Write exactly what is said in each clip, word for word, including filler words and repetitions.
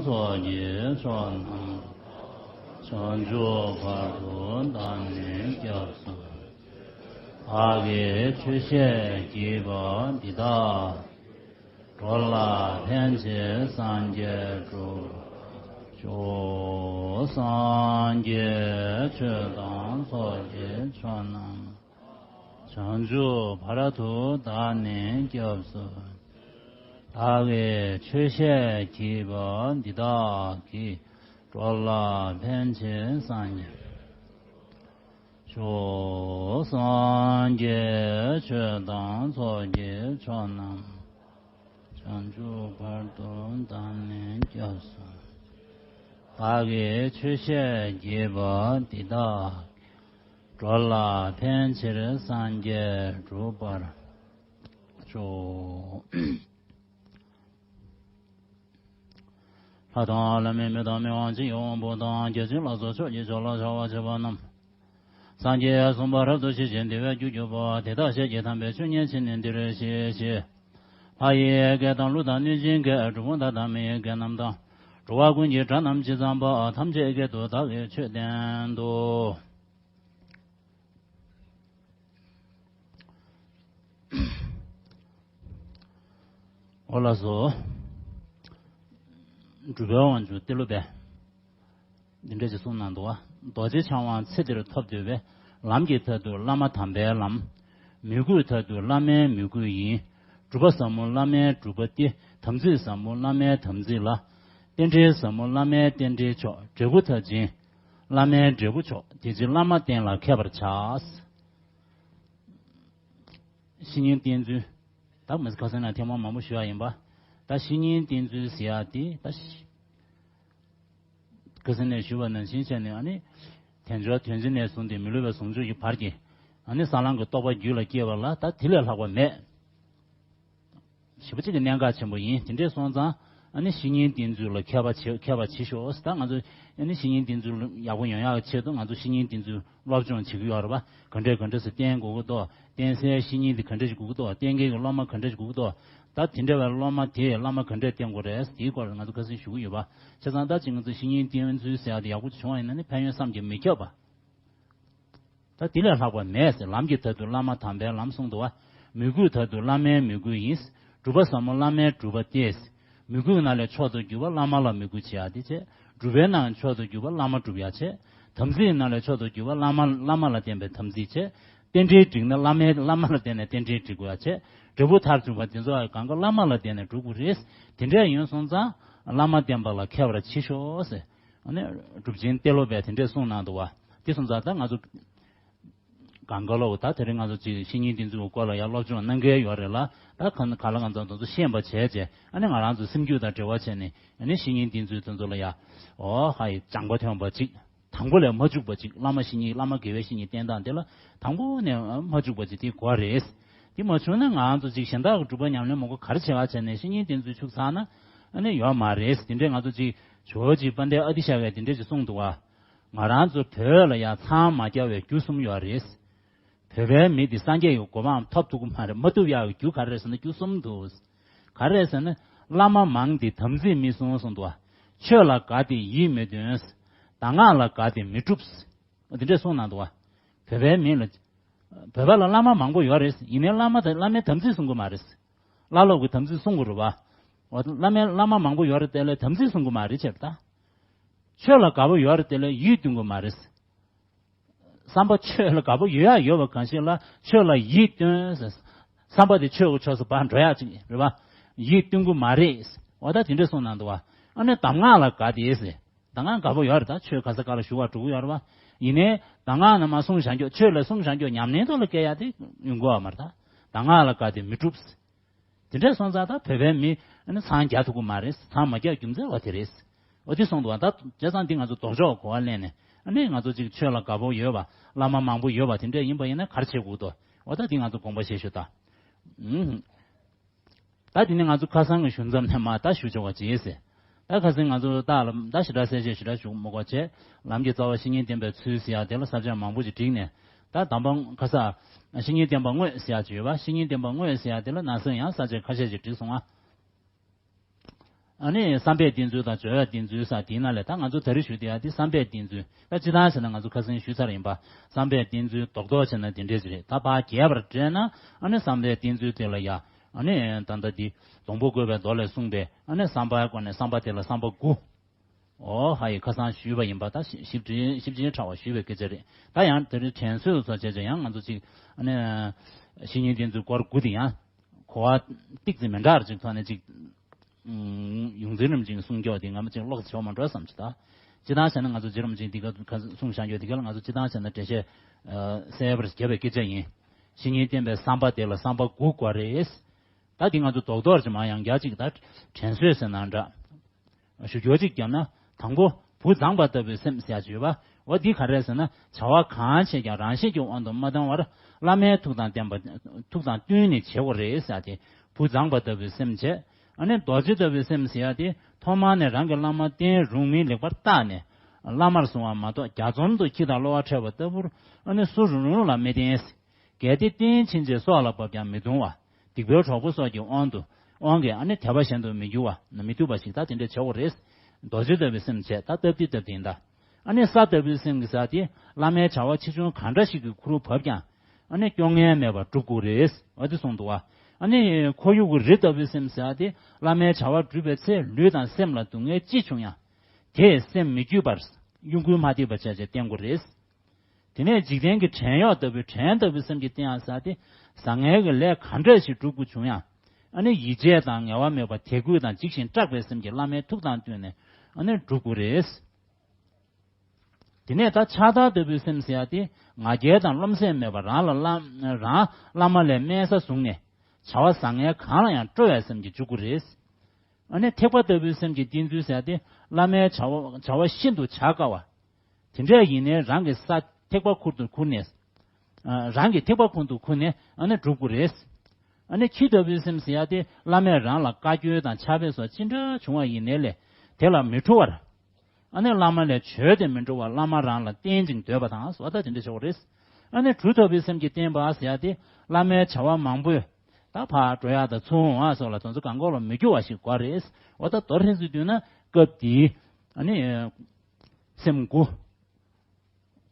ཚོགས་ཀྱི་མཆོག་རྣམས། བྱང་ཆུབ་བར་དུ་བདག་ནི་སྐྱབས་སུ། བདག་གིས་ཆོས་བཤད་བགྱིས་པ་འདི་དག་འགྲོ་ལ་ཕན་ཕྱིར་སངས་རྒྱས་འགྲུབ། ཇོ་སངས་རྒྱས་ཆོས་དང་ཚོགས་ཀྱི་མཆོག་རྣམས། བྱང་ཆུབ་བར་དུ་བདག་ནི་སྐྱབས་སུ། བདག་གིས་ཆོས་བཤད་བགྱིས་པ་འདི་དག་གིས། འགྲོ་ལ་ཕན་ཕྱིར་སངས་རྒྱས། ཇོ་སངས་རྒྱས་ཆོས་དང་ཚོགས་ཀྱི་མཆོག་རྣམས། བྱང་ཆུབ་བར་དུ་བདག་ནི་སྐྱབས་སུ། བདག་གིས་ཆོས་བཤད་བགྱིས་པ་འདི་དག་འགྲོ་ལ་ཕན་ཕྱིར་སངས་རྒྱས་འགྲུབ་པར་ཤོག། ལྷ་དང་ལྷ་མིན་མི་དང་མི་དབང་ཆེན་དབང་པོ་དང་། བརྒྱ་བྱིན་ལ་སོགས་ཕྱོགས་བཅུའི་ཕྱོགས་ལ་བྱ་བ་བྱེད་པ་རྣམས། སངས་རྒྱས་གསུངས་པ་རབ་ཏུ་ཤེས་ཤིང་དེ་བས་རྒྱུ་གྱུར་པ། དེ་དག་བཤད་ཀྱི་དམ་པའི་ཆོས་ཉན་ཕྱིར་ནི་འདིར་གཤེགས་ཤིག། ལྷ་ཡི་སྐད་དང་ཀླུ་དང་གནོད་སྦྱིན་སྐད། གྲུལ་བུམ་དག་དང་མི་ཡི་སྐད་རྣམས་དང་། འགྲོ་བ་ཀུན་གྱི་སྒྲ་རྣམས་ཇི་ཙམ་པ། ཐམས་ཅད་སྐད་དུ་བདག་གིས་ཆོས་བསྟན་ཏོ། འོ་ལགས་སོ། གྲུབ་པའི་དབང་ཕྱུག་ཏེ་ལོ་པས། འདི་འདྲ་ཞིག་གསུངས་གནང་འདུག་བ། རྡོ་རྗེ་འཆང་དབང་ཚེ་འདིར་ཐོབ་འདོད་པས། ལམ་གྱི་མཐར་ཐུག་བླ་མ་དམ་པའི་ལམ། མོས་གུས་མཐར་ཐུག་བླ་མའི་མོས་གུས་ཡིན། སྒྲུབ་པ་ཟབ་མོ་བླ་མའི་སྒྲུབ་པ་སྟེ། དམ་ཚིག་ཟབ་མོ་བླ་མའི་དམ་ཚིག་ལ། རྟེན་འབྲེལ་ཟབ་མོ་བླ་མའི་རྟེན་འབྲེལ་མཆོག། འབྲས་བུ་མཐར་ཕྱིན་བླ་མའི་འབྲས་བུ་མཆོག། དེ་ཕྱིར་བླ་མ་བསྟེན་ལ་མཁས་པར་བྱ། བཤེས་གཉེན་བསྟེན་ཚུལ། ད་མི་ཁ་སང་ན་ཐེངས་མ་མང་པོ་ཞུ་ཡ་ཡིན་པ། ད་བཤེས་གཉེན་བསྟེན་ཚུལ་ཟེར་ཡ་དེ་ད། ཁ་སང་ནས་ཞུས་པ་ནང་བཞིན་བྱས་ནས་ཨ་ནི། དལ་འབྱོར་དོན་ཆེན་ནས་བཟུང་སྟེ་མི་སློབ་པའི་ཟུང་འཇུག་གི་བར་གྱི། ཨ་ནི་ས་ལམ་གྱི་རྟོགས་པ་རྒྱུད་ལ་སྐྱེས་པ་ལ་ད་དེ་ལས་ལྷག་པ་མེད། ཞེ་པོ་ཅིག་གི་གནད་འགག་ཆེན་པོ་ཡིན། དེ་འདྲས་སོང་ཙང་ཨ་ནི་བཤེས་གཉེན་བསྟེན་ཚུལ་ལ་མཁས་པ་བྱེད་མཁས་པ་བྱེད་ཤོག། ད་ང་ཚོ་ཨ་ནི་བཤེས་གཉེན་བསྟེན་ཚུལ་ཡག་པོ་ཡོང་ཡག་གི་ཆེད་དུ་ང་ཚོ་བཤེས་གཉེན་བསྟེན་ཚུལ་སློབ་སྦྱོང་བྱེད་ཀྱི་ཡོད་རེད་པ། ག་འདྲས་ག་འདྲས་སུ་བསྟེན་དགོས་ཀྱི་འདུག་བསྟེན་སའི་བཤེས་གཉེན་དེ་ག་འདྲས་ཞིག་དགོས་ཀྱི་འདུག་བསྟེན་མཁན་གྱི་སློབ་མ་ག་འདྲས་ཞིག་དགོས་ཀྱི་འདུག་ད་དེ་འདྲ་བའི་སློབ་མ་དེས་བླ་མ་ག་འདྲས་བསྟེན་དགོས་རེད། དེའི་སྐོར་ལ་ང་ཚོ་ཁ་སང་ཞུ་གི་ཡོད་པ། བྱས་ཙང་ད་ཅིག་ང་ཚོ་བཤེས་གཉེན་བསྟེན་ཚུལ་ཟེར་ཡག་དེ་ཡག་པོ་བྱུང་བ་ཡིན་ན་ནི་ཕན་ཡོན་བསམ་གྱིས་མི་ཁྱབ་པ། ད་དེ་ལས་ལྷག་པ་མེད་ཟེར། ལམ་གྱི་མཐར་ཐུག་བླ་མ་དམ་པའི་ལམ་གསུངས་འདུག་བ། མོས་གུས་མཐར་ཐུག་བླ་མའི་མོས་གུས་ཡིན། སྒྲུབ་པ་ཟབ་མོ་བླ་མའི་སྒྲུབ་པ་སྟེ། མོས་གུས་ནང་ལས་མཆོག་ཏུ་གྱུར་པ་བླ་མ་ལ་མོས་གུས་བྱེད་ཡ་དེ་བྱས། སྒྲུབ་པའི་ནང་མཆོག་ཏུ་གྱུར་པ་བླ་མ་སྒྲུབ་ཡ་བྱས། དམ་ཚིག་ནང་ལས་མཆོག་ཏུ་གྱུར་པ་བླ་མ་བླ་མ་ལ་བརྟེན་པའི་དམ་ཚིག་བྱས། རྟེན་འབྲེལ་འགྲིག་ན་བླ་མའི་བླ་མ་ལ་བརྟེན་ནས་རྟེན་འབྲེལ་འགྲིག་དགོས་ཡ་བྱས། འབྲས་བུ་མཐར་ཐུག་པ་དེ་ཚོ་གང་ག་བླ་མ་ལ་བརྟེན་ནས་འགྲུབ་དགོས་རེད། དེ་འདྲས་ཡིན་སོང་ཙང་བླ་མ་བསྟེན་པ་ལ་མཁས་པར་བྱེད་ཤོག་ཟེར། ཨ་ནི་གྲུབ་ཆེན་ཏེ་ལོ་པས་དེ་འདྲས་གསུངས་གནང་འདུག་བ། དེ་སོང་ཙང་ད་ང་ཚོ་གང་ག་ལོ་ད་དེ་རིང་ང་ཚོ་ཅིག་བཤེས་གཉེན་བསྟེན་ཚུལ་སྐོར་ལ་ཡང་སློབ་སྦྱོང་གནང་གི་ཡོད་རེད་ལ། ད་ག་ག་ལ་ང་ཚོ་དེ་ཚོ་ཤེས་པ་བྱས་བྱས། ཨ་ནི་ང་རང་ཚོ་སེམས་རྒྱུད་དང་འབྲེལ་བ་བྱས་ནས་ཨ་ནི་བཤེས་གཉེན་བསྟེན་ཚུལ་དེ་ཚོ་ལ་ཡ། ཨོ་ཧ་ཡི་སྦྱངས་པ་ཐོན་པ་ཅིག་དང་པོ་ལས་མ་འཇུག་པ་ཅིག་བླ་མ་བཤེས་གཉེན་བླ་མ་དགེ་བའི་བཤེས་གཉེན་བསྟེན་སྟངས་དེ་ལ་དང་པོ་ནས་མ་འཇུག་པ་ཅིག་དེ་དགོས་རེད། དེ་མ་བྱུང་ན་ང་ཚོ་ཅིག་གཞན་དག་གི་སྒྲུབ་པ་ཉམས་ལེན་མང་པོ་ག་རེ་བྱེད་ག་བྱས་ནས་བཤེས་གཉེན་བསྟེན་ཚུལ་ཆུག་ཚར་ན་ཨ་ནི་ཡོད་མ་རེད། དེ་འདྲས་ང་ཚོ་ཅིག་ཇོ་བོ་རྗེ་དཔལ་ལྡན་ཨ་ཏི་ཤ་ཀས་དེ་འདྲས་ཅིག་གསུངས་འདུག་བ། ང་རང་ཚོ་བོད་ལ་ཡང་མཚམས་མ་རྒྱག་པའི་རྒྱུ་གསུམ་ཡོད་རེད། བོད་པའི་མི་དེ་སངས་རྒྱས་ཀྱི་གོ་འཕང་ཐོབ་ཐུབ་ཀྱི་མ་རེད། མ་ཐུབ་ཡག་གི་རྒྱུ་ག་རེ་རེད་ཟེར་ན་རྒྱུ་གསུམ་འདུག་ག་རེ་རེད་ཟེར་ན། བླ་མ་མང་དེ་དམ་ཚིག་མི་སྲུང་གསུངས་འདུག་བ། ཆོས་ལ་དགའ་སྟེ་ཡིད་མི་རྟོན། གདམས་ངག་ལ་དགའ་སྟེ་མི་སྒྲུབ། འདི་འདྲས་གསུངས་གནང་འདུག་བ། བོད་པའི་མི་ལ། བོད་པ་ལ་བླ་མ་མང་པོ་ཡོད་རེད། ཡིན་ནའི་བླ་མ་དང་བླ་མའི་དམ་ཚིག་སྲུང་གི་མ་རེད། བླ་སློབ་ཀྱི་དམ་ཚིག་སྲུང་དགོས་རེད་བ། འོ་བླ་མའི་བླ་མ་མང་པོ་ཡོད་རེད་དེ་ལས་དམ་ཚིག་སྲུང་གི་མ་རེད་བྱས་པ་ད། ཆོས་ལ་དགའ་པོ་ཡོད་རེད་དེ་ལས་ཡིད་རྟོན་གི་མ་རེད། བསམ་པ་ཆོས་ལ་དགའ་པོ་ཡོད་ཡ་ཡོད་པ་གང་ཞིག་ལ་ཆོས་ལ་ཡིད་རྟོན། བསམ་པ་དེ་ཆོས་ཀྱི་ཕྱོགས་སུ་ཕར་འགྲོ་ཡག་ཅིག་རེད་བ། ཡིད་རྟོན་གི་མ་རེད། འོ་ད་དེ་འདྲས་གསུངས་གནང་འདུག་བ། ཨ་ནི་གདམས་ངག་ལ་དགའ་སྟེ་ཟེར། གདམས་ངག་དགའ་པོ་ཡོད་རེད། ད་ཆོས་ག་ས་ག་ལ་ཞུ་བར་འགྲོ་གི་ཡོད་རེད་བ། ཡིན་ནའི་གདམས་ངག་ནང་མ་གསུངས་བཞག་རྒྱུ་ཆོས་ལ་གསུངས་བཞག་རྒྱུ་ཉམས་ལེན་ཐོག་ལ་སྐྱེལ་ཡག་དེ་ཡོང་གི་ཡོད་མ་རེད་ད། གདམས་ངག་ལ་དགའ་སྟེ་མི་སྒྲུབ། དེ་འདྲས་སོང་ཙང་ད་བོད་པའི་མི་ཨ་ནི་མཚམས་རྒྱག་ཐུབ་ཀྱི་མ་རེད། མཚམས་མ་རྒྱག་རྒྱུ་མཚན་བ་དེ་རེད། འོ་དེ་གསུངས་འདུག་བ། ད་བྱས་ཙང་འདི་ང་ཚོ་ལྡོག་ཕྱོགས་གོ་བ་ལེན་ནས་ཨ་ནི་ང་ཚོ་ཅིག་ཆོས་ལ་དགའ་པོ་ཡོད་པ་བླ་མ་མང་པོ་ཡོད་པ་དེ་འདྲས་ཡིན་པ་ཡིན་ན་ག་རེ་བྱེད་དགོས་འདུག་འོ་ད་འདི་ང་ཚོ་དགོངས་པ་བཞེས་ཤོག་ད། ཨུམ། ད་དེ་ནི་ང་ཚོ་ཁ་སང་གི་ཞུ་མཚམས་ནས་མ་ད་ཞུ་ཆོག་པ་བྱེད་ཟེར། ད་ཁ་སང་ང་ཚོ་ད་ལ་ད་ཞེ་དྲག་གསལ་བཤད་ཞེ་དྲག་ཞུ་མི་དགོས་བྱས། ལམ་གྱི་རྩ་བ་བཤེས་གཉེན་བསྟེན་པའི་ཚུལ་ཟེར་ཡག་དེ་ལ་ས་བཅད་མང་པོ་ཞིག་བསྒྲིགས་ནས། ད་དམ་པ་ཁ་ས་བཤེས་གཉེན་བསྟེན་པ་དངོས་ཟེར་ཡག་ཅིག་ཡོད་པ། བཤེས་གཉེན་བསྟེན་པ་དངོས་ཟེར་ཡག་དེ་ལ་ན་སང་ཡང་ས་བཅད་ཁ་ཤས་ཤིག་བསྒྲིགས་སོང་ང་། ཨ་ནི་བསམ་པས་བསྟེན་ཚུལ་དང་སྦྱོར་བས་བསྟེན་ཚུལ་ཟེར་དེའི་ནང་ལས་ད་ང་ཚོ་ད་རེས་ཞུ་བསྡད་ཡ་དེ་བསམ་པས་བསྟེན་ཚུལ། ད་སྤྱིར་བཏང་བྱས་ན་ང་ཚོ་ཁ་སང་ཞུས་ཚར་ཡིན་པ། བསམ་པས་བསྟེན་ཚུལ་རྡོག་རྡོག་བྱས་ན་དེ་འདྲས་ཅིག་རེད། ད་ཕར་རྒྱས་པར་བཀྲལ་ན། ཨ་ནི་བསམ་པས་བསྟེན་ཚུལ་དེ་ལ་ཡ། ཨ་ནི་ད་ལྟ་འདི་སྡོང་པོ་བཀོད་པའི་མདོ་ལས་གསུངས་པའི་ཨ་ནི་བསམ་པའི་སྒོ་ནས་བསམ་པ་དེ་ལ་བསམ་པ་དགུ། ཨོ་ཧ་ཡི་ཁ་སང་ཞུས་པ་ཡིན་པ། ད་ཞིབ་ཕྲ་ཞིབ་ཕྲ་ཕྲ་བ་ཞུས་པའི་སྐད་ཆ་རེད། ད་ཡང་དེ་རིང་དྲན་གསོའི་བཟོ་བྱས་བྱས་ཡང་ང་ཚོ་ཅིག་ཨ་ནི་བཤེས་གཉེན་བསྟེན་ཚུལ་སྐོར་དགུ་དེ་ཡང་གོ་བ་ཏིག་ཙམ་མི་འདྲ་བ་ཅིག་ཐོག་ནས་ཅིག་ཡོངས་འཛིན་རིན་པོ་ཆེས་གསུང་རྒྱུ་དེ་ང་མ་ཅིག་ལོག་ཆོག་མ་འགྲོ་བསམ་ཅིག་ད་སྤྱིར་བཏང་བྱས་ན་ང་ཚོ་རྗེ་རིན་པོ་ཆེས་འདི་ག་ག་གསུངས་བཞག་རྒྱུ་དེ་ག་ལ་ང་ཚོ་སྤྱིར་བཏང་བྱས་ན་འགྲེལ་བཤད་གསལ་བར་བརྒྱབ་པའི་སྐད་ཆ་ཡིན། བཤེས་གཉེན་བསྟེན་པའི་བསམ་པ་དེ་ལ་བསམ་པ་དགུ་དགོས་རེད། ད་འདི་ང་ཚོ་རྡོག་རྡོག་ཅིག་མ་ཡང་བསྐྱར་ཅིག་ད་དྲན་གསོས་ཟེར་ན་འདྲ། ཞུ་སྐྱོར་ཅིག་བརྒྱབ་ན། དང་པོ། བུ་མཛངས་པ་ལྟ་བུའི་སེམས་ཟེར་ཡག་ཅིག་ཡོད་པ། འོ་འདི་ག་རེ་ཟེར་ན། བྱ་བ་གང་བྱས་ཀྱང་རང་བཞིན་གྱི་དབང་དུ་མ་བཏང་བར། བླ་མའི་ཐུགས་དང་ལྡན་པ། ཐུགས་དང་བསྟུན་ནས་བྱེད་དགོས་རེད་ཟེར་ཏེ། བུ་མཛངས་པ་ལྟ་བུའི་སེམས་བྱས། ཨ་ནི་རྡོ་རྗེ་ལྟ་བུའི་སེམས་ཟེར་ཡག་དེ། ཐོག་མར་ནས་རང་གི་བླ་མ་བསྟེན་རུང་མིན་ལེགས་པར་བརྟགས་ནས། བླ་མར་བཟུང་བ་མ་གཏོགས། གྱ་ཚོམ་དུ་ཁྱི་དང་གློ་བ་འཕྲད་པ་ལྟ་བུར། ཨ་ནི་སུ་རུང་རུང་ལ་མི་བསྟེན། གལ་ཏེ་བསྟེན་ཕྱིན་ཆད་སྲོག་ལ་བབ་ཀྱང་མི་ལྟུང་བ། སྡིག་པའི་གྲོགས་པོ་སོགས་ཀྱི་དབང་དུ། དབང་གིས་ཨ་ནི་དད་པ་གཞན་དུ་མི་འགྱུར་བ། མི་ཐུབ་པ་ཞིག་ད་དེ་འདྲ་བྱེད་དགོས་རེད། རྡོ་རྗེ་ལྟ་བུའི་སེམས་བྱས། ད་སྟབས་བདེ་སྟབས་བདེ་ཡིན་ད། ཨ་ནི་ས་ལྟ་བུའི་སེམས་ཀྱི་ཟེར་དེ། བླ་མའི་བྱ་བ་ཆེ་ཆུང་གང་འདྲ་ཞིག་གི་ཁུར་བབ་ཀྱང་། ཨ་ནི་སྐྱོ་ངལ་མེད་པར་སྒྲུབ་དགོས་རེད། འོ་དེ་གསུངས་འདུག་བ། ཨ་ནི་ཁོར་ཡུག་གི་རི་ལྟ་བུའི་སེམས་ཟེར་དེ། བླ་མའི་བྱ་བ་བསྒྲུབས་པའི་ཚེ་ལུས་དང་སེམས་ལ་སྡུག་བསྔལ་ཅི་བྱུང་ཡང་། དེས་སེམས་མི་སྐྱོ་བར། གཡོ་འགུལ་མ་ཐེབས་པ་བྱས་བྱས་བསྟེན་དགོས་རེད། དེ་ནས་འཇིག་རྟེན་གྱི་བྲན་གཡོག་ལྟ་བུའི། བྲན་ལྟ་བུའི་སེམས་ཀྱིས་བསྟེན་ཡག་ཟེར་དེ། བཟང་ངན་གྱི་ལས་ག་འདྲ་ཞིག་སྒྲུབ་དགོས་བྱུང་ཡང་། ཨ་ནི་ཡིད་ཆེས་དང་ངལ་བ་མེད་པར་དད་གུས་དང་འཇིགས་ཤིང་སྐྲག་པའི་སེམས་ཀྱིས་བླ་མའི་ཐུགས་དང་བསྟུན་ནས་ཨ་ནི་སྒྲུབ་དགོས་རེད། དེ་ནས་ད་ཕྱག་དར་ལྟ་བུའི་སེམས་ཟེར་ཡག་དེ། ང་རྒྱལ་དང་རློམ་སེམས་མེད་པར་རང་ལ་བླ། རང་བླ་མ་ལས་དམན་ས་བཟུང་ནས། བྱ་བ་བཟང་ངན་གང་ལ་ཡང་སྤྲོ་བའི་སེམས་ཀྱིས་འཇུག་དགོས་རེད། ཨ་ནི་ཐེག་པ་ལྟ་བུའི་སེམས་ཀྱིས་བསྟེན་ཚུལ་ཟེར་ཏེ། བླ་མའི་བྱ་བ་བྱ་བ་ཤིན་ཏུ་བྱ་དཀའ་བ། དེ་འདྲ་ཡིན་ནའི་རང་གི་ས་ཐེག་པ་ཁུར་དུ་ཁུར་ནས། ཨ། རང་གི་ཐེག་པ་ཁུར་དུ་ཁུར་ནས་ཨ་ནི་སྒྲུབ་དགོས་རེད། ཨ་ནི་ཁྱི་ལྟ་བུའི་སེམས་ཟེར་ཡག་དེ། བླ་མས་རང་ལ་བཀའ་བཀྱོན་དང་ཕྱག་དཔེ་སོགས་ཅི་འདྲ་བྱུང་བ་ཡིན་ནའི་ལས་དེ་ལ་མི་འཁྲུལ་བར། ཨ་ནི་བླ་མ་ལས་བྱོལ་ཏེ་མི་འགྲོ་བར་བླ་མ་རང་ལ་བརྟེན་ཅིང་སྡོད་པ་དང་ཟེར་བ་ད་དེ་འདྲ་བྱེད་དགོས་རེད། ཨ་ནི་གྲུ་ལྟ་བུའི་སེམས་ཀྱིས་བསྟེན་པ་ཟེར་ཡག་དེ། བླ་མའི་བྱ་བ་མང་པོས་ད་ཕར་འགྲོ་ཡག་དང་ཚུར་འོང་ཡག་སོགས་ལ་དོན་ཚུལ་གང་གོ་ལ་མི་སྐྱོ་བ་ཞིག་དགོས་རེད། འོ་ད་མདོར་ཧྲིལ་ཙམ་བསྡུས་ན་སྐབས་འདིའི་ཨ་ནི་སེམས་དགུ།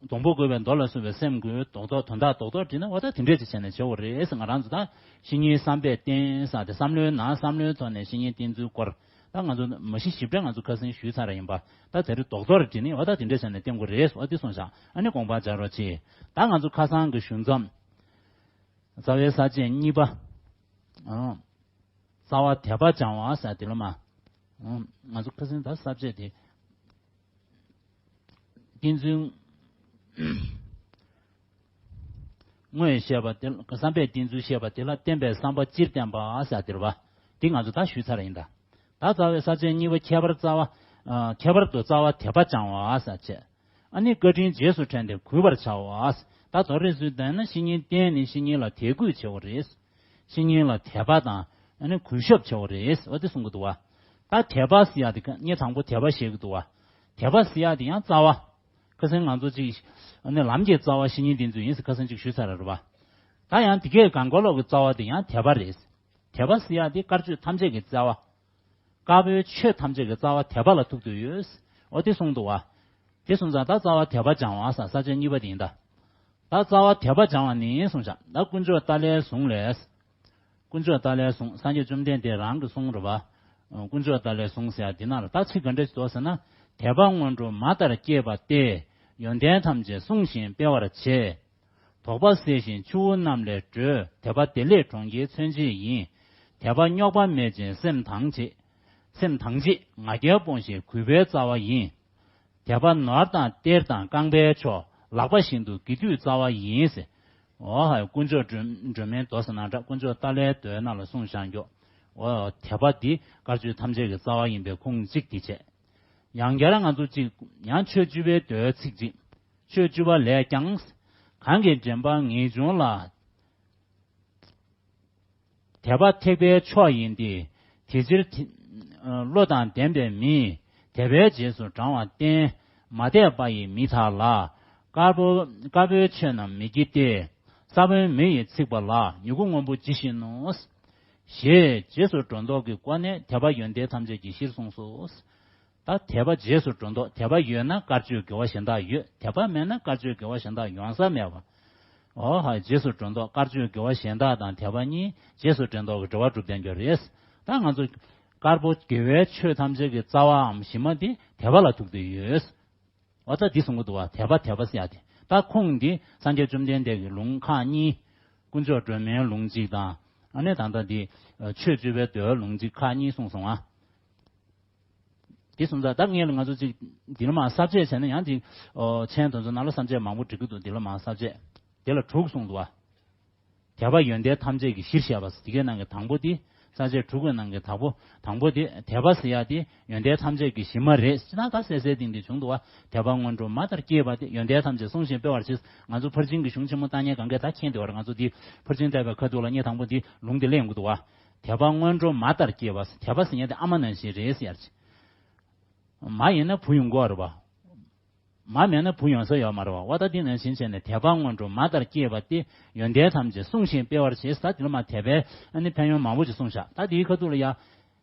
སྡོང་པོ་བཀོད་པའི་མདོ་ལ་སོགས་པའི་སེམས་དགུའི་རྡོག་རྡོག་དོན་དག་རྡོག་རྡོག་བྲིས་ན་འོ་ད་དེ་འདྲས་ཅིག་བྱས་ནས་བྱེད་དགོས་རེད་ཟེར། ང་རང་ཚོ་ད་བཤེས་གཉེན་བསམ་པས་བསྟེན་ཟེར་ཏེ་བསམ་བློའི་ནང་བསམ་བློའི་ཐོག་ནས་བཤེས་གཉེན་བསྟེན་ཚུལ་སྐོར། ད་ང་ཚོ་མ་གཞི་ཞིབ་ཕྲ་ང་ཚོ་ཁ་སང་ཞུས་ཚར་ཡིན་པ། ད་དེ་རིང་རྡོག་རྡོག་རེ་བྲིས་ནས་འོ་ད་དེ་འདྲས་བྱས་ནས་བསྟེན་དགོས་རེད་ཟེར་དེ་གསུངས་བཞག་ཨ་ནི་དགོངས་པ་འཇགས་རོགས་གྱིས། ད་ང་ཚོ་ཁ་སང་གི་ཞུ་མཚམས། རྩ་བའི་ས་བཅད་གཉིས་པ། ཨང་། རྩ་བ་དད་པ་སྦྱང་བ་ཟེར་དེ་ལ་མ། ཨང་། ང་ཚོ་ཁ་སང་ད་ས་བཅད་དེ། བསྟེན་ཚུལ་དངོས་བཤད་པ་དེ། བསམ་པས་བསྟེན་ཚུལ་བཤད་པ་དེ་ལ་བསྟེན་པའི་བསམ་པ་སྤྱིར་བསྟན་པ་ཟེར་དེ་རེད་པ། འདི་ང་ཚོ་ད་ཞུས་ཚར་ཡིན་ད། ད་རྩ་བའི་ས་བཅད་གཉིས་པ་ཁྱད་པར་རྩ་བ། ཨ། ཁྱད་པར་དུ་རྩ་བ་དད་པ་སྦྱང་བ་ཟེར་བྱས། ཨ་ནི་བཀའ་དྲིན་རྗེས་སུ་དྲན་ཏེ་གུས་པར་བྱའོ། ད་མདོར་ཧྲིལ་ཙམ་བསྡུས་ན་བཤེས་གཉེན་བསྟེན་ནས་བཤེས་གཉེན་ལ་དད་གུས་བྱེད་དགོས་རེད། བཤེས་གཉེན་ལ་དད་པ་དང་ཨ་ནི་གུས་ཞབས་བྱེད་དགོས་རེད། འོ་དེ་གསུང་གི་འདུག་བ། ད་དད་པ་ཟེར་ཡག་དེ་ངས་དང་པོ་དད་པ་བཤད་ཀྱི་འདུག་བ། དད་པ་ཟེར་ཡག་དེ་ཡང་རྩ་བ། ཁ་སང་ང་ཚོ་ཅིག་ཨ་ནི་ལམ་གྱི་རྩ་བ་བཤེས་གཉེན་བསྟེན་ཚུལ་ཡིན་ཟེར་ཁ་སང་ཅིག་ཞུས་ཚར་རེད་བ། ད་ཡང་དེ་གས་གང་གོ་ལོག་གི་རྩ་བ་དེ་ཡང་དད་པ་རེད། དད་པ་ཟེར་ཡག་དེ་དཀར་ཆོས་ཐམས་ཅད་ཀྱི་རྩ་བ། དཀར་པོའི་ཆོས་ཐམས་ཅད་ཀྱི་རྩ་བ་དད་པ་ལ་ཐུག་བསྡད་ཡོད། འོ་དེ་གསུངས་འདུག་བ། དེ་སོང་ཙང་ད་རྩ་བ་དད་པ་སྦྱང་བ་ཟེར་ས་བཅད་གཉིས་པ་དེ་ཡིན་ད། ད་རྩ་བ་དད་པ་སྦྱང་བ་ནི་གསུངས་བཞག་ད་དཀོན་མཆོག་ཏཱ་ལའི་གཟུངས་ལས། དཀོན་མཆོག་ཏཱ་ལའི་གཟུངས། སངས་རྒྱས་བཅོམ་ལྡན་འདས་རང་གི་གསུང་རེད་བ། དཀོན་མཆོག་ཏཱ་ལའི་གཟུངས་ཟེར་ཡག་འདི་ནང་ལ་ད་ཚིག་ག་འདྲ་ཞིག་འདུག་ཟེར་ན། དད་པ་སྔོན་འགྲོ་མ་ལྟར་བསྐྱེད་པ་སྟེ། ཡོན་ཏན་ཐམས་ཅད་བསྲུང་ཞིང་སྤེལ་བར་བྱེད། དོགས་པ་སེལ་ཞིང་ཆུ་བོ་རྣམས་ལས་སྒྲོལ། དད་པ་བདེ་ལེགས་གྲོང་ཁྱེར་མཚོན་བྱེད་ཡིན། དད་པ་རྙོག་པ་མེད་ཅིང་སེམས་དྭངས་བྱེད། སེམས་དྭངས་བྱེད་ང་རྒྱལ་སྤོང་ཞིང་གུས་པའི་རྩ་བ་ཡིན། དད་པ་ནོར་དང་གཏེར་དང་རྐང་པའི་མཆོག་ལག་པ་བཞིན་དུ་དགེ་འདུན་རྩ་བ་ཡིན་ཟེར། འོ་ཧ། དཀོན་མཆོག་སྒྲོན་སྒྲོན་མེའི་མདོ་ཟེར་ན་འདྲ། དཀོན་མཆོག་ཏཱ་ལའི་མདོའི་ནང་ལ་གསུངས་བཞག་འགྱོ། འོ་དད་པ་འདི་དཀར་ཆོས་ཐམས་ཅད་ཀྱི་རྩ་བ་ཡིན་པའི་ཁུངས་གཅིག་འདི་བྱས། ཡང་བསྐྱར་ང་ཚོ་གཅིག་ཡང་ཆོས་བཅུ་པའི་མདོའི་ཚིག་གཅིག་ཆོས་བཅུ་པ་ལས་ཀྱང་། གང་གིས་དྲན་པ་ངེས་འབྱུང་ལ། དད་པ་ཐེག་པའི་མཆོག་ཡིན་ཏེ། དེ་ཕྱིར་དེ་བློ་དང་ལྡན་པའི་མིས། དད་པའི་རྗེས་སུ་འབྲང་བ་བསྟེན། མ་དད་པ་ཡི་མི་དག་ལ། དཀར་པོ་དཀར་པོའི་ཆོས་རྣམས་མི་བགྱི་སྟེ། ས་བོན་མེ་ཡིས་ཚིག་པ་ལ། མྱུ་གུ་སྔོན་པོ་ཇི་བཞིན་ནོ། ཞེས་རྗེས་སུ་འགྲོ་ལྡོག་གི་སྒོ་ནས་དད་པ་ཡོན་ཏན་ཐམས་ཅད་ཀྱི་གཞིར་གསུངས་སོ། ད་དད་པ་རྗེས་སུ་འགྲོ་ལྡོག་དད་པ་ཡོད་ན་དཀར་ཆོས་དགེ་བ་གཞན་དག་ཡོད། དད་པ་མེད་ན་དཀར་ཆོས་དགེ་བ་གཞན་དག་ཡོང་ས་མེད་པ། འོ་ཧ། རྗེས་སུ་འགྲོ་ལྡོག་དཀར་ཆོས་དགེ་བ་གཞན་དག་དང་དད་པ་གཉིས་རྗེས་སུ་འགྲོ་ལྡོག་གི་འབྲེལ་བ་གྲུབ་བསྡད་ཡོད་རེད། ད་ང་ཚོ་དཀར་པོ་དགེ་བའི་ཆོས་ཐམས་ཅད་ཀྱི་རྩ་བའམ་གཞི་མ་དེ་དད་པ་ལ་ཐུག་བསྡད་ཡོད། འོ་ད་འདི་གསུང་གི་འདུག་བ། དད་པ་དད་པ་ཟེར་ཡ་དེ། ད་ཁུངས་འདི་སངས་རྒྱས་བཅོམ་ལྡན་འདས་ཀྱི་ལུང་ཁག་གཉིས། དཀོན་མཆོག་སྒྲོལ་མའི་ལུང་གཅིག་དང་། ཨ་ནི་ད་ལྟ་འདི་ཆོས་སྤྱོད་པའི་མདོའི་ལུང་གཅིག་ཁག་གཉིས་གསུངས་སོང་ཨ། འདི་གསུངས་ཙང་ད་ངས་ལ་ང་ཚོ་གཅིག་འདི་ལ་མར་གསལ་བྱེད་བྱས་ན་ཡང་འདི་མཆན་དེ་ཚོ་ནང་ལ་གསལ་བྱེད་མང་པོ་འབྲི་གི་འདུག་འདི་ལ་མར་གསལ་བྱེད། འདི་ལ་དྲུག་གསུངས་འདུག་བ། དད་པ་ཡོན་ཏན་ཐམས་ཅད་ཀྱི་གཞིར་བཤད་པ། དེ་གའི་ནང་གི་དང་པོ་དེ། གསལ་བྱེད་དྲུག་གི་ནང་གི་དང་པོ། དང་པོ་དེ་དད་པ་ཟེར་ཡ་དེ་ཡོན་ཏན་ཐམས་ཅད་ཀྱི་གཞི་མ་རེད་ཟེར་ན་ད་གསལ་གསལ་ཏིང་ཏིང་བྱུང་འདུག་བ། དད་པ་སྔོན་འགྲོ་མ་ལྟར་སྐྱེས་པ་སྟེ། ཡོན་ཏན་ཐམས་ཅད་བསྲུང་ཞིང་སྤེལ་བར་བྱེད། ང་ཚོ་ཕར་ཕྱིན་གྱི་གཞུང་ཆེན་མོ་བཏང་མཁན་གང་གས་ད་མཁྱེན་བསྡད་པ་རེད། ང་ཚོ་འདི་ཕར་ཕྱིན་བལྟས་པའི་ཁ་ཐུག་ལ་ངས་དང་པོ་འདི་ལུང་དེ་གླེང་གི་འདུག་བ། དད་པ་སྔོན་འགྲོ་མ་ལྟར་སྐྱེས་པ། དད་པ་ཟེར་མཁན་དེ་ཨ་མ་ནང་བཞིན་རེད་ཟེར་ཡ་རེད། མ་ཡིན་ན་བུ་ཡོང་གི་རེད་བ། མ་མེད་ན་བུ་ཡོང་ས་ཡོད་མ་རེད་བ། འོ་ད་འདི་ནང་བཞིན་བྱས་ནས་དད་པ་སྔོན་འགྲོ་མ་ལྟར་སྐྱེས་པ་སྟེ། ཡོན་ཏན་ཐམས་ཅད་བསྲུང་ཞིང་སྤེལ་བར་བྱེད་ཟེར། འདི་ལ་མ་དད་པའི་ཨ་ནི་ཕན་ཡོན་མང་པོ་ཞིག་གསུངས་བཞག་ད་འདིའི་ཁ་ཐུག་ལ་ཡ།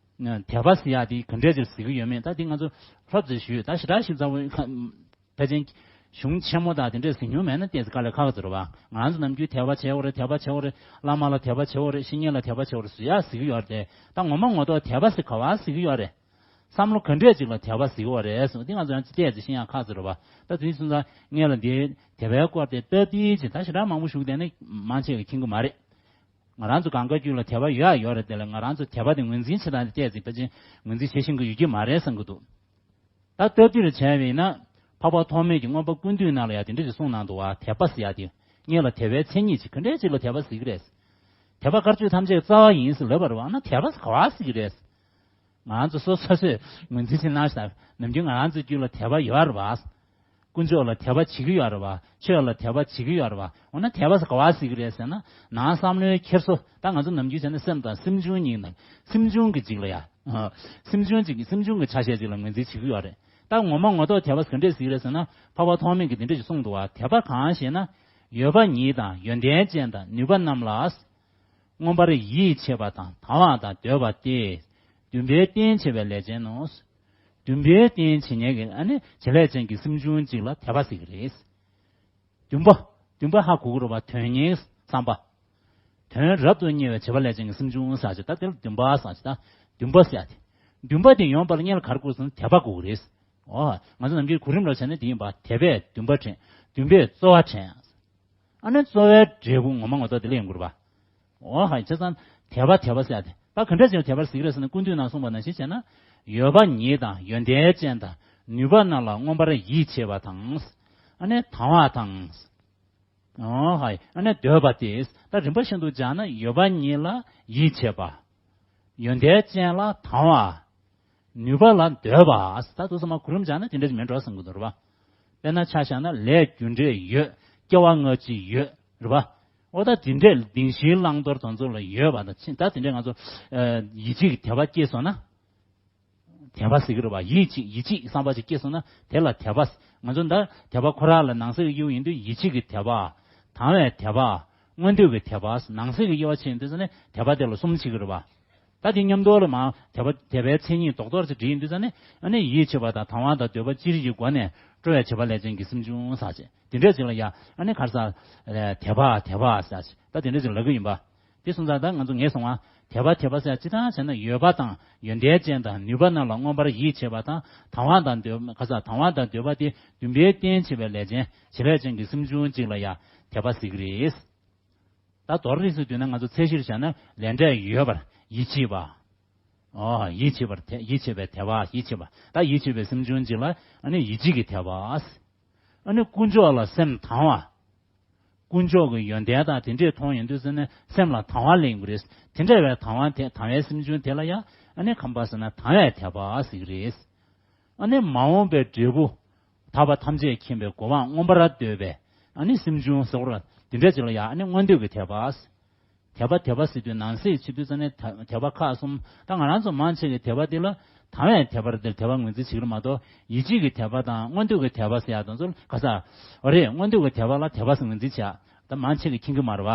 དད་པ་ཟེར་ཡ་འདི་ག་འདྲས་ཅིག་ཟེར་གི་ཡོད་མེད་ད་འདི་ང་ཚོ་ལྷབ་ཙམ་ཞུས། ད་ཞེ་དྲག་ཞིབ་ཚགས་པོ་ཕལ་ཆེར་གཞུང་ཆེན་མོ་དང་དེ་འདྲས་ཟིན་མྱོང་མེད་ན་ཏོག་ཙམ་དཀའ་ལས་ཁག་ཟེར་བ། ང་རང་ཚོ་ནམ་རྒྱུན་དད་པ་བྱེད་དགོས་རེད། དད་པ་བྱེད་དགོས་རེད། བླ་མ་ལ་དད་པ་བྱེད་དགོས་རེད། བཤེས་གཉེན་ལ་དད་པ་བྱེད་དགོས་རེད་ཟེར་ཡ་ཟེར་གི་ཡོད་རེད། ད་ངོ་མ་ངོ་ཐོག་དད་པ་ཟེར་ག་བ་ཟེར་གི་ཡོད་རེད། བསམ་བློ་ག་འདྲས་ཅིག་ལ་དད་པ་ཟེར་གི་ཡོད་རེད་གསུངས། འདི་ང་ཚོ་ཡང་ཅི་ལྟས་ཅིག་ཤེས་ཡ་ཁག་ཟེར་བ། ད་དེ་སོང་ཙང་ངས་ལ་འདི་དད་པའི་སྐོར་དེ་སྟབས་བདེ་ཅིག་ད་ཞེ་དྲག་མང་པོ་ཞུགས་བསྡད་ན་མང་ཆེ་གིས་མཁྱེན་གི་མ་རེད། ང་རང་ཚོ་གང་ག་རྒྱུད་ལ་དད་པ་ཡོད་ཡ་ཡོད་རེད། དེ་ལ་ང་རང་ཚོ་དད་པ་དེ་ངོས་འཛིན་བྱེད་སྟངས་དེ་ཏོག་ཙམ་ཕལ་ཆེར་ངོས་འཛིན་བྱེད་ཤེས་ཀྱི་ཡོད་ཀྱི་མ་རེད་བསམ་གྱི་འདུག་ད་སྟབས་བདེ་རུ་བྱས་པ་ཡིན་ན། འཕགས་པ་ཐོགས་མེད་ཀྱིས་མངོན་པ་ཀུན་བཏུས་ནང་ལ་ཡང་དེ་འདྲ་ཞིག་གསུངས་གནང་འདུག་བ། དད་པ་ཟེར་ཡ་དེ། སྔོན་ལ་དད་པའི་མཚན་ཉིད་ཅིག་ག་འདྲས་ཅིག་ལ་དད་པ་ཟེར་གི་རེད། དད་པ་དཀར་ཆོས་ཐམས་ཅད་རྩ་བ་ཡིན་ཟེར་ལབ་པ་རེད་བ། ཨ་ན་དད་པ་ཟེར་ག་བ་ཟེར་གི་རེད། ང་རང་ཚོ་སོ་སོ་སོས་ངོས་འཛིན་བྱེད་གནང་ཞིག་དང་། ནམ་རྒྱུན་ང་རང་ཚོའི་རྒྱུད་ལ་དད་པ་ཡོད་རེད་བ། དཀོན་མཆོག་ལ་དད་པ་བྱེད་ཀྱི་ཡོད་རེད་བ། ཆོས་ལ་དད་པ་བྱེད་ཀྱི་ཡོད་རེད་བ། འོ་ན་དད་པ་ཟེར་ག་བ་ཟེར་གི་རེད་ཟེར་ན། ནང་བསམ་བློའི་འཁྱེར་སོ། ད་ང་ཚོ་ནམ་རྒྱུན་བྱས་ན་སེམས་དང་སེམས་བྱུང་གཉིས་ནང་། སེམས་བྱུང་གི་ཅིག་ལ་ཡ། སེམས་བྱུང་ཅིག་གི་སེམས་བྱུང་གི་ཆ་ཤས་ཅིག་ལ་ངོས་འཛིན་བྱེད་ཀྱི་ཡོད་རེད། ད་ངོ་མ་ངོ་ཐོག་དད་པ་ག་འདྲས་ཟེར་གི་རེད་ཟེར་ན། འཕགས་པ་ཐོགས་མེད་ཀྱིས་འདི་འདྲས་ཞིག་གསུངས་འདུག་བ། དད་པ་གང་ཞེ་ན། ཡོད་པ་ཉིད་དང་ཡོན་ཏན་ཅན་དང་ནུས་པ་རྣམས་ལ། མངོན་པར་ཡིད་ཆེས་པ་དང་དང་བ་དང་འདོད་པ་སྟེ། འདུན་པའི་རྟེན་བྱེད་པའི་ལས་ཅན་ནོ། འདུན་པའི་རྟེན་བྱེད་མཁན་གྱི་ཨ་ནི་བྱེད་ལས་ཅན་གྱི་སེམས་བྱུང་གཅིག་ལ་དད་པ་ཟེར་གྱི་རེད། འདུན་པ། འདུན་པ་ཧ་གོ་གི་རེད་བ། དོན་གཉེར་བསམ་པ། དོན་རབ་ཏུ་གཉེར་བའི་བྱེད་པ་ལས་ཅན་གྱི་སེམས་བྱུང་ཟེར་ཅིག་ད་དེ་ལ་འདུན་པ་ཟེར་ཅིག་ད་འདུན་པ་ཟེར་ཡ་དེ། འདུན་པ་དེ་ཡོང་བར་སྔོན་ལ་ག་རེ་དགོས་ཟེར་ན་དད་པ་དགོས་ཀྱི་རེད། འོ། ང་ཚོ་ནམ་རྒྱུན་གོ་རིམ་ལ་བྱས་ན་དེ་ཡིན་པ། དད་པས་འདུན་པ་དྲན། འདུན་པས་རྩོལ་བ་དྲན། ཨ་ནི་རྩོལ་བའི་འབྲས་བུ་ངོ་མ་ངོ་ཐོག་དེ་ལ་ཡོང་གི་རེད་པ། འོ་ཧ། བྱས་ཙང་དད་པ་དད་པ་ཟེར་ཡ་དེ། ད་ག་འདྲ་ཅིག་ལ་དད་པ་ཟེར་གྱི་རེད་ཟེར་ན། ཀུན་བཏུས་ནང་གསུངས་པ་ནང་བཞིན་བྱས་ན། ཡོད་པ་ཉིད་དང་ཡོན་ཏན་ཅན་དང་ནུས་པ་རྣམས་ལ་མངོན་པར་ཡིད་ཆེས་པ་དང་། ཨ་ནི་དང་བ་དང་། འོ་ཧ། ཨ་ནི་འདོད་པ་སྟེ། ད་རིམ་པ་བཞིན་དུ་སྦྱར་ན་ཡོད་པ་ཉིད་ལ་ཡིད་ཆེས་པ། ཡོན་ཏན་ཅན་ལ་དང་བ། ནུས་པ་ལ་འདོད་པ། ད་དུང་ཚང་མ་གོ་རིམ་སྦྱར་ན་དེ་འདྲ་ཞིག་མིན་འགྲོ་བསམ་གྱི་འདུག་རེད་པ། དཔེར་ན་ཆ་བཞག་ན་ལས་རྒྱུ་འབྲས་ཡོད། སྐྱེ་བ་སྔ་ཕྱི་ཡོད། རེད་པ། འོ་ད་དེ་འདྲས་བདེན་བཞིའི་བླང་དོར་དེ་ཚོ་ལ་ཡོད་པ་དང་ཕྱིན། ད་དེ་འདྲས་ང་ཚོ་ཡིད་ཆེས་ཀྱི་དད་པ་སྐྱེས་སོང་ན། དད་པ་ཟེར་གྱི་རེད་པ། ཡིད་ཆེས། ཡིད་ཆེས་བསམ་པ་ཅིག་སྐྱེས་སོང་ན་དེ་ལ་དད་པ། ང་ཚོ་ད་དད་པ་ཁོ་རང་ལ་ནང་གསེས་ཀྱི་དབྱེ་བ་ཡིན་དུས་ཡིད་ཆེས་ཀྱི་དད་པ། དང་བའི་དད་པ། མངོན་འདོད་ཀྱི་དད་པ། ནང་གསེས་ཀྱི་དབྱེ་བ་ཕྱེ་ཡོང་དུས་ཙ་ནས་དད་པ་དེ་ལ་གསུམ་ཕྱེ་གི་རེད་པ། ད་དེ་མཉམ་དུ་ལ་མར་དད་པ་དད་པའི་མཚན་ཉིད་རྡོག་རྡོག་ཅིག་བྲིས་ཡོང་དུས་ཙ་ནས། ཨ་ནི་ཡིད་ཆེས་པ་དང་དང་བ་དང་འདོད་པ་སྤྱིར་གྱི་སྒོ་ནས་སྤྲོ་བའི་བྱེད་པ་ལས་ཅན་གྱི་སེམས་བྱུང་ཟེར་ཅིག་དེ་འདྲས་ཅིག་ལ་ཡ། ཨ་ནི་ག་རེ་ཟེར། དད་པ་དད་པ་ཟེར་ཅིག་ད་དེ་འདྲས་ཅིག་ལབ་ཀྱི་ཡིན་པ། དེ་སོང་ཙང་ད་ང་ཚོ་ངས་སོང་བ། དད་པ་དད་པ་ཟེར་ཡ་སྤྱིར་བཏང་བྱས་ན་ཡོད་པ་དང་ཡོན་ཏན་ཅན་དང་ནུས་པ་རྣམས་ལ་མངོན་པར་ཡིད་ཆེས་པ་དང་དང་བ་དང་འདོད། ག་རེ་ཟེར། དང་བ་དང་འདོད་པ་སྟེ། འདུན་པའི་རྟེན་བྱེད་པའི་ལས་ཅན། བྱེད་ལས་ཅན་གྱི་སེམས་བྱུང་གཅིག་ལ་ཡ་དད་པ་ཟེར་གྱི་རེད། ད་མདོར་རིས་སུ་བསྡུས་ན་ང་ཚོ་ཚད་གཞིར་བཞག་ན་ལས་འབྲས་ཡོད་པར་ཡིད་ཆེས་པ། ཨོ། ཡིད་ཆེས་པར་དད། ཡིད་ཆེས་པའི་དད་པ། ཡིད་ཆེས་པ། ད་ཡིད་ཆེས་པའི་སེམས་བྱུང་གཅིག་ལ་ཨ་ནི་ཡིད་ཆེས་ཀྱི་དད་པ། ཨ་ནི་དཀོན་མཆོག་ལ་སེམས་དང་བ། དཀོན་མཆོག་གི་ཡོན་ཏན་དང་དེ་འདྲས་མཐོང་ཡོང་དུས་ཙ་ནས་སེམས་ལ་དང་བ་སླེབས་ཀྱི་རེད། དེ་འདྲ་བའི་དང་བ་དེ། དང་བའི་སེམས་བྱུང་དེ་ལ་ཡང་ཨ་ནི་ག་རེ་ཟེར་ན་དང་བའི་དད་པ་ཟེར་གྱི་རེད། ཨ་ནི་མ་འོངས་པའི་འབྲས་བུ། ཐར་པ་ཐམས་ཅད་མཁྱེན་པའི་གོ་འཕང་མངོན་པར་འདོད་པའི་ཨ་ནི་སེམས་བྱུང་ཟེར་བ་ལ་དེ་འདྲ་ཅིག་ལ་ཡང་ཨ་ནི་མངོན་འདོད་ཀྱི་དད་པ། དད་པ་དད་པ་ཟེར་དུས་ནང་གསེས་ཕྱེ་དུས་ཙ་ནས་ད་དད་པ་ཁག་གསུམ། ད་ང་རང་ཚོ་མང་ཆེ་གི་དད་པ་འདི་ལ་དང་བའི་དད་པར་འདིར་དད་པ་ངོས་འཛིན་བྱེད་ཀྱི་རེད་མ་གཏོགས། ཡིད་ཆེས་ཀྱི་དད་པ་དང་མངོན་འདོད་ཀྱི་དད་པ་ཟེར་ཡ་དེ་ཚོ་ག་རེ་ཟེར། འོ་རེད། མངོན་འདོད་ཀྱི་དད་པ་ལ་དད་པ་ཟེར་ངོས་འཛིན་བྱེད་ཡ་ད་མང་ཆེ་གིས་མཁྱེན་གྱི་མ་རེད་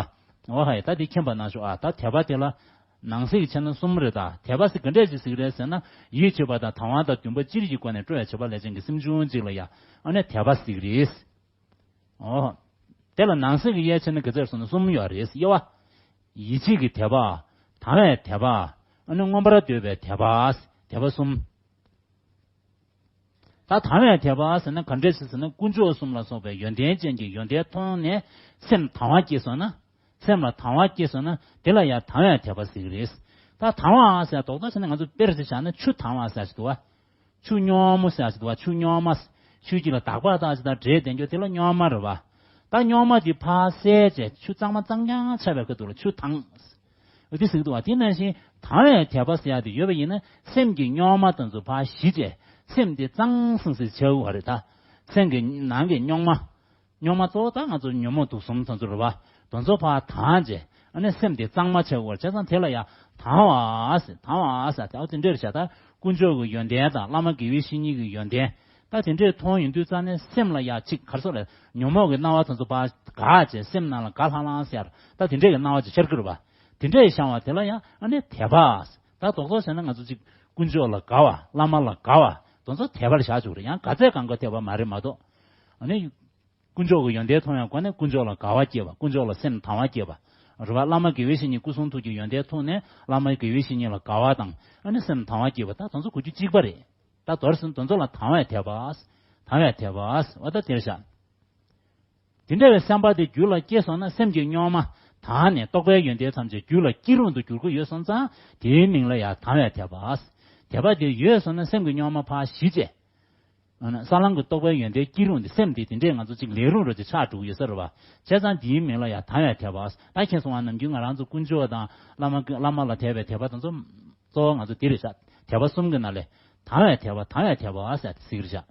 པ། འོ་ཧ་ཡ། ད་འདི་མཁྱེན་པ་གནང་ཤོག་ཨ། ད་དད་པ་དེ་ལ། ནང་གསེས་ཀྱི་ཆ་ན་གསུམ་རེད། ད་དད་པ་ཟེར་ག་འདྲས་ཅིག་ཟེར་གི་རེད་ཟེར་ན། ཡིད་ཆེས་པ་དང་དང་བ་དང་འདུན་པ་སྤྱིར་གྱི་སྒོ་ནས་སྤྲོ་བའི་བྱེད་པ་ལས་ཅན་གྱི་སེམས་བྱུང་གཅིག་ལ་ཡ་ཨ་ནི་དད་པ་ཟེར་གི་རེད། ཨོ། དེ་ལ་ནང་གསེས་ཀྱི་དབྱེ་ཕྱེ་ན་ག་ཚོད་སོང་ན་གསུམ་ཡོད་རེད། དབྱེ་བ། ཡིད་ཆེས་ཀྱི་དད་པ། དང་བའི་དད་པ། ཨ་ནི་མངོན་པར་འདོད་པའི་དད་པ། དད་པ་གསུམ། ད་དང་བའི་དད་པ་ཟེར་ན་ག་འདྲས་ཞིག་ཟེར་ན། དཀོན་མཆོག་གསུམ་ལ་སོགས་པའི་ཡོན་ཏན་ཅན་གྱི་ཡོན་ཏན་མཐོང་ནས་སེམས་དང་བ་སྐྱེས་སོང་ན། སེམས་ལ་དང་བ་སྐྱེས་སོང་ན་དེ་ལ་ཡང་དང་བའི་དད་པ་ཟེར་གི་རེད། ད་དང་བ་ཟེར་རྡོག་རྡོག་བྱས་ན་ང་ཚོ་དཔེར་ཟེར་བཞག་ན་ཆུ་དང་བ་ཟེར་ཞིག་འདུག་བ། ཆུ་སྙོམས་མོ་ཟེར་ཞིག་འདུག་བ། ཆུ་སྙོམས་མ། ཆུ་དཀྱིལ་ལ་འདག་པ་དང་ཅི་དང་འདྲེས་བསྡད་རྒྱུ་དེ་ལ་སྙོམས་མ་རེད་བ། ད་སྙོམས་མ་དེ་ཕར་བསལ་བྱས་ཆུ་གཙང་མ་གཙང་རྐྱང་ཆགས་པའི་ཁ་ཐུག་ལ་ཆུ་དྭངས། འོ་དེ་ཟེར་གི་འདུག་བ། དེ་ནང་བཞིན་དང་བའི་དད་པ་ཟེར་ཡག་དེ་ཡོད་པ་ཡིན་ན། སེམས་ཀྱི་རྙོག་མ་དེ་ཚོ་ཕར་ཞི་བྱས། སེམས་དེ་གཙང་སིང་སིང་ཆགས་ཡོད་རེད་ད། སེམས་ཀྱི་ནང་གི་རྙོག་མ། རྙོག་མ་གཙོ་བོ་ད་ང་ཚོ་ཉོན་མོངས་དུག་གསུམ་དེ་ཚོ་རེད་བ། དེ་ཚོ་ཕར་དྭངས་བྱས། ཨ་ནི་སེམས་དེ་གཙང་མ་ཆགས་ཡོད་རེད། བྱས་ཙང་དེ་ལ་ཡ་དང་བ་ཟེར། དང་བ་ཟེར་དེ་ཨ་དེ་འདྲ་རེད་བཞག་ད་དཀོན་མཆོག་གི་ཡོན་ཏན་དང་བླ་མ་དགེ་བའི་བཤེས་གཉེན་གྱི་ཡོན་ཏན། ད་དེ་འདྲས་མཐོང་ཡོང་དུས་ཙང་ནས་སེམས་ལ་ཡ་ཅིག་ག་རེ་ཟེར་རེད། ཉོན་མོངས་ཀྱི་སྣང་བ་དེ་ཚོ་ཕར་འགག་བྱས། སེམས་ནང་ལ་དགའ་ལྷང་ལྷང་ཟེར། ད་དེ་འདྲས་ཀྱི་སྣང་བ་ཅིག་ཤར་གྱི་རེད་བ། དེ་འདྲས་བཤང་བ་དེ་ལ་ཡང་ཨ་ནི་དད་པ། ད་རྡོག་རྡོག་བྱས་ན་ང་ཚོ་ཅིག་དཀོན་མཆོག་ལ་དགའ་བ། བླ་མ་ལ་དགའ་བ། དེ་ཚོ་དད་པ་ལ་བཞག་ཆོག་རེད། ཡང་ག་ཚད་གང་ག་དད་པ་མ་རེད་མ་གཏོགས། ཨ་ནི་དཀོན་མཆོག་གི་ཡོན་ཏན་མཐོང་ཡག་སྒོ་ནས་དཀོན་མཆོག་ལ་དགའ་བ་སྐྱེས་པ། དཀོན་མཆོག་ལ་སེམས་དང་བ་སྐྱེས་པ། རེད་བ། བླ་མ་དགེ་བའི་བཤེས་གཉེན་སྐུ་གསུང་ཐུགས་ཀྱི་ཡོན་ཏན་མཐོང་ནས་བླ་མ་དགེ་བའི་བཤེས་གཉེན་ལ་དགའ་བ་དང་། ཨ་ནི་སེམས་དང་བ་སྐྱེས་པ། ད་དེ་ཚོ་གོ་རྒྱུ་གཅིག་པ་རེད། ད་མདོར་ཟེར་ན་དེ་ཚོ་ལ་དང་བའི་དད་པ། དང་བའི་དད་པ། འོ་ད་དེར་བཞག་དེ་འདྲ་བའི་བསམ་པ་དེ་རྒྱུད་ལ་སྐྱེས་སོང་ན། སེམས་ཀྱི་རྙོག་མ་དྭངས་ནས་རྟོགས་པའི་ཡོན་ཏན་ཐམས་ཅད་རྒྱུད་ལ་སྐྱེ་རུང་དུ་འགྱུར་གྱི་ཡོད་སོང་ཙང་། དེའི་མིང་ལ་ཡང་དང་བའི་དད་པ། དད་པ་དེ་ཡོད་སོང་ན་སེམས་ཀྱི་རྙོག་མ་ཕར་ཞི་བྱས། ཨ་ནི་ས་ལམ་གྱི་རྟོགས་པའི་ཡོན་ཏན་སྐྱེ་རུང་དེ། སེམས་དེ་དེ་འདྲས་ང་ཚོ་ཅིག་ལས་རུང་རུ་ཅིག་ཆགས་འགྲོ་གི་ཡོད་ས་རེད་བ། བྱས་ཙང་དེའི་མིང་ལ་ཡང་དང་བའི་དད་པ། ད་མཁྱེན་སོང་བ། ནམ་རྒྱུན་ང་རང་ཚོ་དཀོན་མཆོག་དང་བླ་མ། བླ་མ་ལ་དད་པའི་དད་པ་དེ་ཚོ་གཙོ་བོ་ང་ཚོ་དེ་རེད་ཤག་དད་པ་གསུམ་གྱི་ནང་ལས་དང་བའི་དད་པ། དང་བའི་དད་པ་ཟེར་དེ་ཟེར་གྱི་རེད་ཤག་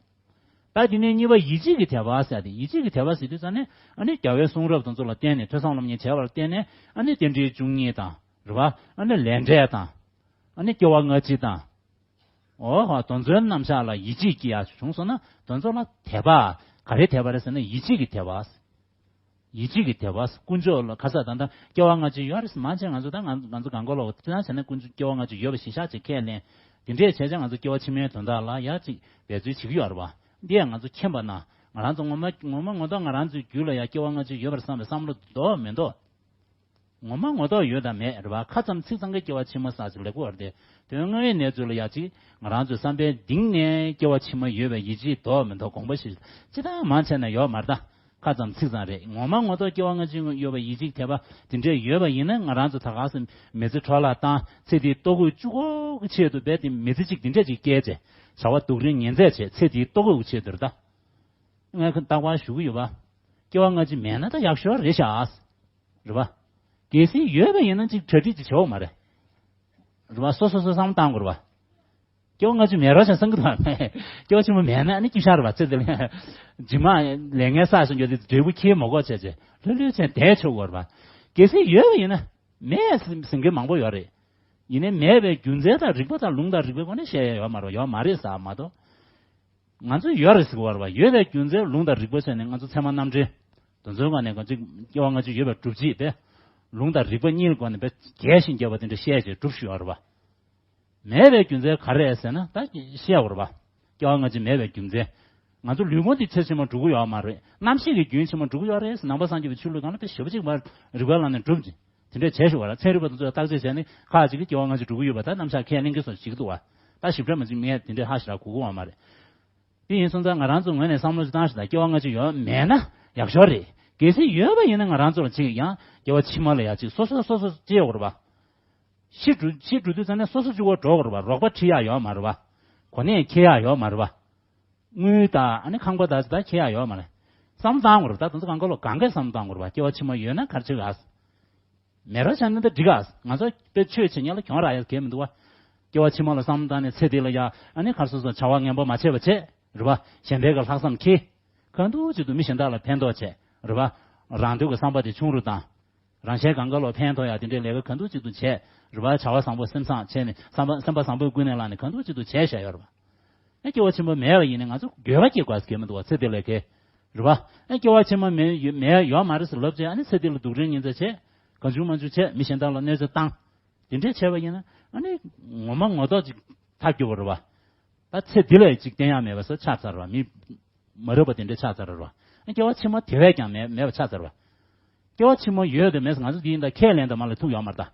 ད་དེ་ནས་གཉིས་པ་ཡིད་ཆེས་ཀྱི་དད་པ་ཟེར་ཏེ། ཡིད་ཆེས་ཀྱི་དད་པ་ཟེར་དུས་ཙང་ནས་ཨ་ནི་རྒྱལ་བའི་གསུང་རབ་དེ་ཚོ་ལ་བརྟེན་ནས་ཐོས་བསམ་སློབ་གཉེར་བྱས་པ་ལ་བརྟེན་ནས། ཨ་ནི་རྟེན་འབྲེལ་བཅུ་གཉིས་དང་། རེད་བ། ཨ་ནི་ལས་འབྲས་དང་། ཨ་ནི་སྐྱེ་བ་སྔ་ཕྱི་དང་། འོ་ཧོ། དེ་ཚོའི་རྣམ་གཞག་ལ་ཡིད་ཆེས་སྐྱེ་ཡག་བྱུང་སོང་ན། དེ་ཚོ་ལ་དད་པ། ག་རེ་དད་པ་རེད་ཟེར་ན་ཡིད་ཆེས་ཀྱི་དད་པ། ཡིད་ཆེས་ཀྱི་དད་པ། དཀོན་མཆོག་ལ་ཁ་ས་ད་ལྟ་སྐྱེ་བ་སྔ་ཕྱི་ཡོད་རེད། མང་ཆེ་ང་ཚོ་ད་ང་ང་ཚོ་གང་ག་ལོག་ཅི་ཙང་བྱས་ན་དཀོན་མཆོག་སྐྱེ་བ་སྔ་ཕྱི་ཡོད་པ་གཞི་བཞག་ཅིག་ཁས་ལེན། དེ་འདྲས་བྱས་བྱས་ང་ཚོ་སྐྱེ་བ་ཕྱི་མའི་དོན་དག་ལ་ཡ་ཅིག་འབད་རྩོལ་བྱེད་ཀྱི་ཡོད་རེད་བ། འདི་ཡང་ང་ཚོ་མཁྱེན་པ་ན། ང་རང་ཚོ་ངོ་མ་ངོ་མ་ངོ་ཐོག་ང་རང་ཚོའི་རྒྱུད་ལ་ཡ་སྐྱེ་བ་སྔ་ཕྱི་ཡོད་པར་བསམ་པའི་བསམ་བློ་འདུག་མི་འདུག་ངོ་མ་ངོ་ཐོག་ཡོད་དང་མེད་རེད་བ། ཁ་ཙམ་ཚིག་ཙམ་གྱིས་སྐྱེ་བ་ཕྱི་མ་ཟེར་ཅིག་ལབ་ཀྱི་ཡོད་རེད་དེ། དོན་དངོས་ཡོད་གནས་ཚུལ་ལ་ཡ་ཅིག་ང་རང་ཚོའི་བསམ་པའི་གཏིང་ནས་སྐྱེ་བ་ཕྱི་མ་ཡོད་པའི་ཡིད་ཆེས་འདུག་མི་འདུག་དགོངས་པ་བཞེས། ཅི་ལྟར་མང་ཆེ་ན་ཡོད་མ་རེད་ད། ཁ་ཙམ་ཚིག་ཙམ་རེད། ངོ་མ་ངོ་ཐོག་སྐྱེ་བ་སྔ་ཕྱི་ཡོད་པའི་ཡིད་ཆེས་དད་པ་དེ་འདྲས་ཡོད་པ་ཡིན་ན། ང་རང་ཚོ་ད་ག་སེ་མི་ཚེ་འཕྲོ་བརླག་བཏང་། ཚེ་འདིའི་ལྟོ་གོས་བཅུ་གོ་གི་ཆེད་དུ་རྦད་དེ་མི་ཚེ་གཅིག་དེ་འདྲས་ཅིག་སྐྱེལ་བྱས། བྱ་བ་སྡུག་རུས་ངན་ཚད་བྱས། ཚེ་འདིའི་ལྟོ་གོས་ཀྱི་ཆེད་དུ་རེད་ད། ངས་ཁ་རྟག་པར་ཞུ་གི་ཡོད་པ། སྐྱེ་བ་སྔ་ཕྱི་མེད་ན་ད་ཡག་ཤོས་རེད་ཤག་རེད་པ། གལ་སྲིད་ཡོད་པ་ཡིན་ན་ཅིག་གྲ་སྒྲིག་ཅིག་བྱེད་དགོས་མ་རེད། རེད་པ། སོ་སོ་སོ་བསམ་བློ་བཏང་དགོས་རེད་པ། སྐྱེ་བ་སྔ་ཕྱི་མེད་རོགས་བྱས་བསམ་གི་འདུག་པ། སྐྱེ་བ་ཕྱི་མ་མེད་ན་ཨ་ནི་སྐྱིད་ཤག་རེད་པ། ཚེ་འདི་ལ་རྗེས་མ་ལས་ངན་བསགས་སོང་རྒྱུ་དེ་འབྲས་བུ་ཁྱེར་མ་དགོས་བྱས་བྱས་ལྷོད་ལྷོད་བྱས་བསྡད་ཆོག་གི་རེད་པ། གལ་སྲིད་ཡོད་པ་ཡིན་ན། མེད་ཟེར་མཁན་མང་པོ་ཡོད་རེད། ཡིན་ནའི་མེད་པའི་རྒྱུ་མཚན་དང་རིགས་པ་དང་ལུང་དང་རིགས་པའི་སྒོ་ནས་བཤད་ཡ་ཡོད་མ་རེད། ཡོད་མ་རེད་ཟེར་མ་གཏོགས། ང་ཚོས་ཡོད་རེད་ཟེར་གི་ཡོད་རེད་པ། ཡོད་པའི་རྒྱུ་མཚན་ལུང་དང་རིགས་པ་བྱས་ནས། ང་ཚོ་ཚད་མ་རྣམ་འགྲེལ་དེ་ཚོའི་སྒང་ནས་གང་ཅིག་སྐྱེ་བ་སྔ་ཕྱི་ཡོད་པའི་སྒྲུབ་བྱེད་དཔེ། ལུང་དང་རིགས་པ་གཉིས་ཀྱི་སྒོ་ནས་དཔེ་རྒྱས་ཤིང་རྒྱས་པ་དེ་འདྲ་བཤད་བྱས་སྒྲུབ་བཞིན་ཡོད་རེད་པ། མེད་པའི་རྒྱུ་མཚན་ག་རེ་རེད་ཟེར་ན། ད་བཤད་དགོས་རེད་པ། སྐྱེ་བ་སྔ་ཕྱི་མེད་པའི་རྒྱུ་མཚན། ང་ཚོ་ལུས་ཕུང་འདི་ཚེ་ཕྱི་མ་འགྲོ་གི་ཡོད་མ་རེད། རྣམ་ཤེས་ཀྱི་རྒྱུན་ཕྱི་མ་འགྲོ་གི་ཡོད་རེད་ཟེར། ནང་པ་སངས་རྒྱས་པའི་ཆོས་ལུགས་སྒང་ལ་དཔེ་ཞེ་པོ་ཅིག་མར་རིགས་པའི་ལམ་ནས་སྒྲུབ་ཅིང་དེ་འདྲས་བྱས་བཞག་པ་རེད། ཚན་རིག་པ་དེ་ཚོས་བརྟག་དཔྱད་བྱས་ནས་ཁག་ཅིག་གིས་སྐྱེ་བ་སྔ་ཕྱི་འགྲོ་གི་ཡོད་པ་ད་རྣམ་གཞག་ཁས་ལེན་གྱི་བཟོ་ཞིག་འདུག་པ། ད་ཞིབ་ཕྲ་མ་ཅིག་ངས་དེ་འདྲས་ཧ་ཞེ་དྲག་གོ་གི་ཡོད་མ་རེད། དེ་ཡིན་སོང་ཙང་ང་རང་ཚོ་ངོས་ནས་བསམ་བློ་ཞིག་བཏང་ཞིག་དང་། སྐྱེ་བ་སྔ་ཕྱི་ཡོད་མེད་ན་ཡག་ཤོས་རེད། གལ་སྲིད་ཡོད་པ་ཡིན་ན་ང་རང་ཚོ་ལ་ཅིག་ཡང་སྐྱེ་བ་ཕྱི་མ་ལ་ཡ་ཅིག་སོ་སོ་སོ་སོ་སྐྱེ་ཡོད་རེད་པ། ཤི་འགྲོ་ཤི་འགྲོ་དུས་ཙམ་ནས་སོ་སོ་གཅིག་པོ་འགྲོ་དགོས་རེད་པ། རོགས་པ་ཁྲིད་ཡག་ཡོད་མ་རེད་པ། གོ་གནས་འཁྱེར་ཡག་ཡོད་མ་རེད་པ། དངུལ་དང་ཨ་ནི་ཁང་པ་དང་ད་འཁྱེར་ཡག་ཡོད་མ་རེད། བསམ་བློ་བཏང་དགོས་རེད་པ། ད་དེ་ཚོ་གང་ག་ལོ་གང་གས་བསམ་བློ་བཏང་དགོས་རེད་པ། སྐྱེ་བ་ཕྱི་མ་ཡོད་ན་ག་རེ་བྱེད་ག། མེད་རོགས་བྱས་ན་ད་འགྲིག་ག། ང་ཚོ་དཔེ་ཆོས་བྱེད་མཁན་ལ་གྱོང་རག་ཡག་གང་ཡང་མི་འདུག་པ། སྐྱེ་བ་ཕྱི་མ་ལ་བསམ་བློ་བཏང་ནས་ཚེ་འདི་ལ་ཡ་ཨ་ནི་ག་རེ་ཟེར་སོང་། བྱ་བ་ངན་པ་མ་བྱས་པ་བྱས། རེད་པ། གཞན་ཕན་གྱི་ལྷག་བསམ་འཁྱེར། གང་འདྲ་ཅིག་ཏུ་མི་གཞན་དག་ལ་ཕན་ཐོགས་བྱས། རེད་པ། རང་འདོད་ཀྱི་བསམ་པ་དེ་ཆུང་རུ་བཏང་། རང་གཞན་གང་ག་ལ་ཕན་ཐོགས་ཡག་དེ་འདྲའི་ལས་ཀ་གང་འདྲ་ཅིག་ཏུ་བྱས། རེད་པ། བྱ་བ་བཟང་པོ་སེམས་བཟང་བྱས་ནས། བསམ་པ་སེམས་པ་བཟང་པོས་ཀུན་ནས་བསླངས་ནས་གང་འདྲ་ཅིག་ཏུ་བྱས་བཞག་ཡོད་རེད་པ། ཨེ་སྐྱེ་བ་ཕྱི་མ་མེད་པ་ཡིན་ན་ང་ཚོ་འགྱོད་པ་སྐྱེ་དགོས་ཀྱི་མི་འདུག་པ། ཚེ་འདི་ལས་ཀྱི། རེད་པ། ཨེ་སྐྱེ་བ་ཕྱི་མ་མེད་ཡོད་མེད་ཡོད་མ་རེད་ཟེར་ལབ་བྱས། ཨ་ནི་ཚེ་འདི་ལ་སྡུག་རུས་ངན་ཚད་བྱས། གང་བྱུང་མང་བྱུང་བྱས། མི་གཞན་དག་ལ་གནོད་འཚེ་བཏང་། དེ་འདྲས་བྱས་པ་ཡིན་ན་ཨ་ནི་ངོ་མ་ངོ་ཐོག་ཅིག་ཐག་གཅོད་པ་རེད་བ། ད་ཚེ་འདི་ལ་ཅིག་བསྟན་ཡག་མེད་པ་སོགས་ཆགས་ཚར་བ། མི་མ་རབས་པ་དེ་འདྲས་ཆགས་ཚར་བ། སྐྱེ་བ་ཕྱི་མ་དེ་བས་ཀྱང་མེད་མེད་པ་ཆགས་ཚར་བ། སྐྱེ་བ་ཕྱི་མ་ཡོད་དང་མེད་ང་ཚོ་འདི་ཡིན་ད་ཁས་ལེན་དང་མ་ལེན་ཐུག་ཡོད་མ་རེད་ད།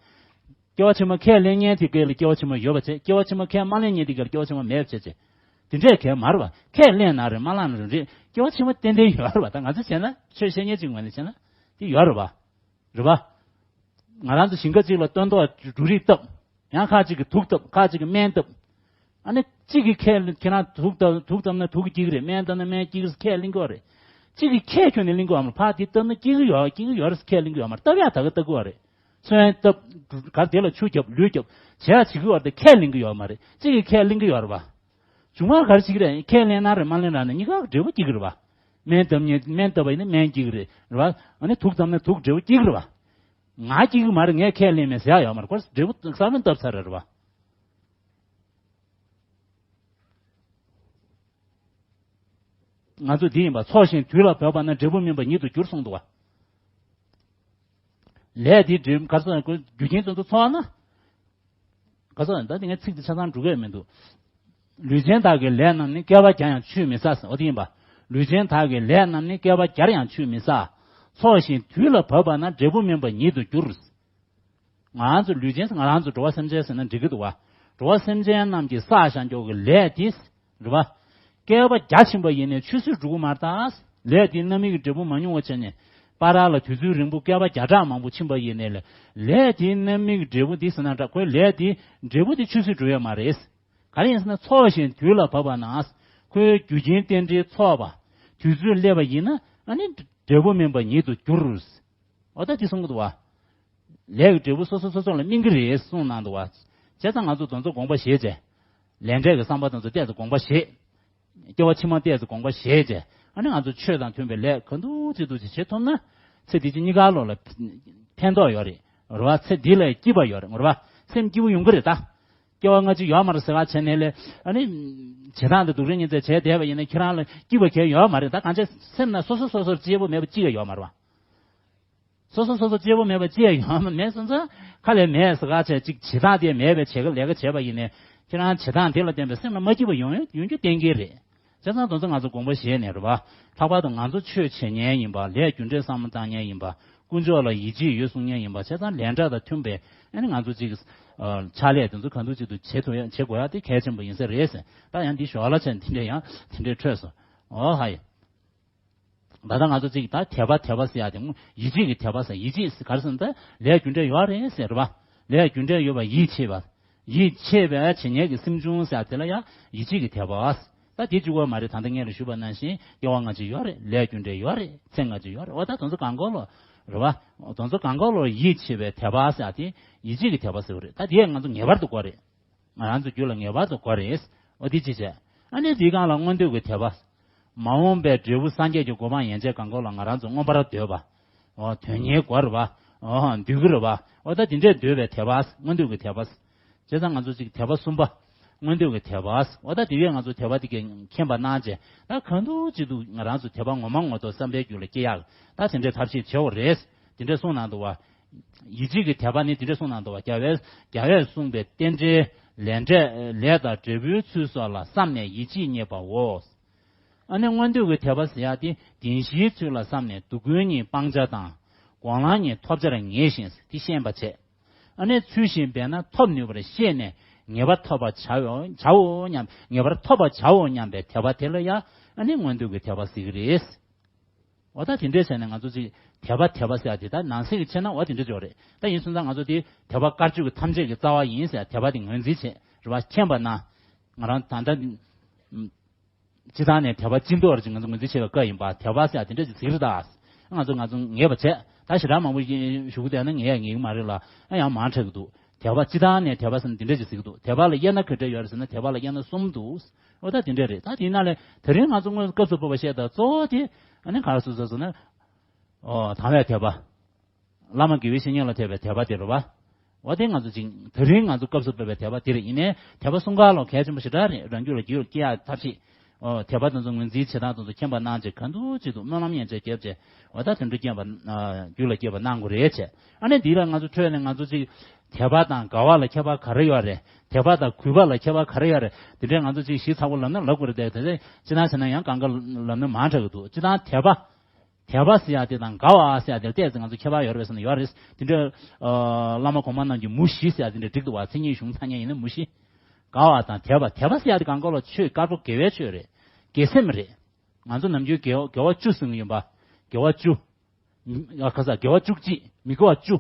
སྐྱེ་བ་ཕྱི་མ་ཁས་ལེན་མཁན་དེ་ག་ལ་སྐྱེ་བ་ཕྱི་མ་ཡོད་པ་བྱས། སྐྱེ་བ་ཕྱི་མ་ཁས་མ་ལེན་མཁན་དེ་ག་ལ་སྐྱེ་བ་ཕྱི་མ་མེད་པ་བྱས་བྱས། དེ་འདྲས་གས་མ་རེད་བ། ཁས་ལེན་ན་རེད་མ་ལེན་ན་རེད། སྐྱེ་བ་ཕྱི་མ་ཏན་ཏན་ཡོད་རེད་བ། ད་ང་ཚོ་བྱས་ན་ཆོས་བཤད་མཁན་གཅིག་ངོས་ནས་བྱས་ན་དེ་ཡོད་རེད་བ། རེད་བ། ང་རང་ཚོ་ཞིང་ཁ་གཅིག་ལ་སྟོན་ཐོག་འབྲུ་རིགས་བཏབ། ཡང་ཁ་ཅིག་གིས་དུག་བཏབ། ཁ་ཅིག་གིས་སྨན་བཏབ། ཨ་ནི་གཅིག་གིས་ཁས་ཁྱེད་རང་དུག་བཏབ་དུག་བཏབ་ན་དུག་སྐྱེ་གི་རེད། སྨན་བཏབ་ན་སྨན་སྐྱེ་གི་རེད། ཁས་ལེན་གྱི་ཡོད་རེད། གཅིག་གིས་ཁས་ཁྱོན་ནས་ལེན་གྱི་ཡོད་མ་རེད། ཕར་དེ་བཏབ་ན་སྐྱེ་གི་ཡོད་སྐྱེ་གི་ཡོད་རེད་ཁས་ལེན་གྱི་ཡོད་མ་རེད། བཏབ་ཡག་ད་ག་བཏབ་གི་ཡོད་རེད། སོན་བཏབ། གར་དེ་ལ་ཆུ་བརྒྱབ་ལུད་བརྒྱབ་བྱས་ཡག་བྱེད་ཀྱི་ཡོད་རེད། ཁས་ལེན་གྱི་ཡོད་མ་རེད། གཅིག་གིས་ཁས་ལེན་གྱི་ཡོད་རེད་བ། བྱུང་བ་ག་རེ་བྱེད་ཀྱི་རེད། ཁས་ལེན་ན་རེད་མ་ལེན་ར་ན་གཉིས་ཀ་འབྲས་བུ་སྐྱེ་གི་རེད་བ། སྨན་བཏབ་ཉེ་སྨན་བཏབ་པ་ཡིན་ན་སྨན་སྐྱེ་གི་རེད་རེད་བ། ཨ་ནི་དུག་བཏབ་ན་དུག་འབྲས་བུ་སྐྱེ་གི་རེད་བ། ང་སྐྱེ་གི་མ་རེད། ངས་ཁས་ལེན་མེད་ཟེར་ཡག་ཡོད་མ་རེད། ཁོ་འབྲས་བུ་གསར་པ་བཏབ་ཚར་རེད་བ། ང་ཚོ་འདི་ཡིན་པ། ཚོགས་ཞིང་དུས་ལ་བབ་པ་ན་འབྲས་བུ་སྨིན་པ་ཉིད་དུ་འགྱུར་གསུངས་འདུག་བ། ལས་འདི་འབྲས་ག་ས་རྒྱུ་རྐྱེན་ཙམ་དུ་འཚོ་བ་ན། ག་ས་ད་འདི་ངས་ཚིག་འདི་ཆ་ཚང་འགྲོ་གི་མི་འདུག་ལུས་ཅན་དག་གི་ལས་རྣམས་ནི། བསྐལ་པ་བརྒྱར་ཡང་ཆུད་མི་ཟ། འོ་དེ་ཡིན་པ། ལུས་ཅན་དག་གི་ལས་རྣམས་ནི། བསྐལ་པ་བརྒྱར་ཡང་ཆུད་མི་ཟ། ཚོགས་ཞིང་དུས་ལ་བབ་པ་ན། འབྲས་བུ་སྨིན་པ་ཉིད་དུ་འགྱུར། ང་ཚོ་ལུས་ཅན་ང་རང་ཚོ་འགྲོ་བ་སེམས་ཅན་ཟེར་ན་འགྲིག་གི་འདུག་བ། འགྲོ་བ་སེམས་ཅན་རྣམས་ཀྱིས་བསགས་བཞག་མགྱོགས་ཀྱི་ལས་དེ་རེད་བ། བསྐལ་པ་བརྒྱ་ཕྱིན་པ་ཡིན་ནའི་ཆུད་ཟོས་འགྲོ་གི་མ་རེད་ད། ལས་དེའི་རྣམ་སྨིན་གྱི་འབྲས་བུ་མ་མྱོང་བ་བྱས་ནས་བར་ལ་དུས་ཚོད་རིང་པོ་བསྐལ་པ་བརྒྱ་ཕྲག་མང་པོ་ཕྱིན་པ་ཡིན་ནའི་ལས་དེའི་རྣམ་སྨིན་གྱི་འབྲས་བུ་འདི་ཟེར་ན་འདྲ། ཁོའི་ལས་དེའི་འབྲས་བུ་དེ་ཆུད་ཟོས་འགྲོ་ཡོད་མ་རེད། ག་རེ་ཡིན་ཟེར་ན་ཚོགས་ཞིང་དུས་ལ་བབ་པ་ན། ཁོའི་རྒྱུ་རྐྱེན་རྟེན་འབྲེལ་ཚོགས་པ། དུས་ཚོད་སླེབས་པ་ཡིན་ན་ཨ་ནི་འབྲས་བུ་སྨིན་པ་ཉིད་དུ་འགྱུར། འོ་ད་དེ་གསུང་གི་འདུག་བ། ལས་ཀྱི་འབྲས་བུ་སོ་སོ་སོ་སོ་ལ་སྨིན་གྱི་རེད་གསུངས་གནང་འདུག་བ། བྱས་ཙང་ང་ཚོ་དེ་ཚོ་དགོངས་པ་བཞེས་བྱས། ལས་འབྲས་ཀྱི་བསམ་པ་དེ་ཚོ་ཏོག་ཙམ་དགོངས་པ་བཞེས། སྐྱེ་བ་ཕྱི་མ་ཏོག་ཙམ་དགོངས་པ་བཞེས་བྱས། ཨ་ནི་ང་ཚོ་ཆོས་དང་མཐུན་པའི་ལས་གང་ཐུབ་ཅི་ཐུབ་ཅིག་བྱེད་ཐུབ་ན། ཚེ་འདི་ཕྱི་གཉིས་ཀ་ལོག་ལ་ཕན་ཐོགས་ཡོད་རེད། རེད་བ། ཚེ་འདི་ལ་སྐྱིད་པ་ཡོད་རེད། རེད་བ། སེམས་སྐྱིད་པོ་ཡོང་གི་རེད་ད། སྐྱེ་བ་སྔ་ཕྱི་ཡོད་མ་རེད་ཟེར་བ་བྱས་ནས་ལས་ཨ་ནི། བྱེད་སྟངས་དེ་སྡུག་རུས་ཉེན་ཚད་བྱས་བསྡད་པ་ཡིན་ན་ཁྱེད་རང་ལ་སྐྱིད་པ་གང་ཡོད་མ་རེད་ད། གང་བྱས་སེམས་ན་སོ་སོ་སོ་སོར་གཅེས་པོ་མེད་པ་གཅིག་ཡང་ཡོད་མ་རེད་བ། སོ་སོ་སོ་སོ་གཅེས་པོ་མེད་པ་གཅིག་ཡང་ཡོད་མ་མེད་སོང་ཙང་ཁ་ལས་མེད་ཟེར་བ་བྱས་ཅིག་བྱེད་སྟངས་དེ་མེད་པའི་བྱེད་ཀ་ལས་ཀ་བྱས་པ་ཡིན་ནས་ཁྱེད་རང་བྱེད་སྟངས་དེ་ལ་བརྟེན་པའི་སེམས་ལ་མ་སྐྱིད་པ་ཡོང་ཡོང་རྒྱུ་གཏན་འཁེལ་རེད། བྱས་ཙང་དེ་ཚོ་ང་ཚོ་དགོངས་པ་བཞེས་ནས་རེད་བ། ལྷག་པར་དུ་ང་ཚོ་ཆོས་བྱེད་མཁན་ཡིན་པ། ལས་རྒྱུ་འབྲས་བསམ་བློ་བཏང་མཁན་ཡིན་པ། དཀོན་མཆོག་ལ་ཡིད་ཆེས་ཡོད་གསུང་མཁན་ཡིན་པ། བྱས་ཙང་ལས་འབྲས་དང་མཐུན་པའི་ཨ་ནི་ང་ཚོ་ཅིག་ཨ། ཕྱག་ལས་དེ་ཚོ་གང་ཐུབ་ཅི་ཐུབ་བྱེད་ཐུབ་ཡ་བྱེད་དགོས་ཡ་དེ་གལ་ཆེན་པོ་ཡིན་ས་རེད་ཟེར། ད་ཡང་འདི་ཞོར་ལ་བྱས་དེ་འདྲས་ཡང་དེ་འདྲས་འཕྲོས་སོང་། ཨོ་ཧ་ཡ། ད་ལྟ་ང་ཚོ་ཅིག་ད་དད་པ་དད་པ་ཟེར་ཡ་དེ་ཡིད་ཆེས་ཀྱི་དད་པ་ཟེར། ཡིད་ཆེས་ཟེར་ག་རེ་ཟེར་ན་ད་ལས་རྒྱུ་འབྲས་ཡོད་རེད་ཟེར་བ། ལས་རྒྱུ་འབྲས་ཡོད་པ་ཡིད་ཆེས་པ། ཡིད་ཆེས་པའི་བྱེད་ཉེས་ཀྱི་སེམས་བྱུང་ཟེར་ཡ་དེ་ལ་ཡང་ཡིད་ཆེས་ཀྱི་དད་པ། ད་དེ་གཅིག་པོ་མ་རེད། ད་ལྟ་སྔོན་ལ་ཞུས་པ་ནང་བཞིན་སྐྱེ་བ་སྔ་ཕྱི་ཡོད་རེད། ལས་རྒྱུ་འབྲས་ཡོད་རེད། ཚེ་སྔ་ཕྱི་ཡོད་རེད། འོ་ད་དེ་ཚོ་གང་གོ་ལོ་རེད་བ། དེ་ཚོ་གང་གོ་ལོ་ཡིད་ཆེས་པའི་དད་པ་ཟེར་ཡ་དེ་ཡིད་ཆེས་ཀྱི་དད་པ་ཟེར་བ་རེད། ད་དེ་ང་ཚོ་ངེས་པར་དུ་དགོས་རེད། ང་རང་ཚོ་རྒྱུད་ལ་ངེས་པར་དུ་དགོས་རེད། འོ་དེ་ཅི་བྱས། ཨ་ནི་དེའི་སྒང་ལ་མངོན་འདོད་ཀྱི་དད་པ། མ་འོངས་པའི་འབྲས་བུ་སངས་རྒྱས་ཀྱི་གོ་འཕང་ཡན་ཆད་གང་གོ་ལ་ང་རང་ཚོ་མངོན་པར་འདོད་པ། འོ་དོན་གཉེར་དགོས་རེད་པ། འོ་འདོད་ཀྱི་རེད་པ། འོ་ད་དེ་འདྲས་འདོད་པའི་དད་པ། མངོན་འདོད་ཀྱི་དད་པ། བྱས་ཙང་ང་ཚོ་ཅིག་དད་པ་གསུམ་པ། མངོན་འདོད་ཀྱི་དད་པ། འོ་ད་དེ་བས་ང་ཚོ་དད་པ་དེ་གས་མཁྱེན་པ་གནང་བྱས། ད་གང་ཐུབ་ཅི་ཐུབ་ང་རང་ཚོ་དད་པ་ངོ་མ་ངོ་ཐོག་བསམ་པའི་རྒྱུད་ལ་སྐྱེ་ཡག་ད་དེ་འདྲས་ཐབས་ཤེས་བྱེད་དགོས་རེད། དེ་འདྲས་གསུངས་གནང་འདུག་བ། ཡིད་ཆེས་ཀྱི་དད་པ་ནི་དེ་འདྲས་གསུངས་གནང་འདུག་བ། རྒྱལ་བས་རྒྱལ་བས་གསུངས་པའི་རྟེན་འབྲེལ་ལས་འབྲས་ལས་དང་འབྲས་བུའི་ཚུལ་སོགས་ལ་བསམ་ནས་ཡིད་ཆེས་རྙེད་པའོ། ཨ་ནི་མངོན་འདོད་ཀྱི་དད་པ་ཟེར་ཡག་དེ་བདེན་བཞིའི་ཚུལ་ལ་བསམ་ནས་སྡུག་ཀུན་གཉིས་སྤང་བྱ་དང་། སྒོམ་ལམ་གཉིས་ཐོབ་བྱར་ངེས་ཤིང་དེ་ཤེས་པ་བྱས། ཨ་ནི་ཚུལ་བཞིན་འབད་ན་ཐོབ་ནུས་པར་ཤེས་ནས་ངེས་པར་ཐོབ་པར་བྱའོ་བྱའོ་སྙམ། ངེས་པར་ཐོབ་པར་བྱའོ་སྙམ་པའི་དད་པ་དེ་ལ་ཡང་ཨ་ནི་མངོན་འདོད་ཀྱི་དད་པ་ཟེར་གྱི་རེད། འོ་ད་དེ་འདྲས་བྱས་ནས་ང་ཚོ་ཅིག་དད་པ་དད་པ་ཟེར་ཡ་དེ་ད་ནང་གསེས་ཀྱི་ཕྱེ་ན་འོ་དེ་འདྲས་ཅིག་ཡོད་རེད། ད་ཡིན་སོང་ཙང་ང་ཚོ་དེ་དད་པ་དཀར་ཆོས་ཀྱི་ཐམས་ཅད་ཀྱི་རྩ་བ་ཡིན་ཟེར་ཡ་དད་པ་དེ་ངོས་འཛིན་བྱེད་རེད་བ། མཁྱེན་པ་ན། ང་རང་ད་ལྟ་སྤྱི་བཏང་ནས་དད་པ་ཅི་འདྲ་བ་ཅིག་ང་ཚོ་ངོས་འཛིན་བྱེད་པའི་སྐབས་ཡིན་པ། དད་པ་ཟེར་ཡ་དེ་འདྲས་ཅིག་ཟེར་གྱི་རེད་ད། ང་ཚོ་ང་ཚོ་ངེས་པ་བྱས། ད་ཞེ་དྲག་མང་པོ་ཞིག་ཞུ་གི་བསྡད་ན་ངེས་ཡ་ངེས་ཀྱི་མ་རེད་ལ། ཨ་ཡང་མང་དྲགས་ཀྱི་འདུག་དད་པ་སྤྱི་བཏང་ནས་དད་པ་ཟེར་ན་འདི་འདྲ་ཅིག་ཟེར་གྱི་འདུག་དད་པ་ལ་དབྱེ་ན་ག་འདྲ་ཡོད་རེད་ཟེར་ན་དད་པ་ལ་དབྱེ་ན་གསུམ་འདུག་འོ་ད་དེ་འདྲ་རེད། ད་དེ་ཡིན་ན་ལས་དེ་རིང་ང་ཚོ་དངོས་སུ་སྐབས་སུ་བབས་པ་བཤད་ད་གཙོ་བོ་དེ་ཨ་ནི་ག་རེ་ཟེར་ཟེར་ན། ཨོ་དང་བའི་དད་པ། བླ་མ་དགེ་བའི་བཤེས་གཉེན་ལ་ཐེབས་པའི་དད་པ་དེ་རེད་བ། འོ་དེ་ང་ཚོ་ཅིག་དེ་རིང་ང་ཚོ་སྐབས་སུ་བབས་པའི་དད་པ་དེ་རེད། ཡིན་ནའི་དད་པ་གསུམ་ཀ་ལོ་གལ་ཆེན་པོ་ཞེ་དྲག་རེད། རང་རྒྱུད་ལ་རྒྱུད་སྐྱེ་ཡག་ཐབས་ཤེས། ཨོ་དད་པ་དེ་ཚོ་ངོས་འཛིན་བྱེད་སྟངས་དེ་ཚོ་མཁྱེན་པ་གནང་བྱས་གང་ཐུབ་ཅི་ཐུབ་སྨོན་ལམ་ཡན་ཆད་བརྒྱབ་བྱས། འོ་ད་དེ་འདྲ་སྐྱེས་པ་རྒྱུད་ལ་སྐྱེས་པ་གནང་དགོས་རེད་བྱས། ཨ་ནི་འདི་ལ་ང་ཚོ་འཕྲོས་ནས་ང་ཚོ་ཅིག་ དད་པ་དང་དགའ་བ་ལ་ཁྱད་པར་ག་རེ་ཡོད་རེད། དད་པ་དང་གུས་པ་ལ་ཁྱད་པར་ག་རེ་ཡོད་རེད། དེ་འདྲའི་ང་ཚོ་ཅིག་ཞིབ་ཚགས་པོ་ལབ་ན་ལབ་དགོས་རེད་དེ། དེ་ཚེ་སྤྱིར་བཏང་བྱས་ན་ཡང་གང་ག་ལབ་ན་མང་དྲགས་ཀྱི་འདུག་སྤྱིར་བཏང་དད་པ། དད་པ་ཟེར་ཡ་དེ་དང་དགའ་བ་ཟེར་ཡ་དེ་ལ་ཏོག་ཙམ་ང་ཚོ་ཁྱད་པར་ཡོད་རེད་པས་ཟེར་ན་ཡོད་རེད། དེ་འདྲའི་ཨ་བླ་མ་གོང་མ་རྣམས་ཀྱིས་མུ་བཞི་ཟེར་ཡ་དེ་འདྲ་བསྒྲིགས་འདུག་བ། མཚན་ཉིད་གཞུང་ཐ་སྙད་ཡིན་ན་མུ་བཞི། དགའ་བ་དང་དད་པ། དད་པ་ཟེར་ཡ་དེ་གང་ག་ལ་ཆོས་དཀར་པོ་དགེ་བའི་ཆོས་རེད། དགེ་སེམས་རེད། ང་ཚོ་ནམ་རྒྱུན་དགེ་བ་དགེ་བ་བཅུ་ཟེར་གྱི་ཡིན་པ། དགེ་བ་བཅུ། ཨ་ཁ་ས་དགེ་བ་བཅུ་གཅིག་མི་དགེ་བ་བཅུ།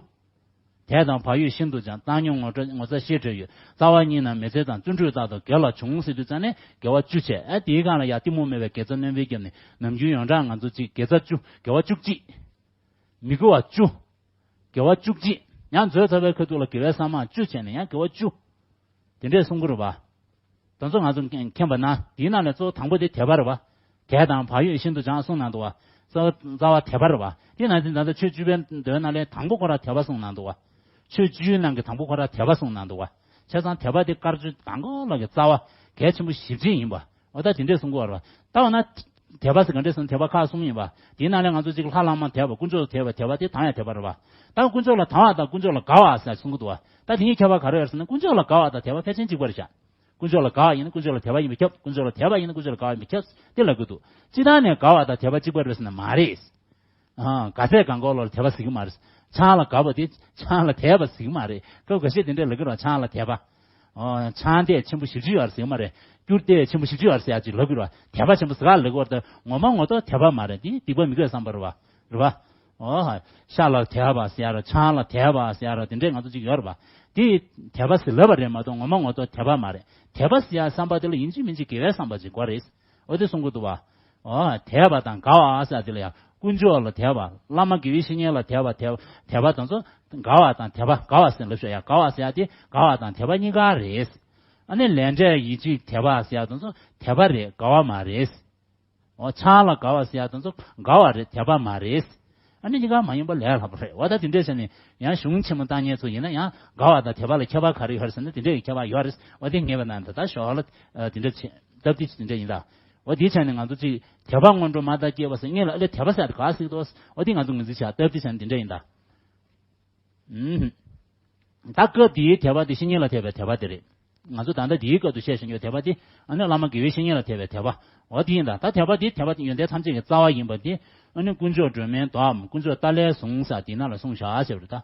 དད་དང་བག་ཡོད་ཤིན་ཏུ་སྦྱང་། བཏང་སྙོམས་ངོ་ཚ་ངོ་ཚ་ཤེས་བྲལ་ཡོད། རྩ་བ་ཉིད་ནས་མི་འཚེ་དང་བརྩོན་འགྲུས་རྟག་ཏུ་དགེ་ལ་སྦྱོང་ཟེར་དུས་ཙང་ནས་དགེ་བ་བཅུ་བྱས། ཨ་དེའི་སྒང་ལ་ཡ་གཏི་མུག་མེད་པའི་དགེ་རྩ་སྣོན་པའི་རྒྱབ་ནས་ནམ་རྒྱུན་ཡོངས་གྲགས་ང་ཚོ་གཅིག་དགེ་རྩ་བཅུ། དགེ་བ་བཅུ་གཅིག་མི་དགེ་བ་བཅུ། དགེ་བ་བཅུ་གཅིག་ཡང་མཛོད་ཚ་བའི་ཁ་ཐུག་ལ་དགེ་བའི་ས་མང་བཅུ་བྱས་ནས་ཡང་དགེ་བ་བཅུ། དེ་འདྲས་གསུང་གི་རེད་པ། དེ་ཚོ་ང་ཚོ་མཁྱེན་པ་ན་དེའི་ནང་ནས་གཙོ་བོ་དང་པོ་དེ་དད་པ་རེད་པ། དད་དང་བག་ཡོད་ཤིན་ཏུ་སྦྱང་གསུངས་གནང་འདུག་བ། རྩ་བ་རྩ་བ་དད་པ་རེད་པ། དེ་ནང་བཞིན་ད་ལྟ་ཆོས་བཅུ་པའི་མདོའི་ནང་ལས་དང་པོ་ཁོ་རང་དད་པ་གསུངས་གནང་འདུག་བ། ཆོས་བཅུའི་ནང་གི་དང་པོ་ཁོ་རང་དད་པ་གསུངས་གནང་འདུག་བ། བྱས་ཙང་དད་པ་དེ་དཀར་ཆ་གང་ག་ལ་གི་རྩ་བ་གལ་ཆེན་པོ་ཞེ་པོ་ཅིག་ཡིན་པ། འོ་ད་དེ་འདྲས་གསུང་གི་ཡོད་རེད་པ། ད་འོ་ན་དད་པ་ཟེར་ག་འདྲས་གསུང་། དད་པ་ཁག་གསུམ་ཡིན་པ། དེའི་ནང་ལས་ང་ཚོ་གཅིག་ལྷ་བླ་མ་དད་པ། དཀོན་མཆོག་དད་པ། དད་པ་དེ་དང་ཡང་དད་པ་རེད་པ། ད་དཀོན་མཆོག་ལ་དང་བ་དང་དཀོན་མཆོག་ལ་དགའ་བ་ཟེར་གསུང་གི་འདུག་བ། ད་དེ་གཉིས་ཁྱད་པར་ག་རེ་ཡོད་ཟེར་ན་དཀོན་མཆོག་ལ་དགའ་བ་དང་དད་པ་ཕལ་ཆེར་གཅིག་པ་རེད་ཤག་དཀོན་མཆོག་ལ་དགའ་བ་ཡིན་ན་དཀོན་མཆོག་ལ་དད་པ་ཡིན་པས་ཁྱབ། དཀོན་མཆོག་ལ་དད་པ་ཡིན་ན་དཀོན་མཆོག་ལ་དགའ་བ་ཡིན་པས་ཁྱབ། དེ་ལབ་ཀྱི་འདུག་སྤྱིར་བཏང་ནས་དགའ་བ་དང་དད་པ་གཅིག་པ་རེད་ཟེར་ན་མ་རེད། ཨ། དགའ་ཚད་གང་ག་ལོར་དད་པ་ཟེར་གྱི་མ་རེད། ཆང་ལ་དགའ་བ་དེ་ཆང་ལ་དད་པ་ཟེར་གྱི་མ་རེད། སྐབས་འགའ་ཤས་དེ་འདྲས་ལབ་ཀྱི་རེད་པ། ཆང་ལ་དད་པ། ཨོ། ཆང་དད་ཆེན་པོ་ཞེ་པོ་ཅིག་ཡོད་རེད་ཟེར་གྱི་མ་རེད། སྐྱུར་དད་ཆེན་པོ་ཞེ་པོ་ཅིག་ཡོད་རེད་ཟེར་ཡ་ཅིག་ལབ་ཀྱི་རེད་པ། དད་པ་ཆེན་པོ་ཟེར་ག་ལབ་ཀྱི་རེད་པ། ངོ་མ་ངོ་ཐོག་དད་པ་མ་རེད། དེ་སྡིག་པ་མི་དགེ་བསམ་པ་རེད་པ། རེད་པ། ཨོ། ཤ་ལ་དད་པ་ཟེར་ཡ་ར། ཆང་ལ་དད་པ་ཟེར་ཡ་ར། དེ་འདྲས་ང་ཚོ་ཅིག་ཡོད་རེད་པ། དེ་དད་པ་ཟེར་ལབ་པ་རེད་མ་གཏོགས་ངོ་མ་ངོ་ཐོག་དད་པ་མ་རེད། དད་པ་ཟེར་ཡ་བསམ་པ་དེ་ལ་ཡིན་གཅིག་མིན་གཅིག་དགེ་བའི་བསམ་པ་ཅིག་དགོས་རེད། འོ་དེ་གསུང་གི་འདུག་བ། འོ། དད་པ་དང་དགའ་བ་ཟེར་དེ་ལ་ཡང་དཀོན་མཆོག་ལ་དད་པ། བླ་མ་དགེ་བའི་བཤེས་གཉེན་ལ་དད་པ། དད་དད་པ་དང་ཚོ་དགའ་བ་དང་དད་པ། དགའ་བ་ཟེར་ལབ་ཤོག་ཡ། དགའ་བ་ཟེར་ཡ་དེ་དགའ་བ་དང་དད་པ་གཉིས་ཀ་རེད། ཨ་ནི་ལས་འབྲས་ཡིད་ཆེས་དད་པ་ཟེར་ཡ་དང་ཚོ་དད་པ་རེད། དགའ་བ་མ་རེད། འོ། ཆང་ལ་དགའ་བ་ཟེར་ཡ་དང་ཚོ་དགའ་བ་རེད། དད་པ་མ་རེད། ཨ་ནི་གཉིས་ཀ་མ་ཡིན་པ་ལས་སླ་པོ་རེད། འོ་ད་དེ་འདྲས་བྱས་ནས་ཡང་གཞུང་ཆེན་མོ་བཏང་མཁན་ཚོ་ཡིན་ན་ཡང་དགའ་བ་དང་དད་པ་ལ་ཁྱད་པར་ག་རེ་ཡོད་རེད་ཟེར་ན་དེ་འདྲས་ཀྱི་ཁྱད་པར་ཡོད་རེད། འོ་དེ་ངེས་པ་ན་ད་ལྟ་ཞོར་ལ་དེ་འདྲས་བྱས་སྟབས་བདེ་དེ་འདྲས་ཡིན་ད། འོ་དེ་བྱས་ནས་ང་ཚོ་ཅིག་དད་པ་སྔོན་འགྲོ་མ་དང་བཅས་པ་ཟེར་ངེས་ལ་ཨ་ལས་དད་པ་ཟེར་དེ་ག་ཟིག་འདུག་འོ་དེ་ང་ཚོ་ངོས་འཛིན་བྱས་སྟབས་བདེ་བྱས་ནས་དེ་འདྲས་ཡིན་ད། ཨུམ། ད་སྐབས་འདིའི་དད་པ་དེ་བཤེས་གཉེན་ལ་དད་པའི་དད་པ་དེ་རེད། ང་ཚོ་ད་ལྟ་འདིའི་སྐབས་སུ་བཤད་བཞིན་ཡོད་དད་པ་དེ་ཨ་ནི་བླ་མ་དགེ་བའི་བཤེས་གཉེན་ལ་དད་པའི་དད་པ། འོ་དེ་ཡིན་ད། ད་དད་པ་དེ་དད་པ་ཡོན་ཏན་ཐམས་ཅད་ཀྱི་རྩ་བ་ཡིན་པ་དེ་ཨ་ནི་དཀོན་མཆོག་སྒྲོལ་མའི་མདོའམ་དཀོན་མཆོག་ཏཱ་ལའི་གཟུངས་ཟེར་དེ་ནང་ལ་གསུངས་བཞག་ཟེར་བ་རེད་ད།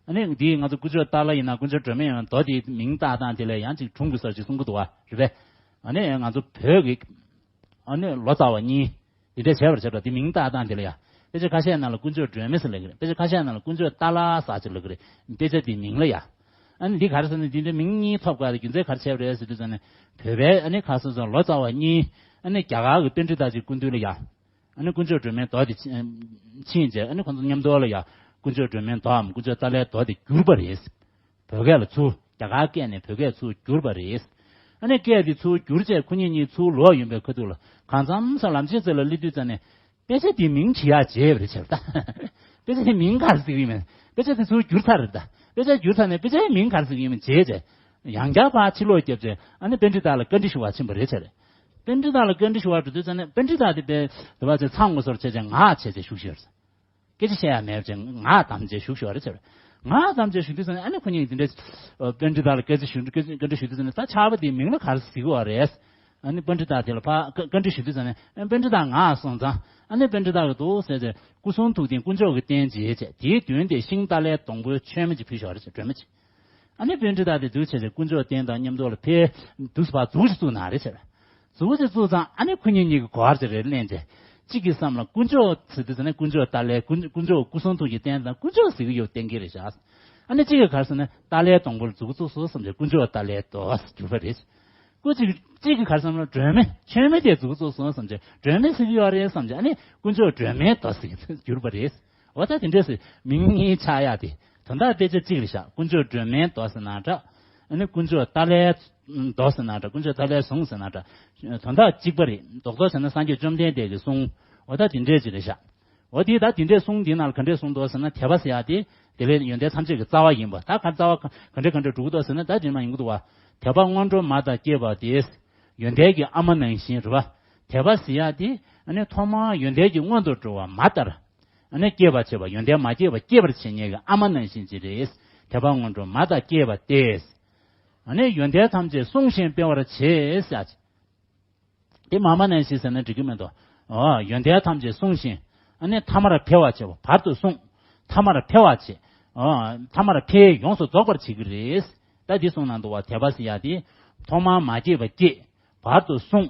ཨ་ནི་འདི་ང་ཚོ་དཀོན་མཆོག་ཏཱ་ལ་ཡིན་ན་དཀོན་མཆོག་སྒྲོལ་མ་ཡིན་ན་མདོ་དེའི་མིང་བཏགས་སྟངས་དེ་ལ་ཡང་ཅིག་གྲུང་དགོས་ས་ཅིག་གསུང་གི་འདུག་བ། རེད་པས། ཨ་ནི་ང་ཚོ་བོད་ཀྱི་ཨ་ནི་ལོ་ཙཱ་བ་གཉིས་དེ་འདྲ་བྱས་པར་བྱས་པ་དེ་མིང་བཏགས་སྟངས་དེ་ལ་ཡ། དཔེ་ཆ་ཁ་ཤས་ནང་ལ་དཀོན་མཆོག་སྒྲོལ་མ་ཟེར་ལབ་ཀྱི་རེད། དཔེ་ཆ་ཁ་ཤས་ནང་ལ་དཀོན་མཆོག་ཏཱ་ལ་ཟེར་ཅིག་ལབ་ཀྱི་རེད། དཔེ་ཆ་དེའི་མིང་ལ་ཡ། ཨ་ནི་འདི་ག་རེ་ཟེར་ན་འདི་འདྲའི་མིང་གཉིས་ཐོབ་དཀའ་ལ་རྒྱུ་མཚན་ག་རེ་བྱས་པ་རེད་ཟེར་དུས་ཙམ་ནས་བོད་པའི་ཨ་ནི་ཁ་སང་སང་ལོ་ཙཱ་བ་གཉིས་ཨ་ནི་རྒྱ་གར་གྱི་པཎྜི་ཏ་ཅིག་སྐུ་མདུན་ལ་ཡ། ཨ་ནི་དཀོན་མཆོག་སྒྲོལ་མའི་མདོ་དེ་ཕྱིན་རྗེས་ཨ་ནི་ཁོང་ཚོ་མཉམ་དུ་ལ་ཡ་དཀོན་མཆོག་སྒྲོལ་མའི་མདོའམ་དཀོན་མཆོག་ཏཱ་ལའི་མདོ་དེ་བསྒྱུར་པ་རེད། བོད་སྐད་ལ་ཚུར་རྒྱ་གར་སྐད་ནས་བོད་སྐད་ཚུར་བསྒྱུར་པ་རེད། ཨ་ནི་སྐད་དེ་ཚུར་བསྒྱུར་རྗེས་ཁོ་གཉིས་གཉིས་ཚུར་ལོག་ཡོང་པའི་ཁ་ཐུག་ལ་གང་འཚམ་ས་ལམ་ཆེན་ཚེ་ལ་སླེབས་དུས་ཙམ་ནས་དཔེ་ཆ་དེའི་མིང་བྲིས་ཡག་བརྗེད་པ་རེད་བྱས་པ་ད། དཔེ་ཆ་དེའི་མིང་ག་རེ་ཟེར་གྱི་ཡིན་མིན། དཔེ་ཆ་དེ་ཚུར་བསྒྱུར་ཚར་རེད་ད། དཔེ་ཆ་བསྒྱུར་ཚར་ནས་དཔེ་ཆའི་མིང་ག་རེ་ཟེར་གྱི་ཡིན་མིན་བརྗེད་བྱས། ཡང་བསྐྱར་ཕར་ཕྱིར་ལོག་བརྒྱབ་བྱས་ཨ་ནི་པཎྜི་ཏ་ལ་བཀའ་འདྲི་ཞུ་བར་ཕྱིན་པ་རེད་བྱས་རེད། པཎྜི་ཏ་ལ་བཀའ་འདྲི་ཞུ་བར་འགྲོ་དུས་ཙམ་ནས་པཎྜི་ཏ་དེ་དཔེ་དེ་བ་ཚེ་ཚང་ངོ་སོར་བྱས་བྱས་ངག་བྱས་བྱས་བཞུགས་བཞུགས་རེད། སྐད་ཆ་བཤད་ཡ་མེད་ཅིང་ངག་བསྡམས་བྱས་བཞུགས་ཞོར་རེ་བྱས། ངག་བསྡམས་བྱས་བཞུགས་དུས་ཙམ་ནས་ཨ་ནི་ཁོ་གཉིས་འདི་འདྲའི་པཎྜི་ཏ་ལ་སྐད་ཆ་ཞུ་སྐད་ཆ་འདྲི་ཞུ་དུས་ཙམ་ནས་ད་ཕྱག་དཔེ་འདིའི་མིང་ལ་ག་རེ་ཟེར་གྱི་ཡོད་རེད། ཨ་ནི་པཎྜི་ཏ་དེ་ལ་ཕར་བཀའ་བཀའ་འདྲི་ཞུ་དུས་ཙམ་ནས་ཨ་པཎྜི་ཏ་ངག་སོང་ཙང་ཨ་ནི་པཎྜི་ཏ་གིས་འདུག་ཟེར་ཏེ་སྐུ་གསུང་ཐུགས་རྟེན་དཀོན་མཆོག་གི་རྟེན་བྱས་བྱས་དེའི་མདུན་དེར་ཤིང་ཏཱ་ལའི་སྡོང་པོའི་མཆོད་མེ་ཅིག་ཕུལ་ཞོར་རེ་བྱས་སྒྲོལ་མ་ཅིག་ཨ་ནི་པཎྜི་ཏ་དེ་འདུག་བྱས་ཏེ་དཀོན་མཆོག་རྟེན་དང་མཉམ་དུ་ལ་ཕེབས་འདུག་སེ་ཕར་མཛུབ་ཅིག་བཙུགས་ན་རེ་བྱས། མཛུབ་ཅིག་བཙུགས་ཙང་ཨ་ནི་ཁོ་གཉིས་གཉིས་ཀྱི་གོ་བར་ཅིག་རེ་ལེན་བྱས། གཅིག་གི་བསམ་ལ་དཀོན་མཆོག་ཟེར་དུས་ཙམ་ནས་དཀོན་མཆོག་ཏཱ་ལའི་དཀོན་དཀོན་མཆོག་སྐུ་གསུང་ཐུགས་ཀྱི་རྟེན་དང་དཀོན་མཆོག་ཟེར་གྱི་ཡོད་གཏན་འཁེལ་རེད་བཞག་ཨ་ནི་གཅིག་གིས་ག་རེ་ཟེར་ན་ཏཱ་ལའི་སྡོང་པོ་ལ་མཛུབ་བཙུགས་སོང་བསམ་བྱས་དཀོན་མཆོག་ཏཱ་ལའི་མདོ་ཟེར་གྱུར་པ་རེད། སྐུ་གཅིག་གཅིག་གིས་ག་རེ་བསམ་ན་སྒྲོལ་མ་མཆོད་མེ་དེ་མཛུབ་བཙུགས་སོང་བསམ་བྱས་སྒྲོལ་མ་ཟེར་གྱི་ཡོད་རེད་བསམ་བྱས་ཨ་ནི་དཀོན་མཆོག་སྒྲོལ་མའི་མདོ་ཟེར་གྱུར་པ་རེད། འོ་ད་དེ་འདྲས་སེ་མིང་གཉིས་ཆགས་ཡག་དེ་དོན་དག་དཔེ་ཆ་གཅིག་རེད་ཤག་དཀོན་མཆོག་སྒྲོལ་མའི་མདོ་ཟེར་ན་འདྲ། ཨ་ནི་དཀོན་མཆོག་ཏཱ་ལའི་མདོ་ཟེར་ན་འདྲ། དཀོན་མཆོག་ཏཱ་ལའི་གཟུངས་ཟེར་ན་འདྲ། དོན་དག་གཅིག་པ་རེད། རྡོག་རྡོག་བྱས་ན་སངས་རྒྱས་བཅོམ་ལྡན་འདས་ཀྱི་གསུང་། འོ་ད་དེ་འདྲས་ཅིག་རེད་ཤག་འོ་དེ་ད་དེ་འདྲས་གསུང་དེའི་ནང་ལ་ག་འདྲས་གསུངས་འདུག་ཟེར་ན་དད་པ་ཟེར་ཡག་དེ་དེ་ལས་ཡོན་ཏན་ཐམས་ཅད་ཀྱི་རྩ་བ་ཡིན་པ། ད་ག་རྩ་བ་ག་འདྲས་ག་འདྲས་འགྲོ་གི་འདུག་ཟེར་ན་ད་དེ་མ་ཡིན་གྱི་འདུག་བ། དད་པ་སྔོན་འགྲོ་མ་དང་བཅས་པ་དེ་ཡོན་ཏན་གྱི་ཨ་མ་ནང་བཞིན་རེད་བ། དད་པ་ཟེར་ཡག་དེ་ཨ་ནི་ཐོག་མར་ཡོན་ཏན་གྱི་སྔོན་དུ་འགྲོ་བ་མ་ལྟར། ཨ་ནི་སྐྱེད་པར་བྱེད་པ། ཡོན་ཏན་མ་སྐྱེས་པ་སྐྱེད་པར་བྱེད་མཁན་གྱི་ཨ་མ་ནང་བཞིན་ཅིག་རེད། དད་པ་སྔོན་འགྲོ་མ་དང་བསྐྱེད་པ་སྟེ། ཨ་ནི་ཡོན་ཏན་ཐམས་ཅད་བསྲུང་ཞིང་སྤེལ་བར་བྱེད་ཟེར། དེ་མ་མ་ནས་ཞེས་ཟེར་ན་འགྲིག་གི་མེད་དོ། འོ་ཡོན་ཏན་ཐམས་ཅད་བསྲུང་ཞིང་། ཨ་ནི་ཐ་མར་འཕེལ་བར་བྱེད་པ། བར་དུ་བསྲུང་། ཐ་མར་འཕེལ་བར་བྱེད། འོ་ཐ་མར་འཕེལ་ཡོངས་སུ་རྫོགས་པར་བྱེད་ཀྱི་རེད། ད་འདི་གསུངས་གནང་འདུག་བ། དད་པ་ཟེར་ཡ་དེ། ཐོག་མར་མ་སྐྱེས་པ་སྐྱེ། བར་དུ་བསྲུང་།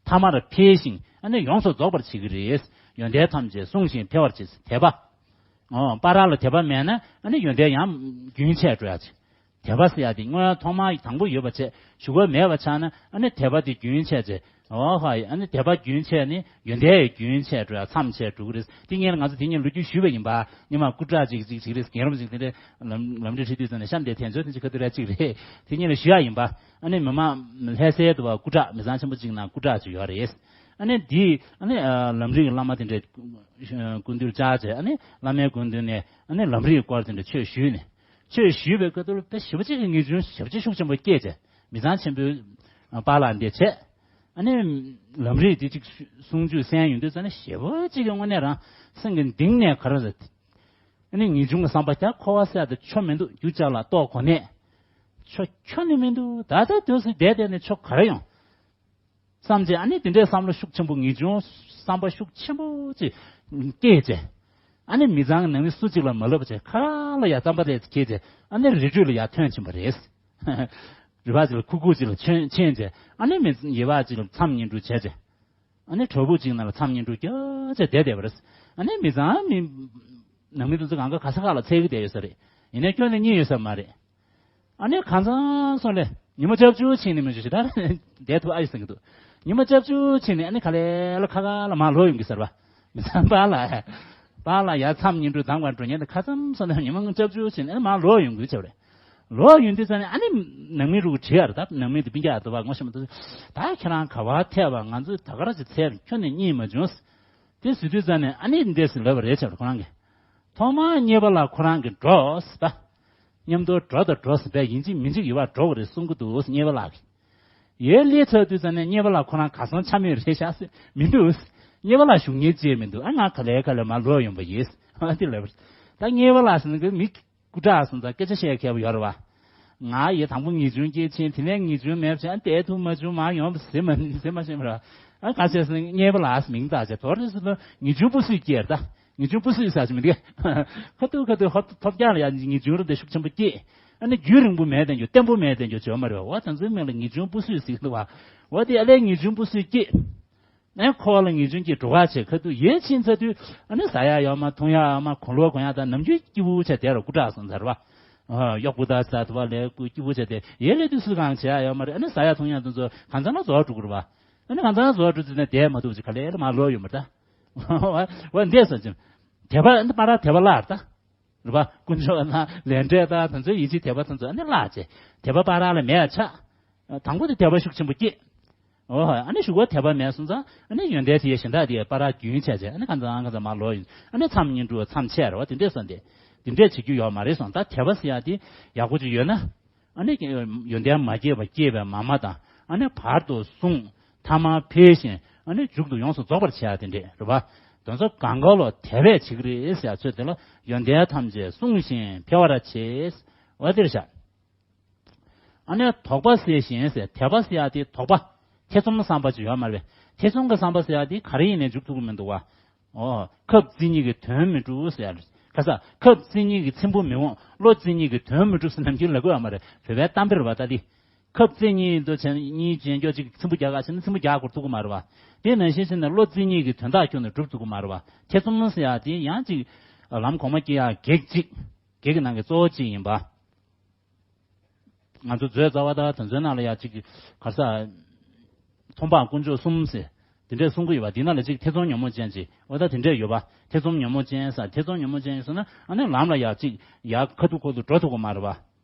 ཐ་མར་འཕེལ་ཞིང་ཨ་ནི་ཡོངས་སུ་རྫོགས་པར་བྱེད་ཀྱི་རེད། ཡོན་ཏན་ཐམས་ཅད་བསྲུང་ཞིང་འཕེལ་བར་བྱེད། དད་པ། འོ་བར་ལ་དད་པ་མེད་ན་ཨ་ནི་ཡོན་ཏན་ཡང་རྒྱུན་ཆད་འགྲོ་ཡ་ཆེ། དད་པ་ཟེར་ཡ་དེ་སྔོན་ཐོག་མར་དང་པོ་ཡོད་པ་བྱས་གཞུག་གུ་མེད་པ་ཆགས་ན་ཨ་ནི་དད་པ་དེ་རྒྱུན་ཆད་ཆེ། འོ་ཧ་ཡ་ཨ་ནི་དད་པ་རྒྱུན་ཆད་ནི་ཡོན་ཏན་ཡང་རྒྱུན་ཆད་འགྲོ་ཡ་མཚམས་ཆད་འགྲོ་གི་རེད། དེ་སྔོན་ང་ཚོ་དེ་སྔོན་ལོ་རྒྱུས་ཞུས་པ་ཡིན་པ། སྔོན་མ་སྐུ་དྲག་ཅིག་ཅིག་ཅིག་རེད། རྒན་རབས་ཅིག་དེ་འདྲའི་ལམ་ལམ་འབྲས་ཁྲིད་དུས་ཙམ་ནས་གཤམ་དེ་དེ་ཚོ་དེ་ཅིག་ཁ་ཐུག་ར་ཅིག་རེད། དེ་སྔོན་ལ་ཞུ་ཡ་ཡིན་པ། ཨ་ནི་མི་མང་ལྷ་སའི་དུ་བ་སྐུ་དྲག་མི་ཚང་ཆེན་པོ་གཅིག་ནང་སྐུ་དྲག་ཅིག་ཡོད་རེད། ཨ་ནི་འདི་ཨ་ནི་ལམ་རིམ་གྱི་བླ་མ་དེ་འདྲའི་སྐུ་མདུན་བཅར་བྱས་ཨ་ནི་བླ་མའི་སྐུ་མདུན་ནས་ཨ་ནི་ལམ་རིམ་གྱི་སྐོར་དེ་འདྲ་ཆོས་ཞུས་ནས། ཆོས་ཞུས་པའི་སྐབས་དུ་དཔེ་ཞེ་པོ་ཅིག་གི་ངེས་འབྱུང་ཞེ་པོ་ཅིག་ཤུགས་ཆེན་པོ་སྐྱེས་བྱས་མི་ཚང་ཆེན་པོའི་པཱ་ལགས་འདི་བྱས། ཨ་ནི་ལམ་རིམ་དེ་ཅིག་གསུང་ཆོས་གསན་ཡོང་དུས་ཙ་ནི་ཞེ་པོ་ཅིག་གི་དངོས་གནས་རང་སེམས་ཀྱི་གཏིང་ནས་ག་རེ་རེད། ཨ་ནི་ངེས་འབྱུང་གི་བསམ་པ་རྒྱ་འཁོར་བ་ཟེར་ཡ་དེ་ཆོ་མི་འདུག་རྒྱུ་ཅག་ལ་རྟོག་གོ་ནས། ཆོ་ཁྱོན་ནས་མི་འདུག་ད་ལྟ་དུས་སུ་བསྡད་བསྡད་ནས་ཆོ་ག་རེ་ཡོང་། བསམ་བྱས་ཨ་ནི་དེ་འདྲའི་བསམ་བློ་ཤུགས་ཆེན་པོ་ངེས་འབྱུང་བསམ་པ་ཤུགས་ཆེན་པོ་ཅིག་སྐྱེས་བྱས། ཨ་ནི་མི་ཚང་ནང་མི་སུ་གཅིག་ལ་མ་ལབ་བྱས་ཁ་ལ་ཡ་རྩམ་པ་ལས་ཁྱེར་བྱས་ཨ་ནི་རི་ཁྲོད་ལ་ཡ་ཐོན་ཕྱིན་པ་རེད། རི་བ་ཅིག་ལ་ཁུག་ཁུག་ཅིག་ལ་ཆོན་ཆེན་བྱས་ཨ་ནི་མི་ཡི་བ་ཅིག་ལ་མཚམས་བསྙེན་སྒྲུབ་བྱས་བྱས། ཨ་ནི་གྲོག་པོ་གཅིག་ནང་ལ་མཚམས་བསྙེན་སྒྲུབ་རྒྱག་བྱས་བསྡད་བསྡད་པ་རེད། ཨ་ནི་མི་ཚང་མི་ནང་མི་དེ་ཚོ་གང་ག་ག་ས་ག་ལ་འཚོལ་གི་བསྡད་ཡོད་ས་རེད། ཡིན་ནའི་ཁྱོན་ནས་རྙེད་ཡོད་ས་མ་རེད། ཨ་ནི་གང་ཚང་སོང་ལས་ཉི་མ་བཅུ་བཅུ་ཕྱིན་ནས་མི་འཇུ་ཞེ་དྲག་བསྡད་ཐུབ་ཨ་ཡི་ཟེར་གི་འདུག་ཉི་མ་བཅུ་བཅུ་ཕྱིན་ནས་ཨ་ནི་ག་ལེ་ལ་ཁ་ཁ་ལ་མར་ལོག་ཡོང་གི་ཟེར་བ། མི་ཚང་པཱ་ལགས། པཱ་ལགས་ཡར་མཚམས་བསྙེན་སྒྲུབ་དང་པར་འགྲོ་མཁན་དེ་ཁ་ཙམ་སོང་ན་ཉི་མ་བཅུ་བཅུ་ཕྱིན་ནས་ཨ་ནི་མར་ལོག་ཡོང་དགོས་བྱས་པ་རེད། ལོག་ཡོང་དུས་ཙ་ནས་ཨ་ནི་ནང་མི་རུ་དྲི་ཡ་རེད། ད་ནང་མི་དེ་སྤུན་ཀྱག་དུ་བ་ངོ་ཤེས་མ་ཐུབ། ད་ཁྱེད་རང་ག་བར་ཐད་པ་ང་ཚོས་ད་ག་ར་ཅིག་འཚོལ་ཁྱོན་ནས་རྙེད་མ་བྱུང་། དེ་ཟེར་དུས་ཙ་ནས་ཨ་ནི་འདས་སུ་ལབ་པ་རེད་བྱས་པ་ཁོ་རང་གིས། ཐོག་མར་རྙེད་པ་ལ་ཁོ་རང་གིས་འགྲོ་ཟེར་ད། མཉམ་དུ་འགྲོ་དང་འགྲོ་ཟེར་བས་ཡིན་གཅིག་མིན་གཅིག་ཡོད་པར་འགྲོ་དགོས་རེད་གསུང་གི་འདུག་ཟེར་རྙེད་པ་ལགས་ཀྱིས། ཡར་སླེབས་ཚར་དུས་ཙ་ནས་རྙེད་པ་ལགས་ཁོ་རང་གར་སོང་ཆ་མེད་རེད་ཤག་ཟེར་མི་འདུག་རྙེད་པ་ལགས་བཞུགས་མཁན་ཅིག་མི་འདུག་ཨ་ང་ག་ལེ་ག་ལེ་མར་ལོག་ཡོང་པ་ཡིན་ཟེར་ཨ་དེ་ལབ་པ་རེད། ད་རྙེད་པ་ལགས་ཟེར་ན་གི་མི། སྐུ་དྲག་སོང་ཙང་སྐད་ཆ་བཤད་མཁས་པོ་ཡོད་རེད་བ། ང་ཡི་དང་པོ་ངེས་འབྱུང་སྐྱེས་ཕྱིན་དེ་ནས་ངེས་འབྱུང་མེད་ཕྱིན་ཨ་བསྡད་ཐུབ་མ་བྱུང་མ་ཡོང་ཟེར་མ་ཟེར་མ་ཤེས་པ་རེད་བ། ཨ་ག་ཟེར་སོང་རྙེད་པ་ལགས་མིང་བཏགས་བྱས་དོ་རེ་ཟེར་དུས་ངེས་འབྱུང་སྤུ་སུས་སྐྱེས་རེད་ད། ངེས་འབྱུང་སྤུ་སུས་ཟེར་གྱི་མི་འདུག་ཁ་ཐུག་ཁ་ཐུག་ཧོབ་ཐོབ་རྒྱག་ལ་ཡ་ངེས་འབྱུང་རེད་དེ་ཤུགས་ཆེན་པོ་སྐྱེས། ཨ་ནི་རྒྱུན་རིང་པོ་མེད་དེ་འགྱོ་བརྟན་པོ་མེད་དེ་འགྱོ་བྱོས་མ་རེད་བ། འོ་དེ་ཚོའི་མིང་ལ་ངེས་འབྱུང་སྤུ་སུས་ཟེར་གྱི་འདུག་བ། འོ་དེ་ཨ་ལས་ངེས་འབྱུང་སྤུ་སུས་སྐྱེས། ཨ་འཁོར་བ་ལ་ངེས་འབྱུང་གིས་འགྲོ་བ་བྱེད་ཁ་ཐུག་ཡར་ཕྱིན་ཚར་དུས་ཨ་ནི་ཟ་ཡ་ཡོད་མ་འཐུང་ཡ་ཡོད་མ་གོན་ལོག་གོན་ཡ་དང་ནམ་རྒྱུན་སྐྱིད་པོ་བྱས་བསྡད་རོགས་སྐུ་དྲག་སོང་ཚར་བ། གཡོག་པོ་དང་ཟ་དུ་བ་ལས་སྐུ་སྐྱིད་པོ་བྱས་ཏེ་ཡར་སླེབས་དུས་སུ་གང་བྱེད་ཡ་ཡོད་མ་རེད། ཨ་ནི་ཟ་ཡ་འཐུང་ཡ་དེ་ཚོ་གང་ཚང་ལ་རྫོགས་འགྲོ་གི་རེད་བ། ཨ་ནི་གང་ཚང་རྫོགས་འགྲོ་དུས་ནས་བསྡད་མ་ཐུབ་ཅིག་ག་ལེ་ལ་མར་ལོག་ཡོད་མ་རེད་ད། འོ་འདས་སོང་ཅིང་། དད་པ་ཨ་ནི་པ་ར་དད་པ་བརླག་རེད་ད། རེད་པ། དཀོན་མཆོག་ན་ལས་འབྲས་དང་དེ་ཚོའི་ཡིད་ཆེས་དད་པ་དེ་ཚོ་ཨ་ནི་བརླག་བྱས། དད་པ་པ་ར་ལ་མེད་ཆགས། དང་པོ་དེ་དད་པ་ཤུགས་ཆེན་པོ་སྐྱེས། འོ་ཧོ་ཨ་ནི་གཞུག་གུ་དད་པ་མེད་སོང་ཙང་ཨ་ནི་ཡོན་ཏན་དེ་ཡི་གཞན་དག་དེ་ཡི་པ་ར་རྒྱུན་ཆད་བྱས་ཨ་ནི་གང་ཚང་གང་ཚང་མར་ལོག་ཡིན་ཨ་ནི་མཚམས་བསྙེན་སྒྲུབ་མཚམས་ཆད་རེད་བ་དེ་འདྲས་སོང་སྟེ། དེ་འདྲས་བྱེད་རྒྱུ་ཡོད་མ་རེད་སོང་ད་དད་པ་ཟེར་ཡ་དེ་ཡག་པོ་ཅིག་ཡོད་ན། ཨ་ནི་ཡོན་ཏན་མ་སྐྱེས་པ་སྐྱེས་པའི་མ་མ་དང་ཨ་ནི་བར་དུ་བསྲུང་། ཐ་མར་འཕེལ་ཞིང་ཨ་ནི་མཇུག་ཏུ་ཡོངས་སུ་རྫོགས་པར་བྱེད་ཡ་དེ་འདྲས་རེད་བ། དེ་ཚོ་གང་ག་ལོ་དད་པས་བྱེད་ཀྱི་རེད་ཟེར་ཡ་ཚོད་དེ་ལ་ཡོན་ཏན་ཐམས་ཅད་བསྲུང་ཞིང་འཕེལ་བར་བྱེད། འོ་དེར་བཞག་ཨ་ནི་དོགས་པ་སེལ་ཞིང་ཟེར་དད་པ་ཟེར་ཡ་དེ་དོགས་པ། ཐེ་ཚོམ་བསམ་པ་ཅིག་ཡོད་མ་རེད་པས། ཐེ་ཚོམ་གྱི་བསམ་པ་ཟེར་ཡ་དེ་ག་རེ་ཡིན་ནའི་འཇུག་ཐུབ་ཀྱི་མི་འདུག་བ། ཨོ། ཁབ་རྩིས་གཉིས་ཀྱི་དོན་མི་འགྲུབ་ཟེར་ཡ་རེད། ཁ་ས་ཁབ་རྩིས་གཉིས་ཀྱི་ཚེམ་བུ་མི་འོང་བློ་རྩིས་གཉིས་ཀྱི་དོན་མི་འགྲུབ་ཟེར་ནམ་རྒྱུན་ལབ་ཀྱི་ཡོད་མ་རེད་བོད་པའི་གཏམ་དཔེ་རེད་བ་ད་འདི། ཁབ་རྩིས་གཉིས་འདུག་བྱས་ན་གཉིས་ཅན་སྐྱོ་གཅིག་ཚེམ་བུ་རྒྱག་ག་བྱས་ན་ཚེམ་བུ་རྒྱག་དགོས་ཐུབ་ཀྱི་མ་རེད་བ། དེ་ནང་བཞིན་བྱས་ན་བློ་རྩིས་གཉིས་ཀྱི་དོན་དག་ཁྱོན་ནས་འགྲུབ་ཐུབ་ཀྱི་མ་རེད་བ། ཐེ་ཚོམ་ཟེར་ཡ་དེ་ཡང་ཅིག་ལམ་གོང་མ་སྐྱེ་ཡ་གེགས་གཅིག་གེགས་ཀྱི་ནང་གི་གཙོ་བོ་གཅིག་ཡིན་པ། ང་ཚོ་མཛོད་རྩ་བ་དང་དོན་མཛོད་ནང་ལ་ཡ་གཅིག་ག་ས། མཐོང་སྤང་དཀོན་མཆོག་གསུམ་ཟེར། དེ་འདྲས་གསུང་གི་ཡོད་པ་འདི་ནང་ལ་གཅིག་ཐེ་ཚོམ་ཉོན་མོངས་ཅན་གཅིག་འོ་ད་དེ་འདྲས་ཡོད་པ་ཐེ་ཚོམ་ཉོན་མོངས་ཅན་ས་ཐེ་ཚོམ་ཉོན་མོངས་ཅན་ཡིན་སོང་ན་ཨ་ནི་ལམ་ལ་ཡ་གཅིག་ཡ་ཁ་ཐུག་ཁོ་ཐུག་འགྲོ་ཐུབ་ཀྱི་མ་རེད་བ།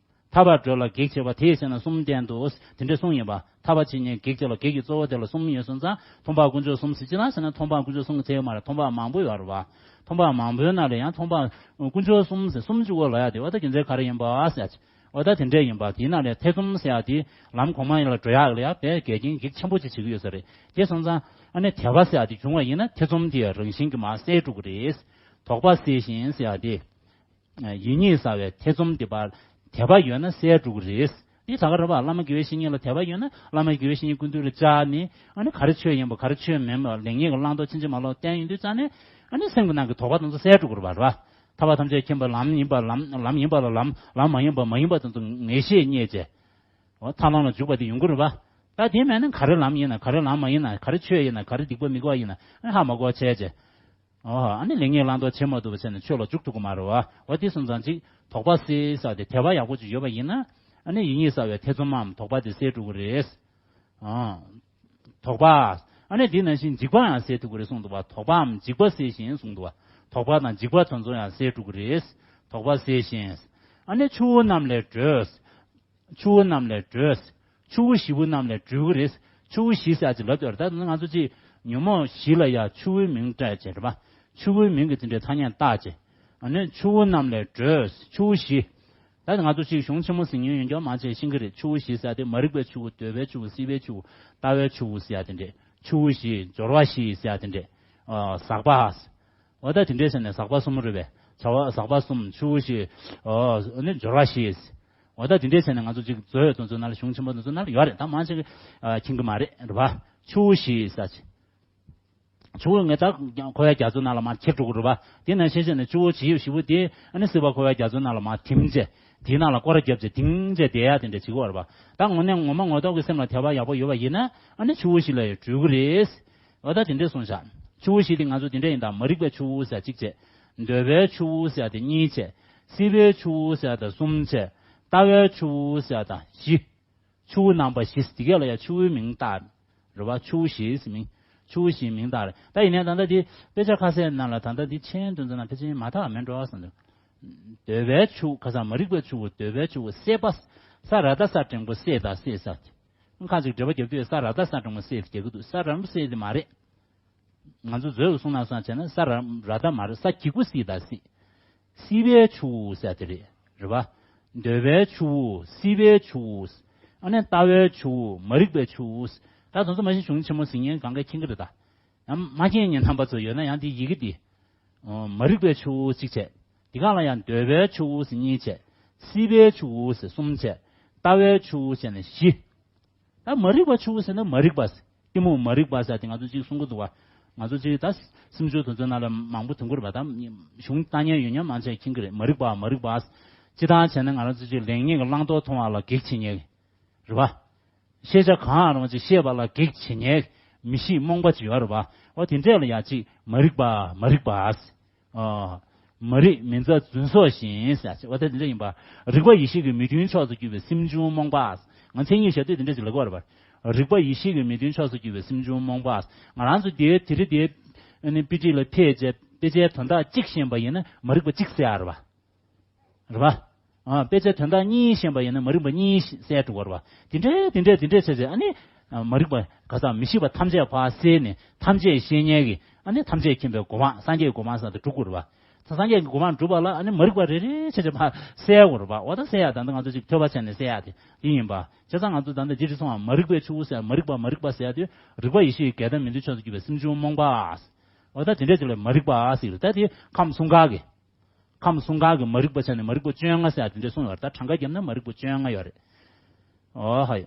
ཐར་པར་འགྲོ་ལ་གེགས་བྱེད་པ་དེ་ཡི་ཕྱིར་ན་གསུམ་བསྟན་ཏོ། དེ་འདྲས་གསུངས་ཡིན་པ། ཐར་པ་བྱེད་ཉེན་གེགས་བྱེད་ལ་གེགས་ཀྱི་གཙོ་བོ་དེ་ལ་གསུམ་ཡོད་སོང་ཙང་མཐོང་སྤང་དཀོན་མཆོག་གསུམ་ཟེར་ཅི་ན་ཟེར་ན་མཐོང་སྤང་དཀོན་མཆོག་གསུམ་གྱི་ཚད་ཡོད་མ་རེད། མཐོང་སྤང་མང་པོ་ཡོད་རེད་བ། མཐོང་སྤང་མང་པོའི་ནང་ལ་ཡང་མཐོང་སྤང་དཀོན་མཆོག་གསུམ་ཟེར་གསུམ་གཅིག་པོ་ལ་ཡ་དེ་བ་ད་རྒྱུ་མཚན་ག་རེ་ཡིན་པ་ཟེར་ཡ་ཅིག་འོ་ད་དེ་འདྲས་ཡིན་པ་དེའི་ནང་ལ་ཐེ་ཚོམ་ཟེར་ཡ་དེ་ལམ་གོང་མ་ཡིན་ལ་འགྲོ་ཡག་ལ་ཡ་དཔེ་འགལ་རྐྱེན་གེགས་ཆེན་པོ་ཅིག་བྱེད་ཀྱི་ཡོད་ས་རེད། དེ་སོང་ཙང་ཨ་ནི་དད་པ་ཟེར་ཡ་དེ་བྱུང་བ་ཡིན་ན་ཐེ་ཚོམ་དེ་རང་བཞིན་གྱིས་མར་སེལ་འགྲོ་གི་རེད། དོགས་པ་སེལ་ཞིང་ཟེར་ཡ་དེ། ཡིད་གཉིས་ཟ་བའི་ཐེ་ཚོམ་དེ་བར། དད་པ་ཡོད་ན་གསལ་འགྲོ་གི་རེད། འདི་ད་ག་རེད་པ། བླ་མ་དགེ་བའི་བཤེས་གཉེན་ལ་དད་པ་ཡོད་ན་བླ་མ་དགེ་བའི་བཤེས་གཉེན་སྐུ་མདུན་ལ་བཅར་ནས། ཨ་ནི་ག་རེ་ཆོས་ཡིན་པ་ག་རེ་ཆོས་མིན་པ་ལེགས་ཉེས་ཀྱི་བླང་དོར་ཕྱིན་ཅི་མ་ལོག་བསྟན་ཡོང་དུས་ཙང་ནས། ཨ་ནི་སེམས་ཀྱི་ནང་གི་དོགས་པ་དེ་ཚོ་གསལ་འགྲོ་གི་རེད་པ། རེད་པ། ཐར་པ་ཐམས་ཅད་མཁྱེན་པ་ལམ་ཡིན་པ་ལམ། ལམ་ཡིན་པ་ལ་ལམ། ལམ་མ་ཡིན་པ་མ་ཡིན་པ་དེ་ཚོ་ངེས་ཤེས་རྙེད་བྱས། འོ་ཐར་ལམ་ལ་འཇུག་པ་དེ་ཡོང་གི་རེད་པ། ད་དེ་མེད་ན་ག་རེ་ལམ་ཡིན་ན། ག་རེ་ལམ་མ་ཡིན་ན། ག་རེ་ཆོས་ཡིན་ན། ག་རེ་སྡིག་པ་མི་དགེ་བ་ཡིན་ན། ཨ་ནི་ཧ་མ་གོ་བྱས་བྱས། འོ་ཨ་ནི་ལེགས་ཉེས་བླང་དོར་བྱེད་མ་ཐུབ་པ་བྱས་ནས་ཆོས་ལ་འཇུག་ཐུབ་ཀྱི་མ་རེད་པ། འོ་དེ་སོང་ཙང་ཅིག་དོགས་པ་སེལ་ས་དེ་དད་པ་ཡག་པོ་ཅིག་ཡོད་པ་ཡིན་ན། ཨ་ནི་ཡིད་གཉིས་ཟ་བའི་ཐེ་ཚོམ་མམ་དོགས་པ་དེ་སེལ་འགྲོ་གི་རེད། ཨ། དོགས་པ། ཨ་ནི་དེ་ནང་བཞིན་འཇིགས་པའང་སེལ་ཐུབ་ཀྱི་རེད་གསུངས་འདུག་པ། དོགས་པའམ་འཇིགས་པ་སེལ་ཞིང་གསུངས་འདུག་པ། དོགས་པ་དང་འཇིགས་པ་དེ་ཚོ་ཡང་སེལ་འགྲོ་གི་རེད། དོགས་པ་སེལ་ཞིང་། ཨ་ནི་ཆུ་བོ་རྣམས་ལས་སྒྲོལ། ཆུ་བོ་རྣམས་ལས་སྒྲོལ། ཆུ་བོ་བཞི་པོ་རྣམས་ལས་སྒྲོལ་གྱི་རེད། ཆུ་བོ་བཞི་ཟེར་ཡག་ཅིག་ལབ་ཀྱི་ཡོད་རེད། ད་ང་ཚོ་ཅིག་ཉོན་མོངས་བཞི་ལ་ཡ་ཆུ་བོའི་མིང་སྤྲད་བྱས་རེད་པ། ཆུ་བོའི་མིང་གི་དེ་འདྲའི་ཐ་སྙད་བཏགས་བྱས། ཨ་ནི་ཆུ་བོ་རྣམས་ལས་སྒྲོལ། ཆུ་བོ་བཞི། ད་ང་ཚོ་ཅིག་གཞུང་ཆེན་མོ་གཟིགས་མྱོང་ཡོད་མཁན་མང་ཆེ་ཤེས་ཀྱི་རེད། ཆུ་བོ་བཞི་ཟེར་ཡག་དེ་མ་རིག་པའི་ཆུ་བོ། འདོད་པའི་ཆུ་བོ། སྲིད་པའི་ཆུ་བོ། ལྟ་བའི་ཆུ་བོ་ཟེར་ཡག་དེ་འདྲས། ཆུ་བོ་བཞི། སྦྱོར་བ་བཞི་ཟེར་ཡག་དེ་འདྲས། ཨ། ཟག་པ། འོ་ད་དེ་འདྲས་བྱས་ནས་ཟག་པ་གསུམ་རེད་པས། བྱ་བ་ཟག་པ་གསུམ། ཆུ་བོ་བཞི། ཨོ་ནི་སྦྱོར་བ་བཞི། འོ་ད་དེ་འདྲས་བྱས་ནས་ང་ཚོ་ཅིག་མཛོད་དེ་ཚོ་ནང་ལ། གཞུང་ཆེན་པོ་དེ་ཚོ་ནང་ལ་ཡོད་རེད། ད་མང་ཆེ་གིས་ཨ་མཁྱེན་གྱི་མ་རེད། རེད་པ། ཆུ་བོ་བཞི་ཟེར་ཡག་ཆུ་བོ་ངས་ད་འཁོར་བའི་རྒྱ་མཚོ་ནང་ལ་མར་འཁྱེར་འགྲོ་གི་རེད་པ། དེ་ནང་བཞིན་བྱས་ནས་ཆུ་བོ་བཞི་བཞི་པོ་དེ་ཨ་ནི་སྲིད་པ་འཁོར་བའི་རྒྱ་མཚོ་ནང་ལ་མར་ཐིམ་བྱས། དེའི་ནང་ལ་སྐོར་ར་བརྒྱབ་བྱས་ལྡིང་བྱས་བསྡད་ཡག་དེ་འདྲ་བྱེད་ཀྱི་ཡོད་རེད་པ། ད་དངོས་གནས་ངོ་མ་ངོ་ཐོག་གི་སེམས་ལ་དད་པ་ཡག་པོ་ཡོད་པ་ཡིན་ན། ཨ་ནི་ཆུ་བོ་བཞི་ལ་ཡང་སྒྲོལ་གྱི་རེད། འོ་ད་དེ་འདྲས་གསུངས་བཞག་ཆུ་བོ་བཞི་དེ་ང་ཚོ་དེ་འདྲས་ཡིན། ད་མ་རིག་པའི་ཆུ་བོ་ཟེར་ཡག་གཅིག་བྱས། འདོད་པའི་ཆུ་བོ་ཟེར་ཡག་དེ་གཉིས་བྱས། སྲིད་པའི་ཆུ་བོ་ཟེར་ཡག་དེ་གསུམ་བྱས། ལྟ་བའི་ཆུ་བོ་ཟེར་ཡག་དེ་བཞི། ཆུ་བོ་རྣམ་པ་བཞི། དེ་ག་ལ་ཡང་ཆུ་བོའི་མིང་བཏགས་རེད་པ། ཆུ་བོ་བཞི་ཟེར་མིང་། ཆུ་བོ་བཞིའི་མིང་བཏགས་རེད། ད་ཡིན་ནའི་ད་ལྟ་འདི་དཔེ་ཆ་ཁ་ཤས་ནང་ལ་ད་ལྟ་འདི་མཆན་དེ་ཚོ་ནང་ཕལ་ཆེར་མ་དག་མེད་འགྲོ་བསམ་འདུག་འདོད་པའི་ཆུ་བོ། ཁ་སང་མ་རིག་པའི་ཆུ་བོ། འདོད་པའི་ཆུ་བོ། སྲེད་པ། ས་ར་བཏགས་སྲ་འགྲེང་བུ་སྲེད་དང་སྲེད་ས། ཁ་ཅིག་འགྲེལ་པ་རྒྱབ་དུས་ས་ར་བཏགས་ས་འགྲེང་བུ་སྲེད་རྒྱག་གི་འདུག་ས་ར་འགྲེང་བུ་སྲེད་དེ་མ་རེད། ང་ཚོ་མཛོད་ཀྱི་གསུང་ནང་སོང་བྱས་ན་ས་ར། ར་བཏགས་མ་རེད། ས་འགྲེང་བུ་སྲེད་དང་སྲེད། སྲིད་པའི་ཆུ་བོ་ཟེར་དེ་རེད། རེད་པ། འདོད་པའི་ཆུ་བོ། སྲིད་པའི་ཆུ་བོ། ཨ་ནི་ལྟ་བའི་ཆུ་བོ། མ་རིག་པའི་ཆུ་བོ། ད་དེ་ཚོ་མ་གཞི་གཞུང་ཆེན་མོ་གཟིགས་མཁན་གང་ག་མཁྱེན་གྱི་རེད་ད། ཡང་མ་མཁྱེན་མཁན་རྣམ་པ་ཚོ་ཡོད་ན་ཡང་དེ་ཡི་གེ་འདི། ཨོ། མ་རིག་པའི་ཆུ་བོ་གཅིག་བྱས། དེ་ག་ལ་ཡང་འདོད་པའི་ཆུ་བོ་ཟེར་གཉིས་བྱས། སྲིད་པའི་ཆུ་བོ་ཟེར་གསུམ་བྱས། ལྟ་བའི་ཆུ་བོ་ཟེར་ནས་བཞི། ད་མ་རིག་པ་ཆུ་བོ་ཟེར་ན་མ་རིག་པ། གཏི་མུག་མ་རིག་པ་ཟེར་དེ་ང་ཚོ་གཅིག་གསུང་གི་འདུག་བ། ང་ཚོ་གཅིག་ད་སེམས་ཆོས་དེ་ཚོའི་ནང་ལ་མང་པོ་ཐོན་གྱི་རེད་པ། ད་གཞུང་ལྟ་མཁན་ཡོད་མཁན་མང་ཆེ་མཁྱེན་གྱི་རེད། མ་རིག་པ་མ་རིག་པ། སྤྱིར་བཏང་བྱས་ན་ང་རང་ཚོ་གཅིག་ལེགས་ཉེས་ཀྱི་བླང་དོར་མཐོང་བ་ལ་གེགས་བྱེད་མཁན་རེད་པ། ཤེས་བྱ་གང་རུང་ཅིག་ཤེས་པ་ལ་གེགས་བྱེད་མཁན་མི་ཤེས་རྨོངས་པ་ཅིག་ཡོད་རེད་པ། འོ་དེ་འདྲས་ལ་ཡང་ཅིག་མ་རིག་པ་མ་རིག་པ། ཨ། མ་རིག་མི་མཛའ་རྫུན་སོགས་བཞིན་ཟེར་ཅིག་འོ་ད་དེ་འདྲ་ཡིན་པ། རིག་པ་ཡེ་ཤེས་ཀྱི་མི་མཐུན་ཕྱོགས་སུ་གྱུར་པའི་སེམས་བྱུང་རྨོངས་པ། ང་མཚན་ཉིད་བཞག་དུས་དེ་འདྲ་ཅིག་ལབ་ཀྱི་ཡོད་རེད་པ། རིག་པ་ཡེ་ཤེས་ཀྱི་མི་མཐུན་ཕྱོགས་སུ་གྱུར་པའི་སེམས་བྱུང་རྨོངས་པ། ང་རང་ཚོ་དེའི་དེ་རིང་དེའི་ཨ་ནི་དཔེ་ཁྲིད་ལ་ཕེབས་བྱས་དཔེ་ཆའི་དོན་དག་གཅིག་ཤེས་པ་ཡིན་ན་མ་རིག་པ་གཅིག་སེལ་ཡག་རེད་པ། རེད་པ། ཨ། དཔེ་ཆའི་དོན་དག་གཉིས་ཤེས་པ་ཡིན་ན་མ་རིག་པ་གཉིས་སེལ་འགྲོ་གི་རེད་པ། དེ་འདྲའི་དེ་འདྲའི་དེ་འདྲའི་བྱས་བྱས་ཨ་ནི། ཨ། མ་རིག་པ་ག་ས་མི་ཤེས་པ་ཐམས་ཅད་ཕར་སེལ་ནས་ཐམས་ཅད་ཤེས་མཁན་གྱི་ཨ་ནི་ཐམས་ཅད་མཁྱེན་པའི་གོ་འཕང་སངས་རྒྱས་ཀྱི་གོ་འཕང་ཟེར་དེ་འགྲུབ་དགོས་རེད་པ། ད་སངས་རྒྱས་ཀྱི་གོ་འཕང་འགྲུབ་པ་ལ་ཨ་ནི་མ་རིག་པ་རེ་རེ་བྱས་བྱས་ཕར་སེལ་དགོས་རེད་པ། འོ་ད་སེལ་ཡག་ད་ལྟ་ང་ཚོ་ཅིག་ཐོས་པ་བྱས་ནས་སེལ་ཡག་དེ་འདི་ཡིན་པ། བྱས་ཙང་ང་ཚོ་ད་ལྟ་འདི་རེད་སོང་བ། མ་རིག་པའི་ཆུ་བོ་ཟེར་མ་རིག་པ་མ་རིག་པ་ཟེར་ཡག་དེ་རིག་པ་ཡེ་ཤེས་ཀྱི་འགལ་ཟླ་མི་མཐུན་ཕྱོགས་སུ་གྱུར་པའི་སེམས་བྱུང་རྨོངས་པ། འོ་ད་དེ་འདྲས་ཅིག་ལ་མ་རིག་པ་ཟེར་གྱི་རེད། ད་དེ་ཁམས་གསུམ་ཀ་གི་ཁམས་གསུམ་ཀ་གི་མ་རིག་པ་ཆ་ནས་མ་རིག་པ་བཅོ་ལྔ་ཟེར་ཡག་དེ་འདྲས་གསུངས་ཡོད་རེད། ད་གྲངས་ཀ་བརྒྱབ་ན་མ་རིག་པ་བཅོ་ལྔ་ཡོད་རེད། ཨོ་ཧ།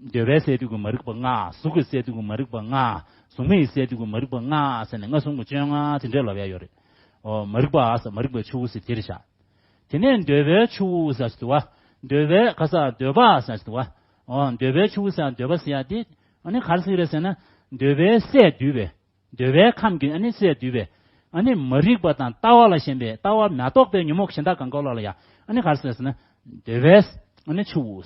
འདོད་པའི་སས་བསྡུས་ཀྱི་མ་རིག་པ་ལྔ། གཟུགས་ཀྱི་སས་བསྡུས་ཀྱི་མ་རིག་པ་ལྔ། གཟུགས་མེད་ཀྱི་སས་བསྡུས་ཀྱི་མ་རིག་པ་ལྔ་ཟེར་ནས་ལྔ་གསུམ་གྱི་བཅོ་ལྔ་དེ་འདྲས་ལབ་ཡག་ཡོད་རེད། ཨོ་མ་རིག་པ་ཟེར་མ་རིག་པའི་ཆུ་བོ་ཟེར་དེ་རེད་བཞག་དེ་ནས་འདོད་པའི་ཆུ་བོ་ཟེར་ཞིག་འདུག་བ། འདོད་པའི་ག་ས་འདོད་པ་ཟེར་ཞིག་འདུག་བ། ཨོ་འདོད་པའི་ཆུ་བོ་ཟེར་འདོད་པ་ཟེར་ཡག་དེ་ཨ་ནི་ག་རེ་ཟེར་གྱི་རེད་ཟེར་ན། འདོད་པའི་སས་བསྡུས་པའི། འདོད་པའི་ཁམས་ཀྱི་ཨ་ནི་སས་བསྡུས་པའི། ཨ་ནི་མ་རིག་པ་དང་ལྟ་བ་ལ་ཞེན་པའི་ལྟ་བ་མ་རྟོགས་པའི་ཉོན་མོངས་གཞན་དག་གང་ག་ལ་ལ་ཡ། ཨ་ནི་ག་རེ་ཟེར་ཟེར་ན། འདོད་པའི་ཨ་ནི་ཆུ་བོ།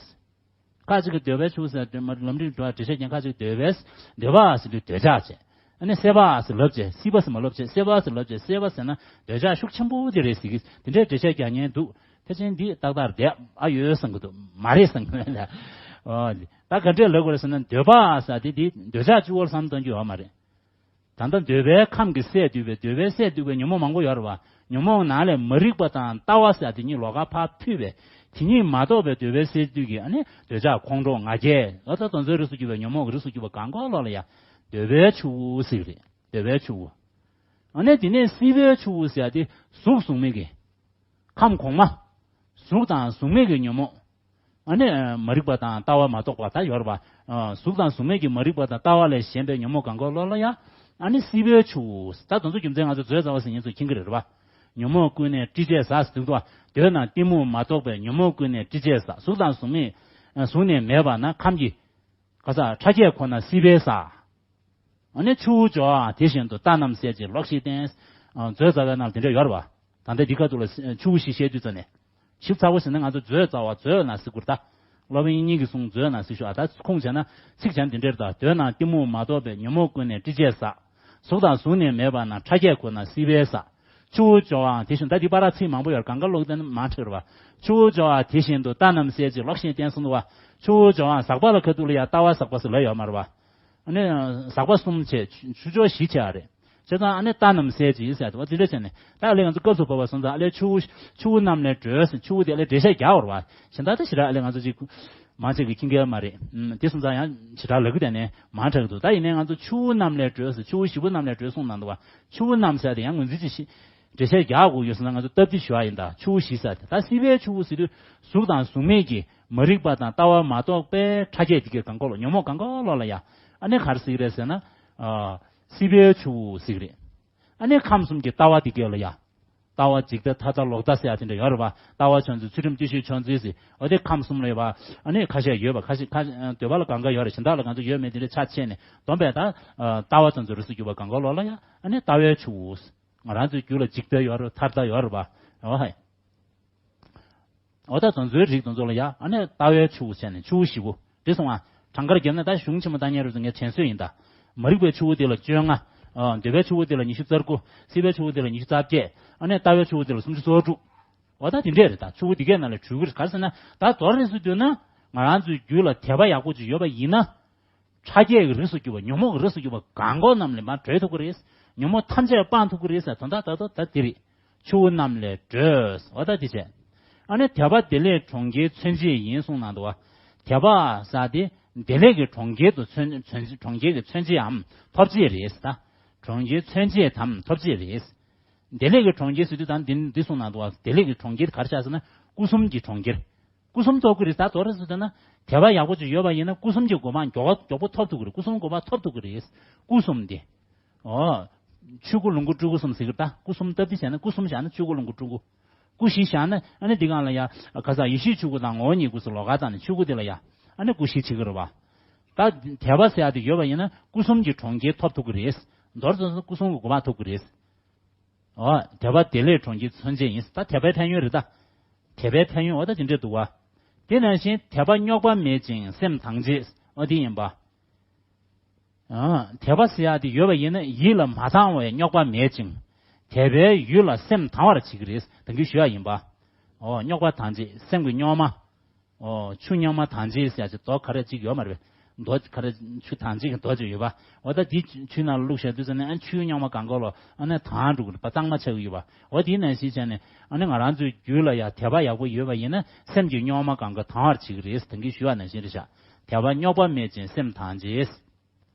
ཁ་ཅིག་གིས་འདོད་པའི་ཆུ་བོ་ཟེར་ལམ་རིམ་འགྲོ་བ་འགྲེལ་བཤད་རྒྱག་ཁ་ཅིག་འདོད་པའི། འདོད་པ་ཟེར་དུས་འདོད་ཆགས་བྱས། ཨ་ནི་སྲེད་པ་ཟེར་ལབ་བྱས། སྲིད་པ་ཟེར་མ་ལབ་བྱས། སྲེད་པ་ཟེར་ལབ་བྱས། སྲེད་པ་ཟེར་ན་འདོད་ཆགས་ཤུགས་ཆེན་པོ་དེ་རེད་ཟེར་གི། དེ་འདྲའི་འགྲེལ་བཤད་རྒྱག་མཁན་འདུག་ཕལ་ཆེར་འདི་ཏག་ཏག་བསྡད་ཨ་ཡོད་བསམ་གི་འདུག་མ་རེད་བསམ་གི་མེད་ལ། ཨོ། ད་ག་འདྲས་ལབ་དགོས་རེད་ཟེར་ན། འདོད་པ་ཟེར་དེ་འདི་འདོད་ཆགས་གཅིག་པོར་བསམ་གཏོང་རྒྱུ་ཡོད་མ་རེད། ད་ལྟ་འདོད་པའི་ཁམས་ཀྱི་སས་བསྡུས་པའི། འདོད་པའི་སས་བསྡུས་པའི་ཉོན་མོངས་མང་པོ་ཡོད་རེད་བ། ཉོན་མོངས་ནང་ལས་མ་རིག་པ་དང་ལྟ་བ་ཟེར་དེ་གཉིས་ལོགས་ཀ་ཕར་ཕུད་པའི། དེ་གཉིས་མ་རྟོགས་པའི་འདོད་པའི་སས་བསྡུས་ཀྱི་ཨ་ནི་འདོད་ཆགས་ཁོང་ཁྲོ་ང་རྒྱལ། ད་ལྟ་དེ་ཚོའི་རིགས་སུ་གྱུར་པའི་ཉོན་མོངས་ཀྱི་རིགས་སུ་གྱུར་པའི་གང་ག་ལོགས་ལ་ཡ། འདོད་པའི་ཆུ་བོ་ཟེར་གྱི་རེད། འདོད་པའི་ཆུ་བོ། ཨ་ནི་དེ་ནས་སྲིད་པའི་ཆུ་བོ་ཟེར་དེ་གཟུགས་གཟུགས་མེད་ཀྱི། ཁམས་གོང་མ། གཟུགས་དང་གཟུགས་མེད་ཀྱི་ཉོན་མོངས། ཨ་ནི་མ་རིག་པ་དང་ལྟ་བ་མ་རྟོགས་པ་ད་ཡོད་རེད་པ། གཟུགས་དང་གཟུགས་མེད་ཀྱི་མ་རིག་པ་དང་ལྟ་བ་ལས་གཞན་པའི་ཉོན་མོངས་གང་གོ་ལོ་ལ་ཡ། ཨ་ནི་སྲིད་པའི་ཆུ་བོ། ད་དེ་ཚོ་རྒྱུ་མཚན་ང་ཚོ་མཛོད་རྩ་བ་ཟེར་མཁན་ཚོས་མཁྱེན་གྱི་རེད་པ། ཉོན་མོངས་ཀུན་ནས་དཀྲིས་བྱས་ཟ་ཟེར་དུས། འདོད་དང་གཏི་མུག་མ་རྟོགས་པའི་ཉོན་མོངས་ཀུན་ནས་དཀྲིས་བྱས་ཟ། གཟུགས་དང་གཟུགས་མེད་གཟུགས་ནས་མེད་པ་ན་ཁམས་ཀྱི་ག་ས་ཕྲ་རྒྱས་ཁོ་ན་སྲིད་པའི་ས། ཨ་ནི་ཆུ་བོ་སྦྱོར་བའང་དེ་བཞིན་དུ། རྟ་རྣམས་བསད་ཅིང་ལོག་ཤིག་བསྟན། མཛོད་རྩ་བའི་ནང་ལ་དེ་འདྲ་ཡོད་རེད་པ། ད་ལྟ་འདི་ཁ་ཐུག་ལ་ཆུ་བོ་བཞི་བཤད་དུས་ཙ་ནས། ཞིབ་ཚགས་པོ་ཟེར་ན་ང་ཚོ་མཛོད་རྩ་བ་མཛོད་ནང་གཟིགས་དགོས་རེད་ད། སློབ་དཔོན་དབྱིག་གཉེན་གྱིས་གསུངས་མཛོད་ནང་གཟིགས་ཤོག་ཨ་ད་ཁུངས་བྱས་ན་ཚིག་བྱས་ན་འདི་འདྲ་རེད་ད། འདོད་དང་གཏི་མུག་མ་རྟོགས་པའི་ཉོན་མོངས་ཀུན་ནས་དཀྲིས་བྱས་ཟ། གཟུགས་དང་གཟུགས་ནས་མེད་པ་ན་ཕྲ་རྒྱས་ཁོ་ན་སྲིད་པའི་ས། ཆུ་བོ་སྦྱོར་བའང་དེ་བཞིན། ད་འདི་བར་ཚིག་མང་པོ་ཡོད་རེད། གང་ག་ཀློག་བསྡད་ན་མང་དྲགས་རེད་པ། ཆུ་བོ་སྦྱོར་བའང་དེ་བཞིན་དུ། རྟ་རྣམས་བསད་ཅིང་ལོག་ཤིག་བསྟན་གསུངས་འདུག་པ། ཆུ་བོ་སྦྱོར་བའང་ཟག་པ་ལ་ཁ་ཐུག་ལ་ཡ་ལྟ་བ་ཟག་པ་ཟེར་ལབ་ཡོད་མ་རེད་པ། ཨ་ནི་ཟག་པ་གསུམ་བྱས་ཆུ་སྦྱོར་བཞི་བྱས་པ་རེད། བྱས་ཙང་ཨ་ནི་རྟ་རྣམས་བསད་ཅིང་ཟེར་ཏེ་འོ་དེ་འདྲ་བྱས་ནས་ད་ཨ་ལས་ང་ཚོ་སྐབས་སུ་བབ་པ་སོང་ཙང་ཨ་ལས་ཆུ་བོ་ཆུ་བོ་རྣམས་ལས་སྒྲོལ་ཟེར། ཆུ་བོ་དེ་ཨ་ལས་འགྲེལ་བཤད་རྒྱག་པ་རེད་པ། གཞན་དག་ད་ཞེ་དྲག་ཨ་ལས་ང་ཚོ་ཅིག་མང་ཆེ་གིས་མཁྱེན་གྱི་ཡོད་མ་རེད། ཨུམ། དེ་སོང་ཙང་ཡང་ཞེ་དྲག་ལབ་ཀྱི་དེ་ནས་མང་དྲགས་འདུག་ད་ཡིན་ནའི་ང་ཚོ་ཆུ་བོ་རྣམས་ལས་སྒྲོལ་ཟེར། ཆུ་བོ་བཞི་པོ་རྣམས་ལས་སྒྲོལ་གསུངས་གནང་འདུག་པ། ཆུ་བོ་རྣམས་ཟེར་དེ་ཡང་ངོས་འཛིན་ཅིག་ཞིག་འགྲེལ་བཤད་རྒྱག་དགོས་ཡོད་སོང་ན་ང་ཚོ་སྟབས་བདེ་ཞུ་བ་ཡིན། ད་ཆུ་བོ་བཞི་ཟེར་དེ། ད་སྲིད་པའི་ཆུ་བོ་ཟེར་དུས་གཟུགས་དང་གཟུགས་མེད་ཀྱི་མ་རིག་པ་དང་ལྟ་བ་མ་རྟོགས་པའི་ཕྲ་རྒྱས་དེ་གའི་གང་གོ་ལོ། ཉོན་མོངས་གང་གོ་ལོ་ལ་ཡ། ཨ་ནི་ག་རེ་ཟེར་གྱི་རེད་ཟེར་ན། ཨ། སྲིད་པའི་ཆུ་བོ་ཟེར་གྱི་རེད། ཨ་ནི་ཁམས་གསུམ་གྱི་ལྟ་བ་དེ་གའི་ལ་ཡ། ལྟ་བ་འཇིག་ལྟ་མཐའ་དག་ལོག་ལྟ་ཟེར་ཡ་དེ་འདྲ་ཡོད་རེད་པ། ལྟ་བ་ཕྱོགས་འཛིན། ཚུལ་ཁྲིམས་བརྟུལ་ཞུགས་ཕྱོགས་འཛིན་ཟེར། འོ་དེ་ཁམས་གསུམ་ལ་ཡོད་པ། ཨ་ནི་ཁ་ཤས་ཡོད་པ། ཁ་ཤས་ཁ་འདོད་པ་ལ་གང་ག་ཡོད་རེད། གཞན་དག་ལ་གང་ཚོད་ཡོད་མེད་དེ་འདྲ་ཆ་ཕྱེ་ནས་བསྡོམས་པས་ད། ཨ། ལྟ་བ་ཙམ་ཚོ་རིགས་སུ་གྱུར་པ་གང་གོ་ལོ་ལ་ཡ། ཨ་ནི་ལྟ་བའི་ཆུ་བོ། ང་རང་ཚོའི་རྒྱུད་ལ་འཇིག་ལྟ་ཡོད་རེད། མཐའ་ལྟ་ཡོད་རེད་པ། འོ་ཧའི། འོ་ད་དེ་ཚོའི་རིགས་དེ་ཚོ་ལ་ཡ། ཨ་ནི་ལྟ་བའི་ཆུ་བོ་བྱས་ནས་ཆུ་བོ་བཞི་པོ་འདི་སོང་ང་། གྲངས་ཀར་བརྒྱབ་ན་ད་གཞུང་ཆེན་མོ་བརྟག་གཉེར་རུ་ངས་དྲན་གསོ་ཡིན་ད། མ་རིག་པའི་ཆུ་བོ་འདི་ལ་བཅོ་ལྔ། ཨ། འདོད་པའི་ཆུ་བོ་འདི་ལ་ཉི་ཤུ་རྩ་དགུ། སྲིད་པའི་ཆུ་བོ་འདི་ལ་ཉི་ཤུ་རྩ་བརྒྱད། ཨ་ནི་ལྟ་བའི་ཆུ་བོ་འདི་ལ་སུམ་ཅུ་སོ་དྲུག་འོ་ད་དེ་འདྲས་རེད། ད་ཆུ་བོ་འདི་གའི་ནང་ལ་འཇུག་གི་རེད། ག་རེ་ཟེར་ན་ད་མདོར་རིས་སུ་བསྡུས་ན་ང་རང་ཚོའི་རྒྱུད་ལ་དད་པ་ཡག་པོ་ཅིག་ཡོད་པ་ཡིན་ན། ཕྲ་རྒྱས་ཀྱི་རིགས་སུ་གྱུར་པ། ཉོན་མོངས་ཀྱི་རིགས་སུ་གྱུར་པ་གང་གོ་རྣམས་ལས་མར་གྲོལ་ཐུབ་ཀྱི་རེད། ཉོན་མོངས་ཐམས་ཅད་སྤང་ཐུབ་ཀྱི་རེད་ཟེར་དོན་དག་ད་དོ་ད་དེ་རེད། ཆུ་བོ་རྣམས་ལས་སྒྲོལ། འོ་ད་དེ་བྱས། ཨ་ནི་དད་པ་བདེ་ལེགས་གྲོང་ཁྱེར་མཚོན་བྱེད་ཡིན་གསུངས་གནང་འདུག་པ། དད་པ་ཟེར་དེ་བདེ་ལེགས་ཀྱི་གྲོང་ཁྱེར་དུ་མཚོན་མཚོན། གྲོང་ཁྱེར་གྱི་མཚོན་བྱེད་འམ་ཐོབ་བྱེད་རེད་ད། གྲོང་ཁྱེར་མཚོན་བྱེད་དམ་ཐོབ་བྱེད་རེད། བདེ་ལེགས་ཀྱི་གྲོང་ཁྱེར་ཟེར་དུས་ད་འདི་འདི་གསུངས་གནང་འདུག་པ། བདེ་ལེགས་ཀྱི་གྲོང་ཁྱེར་ག་རེ་ཆགས་ཟེར་ན་སྐུ་གསུམ་གྱི་གྲོང་ཁྱེར། སྐུ་གསུམ་ཐོབ་ཀྱི་རེད། ད་མདོར་ཟེར་ན་དད་པ་ཡག་པོ་ཅིག་ཡོད་པ་ཡིན་ན་སྐུ་གསུམ་གྱི་གོ་འཕང་མགྱོགས་པོ་མགྱོགས་པོ་ཐོབ་ཐུབ་ཀྱི་རེད། སྐུ་གསུམ་གོ་འཕང་ཐོབ་ཐུབ་ཀྱི་རེད། སྐུ་གསུམ་དེ། ཨོ། ཆོས་སྐུ་ལོངས་སྐུ་སྤྲུལ་སྐུ་གསུམ་ཟེར་གྱི་རེད། ད་སྐུ་གསུམ་སྟབས་བདེ་བྱས་ན་སྐུ་གསུམ་བཞག་ན་ཆོས་སྐུ་ལོངས་སྐུ་སྤྲུལ་སྐུ། སྐུ་བཞི་བཞག་ན་ཨ་ནི་འདི་སྒང་ལ་ཡ་ག་ས་ཡེ་ཤེས་ཆོས་སྐུ་དང་ངོ་བོ་ཉིད་སྐུ་ཟེར་ལོགས་ཀ་བཏང་ནས་ཆོས་སྐུ་དེ་ལ་ཡ། ཨ་ནི་སྐུ་བཞི་བྱེད་ཀྱི་རེད་པ། ད་དད་པ་ཟེར་ཡ་དེ་ཡོད་པ་ཡིན་ན་སྐུ་གསུམ་གྱི་གྲོང་ཁྱེར་ཐོབ་ཐུབ་ཀྱི་རེད། མདོར་ཙམ་སྐུ་གསུམ་གྱི་གོ་འཕང་ཐོབ་ཀྱི་རེད། འོ། དད་པ་བདེ་ལེགས་གྲོང་ཁྱེར་མཚོན་བྱེད་ཡིན། ད་དད་པའི་ཕན་ཡོན་རེད་ད། དད་པའི་ཕན་ཡོན་འོ་ད་དེ་འདྲས་འདུག་པ། དེ་ནང་བཞིན་དད་པ་རྙོག་པ་མེད་ཅིང་སེམས་དང་བྱེད། འོ་དེ་ཡིན་པ། ཨ། དད་པ་ཟེར་ཡ་དེ་ཡོད་པ་ཡིན་ན་ཡིད་ལ་མ་དྭངས་པའི་རྙོག་པ་མེད་ཅིང་། དད་པའི་ཡུལ་ལ་སེམས་དང་བར་བྱེད་ཀྱི་རེད། ད་གིན་ཞུ་ཡ་ཡིན་པ། འོ། རྙོག་པ་དང་བྱེད་སེམས་ཀྱི་རྙོག་མ། ཨོ། ཆུ་རྙོག་མ་དང་བྱེད་ཟེར་ཡ་ཅིག་མདོ་ཁ་རས་ཅིག་ཡོད་མ་རེད་པས། མདོ་ཁ་རས་ཆུ་དང་བྱེད་ཀྱི་མདོ་ཅིག་ཡོད་པ། འོ་ད་དེ་ཆུའི་ནང་ལ་བླུགས་བཞག་དུས་ཙམ་ནས་ཨ་ཆུའི་རྙོག་མ་གང་ག་ལོ་ཨ་ནི་དྭངས་འགྲོ་གི་རེད་པ། གཙང་མ་ཆགས་ཀྱི་ཡོད་པ། འོ་དེའི་ནང་བཞིན་བྱས་ནས་ཨ་ནི་ང་རང་ཚོའི་རྒྱུད་ལ་ཡ་དད་པ་ཡག་པོ་ཡོད་པ་ཡིན་ན་སེམས་ཀྱི་རྙོག་མ་གང་ག་དྭངས་པར་བྱེད་ཀྱི་རེད། ད་གིན་ཞུས་པ་ནང་བཞིན་རེད་ཤག་དད་པ་རྙོག་པ་མེད་ཅིང་སེམས་དང་བྱེད།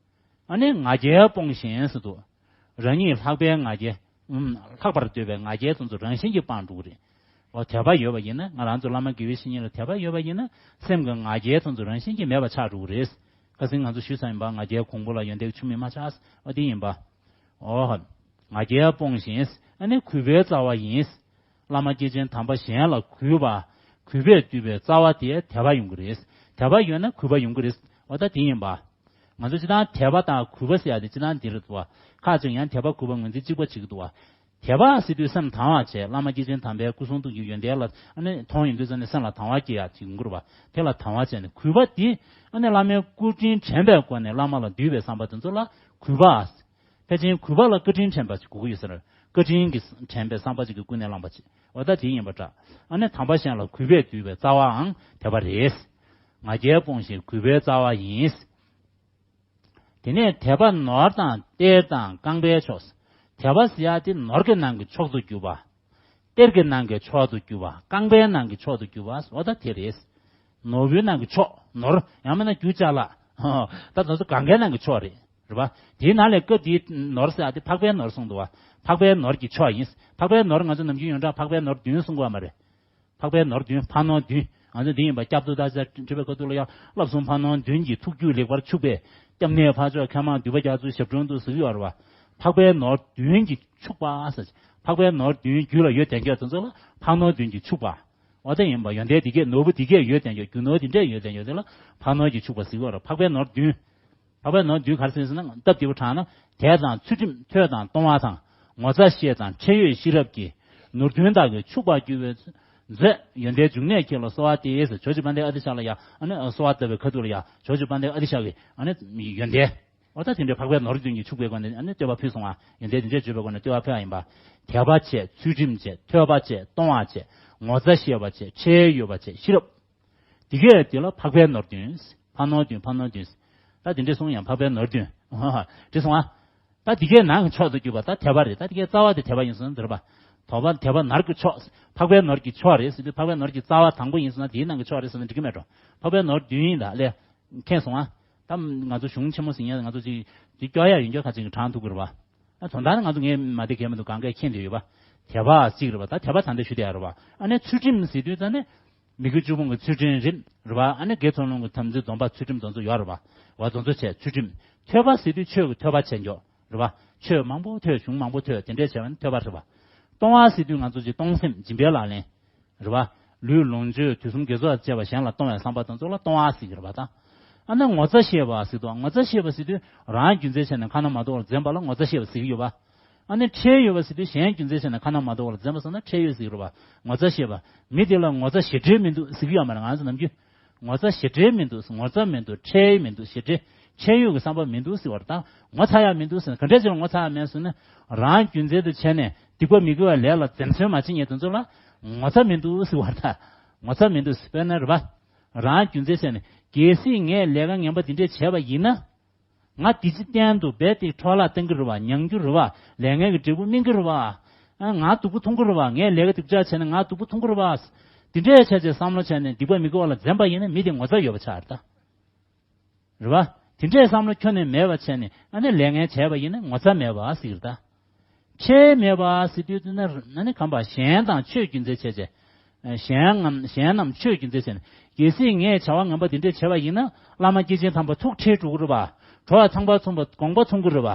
ཨ་ནི་ང་རྒྱལ་སྤོང་ཞིང་ཟེར་འདུག་རང་ཉིད་ལྷག་པའི་ང་རྒྱལ། ཨུམ། ལྷག་པར་འདོད་པའི་ང་རྒྱལ་དེ་ཚོ་རང་བཞིན་གྱིས་སྤངས་འགྲོ་གི་རེད། འོ། དད་པ་ཡོད་པ་ཡིན་ན་ང་རང་ཚོ་བླ་མ་དགེ་བའི་བཤེས་གཉེན་ལ་དད་པ་ཡོད་པ་ཡིན་ན་སེམས་ཀྱི་ང་རྒྱལ་དེ་ཚོ་རང་བཞིན་གྱིས་མེད་པ་ཆགས་འགྲོ་གི་རེད། ཁ་སང་ང་ཚོ་ཞུས་ཚར་ཡིན་པ། ང་རྒྱལ་གོང་བུ་ལ་ཡོན་ཏན་ཆུ་མིག་མ་ཆགས། འོ་དེ་ཡིན་པ། འོ། ང་རྒྱལ་སྤོང་ཞིང་། ཨ་ནི་གུས་པའི་རྩ་བ་ཡིན། བླ་མ་སྐྱེས་ཆེན་དམ་པ་གཞན་ལ་གུས་པ། གུས་པས་བཏུད་པའི་རྩ་བ་དེ་དད་པ་ཡོང་གི་རེད། དད་པ་ཡོད་ན་གུས་པ་ཡོང་གི་རེད། འོ་ད་དེ་ཡིན་པ། ང་ཚོ་སྤྱིར་བཏང་དད་པ་དང་གུས་པ་ཟེར་ཡ་དེ་སྤྱིར་བཏང་འདི་རེད་འདུག་པ། ཁ་ཅིག་ཡང་དད་པ་གུས་པ་ངོས་འཛིན་གཅིག་པ་བྱེད་ཀྱི་འདུག་པ། དད་པ་ཟེར་དུས་སེམས་དང་བ་བྱས། བླ་མ་སྐྱེས་ཆེན་དམ་པའི་སྐུ་གསུང་ཐུགས་ཀྱི་ཡོན་ཏན་ལ་ཨ་ནི་མཐོང་ཡོང་དུས་ཙམ་ནས་སེམས་ལ་དང་བ་སྐྱེ་ཡ་ཅིག་ཡོང་གི་རེད་པ། དེ་ལ་དང་བ་བྱས་ནས། གུས་པ་དེ་ཨ་ནི་བླ་མའི་སྐུ་དྲིན་དྲན་པའི་སྒོ་ནས་བླ་མ་ལ་འདུས་པའི་བསམ་པ་དེ་ཚོ་ལ་གུས་པ། ཕལ་ཆེར་གུས་པ་ལ་བཀའ་དྲིན་དྲན་པ་ཅིག་དགོས་ཀྱི་ཡོད་ས་རེད། བཀའ་དྲིན་གྱིས་དྲན་པའི་བསམ་པ་ཅིག་གིས་ཀུན་ནས་བསླངས་པ་ཅིག་འོ་ད་དེ་ཡིན་པ་འདྲ། ཨ་ནི་དམ་པ་གཞན་ལ་གུས་པས་བཏུད་པའི་རྩ་བའང་དད་པ་རེད། ང་རྒྱལ་སྤོང་ཞིང་གུས་པའི་རྩ་བ་ཡིན། དེ་ནས་དད་པ་ནོར་དང་གཏེར་དང་རྐང་པའི་མཆོག་དད་པ་ཟེར་ཡ་དེ་ནོར་གྱི་ནང་གི་མཆོག་ཏུ་གྱུར་པ། གཏེར་གྱི་ནང་གི་མཆོག་ཏུ་གྱུར་པ། རྐང་པའི་ནང་གི་མཆོག་ཏུ་གྱུར་པ། འོ་ད་དེ་རེད། ནོར་བུའི་ནང་གི་མཆོག་ནོར། ཡང་མིན་ན་རྒྱུ་ཅ་ལག་ད་ང་ཚོ་གང་གའི་ནང་གི་མཆོག་རེད། རེད་པ། དེའི་ནང་ལས་སྐབས་དེའི་ནོར་ཟེར་ཡ་དེ་འཕགས་པའི་ནོར་གསུངས་འདུག་པ། འཕགས་པའི་ནོར་གྱི་མཆོག་ཡིན། འཕགས་པའི་ནོར་ང་ཚོ་ནམ་རྒྱུན་ཡོངས་གྲགས་འཕགས་པའི་ནོར་བདུན་གསུང་གི་ཡོད་མ་རེད། འཕགས་པའི་ནོར་བདུན། འཕགས་ནོར་བདུན། ང་ཚོ་འདི་ཡིན་པ། སྐྱབས་ཏུ་བདག་ཅག་སྒྲུབ་པའི་ཁ་ཐུག་ལ་ཡང་། བསླབ་གསུམ་འཕགས་ནོར་བདུན་གྱི་ཐུགས་རྒྱུད་ལེགས་པར་ཕྱུག་པའི། སྐྱབས་གནས་འཕགས་མཆོག་མཁས་མང་འདུས་པ་རྒྱ་མཚོའི་ཞབས་དྲུང་དུ་གཟིགས་ཡོད་རེད་བ། འཕགས་པའི་ནོར་བདུན་གྱིས་ཕྱུག་པ་ཟེར། འཕགས་པའི་ནོར་བདུན་རྒྱུད་ལ་ཡོད་བསྡད་མཁན་དེ་ཚོ་ལ་འཕགས་ནོར་བདུན་གྱིས་ཕྱུག་པ། འོ་དེ་ཡིན་པ། ཡོན་ཏན་འདི་གས་ནོར་བུ་འདི་གས་ཡོད་བསྡད་མཁན། རྒྱུ་ནོར་འདི་འདྲས་ཡོད་བསྡད་མཁན་དེ་ལ་འཕགས་ནོར་གྱིས་ཕྱུག་པ་ཟེར་གྱི་ཡོད་རེད། འཕགས་པའི་ནོར་བདུན། འཕགས་པའི་ནོར་བདུན་ག་རེ་ཟེར་ན། སྟབས་བདེ་པོ་དྲངས་ན། དད་དང་ཚུལ་ཁྲིམས། ཐོས་དང་གཏོང་བ་དང་། ངོ་ཚ་ཤེས་དང་ཁྲེལ་ཡོད་ཤེས་རབ་ཀྱི། ནོར་བདུན་དག་གིས་ཕྱུག་པར་གྱུར་པའི་མཛོད། ཡོན་ཏན་འབྱུང་གནས་ཁྱེད་ལ་གསོལ་བ་འདེབས་ཟེར། ཇོ་བོ་རྗེ་དཔལ་ལྡན་ཨ་ཏི་ཤ་ལ་ཡང་། ཨ་ནི་གསོལ་བ་བཏབ་པའི་ཁ་ཐུག་ལ་ཡང་། ཇོ་བོ་རྗེ་དཔལ་ལྡན་ཨ་ཏི་ཤ་གི། ཨ་ནི་ཡོན་ཏན། འོ་ད་དེ་འདྲའི་འཕགས་པའི་ནོར་བདུན་གྱིས་ཕྱུག་པའི་སྒོ་ནས། ཨ་ནི་བསྟོད་པ་ཕུལ་སོང་བ། ཡོན་ཏན་དེ་འདྲས་བརྗོད་པའི་སྒོ་ནས་བསྟོད་པ་ཕུལ་བ་ཡིན་པ། དད་པ་བྱས། ཚུལ་ཁྲིམས་བྱས། ཐོས་པ་བྱས། གཏོང་བ་བྱས། ངོ་ཚ་ཤེས་པ་བྱས། ཁྲེལ་ཡོད་པ་བྱས། ཤེས་རབ། དེ་གས་དེ་ལ་འཕགས་པའི་ནོར་བདུན། འཕགས་ནོར་བདུན། འཕགས་ནོར་བདུན། ད་དེ་འདྲས་གསུངས་ཡང་། འཕགས་པའི་ནོར་བདུན། འགྲིག་སོང་ཨ། ད་དེ་གས་ནང་གི་མཆོག་ཏུ་གྱུར་པ་ད་དད་པ་རེད། ད་དེ་གས་རྩ་བ་དེ་དད་པ་ཡིན་སོང་། འདིར་བ། དོ་བ་དད་པ་ནོར་གྱི་མཆོག། འཕགས་པའི་ནོར་གྱི་མཆོག་རེད་ཟེར་དུས། འཕགས་པའི་ནོར་གྱི་རྩ་བ་དང་པོ་ཡིན་སོང་ན། དེའི་ནང་གི་མཆོག་རེད་ཟེར་ན་འགྲིག་གི་མེད་འགྲོ། འཕགས་པའི་ནོར་བདུན་ཡིན་ད་ལས། མཁྱེན་སོང་ཨ། ད་ང་ཚོ་གཞུང་ཆེན་མོ་ཟིན་ཡ། ང་ཚོ་ཅིག་ཅིག་སྐྱོར་ཡ་ཡོད་འགྱོ་ཁ་ཅིག་གི་དྲངས་ཐུབ་ཀྱི་རེད་བ། ད་དོན་དག་ནི་ང་ཚོ་མ་བསྡད་གལ་མི་འདུག་གང་གས་མཁྱེན་བསྡད་ཡོད་པ། དད་པ་གཅིག་རེད་བ། ད་དད་པ་ད་འདི་ཞུ་བསྡད་ཡ་རེད་བ། ཨ་ནི་ཚུལ་ཁྲིམས་ཟེར་དུས་ད་ནི། མི་དགེ་བཅུ་སྤོང་གི་ཚུལ་ཁྲིམས་རེད་རེད་བ། ཨ་ནི་དགེ་ཚུལ་སློང་གི་དམ་ཚིག་སྡོམ་པ་ཚུལ་ཁྲིམས་དེ་ཚོ་ཡོད་རེད་བ། འོ་དེ་ཚོ་བྱས་ཚུལ་ཁྲིམས། ཐོས་པ་ཟེར་དུས་ཆོས་ཀྱི་ཐོས་པ་བྱས་འགྱོ་རེད་བ། ཆོས་མང་པོ་ཐོས། གཞུང་མང་པོ་ཐོས། དེ་འདྲས་བྱས་པ་ནི་ཐོས་པ་རེད་བ། གཏོང་བ་ཟེར་དུས་ང་ཚོ་ཅིག་གཏོང་སེམས་སྦྱིན་པའི་ལག་ལེན། རེད་བ། ལུས་ལོངས་སྤྱོད་དུས་གསུམ་དགེ་ཚོགས་བཅས་པ་གཞན་ལ་གཏོང་བའི་བསམ་པ་དེ་ཚོ་ལ་གཏོང་བ་ཟེར་གྱི་རེད་བ་ད། ཨ་ནི་ངོ་ཚ་ཤེས་པ་ཟེར་དུས། ངོ་ཚ་ཤེས་པ་ཟེར་དུས་རང་རྒྱུ་མཚན་བྱས་ནས་ཁ་ན་མ་ཐོ་བར་འཛེམ་པ་ལ་ངོ་ཚ་ཤེས་པ་ཟེར་གྱི་ཡོད་པ། ཨ་ནི་ཁྲེལ་ཡོད་པ་ཟེར་དུས་གཞན་རྒྱུ་མཚན་བྱས་ནས་ཁ་ན་མ་ཐོ་བར་འཛེམ་པ་སོང་ན་ཁྲེལ་ཡོད་ཟེར་གྱི་རེད་བ། ངོ་ཚ་ཤེས་པ། མི་དེ་ལ་ངོ་ཚ་ཞེ་ཁྲེལ་མི་འདུག་ཟེར་གྱི་ཡོད་མ་རེད། ང་ཚོ་ནམ་རྒྱུན། ངོ་ཚ་ཞེ་ཁྲེལ་མི་འདུག་ངོ་ཚ་མི་འདུག་ཁྲེལ་མི་འདུག་ཞེ་ཁྲེལ། ཁྲེལ་ཡོད་ཀྱི་བསམ་པ་མི་འདུག་ཟེར་བ་རེད་ད། ངོ་ཚ་ཡ་མི་འདུག་ཟེར་ན། ག་འདྲས་ཅིག་ལ་ངོ་ཚ་ཡ་མེད་ཟེར་ན། རང་རྒྱུ་མཚན་དུ་བྱས་ནས་སྡིག་པ་མི་དགེ་བའི་ལས་ལ་འཛེམ་ཟོན་མ་བྱེད་མཁན་དེ་ཚོ་ལ་ངོ་ཚ་མི་འདུག་ཟེར་བ་རེད་ད། ངོ་ཚ་མི་འདུག་དཔེར་ན་རེད་པ། རང་རྒྱུ་མཚན་བྱས་ནས། གལ་སྲིད་ངས་ལས་ཀ་ངན་པ་འདི་འདྲས་བྱས་པ་ཡིན་ན། ང་འདི་ཕྱི་གཏན་དུ་རྦད་དེ་འཕྲོ་བརླག་གཏང་གི་རེད་བ། མྱང་རྒྱུ་རེད་བ། ལས་ངན་གྱི་འབྲས་བུ་སྨིན་གྱི་རེད་བ། ཨ། ང་སྡུག་པོ་མཐོང་གི་རེད་བ། ངས་ལས་ཀ་སྡུག་ཅག་བྱས་ན་ང་སྡུག་པོ་མཐོང་གི་རེད་བ། འདི་འདྲས་བྱས་བྱས་བསམ་བློ་བྱས་ནས་སྡིག་པ་མི་དགེ་བ་ལ་འཛེམ་པ་ཡིན་ན། མི་དེ་ངོ་ཚ་ཡོད་པ་ཆགས་རེད་ད། རེད་བ། དེ་འདྲས་བསམ་བློ་ཁྱོན་ནས་མེད་པ་བྱས་ནས། ཨ་ནི་ལས་ངན་བྱས་པ་ཡིན་ན་ངོ་ཚ་མེད་པ་ཟེར་གྱི་རེད་ད། ཁྲེལ་མེད་པ་ཟེར་དུས་དེ་ནི། ཨ་ནི་གང་པ་གཞན་དང་ཆོས་རྒྱུ་མཚན་བྱས་བྱས། གཞན་ངམ། གཞན་ནམ་ཆོས་རྒྱུ་མཚན་བྱས་ནས། གལ་སྲིད་ངས་བྱ་བ་ངན་པ་འདི་འདྲས་བྱས་པ་ཡིན་ན། བླ་མ་སྐྱེས་ཆེན་དམ་པ་ཐུགས་ཁྲེལ་འགྲོ་གི་རེད་བ། གྲོགས་ཚངས་པ་མཚུངས་པ་དགོངས་པ་མཚུངས་ཀྱི་རེད་བ།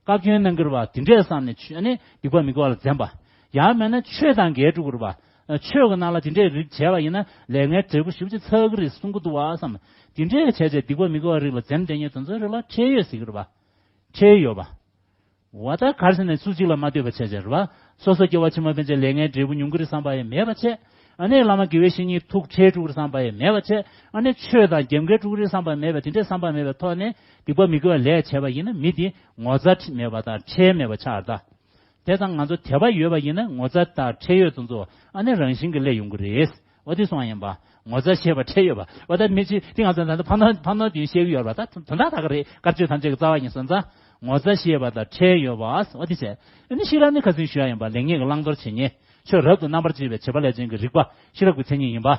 བཀའ་བཀྱོན་གནང་གི་རེད་བ། དེ་འདྲས་བསམ་ནས་ཆོས། ཨ་ནི་སྡིག་པ་མི་དགེ་བ་ལ་འཛེམ་པ། ཡང་མིན་ན་ཆོས་དང་འགལ་འགྲོ་གི་རེད་བ། ཆོས་ཀྱི་ནང་ལ་དེ་འདྲས་རིགས་བྱས་པ་ཡིན་ན་ལས་ངན་འབྲས་བུ་ཞེ་པོ་ཅིག་ཚ་གི་རེད་གསུང་གི་འདུག་བ་བསམ། དེ་འདྲས་བྱས་བྱས་སྡིག་པ་མི་དགེ་བ་རིགས་ལ་འཛེམ་བསྡད་མཁན་དེ་ཚོའི་རིགས་ལ་ཁྲེལ་ཡོད་ཟེར་གི་རེད་བ། ཁྲེལ་ཡོད་པ། འོ་ད་ག་རེ་ཟེར་ན། སུ་གཅིག་ལ་མ་ལྟོས་པ་བྱས་བྱས་རེད་བ། སོ་སོ་སྐྱེ་བ་ཕྱི་མ་ཕན་ཆད་ལས་ངན་འབྲས་བུ་མྱོང་གི་རེད་བསམ་པ་ཡང་མེད་པ་བྱས། ཨ་ནི་བླ་མ་དགེ་བའི་བཤེས་གཉེན་ཐུགས་ཁྲེལ་འགྲོ་གི་རེད་བསམ་པ་ཡང་མེད་པ་བྱས། ཨ་ནི་ཆོས་དང་རྒྱབ་འགལ་འགྲོ་གི་རེད་བསམ་པ་མེད་པ། དེ་འདྲས་བསམ་པ་མེད་པའི་ཐོག་ནས་སྡིག་པ་མི་དགེ་བ་ལས་བྱས་པ་ཡིན་ན། མི་དེ་ངོ་ཚ་མེད་པ་དང་ཁྲེལ་མེད་པ་ཆགས་རེད་ད། དེ་ཙང་ང་ཚོ་དད་པ་ཡོད་པ་ཡིན་ན་ངོ་ཚ་དང་ཁྲེལ་ཡོད་དེ་ཚོ་ཨ་ནི་རང་བཞིན་གྱིས་སླེབས་ཡོང་གི་རེད། འོ་དེ་སོང་ཡིན་པ། ངོ་ཚ་ཤེས་པ་ཁྲེལ་ཡོད་པ། འོ་ད་མི་གཅིག་དེ་ང་ཚོ་ད་ལྟ་འཕགས་ནོར་འཕགས་ནོར་བདུན་བཤད་ཀྱི་ཡོད་རེད་པ། ད་དོན་དག་ད་ག་རེད། དཀར་ཆོས་ཐམས་ཅད་ཀྱི་རྩ་བ་ཡིན་སོང་ཙང་། ངོ་ཚ་ཤེས་པ་དང་ཁྲེལ་ཡོད་པ། འོ་དེ་བྱས། ཨ་ནི་ཤེས་རབ་ནི་ཁ་སང་ཞུ་ཡ་ཡིན་པ། ལེགས་ཉེས་ཀྱི་བླང་དོར་བྱེད་ཉེས། ཆོས་རབ་ཏུ་རྣམ་པར་འབྱེད་པའི་བྱེད་པ་ལས་ཅན་གྱི་རིག་པ་ཤེས་རབ་ཀྱི་མཚན་ཉིད་ཡིན་པ།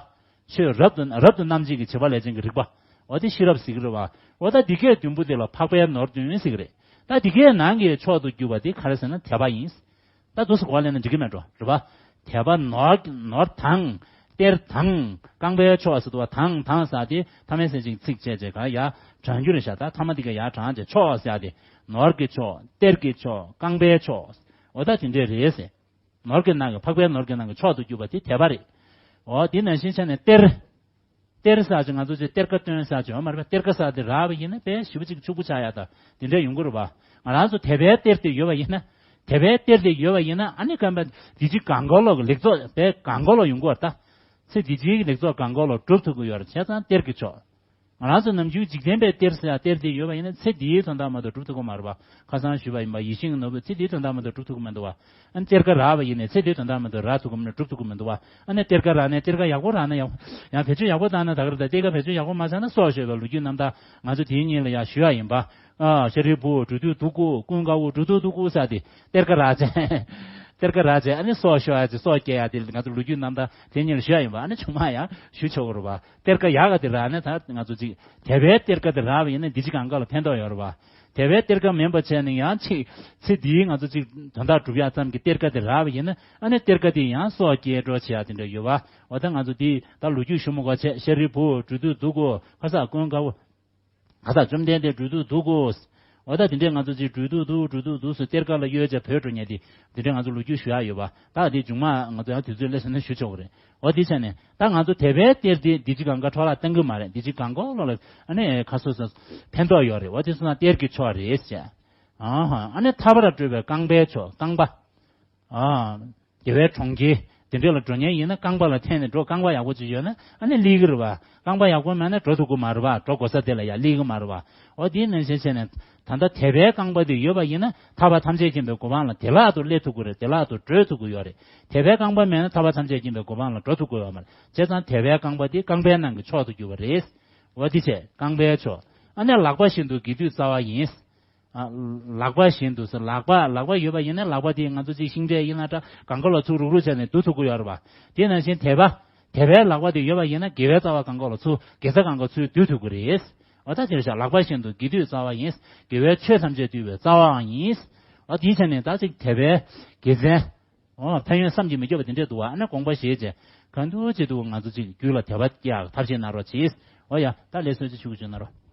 ཆོས་རབ་ཏུ་རབ་ཏུ་རྣམ་འབྱེད་ཀྱི་བྱེད་པ་ལས་ཅན་གྱི་རིག་པ། འོ་དེ་ཤེས་རབ་ཟེར་གྱི་རེད་བ། འོ་ད་འདི་གས་བདུན་པོ་དེ་ལ་འཕགས་པའི་ནོར་བདུན་ཟེར་གྱི་རེད། ད་འདི་གས་ནང་གི་མཆོག་ཏུ་གྱུར་པ་དེ་ག་རེ་ཟེར་ན་དད་པ་ཡིན། ད་འདུག་སེ་གོ་བ་ལེན་ན་འགྲིག་གི་མེད་འགྲོ། རེད་བ། དད་པ་ནོར། ནོར་དང་། གཏེར་དང་། རྐང་པའི་མཆོག་ཟེར་དུས་བ། དང་དང་ཟེར་དེ་ཐ་མའི་སེམས་ཅན་ཚིག་བཅད་བྱས་ག་ཡ་དྲང་རྒྱུ་རེད་ཤག་ད་ཐ་མ་འདི་ག་ཡ་དྲང་བྱས། མཆོག་ཟེར་དེ་ནོར་གྱི་མཆོག། གཏེར་གྱི་མཆོག། རྐང་པའི་མཆོག། འོ་ད་དེ་འདྲས་རེད་ཟེར། ནོར་གྱི་ནང་གི། འཕགས་པའི་ནོར་གྱི་ནང་གི་མཆོག་ཏུ་གྱུར་པ་དེ་དད་པ་རེད། འོ་དེ་ནང་བཞིན་བྱས་ནས་གཏེར། གཏེར་ཟེར་ཅིག་ང་ཚོ་ཅིག་གཏེར་ཁ་བཏོན་ཟེར་ཅིག་ཡོད་མ་རེད་པ། གཏེར་ཁ་ཟེར་དེ་རག་པ་ཡིན་ན་དཔེ་ཞེ་པོ་ཅིག་ཕྱུག་པོ་ཆགས་ཡ་ད་དེ་འདྲ་ཡོང་གི་རེད་པ། ང་རང་ཚོ་དད་པའི་གཏེར་དེ་ཡོད་པ་ཡིན་ན། དད་པའི་གཏེར་དེ་ཡོད་པ་ཡིན་ན། ཨ་ནི་གང་པ་འདི་ཕྱི་གང་གོ་ལོག་གི་ལེགས་ཚོགས་དཔེ་གང་གོ་ལོག་ཡོང་གི་རེད་ད། ཚེ་འདི་ཕྱིའི་ལེགས་ཚོགས་གང་གོ་ལོག་སྒྲུབ་ཐུབ་ཀྱི་ཡོད་རེད། བྱས་ཙང་གཏེར་གྱི་མཆོག། ང་རང་ཚོ་ནམ་རྒྱུན་འཇིག་རྟེན་པའི་གཏེར་ཟེར་ཡ་གཏེར་དེ་ཡོད་པ་ཡིན་ན་ཚེ་འདིའི་དོན་དག་མ་གཏོགས་སྒྲུབ་ཐུབ་ཀྱི་མ་རེད་པ། ཁ་སང་ཞུས་པ་ཡིན་པ། ཡིད་བཞིན་གྱི་ནོར་བུ་ཚེ་འདིའི་དོན་དག་མ་གཏོགས་སྒྲུབ་ཐུབ་ཀྱི་མི་འདུག་པ། ཨ་ནི་གཏེར་ཁ་རག་པ་ཡིན་ནའི་ཚེ་འདིའི་དོན་དག་མ་གཏོགས་རག་ཐུབ་ཀྱི་མི་འདུག་པ། ཨ་ནི་གཏེར་ཁ་རག་ནའི་གཏེར་ཁ་ཡག་པོ་རག་ན་ཡག་པོ། ཡང་བེད་སྤྱོད་ཡག་པོ་བཏང་ན་ད་ག་རེད་ད། གཏེར་ཁ་བེད་སྤྱོད་ཡག་པོ་མ་བཏང་ན་སྲོག་ཤོར་བའི་ལོ་རྒྱུས་རྣམ་ཐར་ང་ཚོ་དེའི་སྔོན་ལ་ཡང་ཞུས་ཡ་ཡིན་པ། ཨ། ཤཱ་རིའི་བུ་འགྲོ་དུས་སྡུག་གོ། ཀུན་དགའ་བོ་འགྲོ་དུས་སྡུག་གོ་ཟེར་དེ་གཏེར་ཁ་རག་བྱས། གཏེར་ཁ་རག་བྱས་ཨ་ནི་སྲོག་ཤོར་ཡ་དེ། སྲོག་སྐྱེལ་ཡ་དེ་ང་ཚོ་ལོ་རྒྱུས་རྣམ་ཐར་དེ་སྔོན་ལ་ཞུས་ཡ་ཡིན་པ། ཨ་ནི་ཆུང་མ་ཡང་ཞུ་ཆོག་གི་རེད་པ། གཏེར་ཁ་ཡག་ག་དེ་རག་ནས་ད་ང་ཚོ་ཅིག་དད་པའི་གཏེར་ཁ་དེ་རག་པ་ཡིན་ན་འདི་ཕྱི་གང་ག་ལ་ཕན་ཐོགས་ཡོད་རེད་པ། དེ་བས་གཏེར་ཁ་མིན་པ་བྱས་ནས་ཡང་ཅིག་ཚེ་འདིའི་ང་ཚོ་ཅིག་དོན་དག་སྒྲུབ་ཡག་ཙམ་གྱི་གཏེར་ཁ་དེ་རག་པ་ཡིན་ན། ཨ་ནི་གཏེར་ཁ་དེ་ཡང་སྲོག་སྐྱེལ་འགྲོ་བྱེད་ཡག་དེ་འདྲ་ཡོད་པ། འོ་ད་ང་ཚོ་འདི་ད་ལོ་རྒྱུས་ཞུ་མི་དགོས་བྱས། ཤཱ་རིའི་བུ་སྒྲོལ་དུས་འདུག་གོ། ཁ་སང་ཀུན་དགའ་བོ། ཁ་སང་བཅོམ་ལྡན་འདས་སྒྲོལ་དུས་འདུག་གོ། འོ་ད་དེ་འདྲས་ང་ཚོ་ཅིག་སྒྲོལ་དུས་འདུག་སྒྲོལ་དུས་འདུག་ཟེར་གཏེར་ཁ་ལ་གཡོལ་བྱས་བྲོས་འགྲོ་མཁན་དེ། དེ་འདྲས་ང་ཚོ་ལོ་རྒྱུས་ཞུ་ཡག་ཡོད་པ། ད་དེ་མཇུག་མ་ང་ཚོ་ཡང་དུས་ཚོད་སླེབས་སོང་ན་ཞུ་ཆོག་གི་རེད། འོ་དེ་བྱས་ནས་ད་ང་ཚོ་དེ་བས་གཏེར་དེ་འདི་ཅིག་གང་ག་འཕྲོ་བརླག་གཏང་གི་མ་རེད། འདི་ཅིག་གང་ག་ལོ་ལ་ཨ་ནི་ཁ་སོ་སོ་ཕན་ཐོགས་ཡོད་རེད། འོ་དེ་སོང་ན་གཏེར་གྱི་མཆོག་རེད་ཟེར། ཨ་ཧ། ཨ་ནི་ཐར་པར་སྤྲོད་པའི་རྐང་པའི་མཆོག། རྐང་པ། ཨ། རྒྱལ་བའི་གྲོང་ཁྱེར་དེ་འདྲ་ལ་འགྲོ་མཁན་ཡིན་ན། རྐང་པ་ལ་འཐེན་ནས་འགྲོ། རྐང་པ་ཡག་པོ་ཅིག་ཡོད་ན་ཨ་ནི་སླེབས་ཀྱི་རེད་པ། རྐང་པ་ཡག་པོ་མེད་ན་འགྲོ་ཐུབ་ཀྱི་མ་རེད་པ། འགྲོ་དགོས་ས་དེ་ལ་ཡང་སླེབས་ཀྱི་མ་རེད་པ། འོ་དེའི་ནང་བཞིན་བྱས་ནས་ད་ལྟ་དད་པའི་རྐང་པ་དེ་ཡོད་པ་ཡིན་ན། ཐར་པ་ཐམས་ཅད་མཁྱེན་པའི་གོ་འཕང་ལ་བདེ་བླག་ཏུ་སླེབས་ཐུབ་ཀྱི་རེད། བདེ་བླག་ཏུ་བགྲོད་ཐུབ་ཀྱི་ཡོད་རེད། དད་པའི་རྐང་པ་མེད་ན་ཐར་པ་ཐམས་ཅད་མཁྱེན་པའི་གོ་འཕང་ལ་འགྲོ་ཐུབ་ཀྱི་ཡོད་མ་རེད། བྱས་ཙང་དད་པའི་རྐང་པ་དེ་རྐང་པའི་ནང་གི་མཆོག་ཏུ་གྱུར་པ་རེད། འོ་དེ་བྱས་རྐང་པའི་མཆོག། ཨ་ནི་ལག་པ་བཞིན་དུ་དགེ་འདུན་རྩ་བ་ཡིན། ཨ། ལག་པ་བཞིན་དུ་ཟེར། ལག་པ། ལག་པ་ཡོད་པ་ཡིན་ན། ལག་པ་དེ་ང་ཚོ་ཅིག་ཤིང་འབྲས་ཡིན་ན་འདྲ། གང་ག་ལ་ཚུར་རུག་རུག་བྱས་ནས་བསྡུ་ཐུབ་ཀྱི་ཡོད་རེད་པ། དེ་ནང་བཞིན་དད་པ། དད་པའི་ལག་པ་དེ་ཡོད་པ་ཡིན་ན་དགེ་བའི་རྩ་བ་གང་ག་ལ་ཚུར། དགེ་རྩ་གང་ག་ཚུར་བསྡུ་ཐུབ་ཀྱི་རེད། འོ་ད་དེ་རེད་ཤག། ལག་པ་བཞིན་དུ་དགེ་འདུན་རྩ་བ་ཡིན། དགེ་བའི་ཆོས་ཐམས་ཅད་འདུལ་བའི་རྩ་བའང་ཡིན། འོ་དེ་བྱས་ནས་ད་ཅིག་དད་པའི་དགེ་མཚན། འོ་ཕན་ཡོན་བསམ་གྱིས་མི་ཁྱབ་པ་དེ་འདྲས་འདུག་པ། ཨ་ནི་དགོངས་པ་བཞེས་བྱས་གང་ཐུབ་ཅིག་འདུག། ང་ཚོ་ཅིག་རྒྱུད་ལ་དད་པ་སྐྱེ་ཡག་ཐབས་ཤེས་གནང་རོགས་གྱིས། འོ་ཡ། ད་ལས་གསོལ་ཇ་མཆོད་ཀྱི་བྱུང་གནང་རོགས།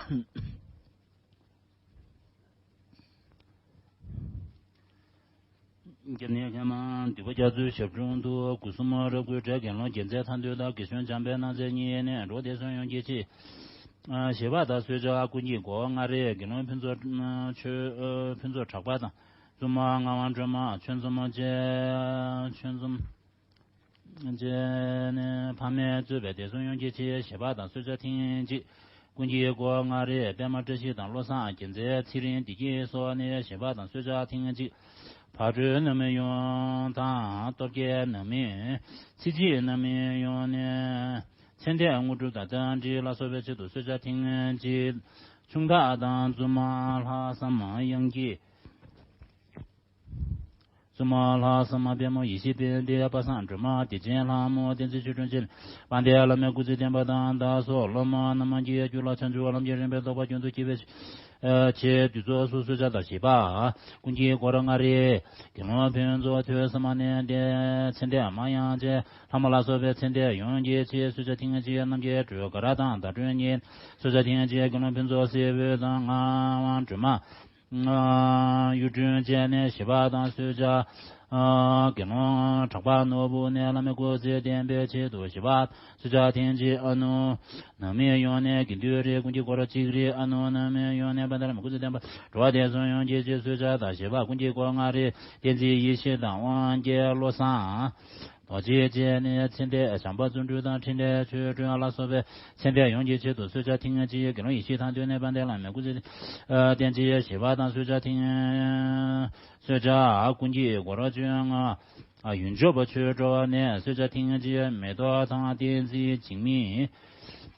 སྐྱབས་གནས་མཁན་མ་འདུས་པ་རྒྱ་མཚོའི་ཞབས་དྲུང་དུ། སྒོ་གསུམ་རབ་བསྐུལ་དགྲ་བགེགས་སློང་། རྒྱལ་མཚན་མཐའ་འདུལ་དང་། རྒྱལ་གཞུང་འཇམ་དཔལ་རྣམ་རྩེ་གཉིས་ནས། འགྲོ་བདེ་སོགས་ཡོངས་ཀྱི་ཕྱིར། ཞེས་པ་དང་གསོལ་ཇ་ཀུན་གྱི་སྒོ་ལྔ་རེ། དགེ་སློང་ཕུན་ཚོགས་ཆོས། ཕུན་ཚོགས་གྲགས་པ་དང་། བཙུན་མོ་ངག་དབང་སྒྲོལ་མ། ཆོས་འཛོམས་ཆོས་འཛོམས། ཅེས་ནས་ཕ་མས་གཙོས་པའི་སྡེ་སྲུང་ཡོངས་ཀྱི་ཆེད་ཞེས་པ་དང་གསོལ་ཇ་ཐེངས་གཅིག། ཀུན་གྱི་སྒོ་ལྔ་རེ། པདྨ་བཀྲ་ཤིས་དང་བློ་བཟང་རྒྱལ་མཚན། ཚེ་རིང་བདེ་སྐྱིད་སོགས་ནས་ཞེས་པ་དང་གསོལ་ཇ་ཐེངས་གཅིག། བག་གྲོའི་ནུ་མའི་ཡུམ་དང་། སྟོབས་རྒྱལ་ནུ་མའི། ཚེ་གཅིག་ནུ་མའི་ཡུམ་ནས། ཚེ་འདས་དངོས་གྲུབ་དང་རྟེན་འབྲེལ་ལ་སོགས་པའི་ཆེད་དུ་གསོལ་ཇ་ཐེངས་གཅིག། ཆུང་བདག་དང་བཙུན་མ་ལྷག་བསམ་དབྱངས་སྐྱིད། བཙུན་མ་ལྷག་བསམ་པད་མོ་ཡེ་ཤེས་དཔལ་ལྡན། པ་སངས་སྒྲོལ་མ་བདེ་ཆེན་ལྷ་མོ་བསྟན་འཛིན་ཆོས་སྒྲོན་ཆེན། དཔལ་ལྡན་བླ་མའི་སྐུ་ཚེ་བརྟན་པ་དང་། བདག་སོགས་སློབ་མ་རྣམས་ཀྱི་རྒྱུད་ལ་བྱང་ཆུབ་ལམ་གྱི་རིམ་པས་རྟོགས་པ་རྒྱུན་དུ་སྐྱེ་བའི་ཆེད་དུ་ཚོགས་སུ་གསོལ་ཇ་དང་བཞེས་པ། ཀུན་གྱི་སྒོ་ར་ལྔ་རེ། དགེ་སློང་ཕུན་ཚོགས་ཐོས་བསམ་ནས་ཚེ་འདས་མ་ཡང་ཅན་ལྷ་མོ་ལ་སོགས་པའི་ཚེ་འདས་ཡོངས་ཀྱི་ཆེད་གསོལ་ཇ་ཐེངས་གཅིག། རྣམ་རྒྱལ་སྒྲོལ་དཀར་དང་ཟླ་སྒྲོན་གཉིས། གསོལ་ཇ་ཐེངས་གཅིག། དགེ་སློང་ཕུན་ཚོགས་སྲས་པོ་དང་ངག་དབང་སྒྲོལ་མ། གཡུ་སྒྲོན་བཅས་ནས་ཞེས་པ་དང་གསོལ་ཇ། དགེ་སློང་གྲགས་པ་ནོར་བུ་ནས་བླ་མའི་སྐུ་ཚེ་བརྟན་པའི་ཆེད་དུ་ཞེས་པ། གསོལ་ཇ་ཐེངས་གཅིག། ཨ་ནུ་ནུ་མའི་ཡུམ་ནས་དགེ་འདུན་རེ། ཀུན་གྱི་སྒོ་ར་གཅིག་རེ། ཨ་ནུ་ནུ་མའི་ཡུམ་ནས་དཔལ་ལྡན་བླ་མའི་སྐུ་ཚེ་བརྟན་པ། འགྲོ་བ་དེ་ཚོ་ཡོངས་ཀྱི་ཆེད་གསོལ་ཇ་དང་བཞེས་པ། ཀུན་གྱི་སྒོ་ལྔ་རེ། བསྟན་འཛིན་ཡེ་ཤེས་དང་དབང་རྒྱལ་བློ་བཟང་རྡོ་རྗེ་བཅས་ནས་ཚེ་འདས་བྱམས་པ་བརྩོན་འགྲུས་དང་འཕྲིན་ལས་ཆོས་སྒྲོན་ལ་སོགས་པའི་ཚེ་འདས་ཡོངས་ཀྱི་ཆེད་དུ་གསོལ་ཇ་ཐེངས་གཅིག། དགེ་སློང་ཡེ་ཤེས་མཐའ་འདུལ་ནས་དཔལ་ལྡན་བླ་མའི་སྐུ་ཚེ་བརྟན་ཅིང་ཞེས་པ་དང་གསོལ་ཇ་ཐེངས། གསོལ་ཇ་ཀུན་གྱི་སྒོ་ར་བཅོ་ལྔ། ཡུལ་འཇོམས་པ་ཆོས་སྒྲོན་ནས་གསོལ་ཇ་ཐེངས་གཅིག། མེ་ཏོག་དང་བསྟན་འཛིན་འཇིགས་མེད་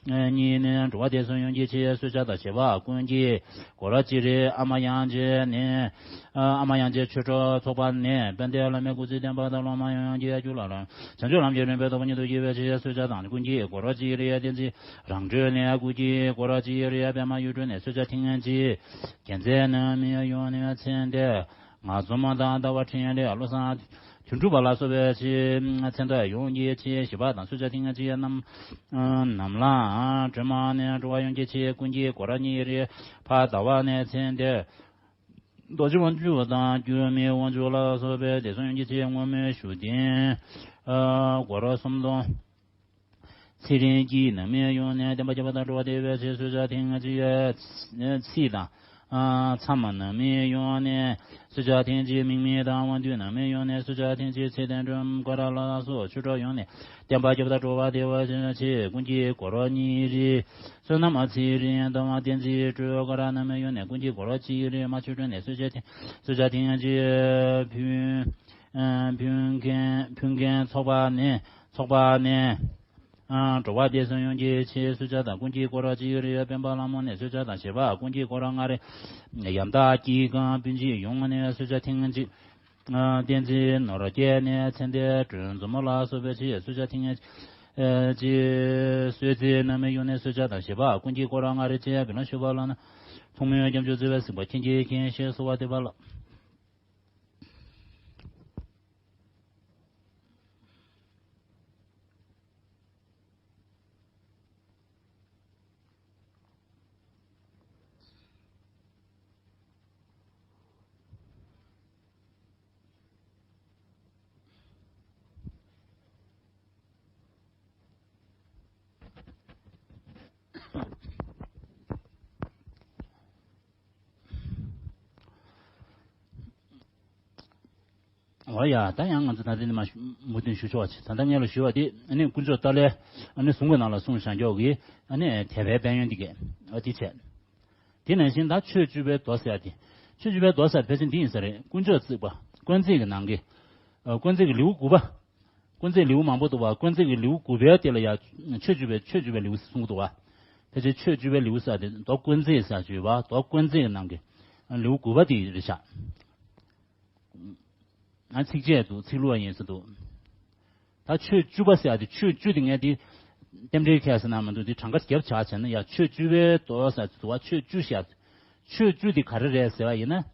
གཉིས་ནས་འགྲོ་བ་དེ་ཚོ་ཡོངས་ཀྱི་ཆེད་གསོལ་ཇ་དང་བཞེས་པ། ཀུན་གྱི་སྒོ་ར་གཅིག་རེ། ཨ་མ་དབྱངས་ཅན་ནས། ཨ་མ་དབྱངས་ཅན་ཆོས་གྲོགས་ཚོགས་པ་ནས་དཔལ་ལྡན་བླ་མའི་སྐུ་ཚེ་བརྟན་པ་དང་སློབ་མ་ཡོངས་ཀྱི་རྒྱུད་ལ་ལ་བྱང་ཆུབ་ལམ་གྱི་རིམ་པའི་རྟོགས་པ་ཉིད་དུ་སྐྱེ་བའི་ཕྱིར་གསོལ་ཇ་དང་། ཀུན་གྱི་སྒོ་ར་གཅིག་རེ་བསྟན་འཛིན་རང་གྲོལ་ནས། ཀུན་གྱི་སྒོ་ར་གཅིག་རེ་པདྨ་གཡུ་སྒྲོན་ནས་གསོལ་ཇ་ཐེངས་གཅིག། རྒྱལ་མཚན་རྣམ་གཡོ་ནས་ཚེ་འདས་ངག་འཛོམས་དང་ཟླ་བ་འཕྲིན་ལས་བློ་བཟང་དོན་གྲུབ་པ་ལ་སོགས་པའི་ཚེ་འདས་ཡོངས་ཀྱི་ཆེད་ཞེས་པ་དང་གསོལ་ཇ་ཐེངས་གཅིག། རྣམས་ནམ་ལངས་སྒྲོལ་མ་ནས་འགྲོ་བ་ཡོངས་ཀྱི་ཆེད། ཀུན་གྱི་སྒོ་ར་གཉིས་རེ་ཕ་ཟླ་བ་ནས་ཚེ་འདས་རྡོ་རྗེ་དབང་ཕྱུག་དང་སྒྱུ་མའི་དབང་ཕྱུག་ལ་སོགས་པའི་དེ་ཚོ་ཡོངས་ཀྱི་ཆེད་བསྔོ་སྨོན་ཞུ་རྟེན་སྒོ་ར་སུམ་སྟོང་། ཚེ་རིང་སྐྱིད་ནམ་ཡང་ཡོང་ནས་བསྟན་པ་རྒྱས་པ་དང་འགྲོ་བ་བདེ་བའི་ཕྱིར་གསོལ་ཇ་ཐེངས་གཅིག་ཚིག་དང་ མཚམས་ནམ་ཡོང་ནས་གསོལ་ཇ་ཐེངས་གཅིག་དམིགས་མེད་དང་དབང་འདུས་ནམ་ཡོང་ནས་གསོལ་ཇ་ཐེངས་གཅིག་ཚེ་བརྟན་སྒྲོལ་མ་ཀ་ར་ལ་སོགས་ཆོས་གྲོགས་ཡོང་ནས་བསྟན་པ་སྐྱོབ་དང་འགྲོ་བ་བདེ་བ་ཆེ་ཀུན་གྱི་འཁོར་ལོ་ཉེ་རིང་བསོད་ནམས་ཚེ་རིང་དང་བ་བསྟན་འཛིན་སྤྲུལ་ཀ་ར་ནམ་ཡོང་ནས་ཀུན་གྱི་འཁོར་ལོ་ཅི་རིང་མ་ཆོས་སྒྲོན་ནས་གསོལ་ཇ་ཐེངས་གསོལ་ཇ་ཐེངས་གཅིག་ཕུན་ཕུན་མཁན་ཕུན་མཁན་ཚོགས་པ་ནས་ཚོགས་པ་ནས། འགྲོ་བ་བདེ་སོང་ཡོང་གི་ཆེད་གསོལ་ཇ་དང་ཀུན་གྱི་སྐོར་ར་ཅི་ཡོད་རེ་ཡོད་སྤེན་པ་ལྷ་མོ་ནས་གསོལ་ཇ་དང་བཞེས་པ་ཀུན་གྱི་སྐོར་ར་ལྔ་རེ་ཡམ་དག་སྐྱིད་གང་སྤུན་མཆེད་ཡོང་ནས་གསོལ་ཇ་ཐེངས་གཅིག་བསྟན་འཛིན་ནོར་རྒྱས་ནས་ཚེ་འདས་སྒྲོལ་མཛོ་མོ་ལ་སོགས་པའི་ཆེད་གསོལ་ཇ་ཐེངས་གཅིག་གསོལ་ཚེ་རྣམ་སྨིན་ཡོང་ནས་གསོལ་ཇ་དང་བཞེས་པ་ཀུན་གྱི་སྐོར་ར་ལྔ་རེ་བཅས་བི་ལོ་ཞུ་བ་ལ་ན་ཐུགས་སྨོན་སྐྱབས་འཇུག་བརྩེ་བའི་སེམས་པ་མཁྱེན་གྱིས་མཁྱེན་ཞེས་གསོལ་བ་འདེབས་པ་ལགས། འོ་ཡ། ད་ཡང་ང་ཚོ་ད་ལྟ་ནི་མ་མུ་མཐུད་ཞུ་ཆོག་ཅིག་ད་ལྟ་ངས་ལ་ཞུ་བ་དེ་ཨ་ནི་དཀོན་མཆོག་ཏཱ་ལའི་ཨ་ནི་གསུང་གི་ནང་ལ་གསུངས་བཞག་འཇོག་གི་ཨ་ནི་དད་པའི་དཔལ་ཡོན་འདི་གས་ཨ་དེ་བྱས། དེ་ནང་བཞིན་ད་ཆོས་བཅུ་པའི་མདོ་ཟེར་ཡ་དེ། ཆོས་བཅུ་པའི་མདོ་ཟེར་ཕལ་ཆེར་འདི་ཡིན་ས་རེད། དཀོན་མཆོག་བརྩེགས་པ། དཀོན་བརྩེགས་ཀྱི་ནང་གི། ཨ་དཀོན་བརྩེགས་ཀྱི་ལེའུ་དགུ་པ། དཀོན་བརྩེགས་ལེའུ་མང་པོ་འདུག་པ། དཀོན་བརྩེགས་ཀྱི་ལེའུ་དགུ་པའི་དེ་ལ་ཡ། ཆོས་བཅུ་པའི་ཆོས་བཅུ་པའི་ལེའུ་གསུང་གི་འདུག་པ། ཕལ་ཆེར་ཆོས་བཅུ་པའི་ལེའུ་ཟེར་དེ་མདོ་དཀོན་བརྩེགས་ཟེར་བཅུ་པ་མདོ་དཀོན་བརྩེགས་ཀྱི་ནང་གི་ལེའུ་དགུ་པ་དེ་རེད་ཤག་ཨ་ཚིགས་བཅད་འདུག་ཚིག་ལྷུག་པ་ཡིན་ས་འདུག་ད་ཆོས་བཅུ་པ་ཟེར་ཡ་དེ་ཆོས་བཅུ་དེ་ངས་དེ་རྟེན་འབྲེལ་ཁས་ཟེར་ན་མི་འདུག་དེ་གྲངས་ཀ་རྒྱབ་ཆགས་བྱས་ན་ཡ་ཆོས་བཅུ་པའི་མདོ་ཟེར་དུ་བ་ཆོས་བཅུ་ཞེས། ཆོས་བཅུ་དེ་ག་རེ་རེད་ཟེར་བ་ཡིན་ན།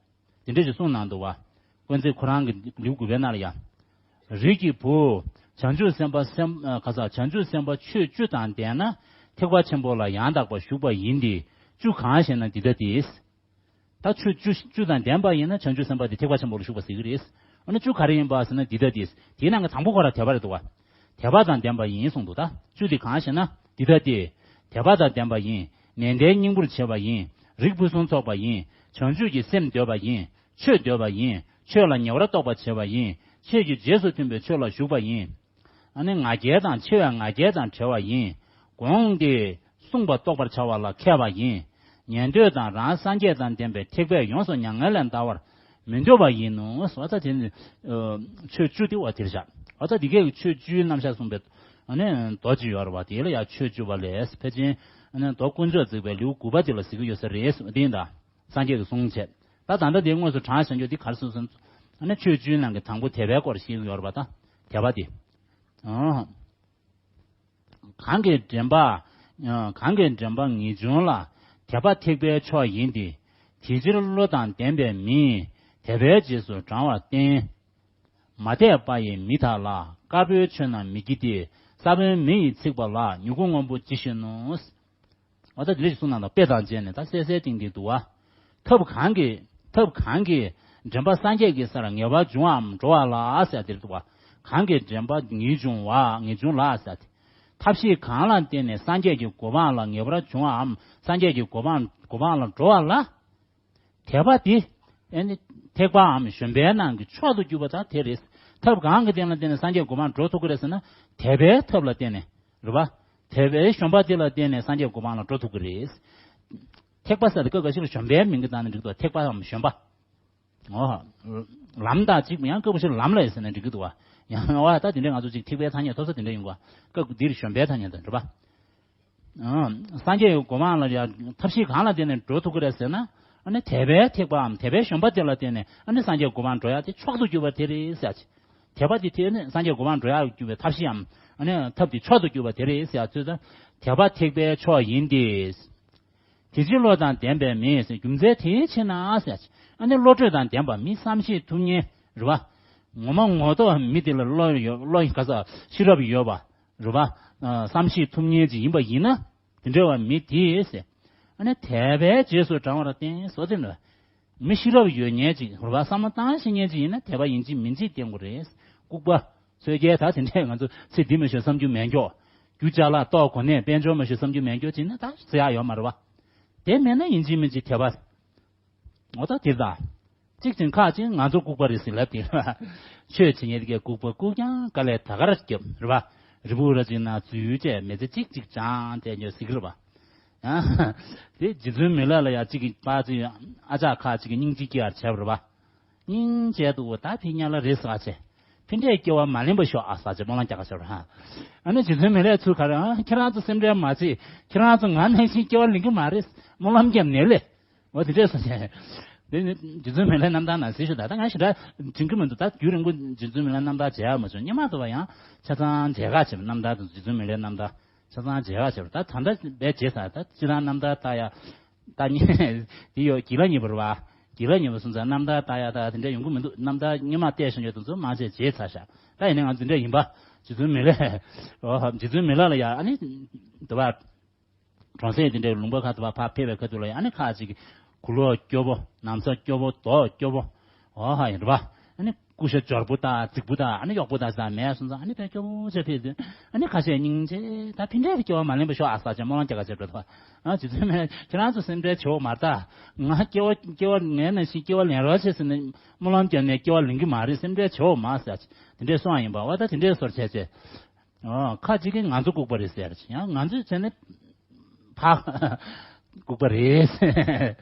དེ་འདྲ་ཞིག་གསུངས་གནང་འདུག་བ། དཀོན་བརྩེགས་ཁོ་རང་གི་ལེའུ་དགུ་པའི་ནང་ལ་ཡ། རིགས་ཀྱི་བུ། བྱང་ཆུབ་སེམས་དཔའ་སེམས་ཨ་ག་ས་བྱང་ཆུབ་སེམས་དཔའ་ཆོས་བཅུ་དང་ལྡན་ན་ཐེག་པ་ཆེན་པོ་ལ་ཡང་དག་པར་ཞུགས་པ་ཡིན་ཏེ། བཅུ་གང་ཞེ་ན་འདི་ལྟ་སྟེ། ད་ཆོས་བཅུ་བཅུ་དང་ལྡན་པ་ཡིན་ན་བྱང་ཆུབ་སེམས་དཔའ་དེ་ཐེག་པ་ཆེན་པོ་ལ་ཞུགས་པ་ཟེར་གྱི་རེད། འོ་ན་བཅུ་ག་རེ་ཡིན་པ་ཟེར་ན་འདི་ལྟ་སྟེ། དེའི་ནང་གི་དང་པོ་ཁོ་ར་དད་པ་རེད་འདུག་བ། དད་པ་དང་ལྡན་པ་ཡིན་གསུངས་འདུག་ད་བཅུ་དེ་གང་ཞེ་ན་འདི་ལྟ་སྟེ། དད་པ་དང་ལྡན་པ་ཡིན། ནན་ཏན་སྙིང་པོར་བྱེད་པ་ཡིན། རིགས་ཕུན་སུམ་ཚོགས་པ་ཡིན། བྱང་ཆུབ་ཀྱི་སེམས་འདོད་པ་ཡིན། ཆོས་འདོད་པ་ཡིན། ཆོས་ལ་ཉེ་བར་རྟོག་པར་བྱེད་པ་ཡིན། ཆོས་ཀྱི་རྗེས་སུ་མཐུན་པའི་ཆོས་ལ་ཞུགས་པ་ཡིན། ཨ་ནི་ང་རྒྱལ་དང་ཆེ་བའི་ང་རྒྱལ་དང་བྲལ་བ་ཡིན། གོང་དེ་གསུངས་པ་རྟོགས་པར་བྱ་བ་ལ་མཁས་པ་ཡིན། ཉན་ཐོས་དང་རང་སངས་རྒྱས་དང་ལྡན་པའི་ཐེག་པས་ཡོངས་སུ་མྱ་ངན་ལས་འདའ་བར་མི་འདོད་པ་ཡིན་ནོ། ཨ་ད་དེ་ནི་ཆོས་བཅུ་དེ་བ་དེར་བཞག་ཨ་ད་དེ་གའི་ཆོས་བཅུའི་རྣམ་གཞག་གསུངས་པའི་ཨ་ནི་མདོ་ཅིག་ཡོད་རེད་བ། དེ་ལ་ཡང་ཆོས་བཅུ་པ་ལས་ཕལ་ཆེར་ཨ་ནི་མདོ་དཀོན་མཆོག་བརྩེགས་པའི་ལེའུ་དགུ་པ་དེ་ལ་ཟེར་གྱི་ཡོད་ས་རེད། དེ་ཡིན་ད་སངས་རྒྱས་ཀྱི་གསུང་བྱས། ད་ད་ལྟ་དེ་དངོས་སུ་དྲངས་བཞག་རྒྱུ་འདི་ག་རེ་གསུངས་སོང་། ཨ་ནི་ཆོས་བཅུའི་ནང་གི་དང་པོ་དད་པའི་སྐོར་བཤད་ཀྱི་ཡོད་རེད་པ། ད་དད་པ་དེ། ཨོ། གང་གིས་དྲན་པ། གང་གིས་དྲན་པ་ངེས་འབྱུང་ལ། དད་པ་ཐེག་པའི་མཆོག་ཡིན་ཏེ། དེ་ཕྱིར་བློ་དང་ལྡན་པའི་མིས། དད་པའི་རྗེས་སུ་འབྲང་བར་བསྟེན། མ་དད་པ་ཡི་མི་དག་ལ། དཀར་པོའི་ཆོས་རྣམས་མི་བགྱིད་དེ། ས་བོན་མེ་ཡིས་ཚིག་པ་ལ། མྱུ་གུ་སྔོན་པོ་ཅི་བཞིན་ནོ། འོ་ད་དེ་འདྲ་ཞིག་གསུངས་གནང་དང་དཔེ་དང་བཅས་ནས་ད་གསལ་གསལ་ཏིང་ཏིང་འདུག་བ། ཐབས་གང་གིས་ཐབས་གང་གིས་དྲན་པ་སངས་རྒྱས་ཀྱི་སར་ངེས་པར་འབྱུང་བའམ་འགྲོ་བ་ལ་ཟེར་དེར་འདུག་བ། གང་གིས་དྲན་པ་ངེས་འབྱུང་བ་ངེས་འབྱུང་ལ་ཟེར་ཏེ། ཐབས་ཤེས་གང་ལ་བརྟེན་ནས་སངས་རྒྱས་ཀྱི་གོ་འཕང་ལ་ངེས་པར་འབྱུང་བའམ་སངས་རྒྱས་ཀྱི་གོ་འཕང་གོ་འཕང་ལ་འགྲོ་བ་ལ། དད་པ་དེ། ཨེ་ནི། ཐེག་པའམ་གཞོམ་པའི་ནང་གི་མཆོག་ཏུ་གྱུར་པ་དག་དེ་རེད། ཐབས་གང་གི་སྟེང་ལ་བརྟེན་ནས་སངས་རྒྱས་གོ་འཕང་འགྲོ་ཐུབ་ཀྱི་རེད་ཟེར་ན། དད་པའི་ཐབས་ལ་བརྟེན་ནས། རེད་པ། དད་པའི་གཞོམ་པ་དེ་ལ་བརྟེན་ནས་སངས་རྒྱས་གོ་འཕང་ལ་འགྲོ་ཐུབ་ཀྱི་རེད། ཐེག་པ་ཟེར་དེ་སྐབས་འགའ་ཞིག་ལ་གཞོམ་པའི་མིང་གི་སྟེང་ནས་འགྲིག་གི་འདུག་ཐེག་པའམ་གཞོམ་པ། འོ། ལམ་དང་གཅིག་ཡང་སྐབས་འགའ་ཞིག་ལམ་ལ་ཡོད་ཟེར་ན་འགྲིག་གི་འདུག་བ། ཡང་འོ་ད་དེ་འདྲའི་ང་ཚོ་གཅིག་ཐེག་པའི་ཐ་སྙད་ཐོབ་ས་དེ་འདྲ་ཡིན་གོ། སྐབས་འདིར་གཞོམ་པའི་ཐ་སྙད་དང་འགྲིག་པ། ཨང་། སངས་རྒྱས་ཀྱི་གོ་འཕང་ལ་ཡང་ཐབས་ཤེས་གང་ལ་བརྟེན་ནས་འགྲོ་ཐུབ་ཀྱི་རེད་ཟེར་ན། ཨ་ནི་དད་པའི་ཐེག་པའམ་དད་པའི་གཞོམ་པ་དེ་ལ་བརྟེན་ནས་ཨ་ནི་སངས་རྒྱས་གོ་འཕང་འགྲོ་ཡག་དེ་མཆོག་ཏུ་གྱུར་པ་དེ་རེད་ཟེར་ཡག་ཅིག་དད་པ་དེ་དེ་ནི་སངས་རྒྱས་གོ་འཕང་འགྲོ་ཡག་གྱུར་པའི་ཐབས་ཤེས་འམ། ཨ་ནི་ཐབས་དེ་མཆོག་ཏུ་གྱུར་པ་དེ་རེད་ཟེར་ཡག་ཚོད་ཙང་། དད་པ་ཐེག་པའི་མཆོག་ཡིན་ཏེ། དེ་ཕྱིར་བློ་དང་ལྡན་པའི་མིས་ཟེར་རྒྱུ་མཚན་དེའི་ཕྱིར་ན་ཟེར་ཡག་ཅིག་ཨ་ནི་བློ་གྲོས་དང་ལྡན་པ་མི་བསམ་ཤེས་ཐུབ་མཁན་རེད་བ། ངོ་མ་ངོ་ཐོག་མི་དེ་ལ་བློ་ཡོད་བློ་ག་ས་ཤེས་རབ་ཡོད་པ། རེད་བ། ཨ་བསམ་ཤེས་ཐུབ་མཁན་ཅིག་ཡིན་པ་ཡིན་ན། དེ་འདྲ་བ་མི་དེས། ཨ་ནི་དད་པའི་རྗེས་སུ་འབྲང་བར་བསྟེན་ཟེར་དེ་འདྲ། མི་ཤེས་རབ་ཡོད་མཁན་ཅིག་རེད་བ། བསམ་བློ་བཏང་ཤེས་མཁན་ཅིག་ཡིན་ན་དད་པ་ཡིན་གཅིག་མིན་གཅིག་བསྟེན་དགོས་རེད། ལྐུགས་པ། ཚོད་རྒྱལ་ད་དེ་འདྲས་ང་ཚོ་ཚེ་འདི་མི་ཤོར་བསམ་རྒྱུ་མེད་མགྱོགས། རྒྱུ་ཅ་ལག་ལྟོ་གོས་གནས་དཔལ་འབྱོར་མི་ཤོར་བསམ་རྒྱུ་མེད་མགྱོགས་ཅིག་ན་ད་ཟེར་ཡག་ཡོད་མ་རེད་བ། དེ་མེད་ན་ཡིན་གཅིག་མིན་གཅིག་དད་པ། འོ་ད་དེ་ད། གཅིག་ཅིང་ཁ་ཅིག་ང་ཚོ་ལྐུགས་པ་རེད་ཟེར་ལབ་དེ་རེད་བ། ཆོས་བྱེད་མཁན་དེ་གས་ལྐུགས་པ་ལྐུགས་ཀྱང་དཀའ་ལས་ད་གར་རྒྱབ་རེད་བ། རི་བོ་ར་ཅིག་ན་འཛུལ་བྱས་མི་ཚེ་གཅིག་གཅིག་ཅང་བསྡད་ཉོ་ཟིག་རེད་བ། ཡང་། དེ་རྗེ་བཙུན་མི་ལ་ལ་ཡ་གཅིག་གིས་པ་ཅིག་ཨ་ཅག་ཁ་ཅིག་གིས་སྙིང་རྗེ་སྐྱེ་བར་བྱས་པ་རེད་བ། སྙིང་རྗེ་འདུག་ད་ཕི་ཉ་ལ་རེད་ཟེར་བ་བྱས། ཕི་འདྲའི་སྐྱེ་བ་མ་ལེན་པ་ཤོག་ཨ་ཟེར་བྱས་སྨོན་ལམ་རྒྱག་ག་བྱས་པ་རེད་ཧ། ཨ་ནི་རྗེ་བཙུན་མི་ལས་ཚུར་ག་རེ་ཨ་ཁྱེད་རང་ཚོ་སེམས་ཁྲལ་མ་བྱེད། ཁྱེད་རང་ཚོ་ང་ནང་བཞིན་སྐྱེ་བ་ལེན་གི་མ་རེད། སྨོན་ལམ་རྒྱབ་ནས་ལས། འོ་དེ་འདྲས་སོང་ཞེས། དེ་ནི་རྗེ་བཙུན་མི་ལའི་རྣམ་ཐར་ནང་གཟིགས་ཤོག་ད་ལྟ་ང་ཞེ་དྲག་དྲན་གྱི་མི་འདུག་ད་རྒྱུན་རིང་པོ་རྗེ་བཙུན་མི་ལའི་རྣམ་ཐར་མཇལ་ཡག་མ་བྱུང་། སྔོན་མ་དུ་བ་ཡང་ཆ་ཚང་མཇལ་ཁ་བྱས་པ། རྣམ་ཐར་དང་རྗེ་བཙུན་མི་ལའི་རྣམ་ཐར་ཆ་ཚང་མཇལ་ཁ་བྱས་པ། ད་ད་ལྟ་བས་བརྗེད་ཚར། ད་སྤྱིར་བཏང་རྣམ་ཐར་ལྟ་ཡག་ད་ཉེ་དེ་ཡོད་གྱི་ལ་ཉེ་བར་བ་གྱི་ལ་ཉེ་བར་སོང་ཙང་རྣམ་ཐར་ལྟ་ཡག་ད་དེ་འདྲ་ཡོང་གི་མི་འདུག་རྣམ་ཐར་སྔོན་མ་བལྟས་བཞིན་ཡོད་དུ་ཚོ་མང་ཆེ་བརྗེད་ཚར་ཤག་ད་ཡིན་ནའི་ང་ཚོ་འདི་འདྲ་ཡིན་པ། རྗེ་བཙུན་མི་ལའི་འོ་རྗེ་བཙུན་མི་ལ་ལ་ཡ་ཨ་ནི་དུ་བ། གྲོང་གསེབ་དེ་འདྲའི་ལུང་པ་ཁག་ཏུ་ཕར་ཕེབས་པའི་ཁ་ཐུག་ལ་ཡང་ཨ་ནི་ཁ་ཅིག་གུ་ལོག་སྐྱོ་པོ། ན་བཟའ་སྐྱོ་པོ། མདོག་སྐྱོ་པོ། འོ་ཧ་ཡིན་རེད་པ། ཨ་ནི་སྐུ་ཤ་འབྱོར་པོ་དང་རྫིག་པོ་དང་ཨ་ནི་གཡོག་པོ་དང་ཟ་མེད་སོང་ཙང་ཨ་ནི་དཔེ་སྐྱོ་པོ་བྱས་ཕེབས་དུས་ཨ་ནི་ཁ་ཤས་སྙིང་རྗེ་ད་ཕི་འདྲའི་སྐྱེ་བ་མ་ལེན་པ་ཤོག་ཨ་ཟེར་བྱས་སྨོན་ལམ་རྒྱག་ག་བྱས་འགྲོ་ཐུབ་པ། ཨ་རྗེ་བཙུན་མས་ཁྱེད་རང་ཚོ་སེམས་ཁྲལ་བྱེད་འོ་མ་རེད་ད། ང་སྐྱེ་བ་སྐྱེ་བ་ངའི་ནང་བཞིན་སྐྱེ་བ་ལེན་རོགས་བྱེད་ཟེར་ནས་སྨོན་ལམ་རྒྱབ་ནས་སྐྱེ་བ་ལེན་གི་མ་རེད། སེམས་ཁྲལ་བྱེད་འོ་མ་ཟེར་དེ་འདྲས་གསུངས་པ་ཡིན་པ། འོ་ད་དེ་འདྲས་སོར་བྱས་བྱས། ཨོ། ཁ་ཅིག་གིས་ང་ཚོ་ལྐུགས་པ་རེད་ཟེར། ཡང་ང་ཚོས་བྱས་ནས་ཕ་ལྐུགས་པ་རེད།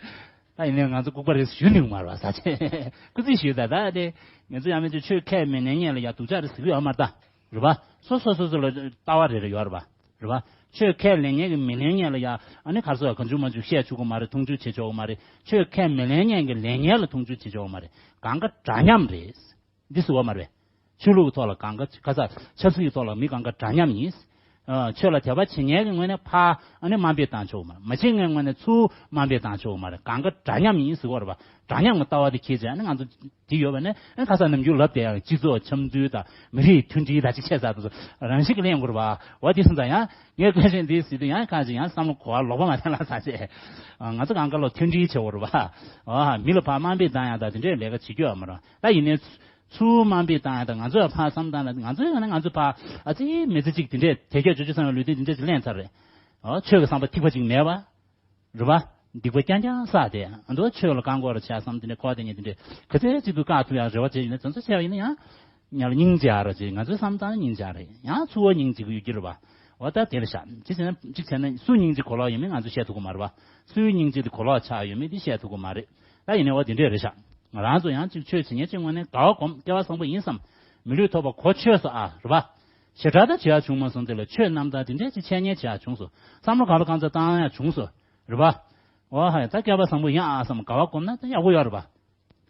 ད་ཡིན་ནའི་ང་ཚོ་ལྐུགས་པ་རེད་ཞུ་ནི་མ་རེད་བ་ཟ་ཆེ། སྐུ་རྩིས་ཞུས་ད་ད་དེ་ང་ཚོ་ཡང་མི་ཚོ་ཆོས་ཁས་མི་ལེན་མཁན་ལ་ཡང་སྡུག་ཅག་རེ་ཟེར་གི་ཡོད་མ་རེད་ད། རེད་བ། སོ་སོ་སོ་སོ་ལ་ལྟ་བ་རེ་རེ་ཡོད་རེད་བ། རེད་བ། ཆོས་ཁས་ལེན་མཁན་གྱི་མི་ལེན་མཁན་ལ་ཡང་ཨ་ནི་ག་རེ་ཟེར་བ་གང་བྱུང་མང་བྱུང་བཤད་ཆོག་གི་མ་རེད། མཐོང་ཆུང་བྱེད་ཆོག་གི་མ་རེད། ཆོས་ཁས་མི་ལེན་མཁན་གྱི་ལེན་མཁན་ལ་མཐོང་ཆུང་བྱེད་ཆོག་གི་མ་རེད། གང་ག་འདྲ་མཉམ་རེད། འདི་ཟེར་བ་མ་རེད། ཆོས་ལུགས་ཀྱི་ཐོག་ལ་གང་ག་ག་ས་ཆབ་སྲིད་ཀྱི་ཐོག་ལ་མི་གང་ག་འདྲ་མཉམ་ཡིན། ཨ། ཆོས་ལ་དད་པ་བྱེད་མཁན་གྱི་ངོས་ནས་ཕར་ཨ་ནི་དམའ་འབེབས་བཏང་ཆོག་གི་མ་རེད། མ་བྱེད་མཁན་ངོས་ནས་ཚུར་དམའ་འབེབས་བཏང་ཆོག་གི་མ་རེད། གང་ག་འདྲ་མཉམ་ཡིན་ཟེར་བ་རེད་པ། འདྲ་མཉམ་གྱི་ལྟ་བ་དེ་འཁྱེར་བྱས་ཨ་ནི་ང་ཚོ་དེ་ཡོད་པ་ནས་ཨ་ནི་ཁ་སང་ནམ་རྒྱུན་ལབ་བསྡད་ཡག་སྤྱི་ཚོགས་འཆམ་མཐུན་དང་མི་རིགས་མཐུན་སྒྲིལ་དང་ཅིག་བྱས་ཚར་དུས་རང་ཤུགས་ཀྱིས་ལེན་དགོས་རེད་པ། འོ་དེ་སོང་ཙང་ཡང་ངས་བཀའ་བཞིན་འདི་ཟེར་དུས་ཡང་ཁ་ཅིག་ཡང་བསམ་བློ་གོ་བ་ལོག་པ་མ་བཏང་ལ་ཟ་བྱས། ང་ཚོ་གང་ག་ལོ་མཐུན་སྒྲིལ་བྱེད་དགོས་རེད་པ། ཨ། མི་ལ་ཕར་དམའ་འབེབས་བཏང་ཡག་དང་དེ་འདྲའི་ལས་ཀ་བྱེད་རྒྱུ་ཡོད་མ་རེད། ད་ཡིན་ནའི་ཚུར་དམའ་འབེབས་བཏང་ཡག་དང་ང་ཚོས་ཕར་བསམ་བཏང་ན་ང་ཚོའི་ཡང་ན་ང་ཚོ་ཕར་ཨ་ཙི་མི་ཚེ་གཅིག་དེ་འདྲས་དལ་བརྒྱད་འབྱོར་བཅུ་ཚང་བའི་ལུས་རྟེན་དེ་འདྲས་ཅིག་ལེན་ཚར་རེད། ཨོ། ཆོས་ཀྱི་བསམ་པ་ཐིགས་པ་གཅིག་མེད་པ། རེད་པ། སྡིག་པ་རྐྱང་རྐྱང་བསགས་ཏེ་ཨ་མདོ་ཆོས་ལ་བཀག་འགོག་ར་བྱས་བསམ་དེ་འདྲས་འཁོར་དེ་ཉིད་དེ་འདྲས་ག་ཚད་ཅིག་ཏུ་བཀག་ཐུབ་ཡག་རེ་བ་བྱས་ཡིན་ན་དེ་ཚོ་བྱས་པ་ཡིན་ན་ཡང་། ཉ་ལ་སྙིང་རྗེ་ཨ་ར་ཅིག་ང་ཚོའི་བསམ་སྟངས་སྙིང་རྗེ་རེད། ཡང་ཚུར་བ་སྙིང་རྗེ་གི་ཡོད་ཀྱི་རེད་པ། འོ་ད་དེ་ལ་བཞག་ཅི་བྱས་ན་ཅིག་བྱས་ན་སུ་སྙིང་རྗེ་གོ་ལོག་ཡོད་མེད་ང་ཚོས་བཤད་ཐུབ་ཀྱི་མ་རེད་པ། སུའི་སྙིང་རྗེ་དེ་གོ་ལོག་ཆགས་ཡོད་མེད་དེ་བཤད་ཐུབ་ཀྱི་མ་རེད། ད་ཡིན་ནའི་འོ་དེ་འདྲས་རེད་ཤག་ང་རང་ཚོ་ཡང་ཅིག་ཆོས་བྱེད་མཁན་ཅིག་ངོས་ནས་དགའ་བ་སྒོམ་སྐལ་བ་བཟང་པོ་ཡིན་བསམ། མི་ལུས་ཐོབ་པ་གོ་ཆོད་སོང་ཨ་རེད་པ། ཞེ་དྲག་ད་བྱེད་ཡག་བྱུང་མ་སོང་དེ་ལ་ཆོས་རྣམ་ཐར་དེ་འདྲས་ཅིག་འཆད་ཉན་བྱེད་ཡག་བྱུང་སོང་། བསམ་བློ་གང་ལ་གང་འཚམ་བཏང་ཡག་བྱུང་སོང་། རེད་པ། འོ་ཧ་ད་སྐལ་བ་བཟང་པོ་ཡིན་ཨ་བསམ་དགའ་བ་སྒོམ་ན་ད་ཡག་པོ་ཡོད་རེད་པ།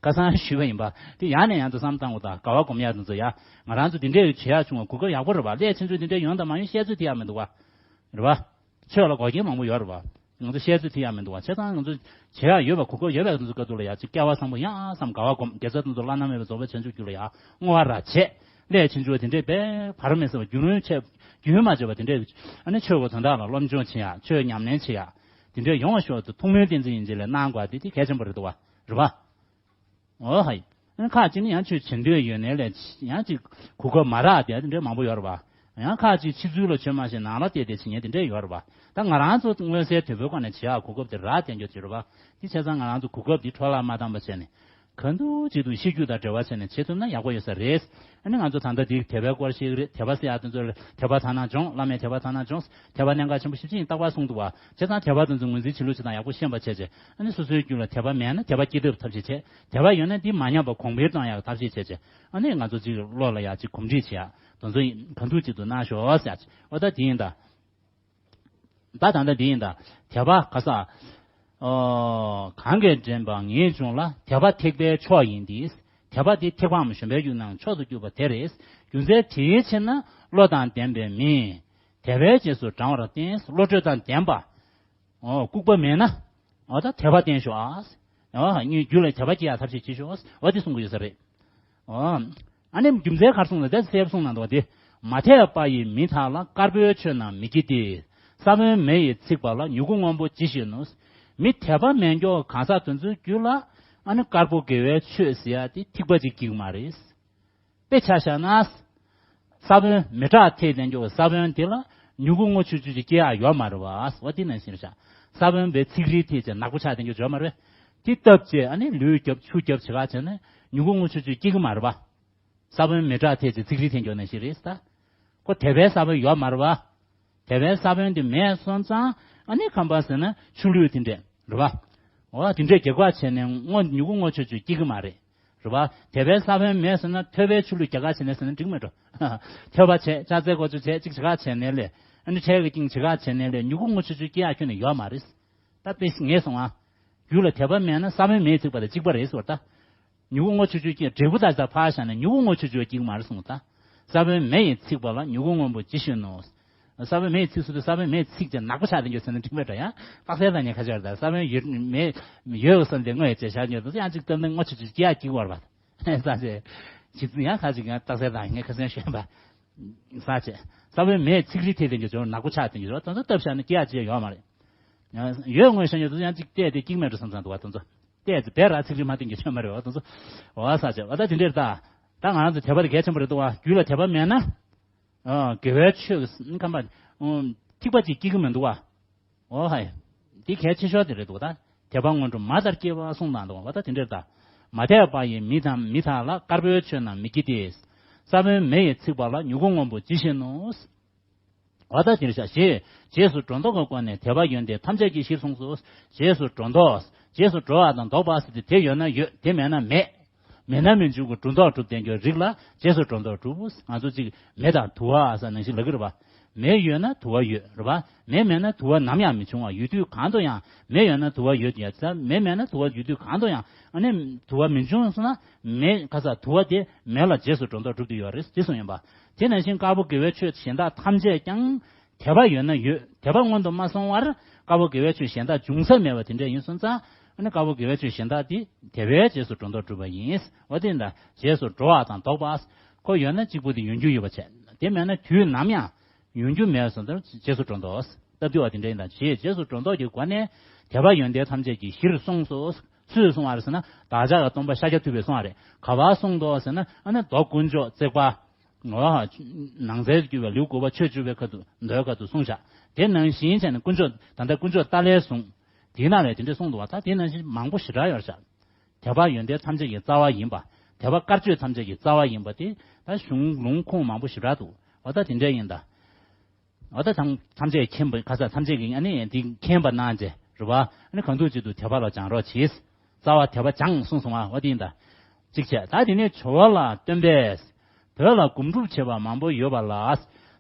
ཁ་སང་ཞུས་པ་ཡིན་པ། དེ་ཡང་ནས་ཡང་དུ་བསམ་བཏང་དགོས་ད། དགའ་བ་སྒོམ་ཡག་དེ་ཚོ་ཡ། ང་རང་ཚོ་དེ་འདྲས་བྱེད་ཡག་བྱུང་བ་གོ་སྐབས་ཡག་པོ་རེད་པ། ལས་ཆུང་ཆུང་དེ་འདྲས་ཡོང་དང་མ་ཡོང་བཤད་ཚོད་དེ་ཡག་མི་འདུག་བ། རེད་པ། ཆོས་ལ་འགོག་རྐྱེན་མང་པོ་ཡོད་རེད་པ། ང་ཚོ་བཤད་ཚོད་དེ་ཡག་མི་འདུག་བ། བྱས་ཙང་ང་ཚོ་བྱེད་ཡག་ཡོད་པ་གོ་སྐབས་ཡོད་པ་དེ་ཚོ་སྐབས་དུ་ལ་ཡ་ཅིག་སྐལ་བ་བཟང་པོ་ཡིན་ཨ་བསམ་དགའ་བ་སྒོམ། དགེ་རྩ་དེ་ཚོ་བླ་ན་མེད་པའི་རྫོགས་པའི་བྱང་ཆུབ་རྒྱུ་ལ་ཡ་བསྔོ་བ་ར་བྱས། ལས་ཆུང་ཆུང་དེ་འདྲས་དཔེ་བར་མེད་ཟེར་བ་རྒྱུན་རིང་ཆད་རྒྱུན་མ་ཆད་པ་དེ་འདྲས་ཨ་ནི་ཆོས་གོ་དོན་དག་ལ་སློབ་སྦྱོང་བྱེད་ཡག་ཆོས་ཉམས་ལེན་བྱེད་ཡག་དེ་འདྲས་ཡོང་བ་ཤོག་ཏུ་ཐུགས་སྨོན་བསྟན་འཛིན་ཡིན་གཅིག་ལས་གནང་དགོས་པ་དེ་དེ་གལ་ཆེན་པོ་རེད་འདུག་བ། རེད་པ། འོ་ཧའི། ཁག་ཅིག་ནི་ཡང་ཆོས་བྱེད་འདོད་ཡོད་ནའི་ལས་ཡང་ཅིག་གོ་སྐབས་མ་རག་དེ་དེ་འདྲའི་མང་པོ་ཡོད་རེད་པ། ཡང་ཁག་ཅིག་ཕྱི་ཚུལ་ལ་ཆོས་མ་ཤེས་ནང་ལ་བལྟས་ཏེ་བྱེད་མཁན་དེ་འདྲའི་ཡོད་རེད་པ། ད་ང་རང་ཚོ་མངོན་གསལ་དོད་པོའི་སྒོ་ནས་བྱེད་ཡག་གོ་སྐབས་དེ་རག་བསྡད་རྒྱུ་ཅིག་རེད་པ། དེ་བྱས་ཙང་ང་རང་ཚོ་གོ་སྐབས་འདི་འཕྲོ་བརླག་མ་བཏང་པ་བྱས་ནས། གང་ཐུབ་ཅི་ཐུབ་ཤེས་རྒྱུ་དང་འབྲེལ་བ་བྱས་ནས་བྱེད་ཐུབ་ན་ཡག་པོ་ཡོད་ས་རེད། ཨ་ནི་ང་ཚོ་ད་ལྟ་འདི་དད་པའི་སྐོར་ཞིག་རེད། དད་པ་ཟེར་ཡག་དེ་ཚོ་དད་པ་ཐ་ན་སྦྱོང་བླ་མས་དད་པ་ཐ་ན་སྦྱོང་། དད་པ་གནད་འགག་ཆེན་པོ་ཞེ་པོ་ཅིག་ཡིན་རྟག་པར་གསུངས་འདུག་བ། བྱས་ཙང་དད་པ་དེ་ཚོ་ངོས་འཛིན་བྱེད་ལུགས་བྱེད་སྟངས་ཡག་པོ་ཤེས་པ་བྱས་བྱས། ཨ་ནི་སོ་སོའི་རྒྱུད་ལ་དད་པ་མེད་ན་དད་པ་སྐྱེ་ཐབས་ཐབས་ཤེས་བྱས། དད་པ་ཡོད་ན་འདི་མ་ཉམས་པ་གོང་འཕེལ་གཏོང་ཡག་ཐབས་ཤེས་བྱས་བྱས། ཨ་ནི་ང་ཚོ་ཅིག་བློ་ལ་ཡག་ཅིག་གོམས་འདྲིས་བྱེད་ཡག་དེ་ཚོ་གང་ཐུབ་ཅི་ཐུབ་གནང་ཤོག་ཟེར་ཡག་ཅིག་འོ་ད་དེ་ཡིན་ད། ད་ད་ལྟ་འདི་ཡིན་ད། དད་པ་ག་ས། ཨོ། གང་གིས་འདྲེན་པ་ངེས་འབྱུང་ལ། དད་པ་ཐེག་པའི་མཆོག་ཡིན་ཏེ། དད་པ་འདི་ཐེག་པའམ་གཞོམ་པའི་རྒྱུ་རྣམས་མཆོག་ཏུ་གྱུར་པ་དེ་རེད། རྒྱུ་མཚན་དེའི་ཕྱིར་ན་བློ་དང་ལྡན་པའི་མིས། དད་པའི་རྗེས་སུ་འབྲང་བར་བསྟེན། བློ་གྲོས་དང་ལྡན་པ། ཨོ། ལྐུགས་པ་མེད་ན། ཨོ་ད་དད་པ་བསྟེན་ཤོག་ཨ། ཨོ་ངའི་རྒྱུད་ལ་དད་པ་སྐྱེ་ཡག་ཐབས་ཤེས་བྱེད་ཤོག་ཨོ་དེ་གསུང་གི་ཡོད་ས་རེད། ཨོ། ཨ་ནི་རྒྱུ་མཚན་ག་རེ་གསུངས་ན་དེ་གསལ་པོ་གསུངས་གནང་འདུག་བ་དེ། མ་དད་པ་ཡི་མི་དག་ལ། དཀར་པོའི་ཆོས་རྣམས་མི་བགྱིད་དེ། ས་བོན་མེ་ཡིས་ཚིག་པ་ལ། མྱུ་གུ་སྔོན་པོ་ཇི་བཞིན་ནོ། མི་དད་པ་མེད་མཁན་གང་ཟག་དེ་ཚོའི་རྒྱུད་ལ་ཨ་ནི་དཀར་པོ་དགེ་བའི་ཆོས་ཟེར་ཡག་དེ་ཐིགས་པ་ཅིག་སྐྱེ་གི་མ་རེད། དཔེ་ཆ་བཞག་ན། ས་བོན་མེ་སྲེག་ཐེབས་བསྡད་རྒྱུ་ས་བོན་དེ་ལ་མྱུ་གུ་སྔོ་ཆུ་ཆུ་ཅིག་སྐྱེ་ཡག་ཡོད་མ་རེད་བ། འོ་དེ་ནང་བཞིན་རེད་ཤག་ས་བོན་པའི་ཚིག་རིས་ཐེབས་བྱས་ནག་པོ་ཆགས་བསྡད་རྒྱུ་ཡོད་མ་རེད། འདི་བཏབ་བྱས་ཨ་ནི་ལུད་རྒྱབ་ཆུ་རྒྱབ་བྱེད་ག་བྱས་ན་མྱུ་གུ་རྔུལ་ཆུ་ཆུ་སྐྱེ་གི་མ་རེད་པ། ས་བོན་མེ་དྲག་ཐལ་ཅེས་ཚིག་རིས་འཐེན་རྒྱུ་ནང་བཞིན་རེད་ད། ཁོ་དེ་བས་ས་བོན་ཡོད་མ་རེད་པ། དེ་བས་ས་བོན་དེ་མེད་སོང་ཙང་ཨ་ནི་ཁམས་པ་ཟེར་ན་ཆུ་ལུད་དེ་འདྲས་རེད་པ། འོ་དེ་འདྲས་རྒྱབ་ག་བྱས་ནས་རྔུལ་མྱུ་གུ་རྔུལ་ཆུ་ཆུ་སྐྱེ་གི་མ་རེད། རེད་པ། དེ་བས་ས་བོན་མེད་ཟེར་ན་ཐོད་པའི་ཆུ་ལུད་རྒྱག་ག་བྱས་ནས་ཟེར་ན་འགྲིག་མེད་འགྲོ། ཐོད་པ་བྱས་ལྕགས་རྩལ་སྒོ་ཆུ་བྱས་གཅིག་བྱེད་ག་བྱས་ནས་ལས་ཨ་ནི་འཕྲལ་གྱི་རྐྱེན་བྱེད་ག་བྱས་ནས་ལས་མྱུ་གུ་རྔུལ་ཆུ་ཆུ་སྐྱེ་ཡག་ཁྱོན་ནས་ཡོད་མ་རེད། ད་དཔེ་ངས་སོང་ཨ། རྒྱུད་ལ་དད་པ་མེད་ན་ས་བོན་མེ་ཡིས་ཚིག་པ་དང་གཅིག་པ་རེད་ཟེར་བ་ད། མྱུ་གུ་རྔུལ་ཆུ་ཆུ་སྐྱེ་འབྲས་བུ་དག་ས་ཕར་བཞག་ནས་མྱུ་གུ་རྔུལ་ཆུ་ཆུ་སྐྱེ་གི་མ་རེད་གསུངས་ད། ས་བོན་མེ་ཡིས་ཚིག་པ་ལ་མྱུ་གུ་སྔོན་པོ་ཇི་བཞིན་ནོ། ས་བོན་མེ་ཡིས་ཚིག་སུ་དུ་ས་བོན་མེ་ཡིས་ཚིག་ཅེས་ནག་པོ་ཆགས་དེ་འགྱོ་ཟེར་ན་འགྲིག་མེད་འགྲོ་ཡ། དཔག་ཚད་ལ་ཉེ་ཁ་ཆགས་ད་ས་བོན་ཡོད་མེ་ཡོད་བསམ་སྟེ་དངོས་ཡོད་ཅེས་བཞག་འགྱོ་དུས་ཡང་གཅིག་བཏབ་ན་རྔུལ་ཆུ་ཆུ་སྐྱེ་ཡག་སྐྱེ་གི་བར་བ། ས་ཆེ། ཇི་ཙམ་ཡང་ཁ་ཅིག་ཡང་རྟགས་གསལ་དང་ངས་ཁ་སང་ཞུས་པ། ས་ཆེ། ས་བོན་མེ་ཡིས་ཚིག་རིས་ཐལ་དེ་འགྱོ་ནག་པོ་ཆགས་དེ་འགྱོ་དོན་ཚོ་བཏབ་བཞག་ན་སྐྱེ་ཡག་ཅི་ཡང་ཡོད་མ་རེད། ཡང་ཡོད་དངོས་བཞག་འགྱོ་དུས་ཡང་གཅིག་བལྟས་ཏེ་སྐྱེ་གི་མེད་འགྲོ་བསམ་བསམ་འདུག་བ་དོན་ཚོ། བལྟས་ཏེ་བེ་ར་ཚིག་རིས་མ་བསྟན་གྱི་ཆོས་མ་རེད་བ་དོན་ཚོ། འོ་ས་ཆེ་བ་ད་དེ་འདྲས་ད། ད་ང་རང་ཚོ་དད་པ་དེ་གལ་ཆེན་པོ་རེད་འདུག་བ་རྒྱུད་ལ་དད་པ་མེད་ན། ཨ་དགེ་བའི་ཆོས་ཀྱི་ཁམས་པ། ཐིགས་པ་གཅིག་སྐྱེ་གི་མི་འདུག་བ། འོ་ཧའི། འདི་གལ་ཆེ་ཤོས་དེ་རེད་འདུག་བ་ད། དད་པ་སྔོན་འགྲོ་མ་ལྟར་སྐྱེ་བ་གསུངས་གནང་འདུག་བ་ད་དེ་འདྲས་ད། མ་དད་པ་ཡི་མི་དང་མི་དག་ལ། དཀར་པོའི་ཆོས་རྣམས་མི་བགྱིད་དེ། ས་བོན་མེ་ཡིས་ཚིག་པ་ལ། མྱུ་གུ་སྔོན་པོ་ཇི་བཞིན་ནོ། འོ་ད་དེར་བཞག་ཞེས་རྗེས་སུ་འགྲོ་ལྡོག་གི་སྒོ་ནས་དད་པ་ཡོན་ཏན་ཐམས་ཅད་ཀྱི་གཞིར་གསུངས་སོ། རྗེས་སུ་འགྲོ་ལྡོག་རྗེས་སུ་འགྲོ་བ་དང་ལྡོག་པ་ཟེར་ཏེ་དེ་ཡོད་ན་ཡོད་དེ་མེད་ན་མེད། མེད་ན་མི་འབྱུང་གི་སྒྲོ་འདོགས་གྲུབ་བསྟན་རྒྱུའི་རིགས་ལ་རྗེས་སུ་འགྲོ་ལྡོག་གྲུབ། ང་ཚོ་གཅིག་མེ་དང་དུ་བ་ཟེར་ནང་བཞིན་ལབ་ཀྱི་རེད་པ། མེ་ཡོད་ན་དུ་བ་ཡོད་རེད་པ། མེ་མེད་ན་དུ་བ་ནམ་ཡང་མི་འབྱུང་བ། ཡོད་དུས་གང་དུ་ཡང་མེ་ཡོད་ན་དུ་བ་ཡོད་ཀྱང་མེ་མེད་ན་དུ་བ་ཡོད་དུས་གང་དུ་ཡང་ཨ་ནི་དུ་བ་མི་འབྱུང་སོང་ན་མེ་ཁ་ས་དུ་བ་དེ་མེ་ལ་རྗེས་སུ་འགྲོ་ལྡོག་གྲུབ་ཀྱི་ཡོད་རེད་ཅེས་གསུངས་ཡིན་པ། དེ་ནང་བཞིན་དཀར་པོ་དགེ་བའི་ཆོས་གཞན་དག་ཐམས་ཅད་ཀྱང་དད་པ་ཡོད་ན་ཡོད། དད་པ་སྔོན་དུ་མ་སོང་བར་དཀར་པོ་དགེ་བའི་ཆོས་གཞན་དག་འབྱུང་ས་མེད་པ་དེ་འདྲ་ཡིན་སོང་ཙང་ཨ་ནི་དཀར་པོ་དགེ་བའི་ཆོས་གཞན་དག་དེ་དད་པའི་རྗེས་སུ་འགྲོ་ལྡོག་གྲུབ་པ་ཡིན། འོ་དེ་འདྲ་རྗེས་སུ་འགྲོ་བ་དང་ལྡོག་པ། ཁོ་ཡོད་ན་གཅིག་པུ་དེ་ཡོང་རྒྱུ་ཡོད་པ་བྱས། དེ་མེད་ན་དུས་ནམ་ཡང་ཡོང་རྒྱུ་མེད་སོང་ཙང་རྗེས་སུ་འགྲོ་ལྡོག་སྟབས་བདེ་བ་དེ་འདྲ་ཡིན་ད་ཞེས་རྗེས་སུ་འགྲོ་ལྡོག་གི་སྒོ་ནས་དད་པ་ཡོན་ཏན་ཐམས་ཅད་ཀྱི་གཞིར་གསུངས་སོ། སུས་གསུངས་པ་རེད་ཟེར་ན་བདག་ཅག་གི་སྟོན་པ་ཤཱཀྱ་ཐུབ་པས་གསུངས་པ་རེད། ག་པར་གསུངས་འདུག་ཟེར་ན་ཨ་ནི་མདོ་དཀོན་མཆོག་བརྩེགས་པ། འོ། ནང་གསེས་སུ་གྱུར་པའི་ལེའུ་དགུ་པ་ཆོས་བཅུ་པའི་ཁ་ཐུག་མདོའི་ཁ་ཐུག་གསུངས་བཞག་དེ་ནང་བཞིན་བྱས་ནས་དཀོན་མཆོག་ད་ལྟ་དཀོན་མཆོག་ཏཱ་ལའི་གསུང་། དེའི་ནང་ལས་དེ་འདྲས་གསུངས་འདུག་བ། ད་དེ་ནང་བཞིན་མང་པོ་ཞེ་དྲག་ཡོད་བཞག་དད་པ་ཡོན་ཏན་ཐམས་ཅད་ཀྱི་རྩ་བ་ཡིན་པ། དད་པ་དཀར་ཆོས་ཐམས་ཅད་ཀྱི་རྩ་བ་ཡིན་པ་དེ་ད་གཞུང་ལུང་ཁུངས་མང་པོ་ཞེ་དྲག་འདུག་འོ་ད་དེ་འདྲས་ཡིན་ད། འོ་ད་ཐམས་ཐམས་ཅད་མཁྱེན་པ་ཁ་ས་ཐམས་ཅད་ཀྱིས་ཨ་ནི་འདི་མཁྱེན་པ་གནང་རྗེས་རེད་བ། ཨ་ནི་གང་ཐུབ་ཅི་ཐུབ་དད་པ་ལ་སྦྱང་རོགས་གྱིས། རྩ་བ་དད་པ་སྦྱང་གསུངས་སོང་བ། འོ་དེ་ཡིན་ད། གཅིག་བྱས་ད་དེ་ནས་ཇོ་བོ་ལ་སྟོན་པས། བོད་ལ་སྒོམ་སྒྲུབ་བྱེད་པ་མང་པོ་ཡོད་པ་ལ།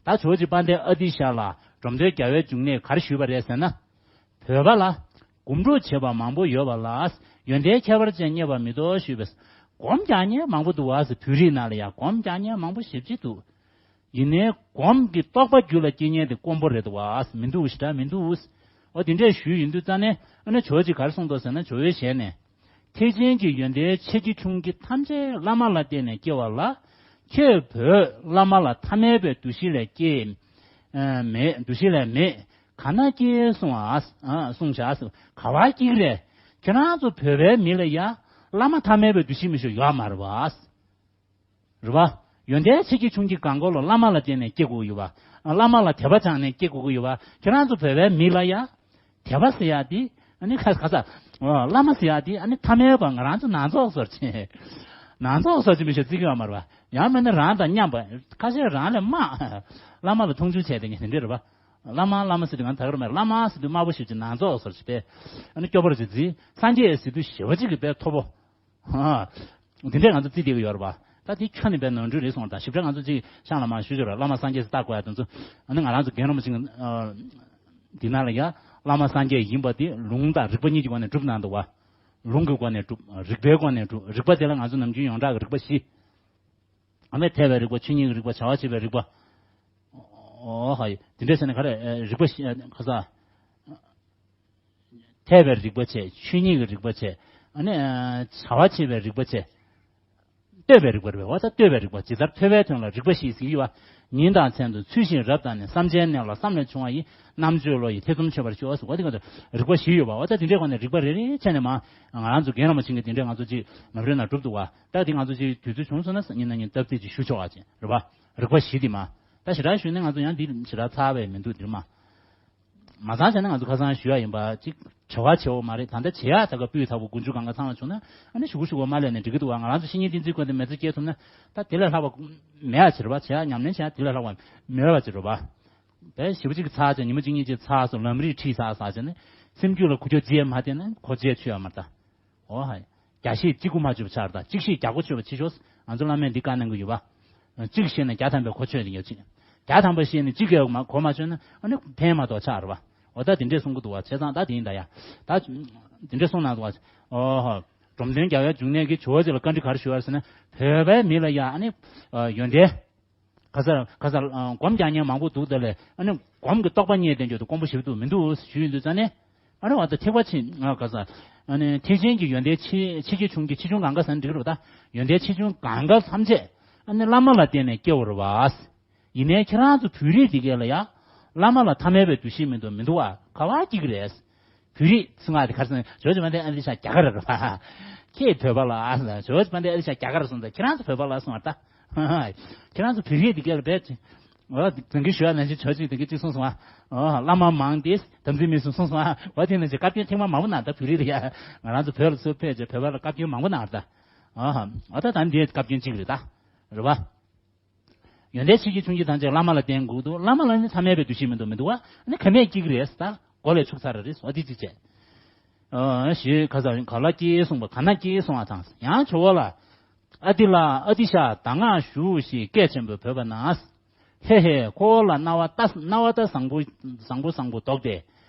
ད་ཇོ་བོ་རྗེ་དཔལ་ལྡན་ཨ་ཏི་ཤ་ལ་འབྲོམ་སྟོན་རྒྱལ་བའི་འབྱུང་གནས་ག་རེ་ཞུས་པ་རེད་ཟེར་ན། བོད་པ་ལ་སྒོམ་སྒྲུབ་བྱེད་པ་མང་པོ་ཡོད་པ་ལ་ཡོན་ཏན་ཁྱད་པར་ཅན་རྙེད་པ་མི་འདུག་ཞུས་པས། སྒོམ་རྒྱག་མཁན་མང་པོ་འདུག་བ་ཟེར། བོད་རིགས་ནང་ལ་ཡང་སྒོམ་རྒྱག་མཁན་མང་པོ་ཞེ་པོ་ཅིག་འདུག་ཡིན་ནའི་སྒོམ་གྱི་རྟོགས་པ་རྒྱུད་ལ་སྐྱེ་མཁན་དེ་དཀོན་པོ་རེད་འདུག་བ་ཟེར། མི་འདུག་ཞེ་དྲག་མི་འདུག་འོ་དེ་འདྲས་ཞུས་ཡིན་དུས་ཙང་ནས་ཨ་ནི་ཇོ་བོ་རྗེ་ག་རེ་གསུངས་འདུག་ཟེར་ན་ཇོ་བོའི་ཞལ་ནས། ཐེག་ཆེན་གྱི་ཡོན་ཏན་ཆེ་ཆུང་གི་ཐམས་ཅད་བླ་མ་ལ་བརྟེན་ནས་སྐྱེ་བ་ལ། ཁྱོད་བོད་བླ་མ་ལ་ཐ་མལ་པའི་འདུ་ཤེས་ལས་སྐྱེ། ཨ་མེད། འདུ་ཤེས་ལས་མེད། ག་ན་སྐྱེ་གསུང་ཨ། གསུང་བྱ། ག་བ་སྐྱེ་གི་རེད། ཁྱོད་རང་ཚོ་བོད་པའི་མི་ལ་ཡ་བླ་མ་ཐ་མལ་པའི་འདུ་ཤེས་མི་ཞིག་ཡོད་མ་རེད་བ། རེད་བ། ཡོན་ཏན་ཆེ་ཆུང་གི་གང་གོ་ལ་བླ་མ་ལ་བརྟེན་ནས་སྐྱེ་དགོས་ཀྱི་ཡོད་བ། བླ་མ་ལ་དད་པ་བཅངས་ནས་སྐྱེ་དགོས་ཀྱི་ཡོད་བ། ཁྱོད་རང་ཚོ་བོད་པའི་མི་ལ་ཡ། དད་པ་ཟེར་ཡག་དེ། ཨ་ནི་ཁ་ཁ་ས། བླ་མ་ཟེར་ཡག་དེ་ཨ་ནི་ཐ་མལ་པ་ང་རང་ཚོ་ནང་ཚོགས་བཟོ་ཅིག་ནང་ཚོགས་བཟོ་ཅིག་མི་ཤེས་བརྩི་གི་ཡོད་མ་རེད་བ། ཡང་མིན་ན་རང་དང་མཉམ་པ། ཁ་ཤས་རང་ལས་དམའ། བླ་མ་ལ་མཐོང་ཆུང་བྱས་དེ་ངས་དེ་འདྲས་རེད་བ། བླ་མ་བླ་མ་ཟེར་དུས་ང་ད་ག་རེ་མེད། བླ་མ་ཟེར་དུས་དམའ་པོ་ཞིག་ཅིག་ནང་ཚོགས་བཟོ་ཅིག་པས། ཨ་ནི་སྐྱོ་པོ་རེ་ཅིག་བརྩི། སངས་རྒྱས་ཟེར་དུས་ཞེ་པོ་ཅིག་གི་དཔེ་མཐོ་པོ། ཨ། འདི་འདྲས་ང་ཚོ་བརྩི་བསྡད་ཀྱི་ཡོད་རེད་པ། ད་དེ་ཁྱོན་ནས་དཔེ་ནོར་འཁྲུལ་རེད་སོང་། ད་ཞིབ་ཕྲ་ང་ཚོ་ཅིག་ཤང་ལ་མར་ཞུ་ཞུ་ར། བླ་མ་སངས་རྒྱས་ཟེར་བཏགས་དགོས་ཡ་དེ་ཚོ། ཨ་ནི་ང་རང་ཚོ་རྒན་རིན་པོ་ཆེ་གི་ཨ་འདི་ནང་ལ་ཡ་བླ་མ་སངས་རྒྱས་ཡིན་པ་དེ་ལུང་དང་རིགས་པ་གཉིས་ཀྱི་སྒོ་ནས་སྒྲུབ་གནང་འདུག་བ། ལུང་གི་སྒོ་ནས་སྒྲུབ། རིགས་པའི་སྒོ་ནས་སྒྲུབ། རིགས་པ་དེ་ལ་ང་ཚོ་ནམ་རྒྱུན་ཡོངས་གྲགས་ཀྱི་རིགས་པ་བཞི། ཨ་ནི་ཐེག་པའི་རིགས་པ། ཆོས་ཉིད་ཀྱི་རིགས་པ། བྱ་བ་བྱེད་པའི་རིགས་པ། ཨོ་ཧ་ཡི། དེ་འདྲས་ཟེར་ནས་ག་རེ། ཨ་རིགས་པ་བཞི། ཨ་ཁ་ས། ཐེག་པའི་རིགས་པ་བྱས། ཆོས་ཉིད་ཀྱི་རིགས་པ་བྱས། ཨ་ནི་ཨ་བྱ་བ་བྱེད་པའི་རིགས་པ་བྱས། ལྟོས་པའི་རིགས་པ་རེད་པས། འོ་ད་ལྟོས་པའི་རིགས་པ། ཇི་ལྟར་ཐོས་པའི་དོན་ལ་རིགས་པ་བཞི་ཟེར་གྱི་ཡོད་པ། ཉིན་དང་མཚན་དུ་ཚུལ་བཞིན་རབ་བརྟགས་ནས། བསམ་བྱའི་གནས་ལ་བསམ་ལས་བྱུང་བ་ཡི། རྣམ་དཔྱོད་བློ་ཡིས་ཐེ་ཚོམ་ཆོད་པར་ཤོག་ཟེར། འོ་དེ་ག་ཚོད་རིགས་པ་བཞི་ཡོད་པ། འོ་ད་དེ་འདྲའི་སྒོ་ནས་རིགས་པ་རེ་རེ་བྱས་ནས་མ། ང་རང་ཚོ་རྒན་རིན་པོ་ཆེ་གི་དེ་འདྲའི་ང་ཚོ་ཅིག་ནམ་རེ་ན་སྒྲུབ་འདུག་བ། ད་དེ་ང་ཚོ་ཅིག་དུས་ཚོད་བྱུང་སོང་ན་ཉིན་ན་ཉིན་སྟབས་བདེ་ཅིག་ཞུ་ཆོག་པ་ཅིག་རེད་པ། རིགས་པ་བཞི་དེ་མ། ད་ཞེ་དྲག་ཞུས་ན་ང་ཚོ་ཡང་འདི་ཞེ་དྲག་ཚར་བས་མི་འདུག་འདིར་མ། མ་ཚང་བྱས་ན་ང་ཚོ་ཁ་སང་ཞུ་ཡ་ཡིན་པ་གཅིག་བྲེལ་བ་ཆེ་བོ་མ་རེད། ད་ལྟ་བྱེད་ཡ་ད་ག་སྤུས་དག་པོ་མགོ་མཇུག་གང་ག་ཚང་བ་བྱུང་ན་ཨ་ནི་ཞུ་གུ་ཞུ་གུ་མ་ལས་ནས་འགྲིག་གི་འདུག་བ། ང་རང་ཚོ་བཤེས་གཉེན་བསྟེན་རྩིས་ཁོ་ནས་མེད་ཚེ་སྐྱེལ་ཐུབ་ན་ད་དེ་ལས་ལྷག་པ་མེད་ཡ་ཕྱིར་བ་བྱེད་ཡ་ཉམས་ལེན་བྱེད་ཡ་དེ་ལས་ལྷག་པ་མེད་པ་ཅིག་རེད་བ། བས་ཞེ་པོ་ཅིག་ཚར་བྱས་ཉི་མ་གཅིག་གཉིས་ཅིག་ཚར་སོང་ལམ་རིགས་ཁྲིད་ཚར་ཚར་བྱས་ནས་སེམས་རྒྱུད་ལ་ཁུ་ཁྱོ་རྗེས་མ་བསྟེན་ན་ཁོ་རྗེས་ཆོད་ཡ་མ་རེད་ད། ཨོ་ཧ། བརྒྱ་ཤེས་གཅིག་གོ་མ་ཆོད་པ་ཆགས་རེད་ད། གཅིག་ཤེས་བརྒྱ་གོ་ཆོད་པ་ཆི་ཤོག་ང་ཚོ་བླ་མས་འདི་བཀའ་གནང་གི་ཡོད་པ། གཅིག་ཤེས་ནས་བརྒྱ་ཐམ་པའི་གོ་ཆོད་ཡོད་ཅིག་བརྒྱ་ཐམ་པ་ཤེས་ནས་གཅིག་གིས་མ་གོ་མ་ཆོད་ན་ཨ་ནི་ཕན་མ་གཏོགས་ཆགས་རེད་པ། འོ་ད་དེ་འདྲས་གསུང་གི་འདུག་བ། བྱས་ཙང་ད་དེ་ཡིན་ད་ཡ། ད་དེ་འདྲས་གསུང་གནང་འདུག་བ། ཨོ་ཧ། འབྲོམ་སྟོན་རྒྱལ་བའི་འབྱུང་གནས་ཀྱིས་ཇོ་བོ་རྗེ་ལ་བཀའ་འདྲི་ག་རེ་ཞུ་བ་རེད་ཟེར་ན། བོད་པའི་མི་ལ་ཡ་ཨ་ནི་ཡོན་ཏན། ག་ས་ག་ས་སྒོམ་རྒྱག་མཁན་མང་པོ་འདུག་ད་ལས་ཨ་ནི་སྒོམ་གྱི་རྟོགས་པ་རྙེད་བསྡད་རྒྱུ་དེ་དཀོན་པོ་ཞེ་པོ་འདུག་མི་འདུག་ཞུས་ཡོང་དུས་ཙང་ནས། ཨ་ནི་བ་ད་ཐེག་པ་ཆེ་ང་ག་ས་ཨ་ནི་ཐེག་ཆེན་གྱི་ཡོན་ཏན་ཆེ་ཆེ་ཆེ་ཆུང་གི་ཆེ་ཆུང་གང་ག་ཟེར་ན་འགྲིག་རེད་པ། ད་ཡོན་ཏན་ཆེ་ཆུང་གང་ག་ཐམས་ཅད་ཨ་ནི་བླ་མ་ལ་བརྟེན་ནས་སྐྱེ་བ་རེད་པ། ཡིན་ནའི་ཁྱེད་རང་ཚོ་བོད་རིགས་འདི་གས་ལ་ཡ། བླ་མ་ལ་ཐ་མལ་པའི་འདུ་ཤེས་མི་འདུག་མི་འདུག་བ། ག་བ་སྐྱིད་གི་རེད། བོད་རིགས་ཚང་མ་དེ་ག་རེ་ཟེར་ན་ཇོ་ཇོ་མ་དེ་ཨ་རི་ཤ་རྒྱ་གར་རེད་པ། ཁྱེད་བོད་པ་ལ་ཨ་ཟེར་ན་ཇོ་ཇོ་མ་དེ་ཨ་རི་ཤ་རྒྱ་གར་སོང་ཙང་ཁྱེད་རང་ཚོ་བོད་པ་ལ་སོང་བ་ད། ཁྱེད་རང་ཚོ་བོད་རིགས་འདི་གས་ལ་བས། འོ་དེང་གི་ཞུ་ཡ་ནང་བཞིན་ཇོ་ཅིག་དེང་གི་གཅིག་གསུངས་སོང་ཨ། འོ་བླ་མ་མང་སྟེ་དམ་ཚིག་མི་སྲུང་གསུངས་སོང་ཨ། འོ་དེ་ནང་བཞིན་བཀའ་བཀྱོན་ཐེངས་མ་མང་པོ་གནང་ད་བོད་རིགས་ལ་ཡ། ང་རང་ཚོ་བོད་ལ་ཚུར་ཕེབས་བྱས་བོད་པ་ལ་བཀའ་བཀྱོན་མང་པོ་གནང་བ་ད། འོ་ཧ། འོ་ད་ད་འདི་བཀའ་བཀྱོན་གཅིག་རེད་ད། རེད་པ། ཡོན་ཏན་ཆེ་ཆུང་གི་ཐམས་ཅད་བླ་མ་ལ་བརྟེན་དགོས་འདུག་བླ་མ་ལ་ནི་ཐ་མལ་པའི་འདུ་ཤེས་མི་འདུག་མི་འདུག་བ། ནི་ག་མེད་སྐྱིད་ཀྱི་རེད་ད། གོ་ལས་ཆུག་ཚར་རེད། འོ་དེ་ཅི་བྱས། ཨ་ཞེས་ཁ་ས་ག་ལ་སྐྱེས་གསུངས་པ་ག་ན་སྐྱེས་གསུང་བ་དང་ཡང་ཇོ་བོ་ལ། ཨ་ཏི་ལ་ཨ་ཏི་ཤ་ད་ང་བཞུགས་ཤིག་སྐད་ཆེན་པོས་བོས་པ་ན། ཧེ་ཧེ་ཁོ་བོ་ལ་རྣ་བ་ལྟ་རྣ་བ་ལྟ་བཟང་པོ་བཟང་པོ་བཟང་པོ་འདོགས་ཏེ།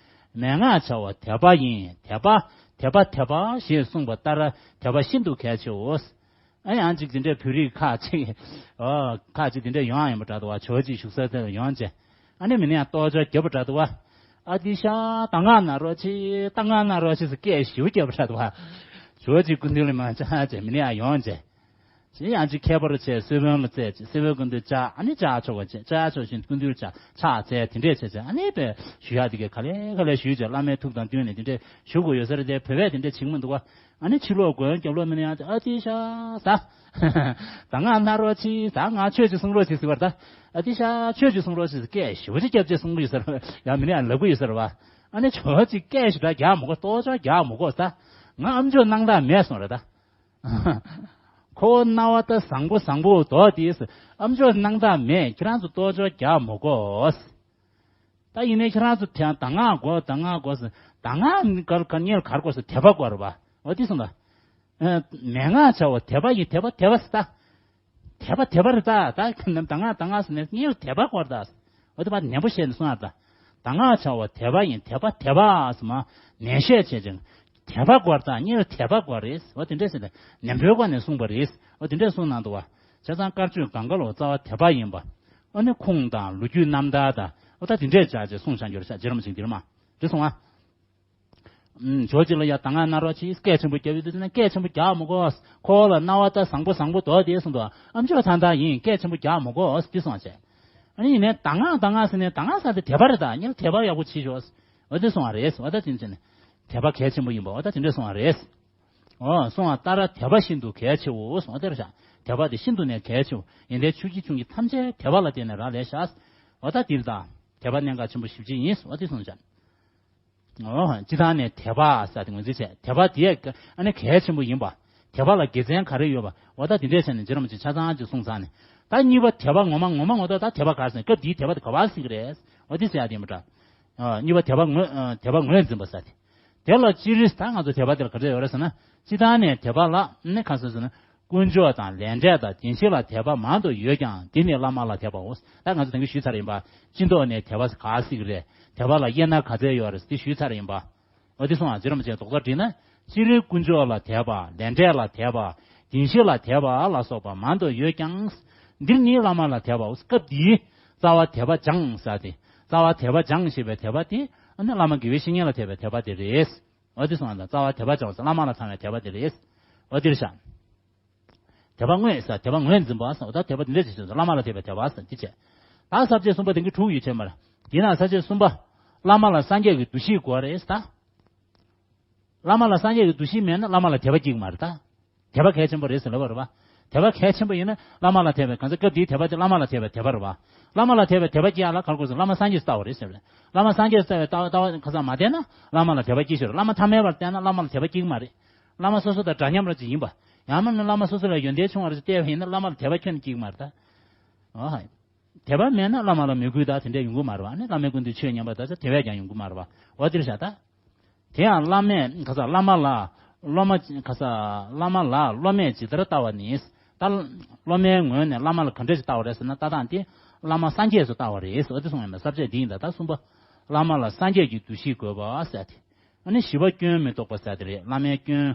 མན་ངག་བྱ་བ་དད་པ་ཡིན་དད་པ་དད་པ་དད་པ་ཞེས་གསུངས་པ་ལྟར་དད་པ་ཤིན་ཏུ་གལ་ཆེའོ། ཨ་ཡང་ཅིག་དེ་འདྲའི་བོད་རིགས་ཁག་ཅིག་ཨོ་ཁག་ཅིག་དེ་འདྲའི་ཡོང་ཡོང་པ་འདྲ་འདུག་བ། ཇོ་ཅིག་བཞུགས་ས་དེ་ལ་ཡོང་བྱས། ཨ་ནི་མི་ནི་ཡང་ལྟོ་ཅོག་རྒྱབ་པ་འདྲ་འདུག་བ། ཨ་ཏི་ཤ་ད་ང་ན་རོ་ཆི་ད་ང་ན་རོ་ཆི་ཟེར་སྐད་ཞེ་པོ་རྒྱབ་པ་འདྲ་འདུག་བ། ཇོ་ཅིག་སྐུ་མདུན་ལ་མ་ཆ་བྱས་མི་ནི་ཡང་ཡོང་བྱས། ཅི་ཡང་ཅིག་ཁྱད་པར་ཆེ་སེ་བོན་ལ་བཙལ་ཅིག་སེ་བོན་སྐུ་མདུན་བཅར་ཨ་ནི་བཅར་ཆོག་པ་བྱས་བཅར་ཆོག་བཞིན་སྐུ་མདུན་བཅར་ཕྱག་འཚལ་དེ་འདྲས་བྱས་བྱས་ཨ་ནི་པས་ཞུ་ཡག་དེ་གས་ག་ལེ་ག་ལེ་ཞུས་བྱས་བླ་མའི་ཐུགས་དང་བསྟུན་ནས་དེ་འདྲས་ཞུ་དགོས་ཡོད་ས་རེད་དེ། བོད་པས་དེ་འདྲས་བྱེད་ཀྱི་མི་འདུག་བ། ཨ་ནི་ཕྱི་ལོགས་མགོན་སྐྱབས་ལོ་མི་ནི་ཡང་ཨ་ཏི་ཤ་ཟ། ད་ང་ན་རོ་ཆི་ད་ང་ཆོས་ཅིག་གསུང་རོགས་ཅིག་ཟེར་བར་ད། ཨ་ཏི་ཤ་ཆོས་ཅིག་གསུང་རོགས་ཅིག་སྐད་ཞེ་པོ་ཅིག་རྒྱབ་ཅིག་གསུང་གི་ཡོད་ས་རེད། ཡང་མི་ནི་ཡང་ལབ་གི་ཡོད་ས་རེད་བ། ཨ་ནི་ཇོ་ཅིག་སྐད་ཞེ་དྲག་རྒྱག་མི་དགོས་ལྟོ་ཅོག་རྒྱག་མི་དགོས་ད། ང་ཨམ་ཅོག་སྣང་དག་མེད་སོང་རེད་ད། ཁོ་བོ་རྣ་བ་ལྟ་བཟང་པོ་བཟང་པོ་འདོགས་ཏེ་ཨམ་ཅོག་སྣང་དག་མེད། ཁྱེད་རང་ཚོ་ལྟོ་ཅོག་རྒྱག་མི་དགོས། ད་ཡིན་ནའི་ཁྱེད་རང་ཚོ་དེ་ད་ང་དགོས་ད་ང་དགོས་ཟེར་ད་ང་གར་གར་ཉེར་གར་དགོས་ཟེར་དད་པ་དགོས་རེད་པ། འོ་དེ་སོང་ད། མན་ངག་བྱ་བ་དད་པ་ཡིན་དད་པ་དད་པ་ཟེར་ད། དད་པ་དད་པ་རེད་ད། ད་ད་ང་ད་ང་ཟེར་ནས་ངས་དད་པ་དགོས་ད། འོ་དེ་བ་ནན་པོ་བཤད་ནས་གསུང་ཡ་ད། ད་ང་བྱ་བ་དད་པ་ཡིན་དད་པ་དད་པ་ཟེར་མ་ནན་བཤད་བྱས་ཅིང་། དད་པ་དགོས་ད་ངས་དད་པ་དགོས་རེད། འོ་དེ་འདྲས་ཟེར་ནས་ནན་པོའི་སྒོ་ནས་གསུངས་པ་རེད། འོ་དེ་འདྲས་གསུངས་གནང་འདུག་བ། བྱས་ཙང་དཀར་ཆོས་གང་ག་ལོ་རྩ་བ་དད་པ་ཡིན་པ། འོ་ནི་ཁུངས་དང་ལོ་རྒྱུས་རྣམ་ཐར་དང་འོ་ད་དེ་འདྲས་བྱ་ཅེས་གསུངས་བྱ་འགྱུར་ཤག་རྗེ་རིན་པོ་ཆེ་འདིར་མ། འདི་གསུང་ཨ། ཇོ་ཅིག་ལ་ཡ་ད་ང་ན་རོ་ཆི་སྐད་ཆེན་པོ་རྒྱབ་ཡོད་དུས་ན་སྐད་ཆེན་པོ་རྒྱག་མི་དགོས། ཁོ་བོ་ལ་རྣ་བ་ལྟ་བཟང་པོ་བཟང་པོ་འདོགས་ཏེ་གསུངས་འདུག་ཨམ་ཅོག་ཐང་ཐང་ཡིན་སྐད་ཆེན་པོ་རྒྱག་མི་དགོས་འདི་གསུངས་བྱས། ཨ་ནི་ཡིན་ནའི་ད་ང་ད་ང་ཟེར་ནས་ད་ང་ཟེར་དེ་དད་པ་རེད་ད་ངས་དད་པ་ཡག་པོ་བྱེད་ཤོག་འོ་དེ་གསུངས་པ་རེད། འོ་ད་དེ་ནས་དད་པ་གལ་ཆེན་པོ་ཡིན་པ་འོ་ད་དེ་འདྲས་གསུངས་པ་རེད། འོ་གསུངས་པ་ལྟར་དད་པ་ཤིན་ཏུ་གལ་ཆེའོ་གསུངས་པ་དེ་རེད་ཤག་དད་པ་དེ་ཤིན་ཏུ་ནས་གལ་ཆེའོ། ཡོན་ཏན་ཆུང་གི་ཆུང་གི་ཐམས་ཅད་དད་པ་ལ་བརྟེན་ནས་རག་ལས་ཤག་འོ་ད་འདིར་ད་དད་པ་གནད་འགག་ཆེན་པོ་ཞེ་པོ་ཅིག་ཡིན་འོ་དེ་གསུངས་ཤག་འོ་སྤྱི་བཏང་ནས་དད་པ་ཟེར་དེ་ངོས་འཛིན་བྱས་དད་པ་དེ་ཨ་ནི་གལ་ཆེན་པོ་ཡིན་པ། དད་པ་ལ་དགེ་མཚན་ག་རེ་ཡོད་པ་འོ་ད་དེ་འདྲས་བྱས་ནས་རྗེ་རིན་པོ་ཆེ་ཆ་ཚང་ཅིག་གསུངས་ཚར་ནས། ད་གཉིས་པ་དད་པ་ངོ་མ་ངོ་མ་ངོ་ཐོག་ད་དད་པ་ག་རེ་ཟེར་ན་སྐབས་འདིའི་དད་པ་དེ་ག་པར་སྲིད་ཀྱི་རེད། འོ་དེ་ཟེར་ཡ་དེ་ཡིན་པ་འདྲ། ཨ་གཉིས་པ་དད་པ་ངོས་ཨ་དད་པ་ངོས་འཛིན་པ་ཟེར་དེ། དེ་ལ་སྤྱིར་ད་ང་ཚོ་དད་པ་དེ་ལ་ག་རེ་ཡོད་རེད་ཟེར་ན། སྤྱི་བཏང་ནས་དད་པ་ལ་ནི་ག་ཟེར་ཟེར་ན། དཀོན་མཆོག་དང་ལས་འབྲས་དང་བདེན་བཞི་ལ་དད་པ་མང་དུ་ཡོད་ཀྱང་འདི་ནི་བླ་མ་ལ་དད་པའོ། ད་ང་ཚོ་དེང་གི་ཞུས་ཚར་ཡིན་པ། སྤྱི་ལྡོག་ནས་དད་པ་ག་སྲིད་ཀྱི་རེད། དད་པ་ལ་དབྱེ་ན་ག་ཚད་ཡོད་རེད་འདི་ཞུས་ཚར་ཡིན་པ། འོ་དེ་སོང་ང་རྗེ་རིན་པོ་ཆེས་རྡོག་རྩ་བསྒྲིལ་ན། སྤྱིར་དཀོན་མཆོག་ལ་དད་པ་ལས་འབྲས་ལ་དད་པ། བདེན་བཞི་ལ་དད་པ་ལ་སོགས་པ་མང་དུ་ཡོད་ཀྱང་། འདིར་ནི་བླ་མ་ལ་དད་པའོ། སྐབས་འདིའི་རྩ་བ་དད་པ་སྦྱངས་ཟེར་ཏེ། རྩ་བ་དད་པ་སྦྱངས་ཞེས་པའི་དད་པ་དེ་ཨ་ནི་བླ་མ་དགེ་བའི་བཤེས་གཉེན་ལ་དད་པའི་དད་པ་དེ་རེད། འོ་དེ་སོང་ང་རྩ་བ་དད་པ་སྦྱངས་ཟེར་བླ་མ་ལ་ཚང་བའི་དད་པ་དེ་རེད། འོ་དེ་རེད་ཤག་དད་པ་དངོས་ཟེར་དད་པ་ངོས་འཛིན་པ་ཟེར་འོ་ད་དད་པ་དེ་འདྲ་ཞིག་བྱུང་ཟེར་བླ་མ་ལ་དད་པའི་དད་པ་ཟེར་འདི་བྱས། ད་ས་བཅད་གསུམ་པ་དེང་གི་དྲུག་ཡོད་བྱས་མ་རེད། དེ་ན་ས་བཅད་གསུམ་པ། བླ་མ་ལ་སངས་རྒྱས་ཀྱི་འདུ་ཤེས་དགོས་རེད་ད། བླ་མ་ལ་སངས་རྒྱས་ཀྱི་འདུ་ཤེས་མེད་ན་བླ་མ་ལ་དད་པ་སྐྱེ་གི་མ་རེད་ད། དད་པ་གལ་ཆེན་པོ་རེད་ཟེར་ལབ་པ་རེད་པ། དད་པ་གལ་ཆེན་པོ་ཡིན་ན་བླ་མ་ལ་དད་པའི་གང་ཟག་སྐབས་དེའི་དད་པ་དེ་བླ་མ་ལ་དད་པའི་དད་པ་རེད་བ། བླ་མ་ལ་དད་པའི་དད་པ་སྐྱེ་ཡ་ལ་ག་རེ་དགོས་ཟེར་ན་བླ་མ་སངས་རྒྱས་སུ་ལྟ་བ་རེད་ཟེར་བ་རེད། བླ་མ་སངས་རྒྱས་སུ་ལྟ་བའི་ལྟ་བ་ལྟ་བ་གང་ཟག་མ་དད་ན་བླ་མ་ལ་དད་པ་སྐྱེ་ཤོར། བླ་མ་ཐ་མལ་པར་བལྟས་ན་བླ་མ་ལ་དད་པ་སྐྱེ་གི་མ་རེད། བླ་མ་སོ་སོ་དང་འདྲ་མཉམ་ར་ཅིག་ཡིན་པ། ཡང་མིན་ན་བླ་མ་སོ་སོ་ལ་ཡོན་ཏན་ཆུང་བ་ར་ཅིག་བལྟས་པ་ཡིན་ན་བླ་མ་ལ་དད་པ་ཁྱོན་ནས་སྐྱེ་གི་མ་རེད་ད། ཨོ་ཧ། དད་པ་མེད་ན་བླ་མ་ལ་མོས་གུས་དང་དེ་འདྲ་ཡོང་གི་མ་རེད་བ། ཨ་ནི་བླ་མའི་སྐུ་མདུན་ཆོས་ཉན་པ་དང་ཆ་དེ་བས་ཀྱང་ཡོང་གི་མ་རེད་བ། འོ་དེར་བཞག་ད། དེ་ཡང་བླ་མས་ག་ས་བླ་མ་ལ་སློབ་མ་ག་ས་བླ་མ་ལ་སློབ་མས་ཇི་ལྟར་ལྟ་བ་ནི། ད་སློབ་མའི་ངོས་ནས་བླ་མ་ལ་ག་འདྲ་ཞིག་ལྟ་བ་རེད་ཟེར་ན་ལྟ་སྟངས་དེ་བླ་མ་སངས་རྒྱས་སུ་ལྟ་བ་རེད་ཟེར་བ་དེ་གསུངས་ཡོད་མེད་ས་བཅད་འདི་ཡིན་ད། ད་གསུམ་པ། བླ་མ་ལ་སངས་རྒྱས་ཀྱི་འདུ་ཤེས་དགོས་པ་ཟེར་ཏེ། ཨ་ནི་བཞི་པ་སྐྱོན་མི་རྟོགས་པ་ཟེར་དེ་རེད། བླ་མའི་སྐྱོན།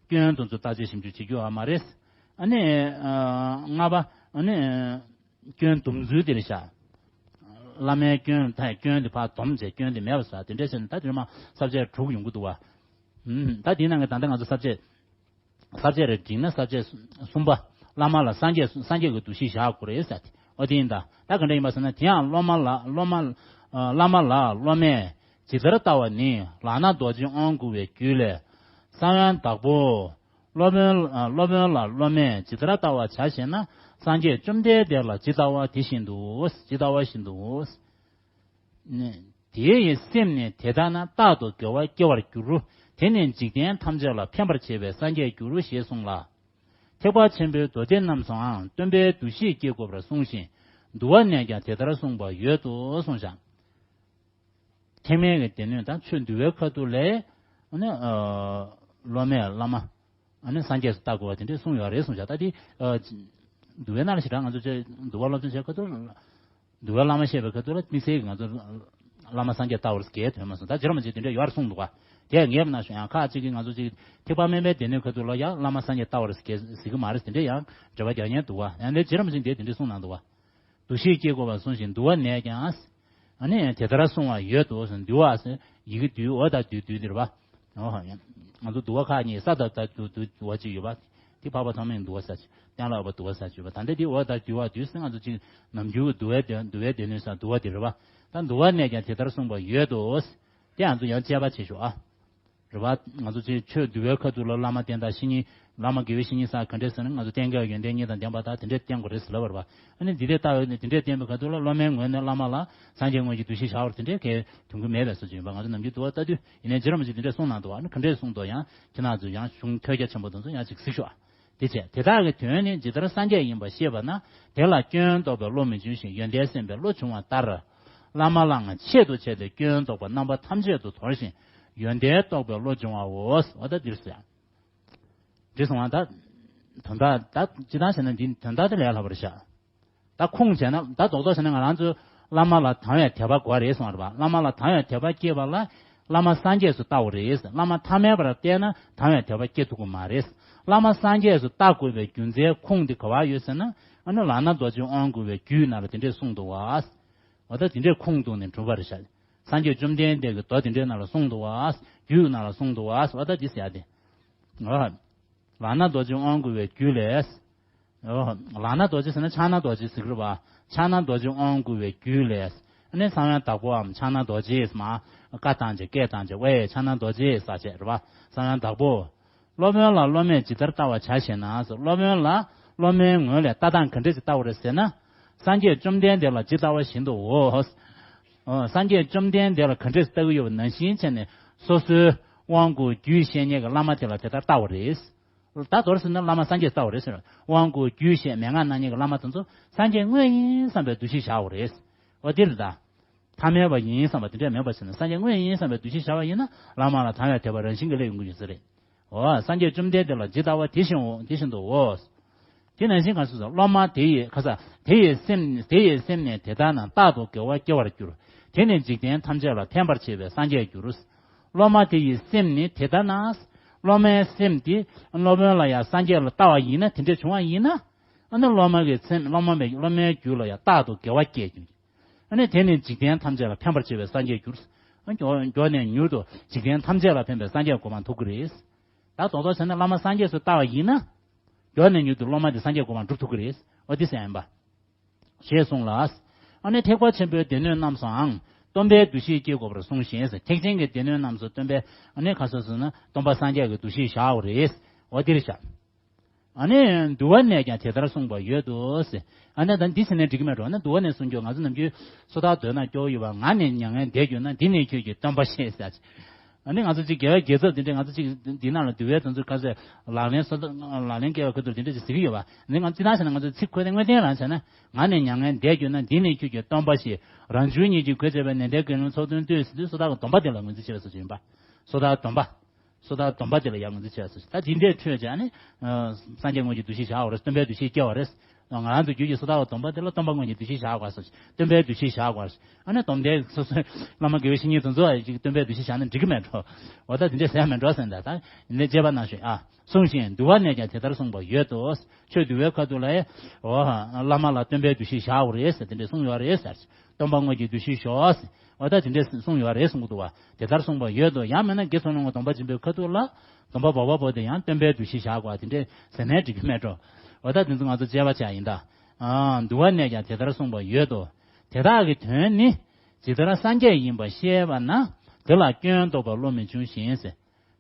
སྐྱོན་དེ་ཚོ་བརྟག་དཔྱད་ཞིབ་འཇུག་བྱེད་རྒྱུ་ཡོད་མ་རེད། ཨ་ནི། ལྔ་པ། ཨ་ནི། སྐྱོན་སྡོམ་ཚུལ་དེ་རེད་ཤག་བླ་མའི་སྐྱོན་ད་སྐྱོན་དེ་ཕར་སྡོམ་བྱས་སྐྱོན་དེ་མེད་པ་ཟེར་དེ་འདྲ་བྱས་ནས་ད་དེ་རིང་མ་ས་བཅད་དྲུག་ཡོང་གི་འདུག་བ། ད་དེའི་ནང་གི་ད་ལྟ་ང་ཚོ་ས་བཅད། ས་བཅད་རེ་བསྒྲིགས་ན་ས་བཅད་གསུམ་པ། བླ་མ་ལ་སངས་རྒྱས་སངས་རྒྱས་ཀྱི་འདུ་ཤེས་བཞག་དགོས་རེད་ཟེར་ཏེ། འོ་དེ་ཡིན་ད། ད་ག་འདྲ་ཡིན་པ་ཟེར་ན་དེ་ཡང་སློབ་མ་ལ་སློབ་མ། བླ་མ་ལ་སློབ་མས་ཇི་ལྟར་ལྟ་བ་ནི་ལག་ན་རྡོ་རྗེ་དབང་བསྐུར་བའི་རྒྱུད་ལས། གསང་བའི་བདག་པོ། སློབ་དཔོན་སློབ་དཔོན་ལ་སློབ་མས་ཇི་ལྟར་ལྟ་བར་བྱ་ཞེ་ན། སངས་རྒྱས་བཅོམ་ལྡན་འདས་ལ་ཇི་ལྟ་བ་དེ་བཞིན་དུ། ཇི་ལྟ་བ་བཞིན་དུ། དེ་ཡི་སེམས་ནི་དེ་ལྟ་ན་རྟག་ཏུ་དགེ་བ་སྐྱེ་བར་འགྱུར། དེ་ནི་འཇིག་རྟེན་ཐམས་ཅད་ལ་ཕན་པར་བྱེད་པའི་སངས་རྒྱས་འགྱུར་ཞེས་གསུངས་ལ། ཐེག་པ་ཆེན་པོའི་མདོ་སྡེ་རྣམས་སུའང་སྟོན་པའི་འདུ་ཤེས་བསྐྱེད་དགོས་པར་གསུངས་ཤིང་། འདུལ་བ་ནས་ཀྱང་དེ་ལྟར་གསུངས་པ་ཡོད་དོ་གསུངས་ཤིང་། ཐེག་དམན་གྱི་སྡེ་སྣོད་དང་ཆོས་འདུལ་བའི་ཁ་ཐུག་ལས། ཨ་ནི། སློབ་མས་བླ་མ། ཨ་ནི་སངས་རྒྱས་སུ་བལྟ་དགོས་པ་དེ་འདྲས་གསུངས་ཡོད་རེད་གསུངས་བཞག་ད་དེ། འདུལ་བའི་ནང་ལ་ཞེ་དྲག་ང་ཚོ་ཆོས་འདུལ་བ་སློབ་སྦྱོང་བྱེད་ཁ་ཐུག་འདུལ་བའི་བླ་མ་བཤད་པའི་ཁ་ཐུག་ལ་དམིགས་བསལ་གྱི་ང་ཚོ་བླ་མ་སངས་རྒྱས་ལྟ་བར་གལ་དོན་མ་སོང་ད་རྗེ་རིན་པོ་ཆེ་དེ་འདྲས་ཡོད་རེད་གསུངས་འདུག་ག་དེ་ངས་མ་ན་ཞུ་ཡང་ཁ་ཅིག་གིས་ང་ཚོ་ཅིག་ཐེག་པ་དམན་པའི་སྡེ་སྣོད་ཁ་ཐུག་ལ་ཡང་བླ་མ་སངས་རྒྱས་ལྟ་བར་གལ་ཟེར་གི་མ་རེད་དེ་འདྲས་ཡང་འགྲེལ་པ་རྒྱག་མཁན་འདུག་ག་ཡང་འདི་རྗེ་རིན་པོ་ཆེ་འདིས་དེ་འདྲས་གསུངས་གནང་འདུག་ག་འདུ་ཤེས་སྐྱེ་དགོས་པར་གསུངས་ཤིང་འདུལ་བ་ནས་ཀྱང་། ཨ་ནི་དེ་ལྟར་གསུངས་པ་ཡོད་དོ་ཟེར་འདུལ་བ་ཟེར་ཡི་གེ་འདུལ་འོ་ད་འདུལ་འདུལ་འདིར་བ། འོ་ཧ་ཡང་ང་ཚོ་འདུལ་བ་ཁག་གཉིས་ས་ད་ད་འདུལ་འདུལ་འདུལ་བ་གཅིག་ཡོད་པ། དེ་འཕགས་པ་ཐོགས་མེད་འདུལ་བ་ཟེར་གྱི་གཏན་ལ་དབབ་པ་འདུལ་བ་ཟེར་གྱི་ཡོད་པ་ད་ལྟ་དེ་འོ་ད་འདུལ་བ་འདུལ་ཟེར་ང་ཚོ་གཅིག་ནམ་རྒྱུན་གྱི་འདུལ་བའི་སྡེ་འདུལ་བའི་སྡེ་སྣོད་ཟེར་འདུལ་བ་འདི་རེད་བ། ད་འདུལ་བ་ནས་ཀྱང་དེ་ལྟར་གསུངས་པ་ཡོད་དོ། དེ་ང་ཚོ་ཡང་དཔྱད་པ་བྱེད་ཤོག་ཨ། རེད་བ། ང་ཚོ་ཅིག་ཆོས་འདུལ་བའི་ཁ་ཐུག་ལ་བླ་མ་བསྟེན་དང་བཤེས་གཉེན། བླ་མ་དགེ་བའི་བཤེས་གཉེན་ཟེར་ག་འདྲས་ཟེར་ན་ང་ཚོ་བསྟེན་དགོས་ཡོན་ཏན་གཉིས་དང་ལྡན་པ་དག་དེ་འདྲས་བསྟེན་དགོས་རེད་ཟེར་ལབ་པ་རེད་བ། ཨ་ནི་འདི་འདྲས་ལྟ་འོས་ནས་དེ་འདྲས་བསྟེན་པའི་ཁ་ཐུག་ལ་སློབ་མའི་ངོས་ནས་བླ་མ་ལ་སངས་རྒྱས་དངོས་ཀྱི་འདུ་ཤེས་བཞག་པར་དེ་འདྲས་གལ་དོན་གྱི་མེད་པའི་བཟོ་ཅིག་ཡིན་པ་ང་ཚོ་ནམ་རྒྱུན་འདུལ་བ་ལྟ་དུས་ཡིན་ནའི་རྗེ་རིན་པོ་ཆེས་དེ་འདྲས་གསུངས་གནང་འདུག་ཨ་ནི་ག་འདྲས་གསུངས་འདུག་ཡང་ཁྱེད་རང་ཚོས་ཡང་གཞུང་ཐོས་རྒྱ་ཆེན་པོ་དེ་ཚོ་ཡང་ཅིག་གཟིགས་ཤོག་ཨ། དེ་བྱས་དེ་དག་གི་དོན་ནི་ཇི་ལྟར་སངས་རྒྱས་ཡིན་པ་ཤེས་པ་ན་དེ་ལ་སྐྱོན་རྟོག་པའི་བློ་མི་འབྱུང་ཞིང་ཡོན་ཏན་སེམས་པའི་བློ་འབྱུང་བ་ལྟར། བླ་མ་ལའང་ཆེད་དུ་བྱས་ཏེ་སྐྱོན་རྟོག་པ་རྣམ་པ་ཐམས་ཅད་དུ་དོར་ཞིང་ཡོན་ཏན་རྟོགས་པའི་བློ་འབྱུང་བའོ། འོ་ད་འདིར་སོ་ཡང་། འདི་སོང་བ་ད། དོན་དག་ད་ཅི་ལྟར་བྱས་ན་འདི་དོན་དག་དེ་ལས་སླ་བར་བཞག་ད་ཁུངས་བྱས་ན་ད་རྡོག་རྡོག་བྱས་ན་ང་རང་ཚོ་བླ་མ་ལ་དང་བའི་དད་པ་དགོས་རེད་གསུངས་པ་རེད་པ། བླ་མ་ལ་དང་བའི་དད་པ་སྐྱེས་པ་ལ་བླ་མ་སངས་རྒྱས་སུ་ལྟ་བ་རེད། བླ་མ་ཐ་མལ་པར་བལྟས་ན་དང་བའི་དད་པ་སྐྱེ་ཐུབ་ཀྱི་མ་རེད། བླ་མ་སངས་རྒྱས་སུ་ལྟ་དགོས་པའི་རྒྱུ་མཚན་ཁུངས་འདི་ག་བ་ཡོད་ཟེར་ན་ཨ་ནི་ལག་ན་རྡོ་རྗེ་དབང་བསྐུར་བའི་རྒྱུད་ནང་ལ་དེ་འདྲས་གསུངས་འདུག་བ། འོ་ད་དེ་འདྲས་ཁུངས་གཏུགས་ནས་གྲུབ་པ་རེད་ཤག་སངས་རྒྱས་བཅོམ་ལྡན་འདས་ཀྱི་མདོ་དེ་འདྲའི་ནང་ལ་གསུངས་འདུག་བ། རྒྱུད་ནང་ལ་གསུངས་འདུག་བ། འོ་ད་འདི་ཟེར་ཡ་དེ། འོ། ལག་ན་རྡོ་རྗེ་དབང་བསྐུར་བའི་རྒྱུད་ལས། འོ། ལག་ན་རྡོ་རྗེ་ཟེར་ན་ཕྱག་ན་རྡོ་རྗེ་ཟེར་གི་རེད་བ། ཕྱག་ན་རྡོ་རྗེ་དབང་བསྐུར་བའི་རྒྱུད་ལས། ཨ་ནི་གསང་བའི་བདག་པོའམ་ཕྱག་ན་རྡོ་རྗེས་མ། བཀའ་བཏང་བྱས་སྐད་བཏང་བྱས་ཝེ་ཕྱག་ན་རྡོ་རྗེས་ཟེར་བྱས་རེད་བ། གསང་བའི་བདག་པོ། སློབ་དཔོན་ལ་སློབ་མས་ཇི་ལྟར་ལྟ་བར་བྱ་ཞེ་ན། སློབ་དཔོན་ལ་སློབ་མའི་ངོས་ལས་ལྟ་སྟངས་ག་འདྲས་ཅིག་ལྟ་བ་རེད་ཟེར་ན། སངས་རྒྱས་བཅོམ་ལྡན་འདས་ལ་ཇི་ལྟ་བ་བཞིན་དུའོ། ཨོ། སངས་རྒྱས་བཅོམ་ལྡན་འདས་ལ་ག་འདྲས་ལྟ་གི་ཡོད་པ་ནང་བཞིན་བྱས་ནས་སོ་སོའི་དབང་བསྐུར་རྒྱུད་བཤད་མཁན་གྱི་བླ་མ་དེ་ལ་དེ་ལྟར་ལྟ་བ་རེད། ད་མདོར་ཟེར་ན་བླ་མ་སངས་རྒྱས་ལྟ་བ་རེད་ཟེར། དབང་བསྐུར་རྒྱུད་བཤད་མན་ངག་གནང་མཁན་གྱི་བླ་མ་དེ་ཚོ་སངས་རྒྱས་དངོས་ཡིན་བསམ་པའི་འདུ་ཤེས་བཞག་པ་རེད། འོ་དེ་རེད་ད། ཐ་མལ་པ་ཡིན་བསམ་པ་དེ་འདྲས་མེད་པ་བྱས་ན་སངས་རྒྱས་དངོས་ཡིན་བསམ་པའི་འདུ་ཤེས་བཞག་པ་ཡིན་ན་བླ་མ་ལ་དང་བའི་དད་པ་རང་བཞིན་གྱིས་སླེབས་ཡོང་གི་ཡོད་ས་རེད། འོ། སངས་རྒྱས་བཅོམ་ལྡན་འདས་ལ་ཇི་ལྟ་བ་དེ་བཞིན་འོ་དེ་བཞིན་དུ་འོ། དེ་ནང་བཞིན་གང་སོང་ཟེར་སློབ་མ་དེ་ཡི་ཁ་ས་དེ་ཡི་སེམས་དེ་ཡི་སེམས་ནི་དེ་ལྟ་ན་རྟག་ཏུ་དགེ་བ་སྐྱེ་བར་འགྱུར། དེ་ནི་འཇིག་རྟེན་ཐམས་ཅད་ལ་ཕན་པར་བྱེད་པའི་སངས་རྒྱས་འགྱུར། སློབ་མ་དེ་ཡི་སེམས་ནི་དེ་ལྟ་ན། སློབ་མའི་སེམས་དེ་སློབ་དཔོན་ལ་ཡང་སངས་རྒྱས་ལ་ལྟ་བ་ཡིན་ན་དེ་འདྲས་བྱུང་བ་ཡིན་ན། ཨ་ནི་སློབ་མ་གི་སེམས་སློབ་མ་མའི་སློབ་མའི་རྒྱུད་ལ་ཡང་རྟག་ཏུ་དགེ་བ་སྐྱེ་འགྱུར། ཨ་ནི་དེ་ནི་འཇིག་རྟེན་ཐམས་ཅད་ལ་ཕན་པར་བྱེད་པའི་སངས་རྒྱས་འགྱུར། ཨ་མགྱོགས་མགྱོགས་ནས་མྱུར་དུ་འཇིག་རྟེན་ཐམས་ཅད་ལ་ཕན་པའི་སངས་རྒྱས་གོ་འཕང་ཐོབ་ཀྱི་རེད། ད་རྡོག་རྡོག་བྱས་ན་བླ་མ་སངས་རྒྱས་སུ་ལྟ་བ་ཡིན་ན། མགྱོགས་ནས་མྱུར་དུ་སློབ་མ་དེ་སངས་རྒྱས་གོ་འཕང་སྒྲུབ་ཐུབ་ཀྱི་རེད། འོ་དེ་ཟེར་ཡིན་པ། ཞེས་གསུངས་ལ། ཨ་ནི་ཐེག་པ་ཆེན་པོའི་སྡེ་སྣོད་རྣམས་སུའང་སྟོན་པའི་འདུ་ཤེས་སྐྱེ་དགོས་པར་གསུངས་ཤིང་ཐེག་ཆེན་གྱི་སྡེ་སྣོད་རྣམས་སུ་སྟོན་པའི་ཨ་ནི་ཁ་སོ་སོ་ན་སྟོན་པ་སངས་རྒྱས་ཀྱི་འདུ་ཤེས་བཞག་པ་རེད། འོ་དེ་རེད་བཞག་ཨ་ནི་འདུལ་བ་ནས་ཀྱང་དེ་ལྟར་གསུངས་པ་ཡོད་དོ་ཟེར། ཨ་ནི་ད་འདི་ཟེར་ནས་འགྲིག་གི་མེད་འགྲོ་ན། འདུལ་བ་ནས་གསུངས་རྒྱུ། ང་ཚོ་ནམ་རྒྱུན་སོ་ཐར་འདོན་ན་སྐྱོ་བོ་ཡོད་པ། ང་ནས་མྱ་ངན་འདས་གྱུར་ན། འདི་ནས་ཁྱོད་ཀྱིས་སྟོན་པ་ཤེས་ཟེར། ཨ་ནི་ང་ཚོ་ཅིག་རྒྱལ་བའི་རྒྱལ་ཚབ་དེ་འདྲས། ང་ཚོ་ཅིག་འདི་ནང་ལ་འདུལ་བའི་དོན་ཚུལ་ཁ་ཟེར་ལག་ལེན་སོ། ལག་ལེན་སྐྱེལ་བའི་ཁ་ཐུག་དེ་འདྲས་ཅིག་ཟེར་གྱི་ཡོད་པ། འདི་ང་ཅི་ད་ཟེར་ན། ང་ཚོ་ཚིག་ཁོ་དེ་དངོས་བསྟན་རང་བྱས་ན། ང་ནས་མྱ་ངན་འདས་གྱུར་ན། འདི་ནས་ཁྱོད་ཀྱིས་སྟོན་པ་ཤེས། རང་བྱུང་ཉིད་ཀྱིས་གོས་བྱས་པའི། ནན་ཏན་དགེ་སློང་ཚོགས་དོན་ལྟོས་ཟེར་དུས། སོ་ཐར་གྱི་སྡོམ་པ་དེ་ལ་ངོས་འཛིན་བྱེད་པའི་བཟོ་ཅིག་ཡིན་པ། སོ་ཐར་སྡོམ་པ། སོ་ཐར་སྡོམ་པ་དེ་ལ་ཡང་ངོས་འཛིན་བྱེད་པའི་བཟོ་ཅིག་ད་འདི་འདྲས་འཕྲོས་བྱས་ནས་སངས་རྒྱས་དངོས་ཀྱི་འདུ་ཤེས་བཞག་པ་རེད། སྟོན་པའི་འདུ་ཤེས་སྐྱེ་བ་རེད། ང་རང་ཚོ་རྒྱུད་ཀྱི་སོ་ཐར་བ་སྡོམ་པ་དེ་ལ་སྟོན་པ་དངོས་ཀྱི་འདུ་ཤེས་བཞག་དགོས་ཟེར། སྟོན་པའི་འདུ་ཤེས་བཞག་དགོས་ཟེར། ཨ་ནི་སྡོམ་ལྡན་སོ་སོའི་བླ་མ་དགེ་བའི་བཤེས་གཉེན་དེ་ཚོ་ཡང་ཅིག་སྟོན་པའི་འདུ་ཤེས་བཞག་ན་འགྲིག་གི་མེད་འགྲོ། འོ་ད་དེ་འདྲས་ཟེར་མེད་འགྲོ་ཟེར་ད། ད་ཡིན་ནའི་དཔྱད་པ་གནང་ཤོག་ཨ། གསུངས་ཤིང་འདུལ་བ་ནས་ཀྱང་དེ་ལྟར་གསུངས་པ་ཡོད་དོ། ཆོས་འདུལ་བའི་ཁ་ཐུག་ལ་ཡང་། འོ། བླ་མ་ལ་སྟོན་པའི་འདུ་ཤེས་བཞག་དགོས་རེད་ཟེར། དེ་འདྲས་གསུངས་ཡོད་རེད་ཟེར། སྟོན་པ་དངོས་ཀྱི་འདུ་ཤེས་བཞག་ཟེར། འོ་ད་དེ་འདྲས་གསུངས་ཡོད་རེད་གསུང་གི་འདུག་བ། དེ་ལྟར་གསུངས་པ་ཡོད་དོ། ཡང་མིན་ན་དགེ་ཚུལ་སློང་གི་སྡོམ་པ་འབྱིན་པའི་ཁ་ཐུག་ལ། སྡོམ་པ་བོ་བ་བོ་དེ་ཡང་སྟོན་པའི་འདུ་ཤེས་བཞག་དགོས། དེ་འདྲས་ཟེར་ནའི་འགྲིག་གི་མེད་འགྲོ། འོ་ད་དེ་ཚོ་ང་ཚོ་དཔྱད་པ་བྱ་ཡིན་ད། ཨ། འདུལ་བ་ནས་ཀྱང་དེ་ལྟར་གསུངས་པ་ཡོད་དོ། དེ་དག་གི་དོན་ནི། ཇི་ལྟར་སངས་རྒྱས་ཡིན་པར་ཤེས་པ་ན། དེ་ལ་སྐྱོན་རྟོགས་པའི་བློ་མི་འབྱུང་ཞིང་ཟེར།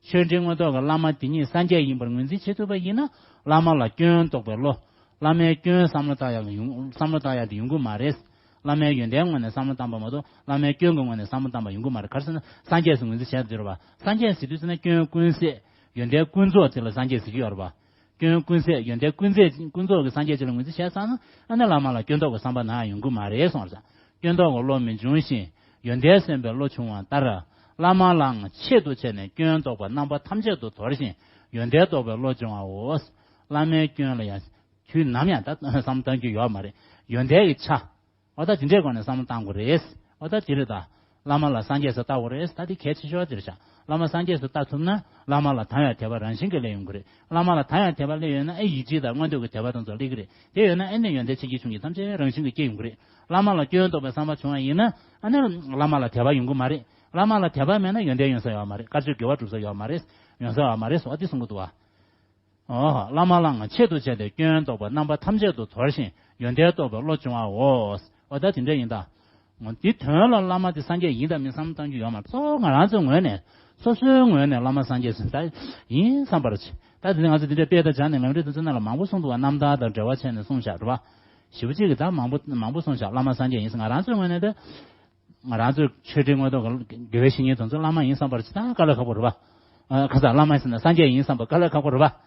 ཆོས་འབྲེལ་མངོན་རྟོགས་ཀྱི་བླ་མ་དེ་ཉིད་སངས་རྒྱས་ཡིན་པར་ངོས་འཛིན་བྱེད་ཐུབ་པ་ཡིན་ན། བླ་མ་ལ་སྐྱོན་རྟོགས་པའི་བློ། བླ་མའི་སྐྱོན་བསམ་བློ་བཏང་ཡག་ཡོང་། བསམ་བློ་བཏང་ཡག་དེ་ཡོང་གི་མ་རེད། བླ་མའི་ཡོན་ཏན་ངོས་ནས་བསམ་བློ་བཏང་པ་མ་གཏོགས། བླ་མའི་སྐྱོན་གྱི་ངོས་ནས་བསམ་བློ་བཏང་པ་ཡོང་གི་མ་རེད། ག་རེ་ཟེར་ན། སངས་རྒྱས་སུ་ངོས་འཛིན་བྱས་ཟེར་བ། སངས་རྒྱས་ཟེར་དུས་ཟེར་ན། སྐྱོན་ཀུན་ཟད། ཡོན་ཏན་ཀུན་རྫོགས་དེ་ལ་སངས་རྒྱས་ཟེར་གྱི་ཡོད་རེད་པ། སྐྱོན་ཀུན་ཟད། ཡོན་ཏན་ཀུན་ཟད། ཀུན་རྫོགས་ཀྱི་སངས་རྒྱས་ཅིག་ལ་ངོས་འཛིན་བྱས་ཚར་ན། ཨ་ནི་བླ་མ་ལ་སྐྱོན་རྟོགས་པའི་བསམ་པ་ནམ་ཡང་ཡོང་གི་མ་རེད་གསུངས་པ་རེད། སྐྱོན་རྟོགས་པའི་བློ་མི་འབྱུང་ཞིང་། ཡོན་ཏན་སེམས་དཔའི་བློ་འབྱུང་བ་ལྟར། བླ་མ་ལའང་ཆེད་དུ་བྱས་ནས་སྐྱོན་རྟོགས་པ་རྣམ་པ་ཐམས་ཅད་དུ་དོར་ཞིང་ཡོན་ཏན་རྟོགས་པའི་བློ་འབྱུང་བའོ། བླ་མའི་སྐྱོན་ལ་ཡང་དུས་ནམ་ཡང་ད་བསམ་བཏང་རྒྱུ་ཡོད་མ་རེད། ཡོན་ཏན་གྱི་ཆ། འོ་ད་དེ་འདྲའི་སྒོ་ནས་བསམ་བློ་བཏང་དགོས་རེད། འོ་ད་དེ་རེད་ད། བླ་མ་ལ་སངས་རྒྱས་སུ་ལྟ་དགོས་རེད། ད་དེ་གལ་ཆེ་ཤོས་དེ་རེད་ཤག་བླ་མ་སངས་རྒྱས་སུ་ལྟ་ཐུབ་ན། བླ་མ་ལ་དང་བའི་དད་པ་རང་བཞིན་གྱིས་སླེབས་ཡོང་གི་རེད། བླ་མ་ལ་དང་བའི་དད་པ་སླེབས་ཡོད་ན། ཨེ་ཡིད་ཆེས་དང་མངོན་འདོད་ཀྱི་དད་པ་དེ་ཚོ་སླེབས་ཀྱི་རེད། དེ་ཡོད་ན་ཨེ་ནི་ཡོན་ཏན་ཆེ་འགྱུར་ཆུང་འགྱུར་ཐམས་ཅད་རང་བཞིན་གྱིས་སྐྱེ་ཡོང་གི་རེད། བླ་མ་ལ་སྐྱོན་རྟོགས་པའི་བསམ་པ་བྱུང་བ་ཡིན་ན། ཨ་ནི་བླ་མ་ལ་དད་པ་ཡོང་གི་མ་རེད། བླ་མ་ལ་དད་པ་མེད་ན་ཡོན་ཏན་ཡོང་ས་ཡོད་མ་རེད། དཀར་ཆོས་དགེ་བ་སྒྲུབ་ས་ཡོད་མ་རེད། ཡོང་ས་ཡོད་མ་རེད་ཟེར་བ་དེ་གསུང་གི་འདུག་བ། འོ། བླ་མ་ལའང་ཆེད་དུ་བྱས་ཏེ་སྐྱོན་རྟོགས་པ་རྣམ་པ་ཐམས་ཅད་དུ་དོར་ཞིང་ཡོན་ཏན་རྟོགས་པའི་བློ་སྦྱོང་བའོ། འོ་ད་དེ་འདྲ་ཡིན་ད། འོ་འདི་དོན་ལ་བླ་མ་དེ་སངས་རྒྱས་ཡིན་དང་མིན་བསམ་བློ་བཏང་རྒྱུ་ཡོད་མ་རེད། གཙོ་བོ་ང་རང་ཚོའི་ངོས་ནས། སོ་སོའི་ངོས་ནས་བླ་མ་སངས་རྒྱས་སུ་ད་ཡིན་བསམ་པར་བྱེད། ད་དེ་ང་ཚོ་འདི་འདྲའི་དཔེ་དང་སྦྱར་ནས་ལམ་རིམ་དེ་ཚོ་ནང་ལ་མང་པོ་གསུངས་འདུག་བ། རྣམ་ཐར་དང་འབྲེལ་བ་བྱས་ནས་གསུངས་བཞག་རེད་བ། ཞེ་པོ་ཅིག་གིས་ད་མང་པོ་མང་པོ་གསུངས་བཞག་བླ་མ་སངས་རྒྱས་ཡིན་ཟེར། ང་རང་ཚོའི་ངོས་ནས་ད། ང་རང་ཚོའི་ཆོས་འབྲེལ་མངོན་རྟོགས་ཀྱི་དགེ་བའི་བཤེས་གཉེན་དེ་ཚོ་བླ་མ་ཡིན་བསམ་པར་བྱེད་ད་དཀའ་ལས་ཁག་པོ་རེད་པ། ཨ། ཁ་སང་བླ་མ་ཡིན་ཟེར་ན་སངས་རྒྱས་ཡིན་བསམ་པ་དཀའ་ལས་ཁག་པོ་རེད་པ།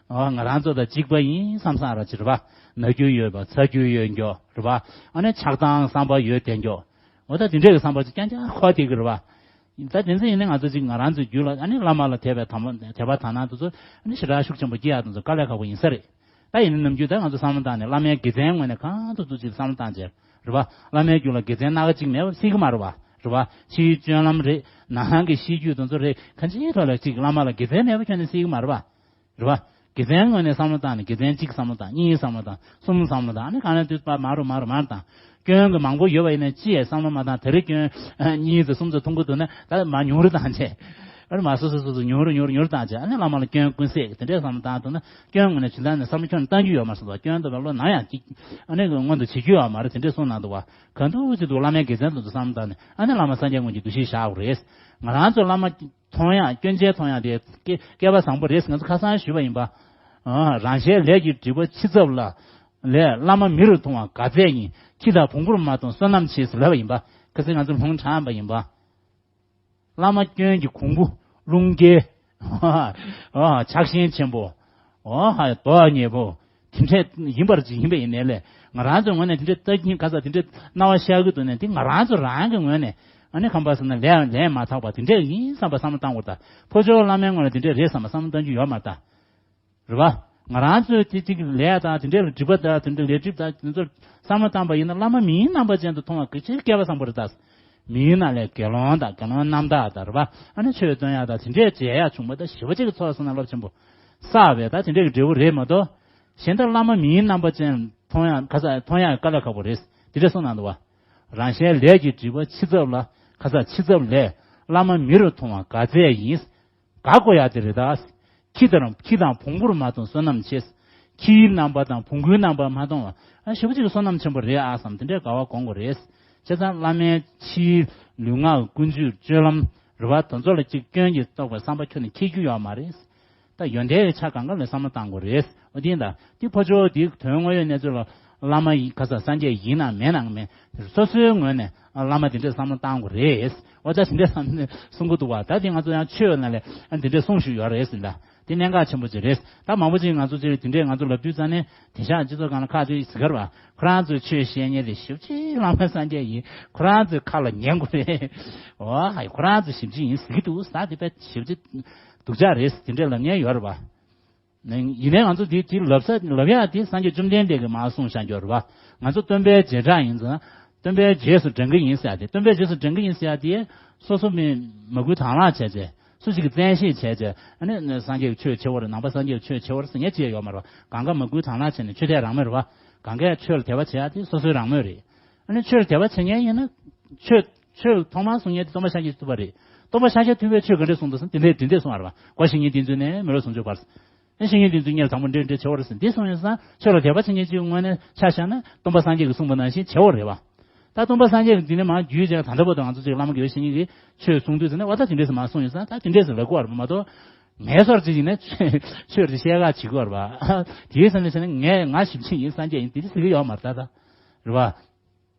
ཨ། ང་རང་ཚོ་དང་གཅིག་པ་ཡིན་བསམ་བསམ་ར་ཅིག་རེད་པ། ན་རྒྱུ་ཡོད་པ་ཚ་རྒྱུ་ཡོད་མགྱོགས་རེད་པ། ཨ་ནི་ཆགས་སྡང་བསམ་པ་ཡོད་དེ་མགྱོགས། འོ་ད་དེ་འདྲས་ཀྱི་བསམ་པ་ཅིག་རྐྱང་རྐྱང་འཁོར་བསྡད་ཀྱི་རེད་པ། ད་དེ་ཚོ་ཡིན་ན་ང་ཚོ་ཅིག་ང་རང་ཚོའི་རྒྱུད་ལ། ཨ་ནི་བླ་མ་ལ་དད་པའི་དང་པོ་དད་པ་དག་སྣང་དེ་ཚོ་ཨ་ནི་ཞེ་དྲག་ཤུགས་ཆེན་པོ་སྐྱེ་ཡག་དེ་ཚོ་དཀའ་ལས་ཁག་པོ་ཡིན་ས་རེད། ད་ཡིན་ན་ནམ་རྒྱུན་ད་ང་ཚོ་བསམ་བློ་བཏང་ནས་བླ་མའི་དགེ་མཚན་ངོས་ནས་གང་ཐུབ་ཐུབ་ཅིག་བསམ་བློ་བཏང་བྱས། རེད་པ། བླ་མའི་རྒྱུད་ལ་དགེ་མཚན་སྣ་ཁ་གཅིག་མེད་པ་སྲིད་ཀྱི་མ་རེད་པ། རེད་པ། ཕྱིའི་སྤྱོད་ལམ་རེད། ནང་གི་གཤིས་རྒྱུད་དེ་ཚོ་རེད། གང་ཅིའི་ཐོག་ལ་ཅིག་བླ་མ་ལ་དགེ་མཚན་མེད་པ་ཁྱོན་ནས་སྲིད་ཀྱི་མ་རེད་པ། རེད་པ། དགེ་མཚན་ངོས་ནས་བསམ་བློ་བཏང་ནས་དགེ་མཚན་གཅིག་བསམ་བློ་བཏང་། གཉིས་བསམ་བློ་བཏང་། གསུམ་བསམ་བློ་བཏང་། ཨ་ནི་གང་ལ་དུས་པ་མ་རུ་མ་རུ་མར་བཏང་། སྐྱོན་གྱི་མང་པོ་ཡོད་པ་ཡིན་ན་ཅི་ཡང་བསམ་བློ་མ་བཏང་། དེ་རིང་སྐྱོན་གཉིས་དང་གསུམ་དང་མཐོང་གི་འདུག་ན་ད་མར་ཉུང་རུ་བཏང་བྱས། ཨ་ནི་མར་སོ་སོ་སོ་སོ་ཉུང་རུ་ཉུང་རུ་ཉུང་རུ་བཏང་བྱས། ཨ་ནི་བླ་མ་ལ་སྐྱོན་ཀུན་ཟད་དེ་འདྲའི་བསམ་བློ་བཏང་ཐུབ་ན། སྐྱོན་ངོས་ནས་ཇི་ལྟར་ནས་བསམ་བློ་ཁྱོན་ནས་བཏང་རྒྱུ་ཡོད་མ་རེད་ཟེར་བ། སྐྱོན་དང་བའི་བློ་ནམ་ཡང་ཅིག་ཨ་ནི་མངོན་དུ་བྱེད་རྒྱུ་ཡོད་མ་རེད། དེ་འདྲས་གསུངས་གནང་འདུག་བ། གང་ཐུབ་ཅི་ཐུབ་བླ་མའི་དགེ་མཚན་དེ་ཚོ་བསམ་བློ་བཏང་ནས། ཨ་ནི་བླ་མ་སངས་རྒྱས་དངོས་ཀྱི་འདུ་ཤེས་བཞག་དགོས་རེད། ང་རང་ཚོ་བླ་མ་མཐོང་ཡག་སྐྱོན་ཅན་མཐོང་ཡག་དེ་སྐལ་སྐལ་པ་བཟང་པོ་རེད། ང་ཚོ་ཁ་སང་ཞུས་པ་ཡིན་པ། ཨ། རང་གཞན་ལས་ཀྱི་སྒྲིབ་པ་ཕྱི་ཚབ་ལ། ལས་བླ་མ་མི་རུ་མཐོང་བ་དགའ་མཛད་ཡིན། ཁྱི་དང་བོང་བུར་མ་མཐོང་བསོད་ནམས་ཆེ་ཟེར་ལབ་པ་ཡིན་པ། ཁ་སང་ང་ཚོ་ལུང་དྲངས་པ་ཡིན་པ། བླ་མ་སྐྱོན་གྱི་གོང་བུ་རླུང་རྒྱལ། ཨ། ཆགས་ཞེན་ཆེན་པོ། ཨོ་ཧ། རྡོ་ཉེ་པོ། དེ་འདྲས་ཡིན་པར་ཅིག་ཡིན་པ་ཡིན་ནའི་ལས། ང་རང་ཚོའི་ངོས་ནས་དེ་འདྲས་ལྟ་གིན་ག་ས་དེ་འདྲས་སྣང་བ་ཤར་གི་འདུག་ནས། དེ་ང་རང་ཚོ་རང་གི་ངོས་ནས། ཨ་ནི་ཁམས་པ་ཟེར་ན་ལས་ལས་མ་དག་པ་དེ་འདྲས་ཡིན་བསམ་པ་བསམ་བློ་བཏང་དགོས་ད། ཕོ་ཆོལ་བླ་མའི་ངོས་ནས་དེ་འདྲས་རེད་བསམ་པ་བསམ་བློ་བཏང་རྒྱུ་ཡོད་མ་རེད་ད། རེད་པ། ང་རང་ཚོའི་དེ་གཅིག་ལས་དང་དེ་འདྲའི་སྒྲིབ་པ་དང་དེ་འདྲའི་ལས་སྒྲིབ་དང་དེ་ཚོར་བསམ་བློ་བཏང་པ་ཡིན་ན། བླ་མ་མིའི་རྣམ་པ་ཅན་དུ་མཐོང་བ་གི་ཕྱིར་སྐལ་པ་བཟང་པོ་རེད་ད། མིའི་ནང་ལས་དགེ་སློང་དང་དགེ་སློང་རྣམ་དག་དང་། རེད་པ། ཨ་ནི་ཆོས་སྟོན་ཡག་དང་དེ་འདྲའི་མཇལ་ཡག་བྱུང་བ་ད་ཞེ་པོ་ཅིག་གི་ཚོགས་བསོད་ནམས་རླབས་ཆེན་པོ་བསགས་པའི་ད་དེ་འདྲའི་གི་འབྲས་བུ་རེད་མ་གཏོགས། གཞན་དག་བླ་མ་མིའི་རྣམ་པ་ཅན་མཐོང་ཡག་ག་ས་མཐོང་ཡག་དཀའ་ལས་ཁག་པོ་རེད། དེ་འདྲ་གསུངས་གནང་འདུག་བ། རང་གཞན་ལས་ཀྱི་སྒྲིབ་པ་ཕྱི་ཚབ་ལ། ག་ས་ཕྱི་ཚབ་ལས་བླ་མ་མི་རུ་མཐོང་བ་དགའ་མཛད་ཡིན། དགའ་དགོས་ཡག་དེ་རེད་ད། ཁྱི་དང་ཁྱི་དང་བོང་བུར་མ་མཐོང་བསོད་ནམས་ཆེ། ཁྱིའི་རྣམ་པ་དང་བོང་བུའི་རྣམ་པ་མ་མཐོང་བ། ཨ། ཞེ་པོ་ཅིག་བསོད་ནམས་ཆེན་པོ་རེད་ཨ་བསམ། དེ་འདྲའི་དགའ་བ་སྒོམ་དགོས་རེད། བྱས་ཙང་བླ་མའི་ཕྱིའི་ལུས་ངག་ཀུན་སྤྱོད་སྤྱོད་ལམ། རེད་པ། དེ་ཚོ་ལ་ཅིག་སྐྱོན་གྱིས་གཏོགས་པའི་བསམ་པ་ཁྱོན་ནས་འཁྱེར་རྒྱུ་ཡོད་མ་རེད། ད་ ད་ཡོན་ཏན་གྱི་ཆ་གང་ག་ལ་བསམ་བློ་བཏང་དགོས་རེད། འོ་དེ་ཡིན་ད། དེ་ཕར་ཕྱོགས་དེ་དོན་དངོས་ཡོད་གནས་ཚུལ་ལ་བླ་མ་ཡི་ག་ས་སངས་རྒྱས་ཡིན་ནམ་མེད་ནམ་མེད། སོ་སོའི་ངོས་ནས་བླ་མ་དེ་འདྲས་བསམ་བློ་བཏང་དགོས་རེད། འོ་ད་དེ་འདྲས་བསམ་གསུང་གི་འདུག་བ། ད་དེ་ང་ཚོ་ཡང་ཆོས་ནང་ལས་ཨ་དེ་འདྲས་གསུང་ཞུས་ཡོད་རེད་ཟེར་ད། དེ་གནད་འགག་ཆེན་པོ་ཅིག་རེད། ད་མང་པོ་ཅིག་ང་ཚོ་ཅིག་དེ་འདྲས་ང་ཚོ་ལབ་དུས་ཙང་ནས་དེང་སང་སྤྱི་ཚོགས་སྒང་ལ་ཁག་ཅིག་ཟེར་གར་བ། ཁོ་རང་ཚོའི་ཆོས་བཤད་མཁན་དེ་ཞེ་པོ་ཅིག་བླ་མ་སངས་རྒྱས་ཡིན། ཁོ་རང་ཚོའི་ཁ་ལ་ཉན་དགོས་རེད། འོ་ཧ། ཁོ་རང་ཚོ་ཞེ་པོ་ཅིག་ཡིན་ཟེར་གྱི་འདུག་ཟེར། དེ་དཔེ་ཞེ་པོ་ཅིག་སྡུག་ཅག་རེད་ཟེར་དེ་འདྲས་ལབ་མཁན་ཡོད་རེད་བ། ཡིན་ནའི་ང་ཚོ་དེ་དེ་ལབ་ས་ལབ་ཡག་དེ་སངས་རྒྱས་བཅོམ་ལྡན་འདས་ཀྱིས་མར་གསུངས་བཞག་ཡོད་རེད་བ། ང་ཚོ་སྟོན་པའི་རྗེས་འབྲང་ཡིན་ཙང་། སྟོན་པའི་རྗེས་སུ་འབྲང་གི་ཡིན་ཟེར་ཡག་དེ། སྟོན་པའི་རྗེས་སུ་འབྲང་གི་ཡིན་ཟེར་ཡག་དེ། སོ་སོ་མི་མ་བསྐུལ་དང་བླངས་བྱས་བྱས། སུ་ཞིག་གིས་བཙན་ཤེད་བྱས་བྱས། ཨ་ནི་སངས་རྒྱས་ཀྱི་ཆོས་ཆེ་བོ་རེད། ནང་པ་སངས་རྒྱས་ཀྱི་ཆོས་ཆེ་བོ་རེད་ཟེར་མཁན་ཅིག་ཡོད་མ་རེད་བ། གང་ག་མ་བསྐུལ་དང་བླངས་བྱས་ནས་ཆོས་དད་རང་མོས་རེད་བ། གང་གས་ཆོས་ལ་དད་པ་བྱེད་ཡག་དེ་སོ་སོའི་རང་མོས་རེད། ཨ་ནི་ཆོས་ལ་དད་པ་བྱེད་མཁན་ཡིན་ན། ཆོས་ཆོས་ཐོག་མར་གསུང་མཁན་དེ་སྟོན་པ་ཤཱཀྱ་ཐུབ་པ་རེད། སྟོན་པ་ཤཱཀྱ་ཐུབ་པས་ཆོས་ག་འདྲས་གསུངས་འདུག་ཟེར་ན་དེ་འདྲས་དེ་འདྲས་གསུངས་པ་རེད་བ། བཀའ་བཞིན་ཉིད་དེ་མཛོད་ནས་མི་ལོ་སུམ་ཅུ་བར། ཨེ་བཤེས་གཉེན་དེ་ཚོས་སྔར་དང་པོ་འདྲེ་འདྲེ་ཆེ་བོ་རེད་ཟེར་འདི་གསུངས་ཡོད་ཙང་། ཆོས་ལ་དད་པ་བྱེད་མཁན་ཅིག་ངོས་ནས་ཆ་བཞག་ན་སྟོན་པ་སངས་རྒྱས་ཀྱིས་གསུངས་པ་ནང་བཞིན་ཆེ་བོ་རེད་བ། ད་སྟོན་པ་སངས་རྒྱས་ཀྱིས་འདི་ནས་མར་བརྒྱུད་བྱས་ད་ལྟ་བར་དུ་ང་ཚོ་ཅིག་བླ་མ་དགེ་བའི་བཤེས་གཉེན་གྱིས་ཆོས་གསུང་དུས་ཟེར་ན་འོ་ད་དེ་འདྲས་ཟེར་མར་གསུངས་ཡོད་ཙང་ད་དེ་འདྲས་ཟེར་ལབ་དགོས་པ་རེད་མ་གཏོགས། ངའི་སོར་ཅིག་ཡིན་ན་ཆོས་ཆོས་དེ་བཤད་ག་བྱེད་དགོས་པ་རེད་བ། དེའི་ས་ནས་བྱས་ན་ངས་ང་ཞེ་པོ་ཅིག་ཡིན། སངས་རྒྱས་ཡིན་དེ་འདྲས་ཟེར་གི་ཡོད་མ་རེད་ད་ད། རེད་བ།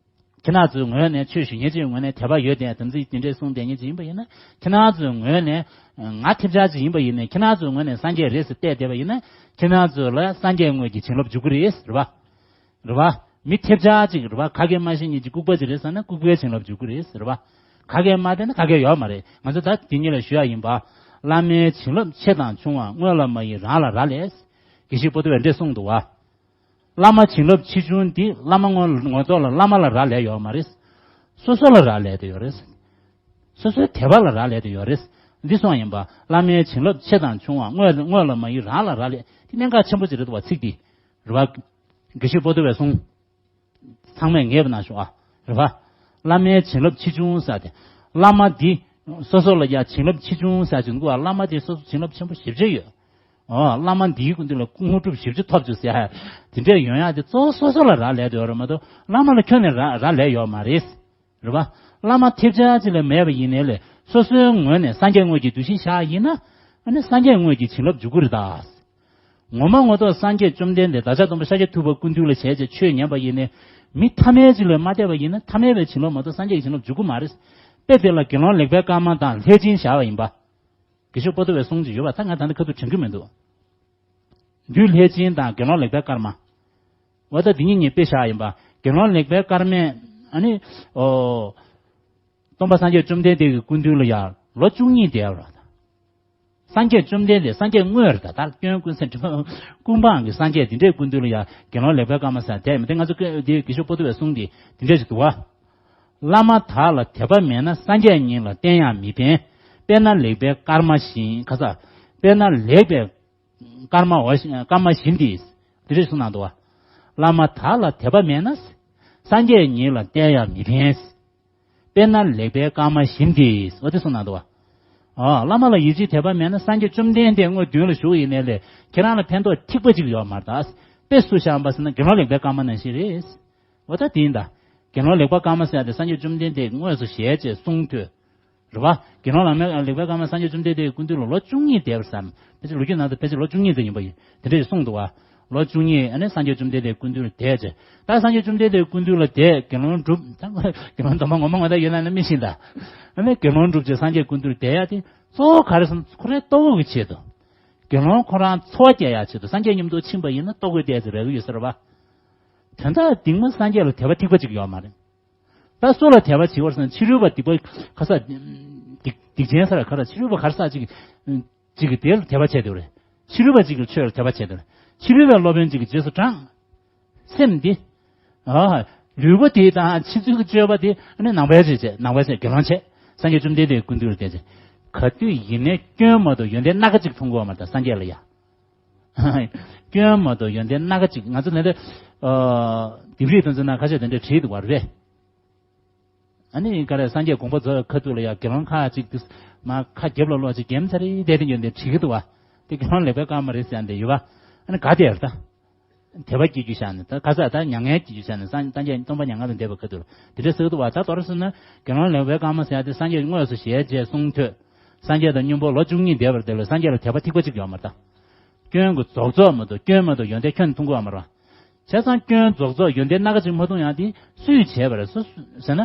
ཁྱེད་རང་ཚོའི་ངོས་ནས་ཆོས་ཞུ་མཁན་ཅིག་ངོས་ནས་དད་པ་ཡོད་དེ་དམ་ཚིག་དེ་འདྲས་གསུངས་བསྡད་མཁན་ཅིག་ཡིན་པ་ཡིན་ན། ཁྱེད་རང་ཚོའི་ངོས་ནས་ང་ཐེབས་ཆག་ཅིག་ཡིན་པ་ཡིན་ནའི་ཁྱེད་རང་ཚོའི་ངོས་ནས་སངས་རྒྱས་རེད་ཟེར་བལྟས་བསྡད་པ་ཡིན་ན། ཁྱེད་རང་ཚོ་ལ་སངས་རྒྱས་དངོས་ཀྱི་བྱིན་རླབས་འཇུག་གི་རེད། རེད་བ། རེད་བ། མི་ཐེབས་ཆག་ཅིག་རེད་བ། ག་གེ་མ་ཤེས་མཁན་ཅིག་ལྐུགས་པ་ཅིག་རེད་བསམ་ན་ལྐུགས་པའི་བྱིན་རླབས་འཇུག་གི་རེད། རེད་བ། ག་གེ་མ་བསྟེན་ན་ག་གེ་ཡོད་མ་རེད། ང་ཚོ་ད་དེ་གཉིས་ལ་ཞུ་ཡག་ཡིན་པ། བླ་མའི་བྱིན་རླབས་ཆེ་དང་ཆུང་བ་སྔོན་ལ་མ་ཡིན་རང་ལ་རག་ལས། དགེ་བཤེས་པོ་ཏི་བས་འདྲས་གསུངས་འདུག་བ། བླ་མ་བྱིན་རླབས་ཆེ་ཆུང་འདི་བླ་མ་ངོ་ངོ་ཐོག་ལ་བླ་མ་ལ་རག་ལས་ཡོད་མ་རེད། སོ་སོ་ལ་རག་ལས་དེ་ཡོད་རེད། སོ་སོའི་དད་པ་ལ་རག་ལས་དེ་ཡོད་རེད། འདི་སོང་ཡིན་པ། བླ་མའི་བྱིན་རླབས་ཆེ་དང་ཆུང་བ་སྔོན་སྔོན་ལ་མ་ཡིན་རང་ལ་རག་ལས་དེ་གནད་འགག་ཆེན་པོ་ཅིག་རེད་འདུག་བ། ཚིག་འདི། རེད་བ། དགེ་བཤེས་པོ་ཏི་བས་གསུངས། ཚང་མས་ངེས་པ་ན་ཞུ་ཨ། རེད་བ། བླ་མའི་བྱིན་རླབས་ཆེ་ཆུང་ཟེར་ཏེ། བླ་མ་འདི་སོ་སོ་ལ་ཡ་བྱིན་རླབས་ཆེ་ཆུང་ཟེར་གྱི་འདུག་ཨ། བླ་མ་འདི་སོ་སོ་བྱིན་རླབས་ཆེན་པོ་ཞེ་པོ་ཅིག་ཡོད། ཨོ། བླ་མ་འདིའི་སྐུ་མདུན་ལ་དངོས་གྲུབ་ཞེ་པོ་ཅིག་ཐོབ་བྱུང་ཟེར་ཡ། དེ་འདྲས་ཡོང་ཡ་དེ་གཙོ་བོ་སོ་སོ་ལ་རག་ལས་དེ་ཡོད་རེད་མ་གཏོགས་བླ་མ་ལ་ཁྱོན་ནས་རག་རག་ལས་ཡོད་མ་རེད། རེད་བ། བླ་མ་ཐེབས་ཆག་ཅིག་ལས་མེད་པ་ཡིན་ནའི་ལས་སོ་སོའི་ངོས་ནས་སངས་རྒྱས་དངོས་ཀྱི་འདུ་ཤེས་བཞག་ཡིན་ན། ཨ་ནི་སངས་རྒྱས་དངོས་ཀྱི་བྱིན་རླབས་འཇུག་གི་རེད་ད། ངོ་མ་ངོ་ཐོག་སངས་རྒྱས་བཅོམ་ལྡན་འདས་བདག་ཅག་སྟོན་པ་ཤཱཀྱ་ཐུབ་པ་སྐུ་མདུན་ལ་བྱས་བྱས་ཆོས་ཉན་པ་ཡིན་ནའི། མི་ཐ་མལ་ཅིག་ལས་མ་བལྟས་པ་ཡིན་ན་ཐ་མལ་པའི་བྱིན་རླབས་མ་གཏོགས་སངས་རྒྱས་ཀྱི་བྱིན་རླབས་འཇུག་གི་མ་རེད། དཔེ་དེ་ལ་དགེ་སློང་ལེགས་པའི་སྐར་མ་དང་ལྷས་སྦྱིན་བཞག་པ་ཡིན་པ། དགེ་བཤེས་པོ་ཏི་བས་གསུངས་ཀྱི་ཡོད་པ་ད་ང་ད་ལྟ་ཁ་ཐུག་དྲན་གྱི་མི་འདུག་བདུད་ལྷས་སྦྱིན་དང་དགེ་སློང་ལེགས་པའི་སྐར་མ། འོ་ད་འདི་གཉིས་གཉིས་དཔེ་བཞག་ཡིན་པ། དགེ་སློང་ལེགས་པའི་སྐར་མས་ཨ་ནི། ཨོ། སྟོན་པ་སངས་རྒྱས་བཅོམ་ལྡན་འདས་ཀྱི་སྐུ་མདུན་ལ་ཡར་ལོ་བཅུ་གཉིས་བསྡད་པ་རེད། སངས་རྒྱས་བཅོམ་ལྡན་འདས་སངས་རྒྱས་དངོས་རེད་ད། ད་སྐྱོན་ཀུན་ཟད་ཀུན་སྤངས་ཀྱི་སངས་རྒྱས་འདི་འདྲའི་སྐུ་མདུན་ལ་ཡར་དགེ་སློང་ལེགས་པའི་སྐར་མ་ཟེར་བསྡད་མི་དེ་ང་ཚོ་སྐད་འདི་དགེ་བཤེས་པོ་ཏི་བས་གསུངས་ཏེ་འདི་འདྲ་ཞིག་འདུག་བ། བླ་མ་དག་ལ་དད་པ་མེད་ན་སངས་རྒྱས་ཉིད་ལ་བསྟེན་ཡང་མི་ཕན། དཔེར་ན་ལེགས་པའི་སྐར་མ་བཞིན་ཁ་ས། དཔེར་ན་ལེགས་པའི་སྐར་མ་བ་ཞིག་སྐར་མ་བཞིན་ཏེ། དེ་འདྲ་གསུངས་གནང་འདུག་བ། བླ་མ་དག་ལ་དད་པ་མེད་ན། སངས་རྒྱས་ཉིད་ལ་བསྟེན་ཡང་མི་ཕན། དཔེར་ན་ལེགས་པའི་སྐར་མ་བཞིན་ཏེ། འོ་དེ་གསུངས་གནང་འདུག་བ། ཨ། བླ་མ་ལ་ཡིད་ཆེས་དད་པ་མེད་ན་སངས་རྒྱས་བཅོམ་ལྡན་འདས་དངོས་མདུན་ལ་བཞུགས་ཡིན་ནའི་ལས་ཁྱེད་རང་ལ་ཕན་ཐོགས་ཐིགས་པ་གཅིག་ཡོད་མ་རེད་ད། དཔེ་སུ་བཞག་པ་ཟེར་ན་དགེ་སློང་ལེགས་པའི་སྐར་མ་ནང་བཞིན་རེད། འོ་ད་དེ་ཡིན་ད། དགེ་སློང་ལེགས་པའི་སྐར་མ་ཟེར་ཡ་དེ་སངས་རྒྱས་བཅོམ་ལྡན་འདས་དངོས་སུ་ཞལ་མཇལ་གསུང་ཐོས། རེད་བ། དགེ་སློང་ལེགས་པའི་ལེགས་པའི་སྐར་མ་སངས་རྒྱས་བཅོམ་ལྡན་འདས་ཀྱི་སྐུ་མདུན་ལ་ལོ་བཅུ་གཉིས་བསྡད་པར་བསམ། ཕལ་ཆེར་ལོ་རྒྱུས་ནང་དུ་ཕལ་ཆེར་ལོ་བཅུ་གཉིས་ཙམ་ཡིན་པ་ཡིན། དེ་འདྲ་ཞིག་གསུངས་འདུག་བ། ལོ་བཅུ་གཉིས་ཨ་ནི་སངས་རྒྱས་བཅོམ་ལྡན་འདས་སྐུ་མདུན་ལ་བསྡད་རྗེས། ད་སངས་རྒྱས་བཅོམ་ལྡན་འདས་སྐུ་མདུན་ལ་བསྡད་དགེ་སློང་སྒྲུབ། ད་དགེ་སློང་སྡོམ་པ་ངོ་མ་ངོ་ཐག་ཡོད་ན་ན་མི་ཤེས་ད། ཨ་ནི་དགེ་སློང་སྒྲུབ་རྗེས་སངས་རྒྱས་སྐུ་མདུན་ལ་བསྡད་ཡ་དེ་གཙོ་བོ་ག་རེ་ཟེར་ན་ཁོ་རའི་ལྟོ་གོས་ཀྱི་ཆེད་དུ། དགེ་སློང་ཁོ་རང་འཚོ་བ་སྐྱེལ་ཡ་ཆེད་དུ་སངས་རྒྱས་མཉམ་དུ་ཕྱིན་པ་ཡིན་ན་ལྟོ་གོས་བལྟས་ཚེ་རག་གི་ཡོད་ས་རེད་བ། དོན་དག་སྡིག་མ་སངས་རྒྱས་ལ་དད་པ་ཐིགས་པ་གཅིག་ཡོད་མ་རེད། ད་སུ་ལ་དད་པ་བྱེད་པར་སོང་ཕྱི་རོལ་པ་སྡིག་པ་ག་ས་སྡིག་སྡིག་ཅན་ས་ལ་ག་ལ་ཕྱི་རོལ་པ་ག་རེ་ཟ་ཅིག་ཅིག་གི་དེ་ལ་དད་པ་བྱས་འདུག་རེད། ཕྱི་རོལ་པ་ཅིག་གི་ཆོས་ལ་དད་པ་བྱས་འདུག་རེད། ཕྱི་རོལ་པའི་སློབ་དཔོན་ཅིག་གི་རྗེས་སུ་འབྲངས། སེམས་འདི། ཨ། ལུས་པོ་དེ་དང་ཕྱི་ཚུལ་གྱི་སྤྱོད་པ་དེ་ནི་ནང་པའི་ཆོས་བྱས་ནང་པའི་ཆོས་དགེ་སློང་བྱས། སངས་རྒྱས་བཅོམ་ལྡན་འདས་ཀྱི་སྐུ་མདུན་ལ་བསྡད་བྱས། ག་དུས་ཡིན་ནའི་སྐྱོན་མ་གཏོགས་ཡོན་ཏན་སྣ་ཁ་ཅིག་མཐོང་གི་ཡོད་མ་རེད་ད་སངས་རྒྱས་ལ་ཡ། སྐྱོན་མ་གཏོགས་ཡོན་ཏན་སྣ་ཁ་ཅིག་ང་ཚོ་ནས་ལྡེབ་རིས་དོན་ཚན་ནང་ཁ་ཤས་དེ་འདྲས་བྲིས་འདུག་བ་རེད། ཨ་ནི་ག་རེ་སངས་རྒྱས་དགོངས་པ་རྫོགས་ཁ་ཐུག་ལ་ཡ་དགེ་སློང་ཁ་ཅིག་དུ་མ་ཁ་རྒྱབ་ལ་ལོག་ཅིག་གེམ་ཚ་རེ་བསྡད་དེ་ཡོད་འདི་བྲིས་ཀྱི་འདུག་བ། དེ་དགེ་སློང་ལེགས་པའི་སྐར་མ་རེད་ཟེར་ཡ་འདི་ཡོད་བ། ཨ་ནི་ག་དེ་ཡར་ད། དད་པ་སྐྱེ་རྒྱུ་བཞག་ནས་ད་ག་ས་ད་མྱ་ངན་སྐྱེ་རྒྱུ་བཞག་ནས་སངས་སྟོན་པ་མྱ་ངན་ལས་འདས་པའི་ཁ་ཐུག་ལ་དེ་འདྲ་ཟེར་གྱི་འདུག་བ། ད་དོ་ར་སོང་ན་དགེ་སློང་ལེགས་པའི་སྐར་མ་ཟེར་ཡ་དེ་སངས་རྒྱས་དངོས་སུ་ཞལ་མཇལ་གསུང་ཐོས། སངས་རྒྱས་དང་མཉམ་པོ་ལོ་བཅུ་གཉིས་བསྡད་པར་དེ་ལ་སངས་རྒྱས་ལ་དད་པ་ཐིགས་པ་གཅིག་ཡོད་མ་རེད་ད། སྐྱོན་གྱི་རྫོགས་རྫོགས་མ་གཏོགས་སྐྱོན་མ་གཏོགས་ཡོན་ཏན་ཁྱོན་ནས་མཐོང་གི་ཡོད་མ་རེད་བ། བྱས་ཙང་སྐྱོན་རྫོགས་རྫོགས་ཡོན་ཏན་སྣ་ཁ་ཅིག་མ་མཐོང་ཡང་དེ་སུས་བྱས་པ་རེད། སུ་ཟེར་ན།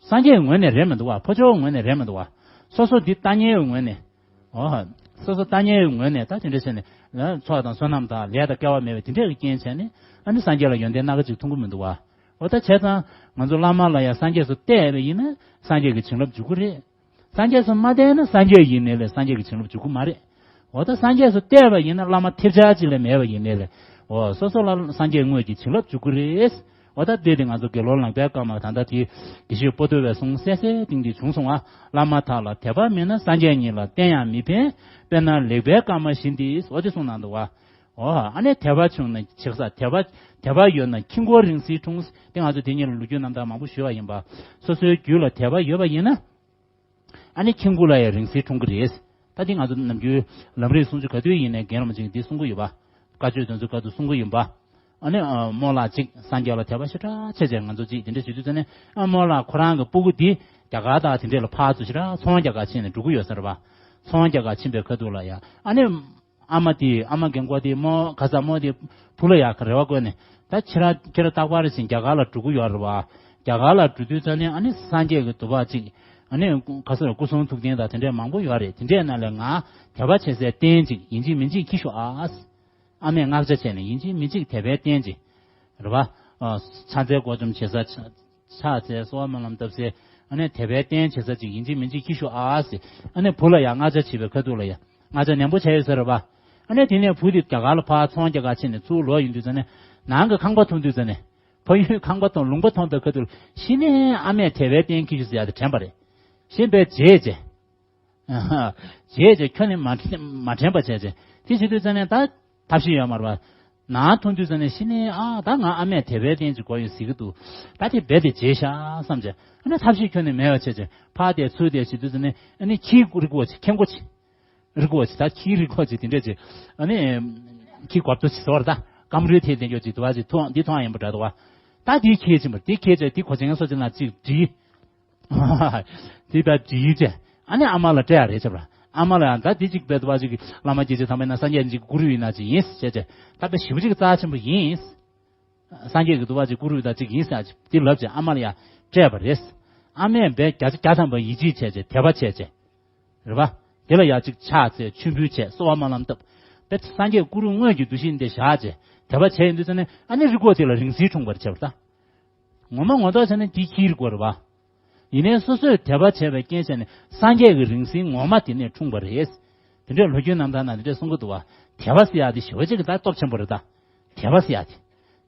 སངས་རྒྱས་ཀྱི་ངོས་ནས་རེད་མི་འདུག་བ། འཕོ་ཆོག་ངོས་ནས་རེད་མི་འདུག་བ། སོ་སོ་འདི་ལྟ་མཁན་གྱི་ངོས་ནས། འོ། སོ་སོ་ལྟ་མཁན་གྱི་ངོས་ནས་ད་དེ་འདྲ་བྱས་ནས་ཚོགས་དང་བསོད་ནམས་དང་ལས་དང་སྐལ་བ་མེད་པའི་དེ་འདྲ་གི་རྐྱེན་བྱས་ནས་ཨ་ནི་སངས་རྒྱས་ལ་ཡོན་ཏན་སྣ་ཁ་ཅིག་མཐོང་གི་མི་འདུག་བ། འོ་ད་བྱས་ཙང་ང་ཚོ་བླ་མ་ལ་ཡང་སངས་རྒྱས་སུ་བལྟས་པ་ཡིན་ན་སངས་རྒྱས་ཀྱི་བྱིན་རླབས་འཇུག་གི་རེད། སངས་རྒྱས་སུ་མ་བལྟས་ན་སངས་རྒྱས་ཡིན་ནའི་ལས་སངས་རྒྱས་ཀྱི་བྱིན་རླབས་འཇུག་གི་མ་རེད། འོ་ད་སངས་རྒྱས་སུ་བལྟས་པ་ཡིན་ན་བླ་མ་ཐེབས་ཆག་ཅིག་ལས་མེད་པ་ཡིན་ནའི་ལས། འོ་སོ་སོ་ལ་སངས་རྒྱས་དངོས་ཀྱི་བྱིན་རླབས་འཇུག་གི་རེད། འོ་ད་དེ་དེ་ང་ཚོ་དགེ་སློང་ལག་པའི་སྐར་མ་ད་ལྟ་དེ་དགེ་བཤེས་པོ་ཏོ་བས་གསུངས་གསལ་གསལ་ཏིང་ཏིང་བྱུང་སོང་ཨ། བླ་མ་དག་ལ་དད་པ་མེད་ན་སངས་རྒྱས་ཉིད་ལ་བསྟེན་ཡང་མི་ཕན། དཔེར་ན་ལེགས་པའི་སྐར་མ་བཞིན་ཏེ། འོ་དེ་གསུངས་གནང་འདུག་བ། འོ་ཨ་ནི་དད་པ་བྱུང་ན་ཆེ་ས་དད་པ་དད་པ་ཡོད་ན་ཁྱི་མགོ་རིང་བསྲེལ་འཁྲུངས། དེ་ང་ཚོ་དེ་ཉིད་ལ་ལོ་རྒྱུས་རྣམ་ཐར་མང་པོ་ཞུས་པ་ཡིན་པ། སོ་སོའི་རྒྱུད་ལ་དད་པ་ཡོད་པ་ཡིན་ན། ཨ་ནི་ཁྱི་མགོ་ལ་ཡང་རིང་བསྲེལ་འཁྲུངས་ཀྱི་རེད། ད་དེ་ང་ཚོ་ནམ་རྒྱུན་ལམ་རིམ་སུམ་ཅུ་ག་དུས་ཡིན་ནའི་རྒན་རབས་ཅིག་འདི་གསུང་གི་ཡོད་པ། བཀའ་ཆོས་དེ་ཚོ་ག་དུས་གསུང་གི་ཡིན་པ། ཨ་ནི་རྨོ་ལགས་ཅིག་སངས་རྒྱས་ལ་དད་པ་ཞེ་དྲག་ཆེ་ཆེ་ང་ཚོ་ཅིག་དེ་འདྲ་ཞུ་དུས་ཙ་ནས་ཨ་རྨོ་ལགས་ཁོ་རང་གི་སྤུ་གུ་འདི་རྒྱ་གར་དང་དེ་འདྲས་ལ་ཕར་ཚུར་ཞེ་དྲག་ཚོང་རྒྱག་གར་ཕྱིན་ནས་འགྲོ་གི་ཡོད་ས་རེད་པ། ཚོང་རྒྱག་གར་ཕྱིན་པའི་ཁ་ཐུག་ལ་ཡ་ཨ་ནི། ཨ་མ་དེས་ཨ་མ་རྒན་གོག་དེས་རྨོ་ག་ས་རྨོ་དེས་བུ་ལ་ཡ་ག་རེ་བ་བསྐོས་ནས་ད་ཁྱེད་རང་ཁྱེད་རང་རྟག་པར་བཞིན་རྒྱ་གར་ལ་འགྲོ་གི་ཡོད་རེད་བ། རྒྱ་གར་ལ་འགྲོ་དུས་ཙ་ནས་ཨ་ནི་སངས་རྒྱས་ཀྱི་འདུ་བ་ཅིག་ཨ་ནི་ག་ས་རེད་སྐུ་གསུང་ཐུགས་རྟེན་དང་དེ་འདྲས་མང་པོ་ཡོད་རེད། དེ་འདྲས་ནང་ལས་ང་དད་པ་བྱེད་སའི་རྟེན་ཅིག་ཡིན་གཅིག་མིན་གཅིག་འཁྱེར་ཤོག་ཨ། ཨ་མས་མངགས་བྱ་བྱས་ནས་ཡིན་གཅིག་མིན་གཅིག་དད་པའི་རྟེན་ཅིག་རེད་བ། ཕྱག་འཚལ་སྒོ་འཇོམས་བྱེད་ས། ཕྱག་འཚལ་གསོལ་བ་སྨོན་ལམ་བཏབ་སའི་ཨ་ནི་དད་པའི་རྟེན་བྱེད་ས་ཅིག་ཡིན་གཅིག་མིན་གཅིག་འཁྱེར་ཤོག་ཨ་ཟེར། ཨ་ནི་བུ་ལ་ཡང་མངགས་བྱ་བྱེད་པའི་ཁ་ཐུག་ལ་ཡང་མངགས་བྱ་ནན་པོ་བྱས་ཡོད་ས་རེད་པ། ཨ་ནི་དེ་ནས་བུ་དེ་རྒྱ་གར་ལ་ཕར་ཚོང་རྒྱག་གར་ཕྱིན་ནས་ཚུར་ལོག་ཡོང་དུས་ཙ་ནས་ནང་གི་ཁང་པ་མཐོང་དུས་ཙ་ནས་ཕ་ཡུལ་ཁང་པ་མཐོང་ལུང་པ་མཐོང་པའི་ཁ་ཐུག་ལ་གཞི་ནས་ཨ་མས་དད་པའི་རྟེན་འཁྱེར་ཤོག་ཟེར་ཡ་དེ་དྲན་པ་རེད། གཞན་པས་བརྗེད་བྱས། རྗེས་ཀྱི་ཁྱོན་ནས་མ་མ་དྲན་པ་བྱས་བྱས་དེ་བྱེད་དུས་ཙ་ནས་ད་ཐབས་ཤེས་ཡོད་མ་རེད་པ། ནང་མཐོང་དུས་ཙ་ནས་གཞི་ནས་ཨ་ད་ང་ཨ་མས་དད་པའི་རྟེན་ཅིག་དགོས་ཡོད་ཟེར་གྱི་འདུག་ད་དེ་རྦད་དེ་བརྗེད་ཤག་བསམ་བྱས་ཨ་ནི་ཐབས་ཤེས་ཁྱོན་ནས་མེད་པ་བྱས་བྱས་ཕར་བལྟས་ཚུར་བལྟས་བྱེད་དུས་ཙ་ནས་ཨ་ནི་ཁྱིའི་རིགས་པོ་ཅིག་ཁྱི་མགོ་ཅིག་རིགས་པོ་ཅིག་ད་ཁྱིའི་རིགས་པོ་ཅིག་དེ་འདྲས་ཅིག་ཨ་ནི་ཁྱི་གོབ་ཏོ་ཅིག་ཟེར་བ་རེད། ད་སྐམ་རུས་ཐེབས་དེ་འགྱོ་ཅིག་འདུག་བ་ཅིག་མཐོང་འདི་མཐོང་ཡིན་པ་འདྲ་འདུག་བ། ད་འདི་ཁྱེར་ཕྱིན་པ་འདི་ཁྱེར་བྱས་འདི་གོ་ཆེན་སོ་ཅིག་ན་ཅིག་བྲིས། དེ་བས་དྲིས་ཏེ། ཨ་ནི་ཨ་མ་ལ་སྤྲད་ཡ་རེད་བྱས་པ། ཨ་མ་ལ་ཡང་ད་དེ་གཅིག་བས་དུ་བ་ཅིག་བླ་མ་སྐྱེས་ཆེན་ཚང་མའི་ནང་སངས་རྒྱས་ཅིག་གུ་རུ་ཡིན་ན་ཅིག་ཡིན་ཟེར་བྱས། ད་དཔེ་ཞེ་པོ་ཅིག་རྩ་ཆེན་པོ་ཡིན། སངས་རྒྱས་ཀྱི་འདུ་བ་ཅིག་གུ་རུ་ད་ཅིག་ཡིན་ཟེར་ཅིག་དེ་ལབ་བྱས་ཨ་མ་ལ་ཡང་སྤྲད་པ་རེད། ཨ་མས་བས་བརྒྱ་ཆ་བརྒྱ་ཐམ་པ་ཡིད་ཆེས་བྱས་བྱས་དད་པ་བྱས་བྱས། རེད་པ། དེ་ལ་ཡང་ཅིག་ཕྱག་འཚལ་མཆོད་འབུལ་བྱས་གསོལ་བ་སྨོན་ལམ་བཏབ། དཔེ་སངས་རྒྱས་གུ་རུ་དངོས་ཀྱི་འདུ་ཤེས་འདི་བཞག་བྱས་དད་པ་བྱས་ཡོང་དུས་ཙ་ནས་ཨ་ནི་རིགས་པ་དེ་ལ་རིང་བསྲེལ་འཁྲུངས་པར་བྱས་པ་རེད་ད། ངོ་མ་ངོ་ཐོག་བྱས་ན་འདི་ཁྱིའི་རིགས་པ་རེད་པ། ཡིན་ནའི་སོ་སོས་དད་པ་བྱས་པའི་རྐྱེན་བྱས་ནས་སངས་རྒྱས་ཀྱི་རིང་བསྲེལ་ངོ་མ་དེ་ནས་འཁྲུངས་པ་རེད། དེ་འདྲའི་ལོ་རྒྱུས་རྣམ་ཐར་ནང་དེ་འདྲས་གསུང་གི་འདུག་བ། དད་པ་ཟེར་ཡག་དེ་ཞེ་པོ་ཅིག་གི་ད་སྟོབས་ཆེན་པོ་རེད་ད། དད་པ་ཟེར་ཡག་དེ།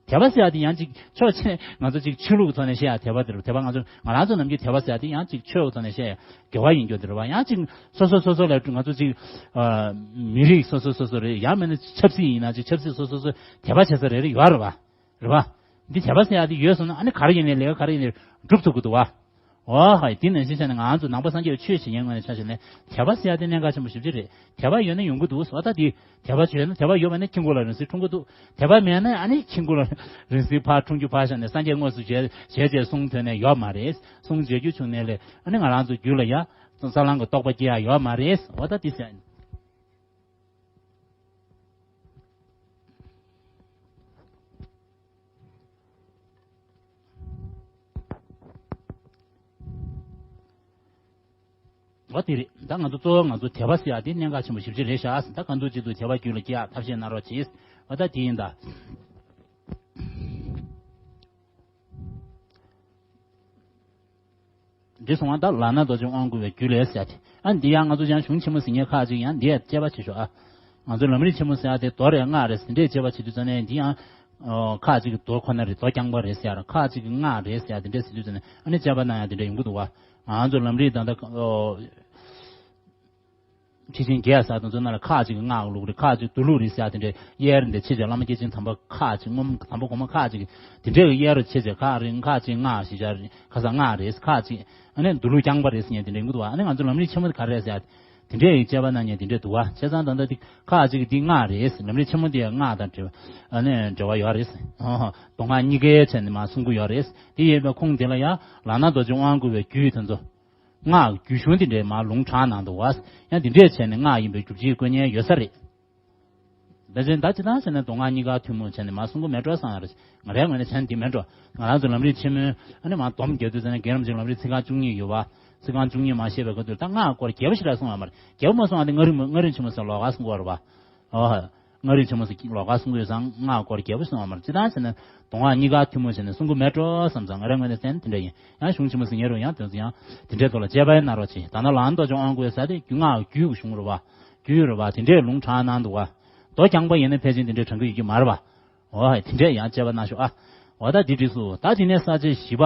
དད་པ་ཟེར་ཡག་དེ་ཡང་ཅིག་ཕྱོགས་ཆེ་ང་ཚོ་ཅིག་ཆོས་ལུགས་ཀྱི་ཐོག་ནས་བཤད་ཡག་དད་པ་དེ་རེད། དད་པ་ང་ཚོ་ང་རང་ཚོ་ནམ་རྒྱུན་དད་པ་ཟེར་ཡག་དེ་ཡང་ཅིག་ཆོས་ཀྱི་ཐོག་ནས་བཤད་ཡག་དགེ་བ་ཡིན་རྒྱུ་དེ་རེད་བ། ཡང་ཅིག་སོ་སོ་སོ་སོ་ལ་ང་ཚོ་ཅིག་མི་རིགས་སོ་སོ་སོ་སོ་རེད། ཡང་མིན་ན་ཆབ་སྲིད་ཡིན་ན་ཅིག་ཆབ་སྲིད་སོ་སོ་སོ་དད་པ་བྱེད་ས་རེ་རེ་ཡོད་རེད་བ། རེད་བ། འདི་དད་པ་ཟེར་ཡག་དེ་ཡོད་སོང་ན་ཨ་ནི་ག་རེ་ཡིན་ནའི་ལས་ཀ་ག་རེ་ཡིན་ནའི་འགྲུབ་ཐུབ་ཀྱི་འདུག་བ། འོ་ཧའི་དེ་ནང་བཞིན་བྱས་ནས་ང་ཚོ་ནང་པ་སངས་རྒྱས་པའི་ཆོས་བྱེད་མཁན་ངོས་ནས་ཆ་བཞག་ནས་དད་པ་ཟེར་ཡག་དེ་གནད་འགག་ཆེན་པོ་ཞེ་པོ་ཅིག་རེད། དད་པ་ཡོད་ན་ཡོང་གི་འདུག་ཟེར་བ། ད་དེ་དད་པ་བྱས་ན་དད་པ་ཡོད་པ་ནི་ཁྱི་མགོ་ལ་རིང་བསྲེལ་འཁྲུངས་ཀྱི་འདུག་དད་པ་མེད་ན་ཨ་ནི་ཁྱི་མགོ་ལ་རིང་བསྲེལ་ཕར་འཁྲུངས་རྒྱུ་ཕར་བཞག་ནས་སངས་རྒྱས་དངོས་སུ་མཇལ་མཇལ་བྱས་གསུང་ཐོས་ནས་ཡོད་མ་རེད། གསུང་མཇལ་རྒྱུ་བྱུང་ནའི་ལས་ཨ་ནི་ང་རང་ཚོ་རྒྱུད་ལ་ཡ་ས་བསླང་གི་རྟོགས་པ་སྐྱེ་ཡག་ཡོད་མ་རེད། འོ་ད་དེ་ཟེར། འོ་དེ་རེད། ད་ང་ཚོ་གཙོ་བོ་ང་ཚོ་དད་པ་ཟེར་ཡག་དེ་གནད་འགག་ཆེན་པོ་ཞེ་པོ་ཅིག་རེད་ཤག་ད་གང་འདུག་ཅི་འདུག་དད་པ་རྒྱུད་ལ་སྐྱེ་ཡག་ཐབས་ཤེས་གནང་རོགས་གྱིས། འོ་ད་དེ་ཡིན་ད། འདི་སོང་བ་ད་ལག་ན་རྡོ་རྗེ་དབང་བསྐུར་བའི་རྒྱུད་ལས་ཟེར་ཏེ། ཨ་འདི་ཡང་ང་ཚོ་ཡང་གཞུང་ཆེན་མོ་ཟེར་མཁན་ཁག་ཅིག་ཡང་འདི་ཡང་དཔྱད་པ་བྱེད་ཤོག་ཨ། ང་ཚོ་ལམ་རིམ་ཆེན་མོ་ཟེར་ཡག་དེ་མདོ་རེད་སྔགས་རེད་ཟེར་འདྲས་དཔྱད་པ་བྱེད་དུས་ཙ་ནས་འདི་ཡང་། ཁག་ཅིག་གིས་མདོ་ཁོ་ན་རེད། མདོ་རྐྱང་པ་རེད་ཟེར་ཡག་ཁག་ཅིག་གིས་སྔགས་རེད་ཟེར་ཡག་དེ་འདྲས་ཟེར་དུས་ཙ་ནས་ཨ་ནི་དཔྱད་པ་གནང་ཡག་དེ་འདྲས་ཡོང་གི་འདུག་བ། ང་ཚོ་ལམ་རིམ་ད་ལྟ། ཁྲིད་ཆེན་བརྒྱད་ཟེར་དང་ཚོ་ནང་ལ་ཁག་ཅིག་སྔགས་ལུགས་རེད། ཁག་ཅིག་མདོ་ལུགས་རེད་ཟེར་ཡག་དེ་འདྲས་གཡས་རུ་འདི་ཆེ་ཆེ་བླ་མ་སྐྱེས་ཆེན་དམ་པ་ཁག་ཅིག་སྔོན་དམ་པ་གོང་མ་ཁག་ཅིག་དེ་འདྲས་ཀྱི་གཡས་རུ་ཆེ་ཆེ་ཁག་རེད། ཁག་ཅིག་སྔགས་ཞེས་བྱ་རེད། ཁ་སང་སྔགས་རེད། ཁག་ཅིག་ཨ་ནི་མདོ་ལུགས་རྐྱང་པ་རེད་ཟེར་མཁན་དེ་འདྲས་ཡོང་གི་འདུག་བ། ཨ་ནི་ང་ཚོ་ལམ་རིམ་ཆེན་མོ་དེ་ག་རེ་རེད་ཟེར་ཡག་དེ་འདྲས་ཡི་དཔྱད་པ་གནང་མཁན་དེ་འདྲས་འདུག་བ། བྱས་ཙང་ད་ལྟ་འདི་ཁག་ཅིག་འདི་སྔགས་རེད། ལམ་རིམ་ཆེན་མོ་འདི་ཡང་སྔགས་དང་འབྲེལ་ཨ་ནི་འབྲེལ་བ་ཡོད་རེད། ཨོ་ཧོ། མདོ་སྔགས་གཉིས་ཀའི་ཆ་ནས་མར་གསུང་གི་ཡོད་རེད། དེ་ཡིན་པའི་ཁུངས་དེ་ལ་ཡང་ལག་ན་རྡོ་རྗེ་དབང་བསྐུར་བའི་རྒྱུད་དེ་ཚོ། སྔགས་རྒྱུད་གཞུང་དེ་འདྲའི་མར་ལུང་དྲངས་གནང་འདུག་བ། ཡང་དེ་འདྲས་བྱས་ནས་སྔགས་ཡིན་པའི་སྒྲུབ་བྱེད་བཀོད་མཁན་ཡོད་ས་རེད། ད་ཅི་ད་ཅི་ད་ཟེར་ན་མདོ་སྔགས་གཉིས་ཀ་ཐུན་མོང་བྱས་ནས་མར་གསུང་གི་མེད་འགྲོ་བསམ་ཡ་རེད། ང་རའི་ངོས་ནས་བྱས་ན་འདི་མེད་འགྲོ། ང་རང་ཚོ་ལམ་རིམ་ཆེན་མོའི་ཨ་ནི་མར་སྡོམ་རྒྱག་དུས་ཟེར་ན་རྒན་རིན་པོ་ཆེ་ལམ་རིམ་ཚིག་རྐང་བཅུ་གཉིས་ཡོད་པ། ཚིག་རྐང་བཅུ་གཉིས་མར་བཤད་པའི་སྐབས་དུས་ད་སྔགས་སྐོར་རྒྱས་པ་ཞེ་དྲག་གསུངས་པ་མ་རེད། རྒྱས་པ་མ་གསུངས་པ་དེ་མངའ་རིས་མངའ་རིས་ཆེན་མོ་ཟེར་ལོགས་ཀ་གསུང་གི་ཡོད་རེད་པ། ཨོ། མངའ་རིས་ཆེན་མོ་ཟེར་ལོགས་ཀ་གསུང་གི་ཡོད་ཙང་སྔགས་སྐོར་རྒྱས་པ་གསུངས་པ་མ་རེད། ཅི་ལྟར་བྱས་ན་མདོ་སྔགས་གཉིས་ཀ་ཐུན་མོང་བྱས་ནས་གསུང་གི་མེད་འགྲོ་བསམ་ཙང་ང་རའི་ངོས་ནས་བསམ་དེ་འདྲ་ཡིན། ཡང་གཞུང་ཆེན་མོ་ཟེར་ཉེ་རུ་ཡང་དོན་ཚོ་ཡང་དེ་འདྲའི་ཐོག་ལ་དཔྱད་པ་གནང་རོགས་བྱེད། ད་ནང་ལ་མདོ་ལྕོག་དབང་བསྐུར་ཟེར་དེ་རྒྱུད་སྔགས་རྒྱུད་ཀྱི་གཞུང་རེད་པ། རྒྱུད་རེད་པ། དེ་འདྲའི་ལུང་དྲངས་གནང་འདུག་ག་མདོ་རྐྱང་པ་ཡིན་ན་ཕལ་ཆེར་དེ་འདྲའི་དྲངས་ཀྱི་ཡོད་ཀྱི་མ་རེད་པ། འོ་དེ་འདྲས་ཡང་དཔྱད་པ་གནང་ཤོག་ཨ། འོ་ད་འདི་འགྲིགས་སོ། ད་དེ་ནས་ས་བཅད་བཞི་པ།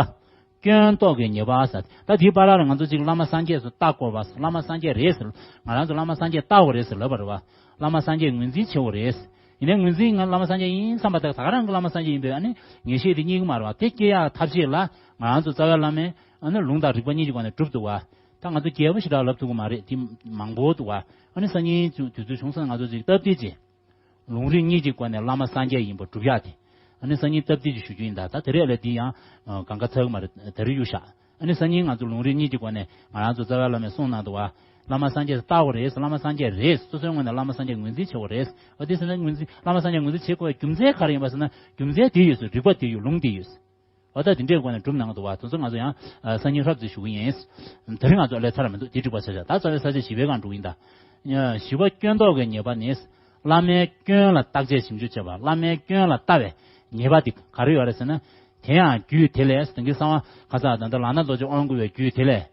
སྐྱོན་རྟོག་གི་ཉེས་པ་ཟེར། ད་དེའི་བར་ལ་ང་ཚོ་གཅིག་བླ་མ་སངས་རྒྱས་སུ་བལྟ་དགོས་པ། བླ་མ་སངས་རྒྱས་རེད་ཟེར། ང་རང་ཚོ་བླ་མ་སངས་རྒྱས་བལྟ་དགོས་རེད་ཟེར་ལབ་པ་རེད་པ། བླ་མ་སངས་རྒྱས་ངོས་འཛིན་བྱེད་དགོས་རེད། ཡིན་ནའི་ངོས་འཛིན་ང་བླ་མ་སངས་རྒྱས་ཡིན་བསམ་པ་དང་ད་ག་རང་གི་བླ་མ་སངས་རྒྱས་ཡིན་པའི་ཨ་ནི་ངེས་ཤེས་དེ་རྙེད་ཀྱི་མ་རེད་པ། དེ་སྐྱེ་ཡག་ཐབས་ཤེས་ལ་ང་རང་ཚོ་རྩ་བའི་བླ་མས་ཨ་ནི་ལུང་དང་རིགས་པ་གཉིས་ཀྱི་སྒོ་ནས་སྒྲུབ་འདུག་པ། ད་ང་ཚོ་རྒྱས་པོ་ཞེ་དྲག་ལབ་ཐུབ་ཀྱི་མ་རེད། དེ་མང་པོ་འདུག་པ། ཨ་ནི་སང་ཉིན་དུས་ཚོད་བྱུང་སོང་ན་ང་ཚོ་ཅིག་སྟབས་བདེ་ཅིག་ལུང་རིགས་གཉིས་ཀྱི་སྒོ་ནས་བླ་མ་སངས་རྒྱས་ཡིན་པ་སྒྲུབ་ཡག་དེ། ཨ་ནི་སང་ཉིན་སྟབས་བདེ་ཅིག་ཞུ་རྒྱུ་ཡིན། ད་ད་དེ་རིང་ལ་འདི་ཡང་གང་ག་ཚར་གི་མ་རེད། ད་རེས་གཡུག་བཞག་ཨ་ནི་སང་ཉིན་ང་ཚོ་ལུང་རིགས་གཉིས་ཀྱི་སྒོ་ནས་ང་རང་ཚོ་རྩ་བའི་བླ་མས་གསུངས་གནང་འདུག་པ། བླ་མ་སངས་རྒྱས་ལྟ་དགོས་རེད། བླ་མ་སངས་རྒྱས་རེད། སོ་སོའི་ངོས་ནས་བླ་མ་སངས་རྒྱས་ངོས་འཛིན་བྱེད་དགོས་རེད། འོ་དེ་ཟེར་ན་ངོས་འཛིན་བླ་མ་སངས་རྒྱས་ངོས་འཛིན་བྱེད་དགོས་པའི་རྒྱུ་མཚན་ག་རེ་ཡིན་པ་ཟེར་ན་རྒྱུ་མཚན་དེ་ཡོད་ཟེར། རིགས་པ་དེ་ཡོད། ལུང་དེ་ཡོད་ཟེར། འོ་ད་དེ་འདྲའི་སྒོ་ནས་སྒྲུབ་གནང་གི་འདུག་པ། དེ་ཚོ་ང་ཚོ་ཡང་སང་ཉིན་ཧྲབ་ཙམ་ཞུ་གི་ཡིན། དེ་རིང་ང་ཚོ་ལས་ཚར་མི་འདུག་དེ་འགྲིག་པ་བྱ་བྱ། ད་རྩ་བའི་ས་བཅད་བཞི་པའི་སྒང་འགྲོ་གི་ཡིན་ད། བཞི་པ་སྐྱོན་རྟོག་གི་ཉེས་པ་ནི། བླ་མའི་སྐྱོན་ལ་བརྟག་དཔྱད་ཞིབ་འཇུག་བྱེད་པ། བླ་མའི་སྐྱོན་ལ་ལྟ་བའི་ཉེས་པ་དེ་ག་རེ་ཡོད་རེད་ཟེར་ན། དེ་ཡང་རྒྱུད་དེ་ལས་དེང་གི་གསང་བ་ཁ་ས་ད་ལྟ་ལག་ན་རྡོ་རྗེ་དབང་བསྐུར་བའི་རྒྱུད་དེ་ལས།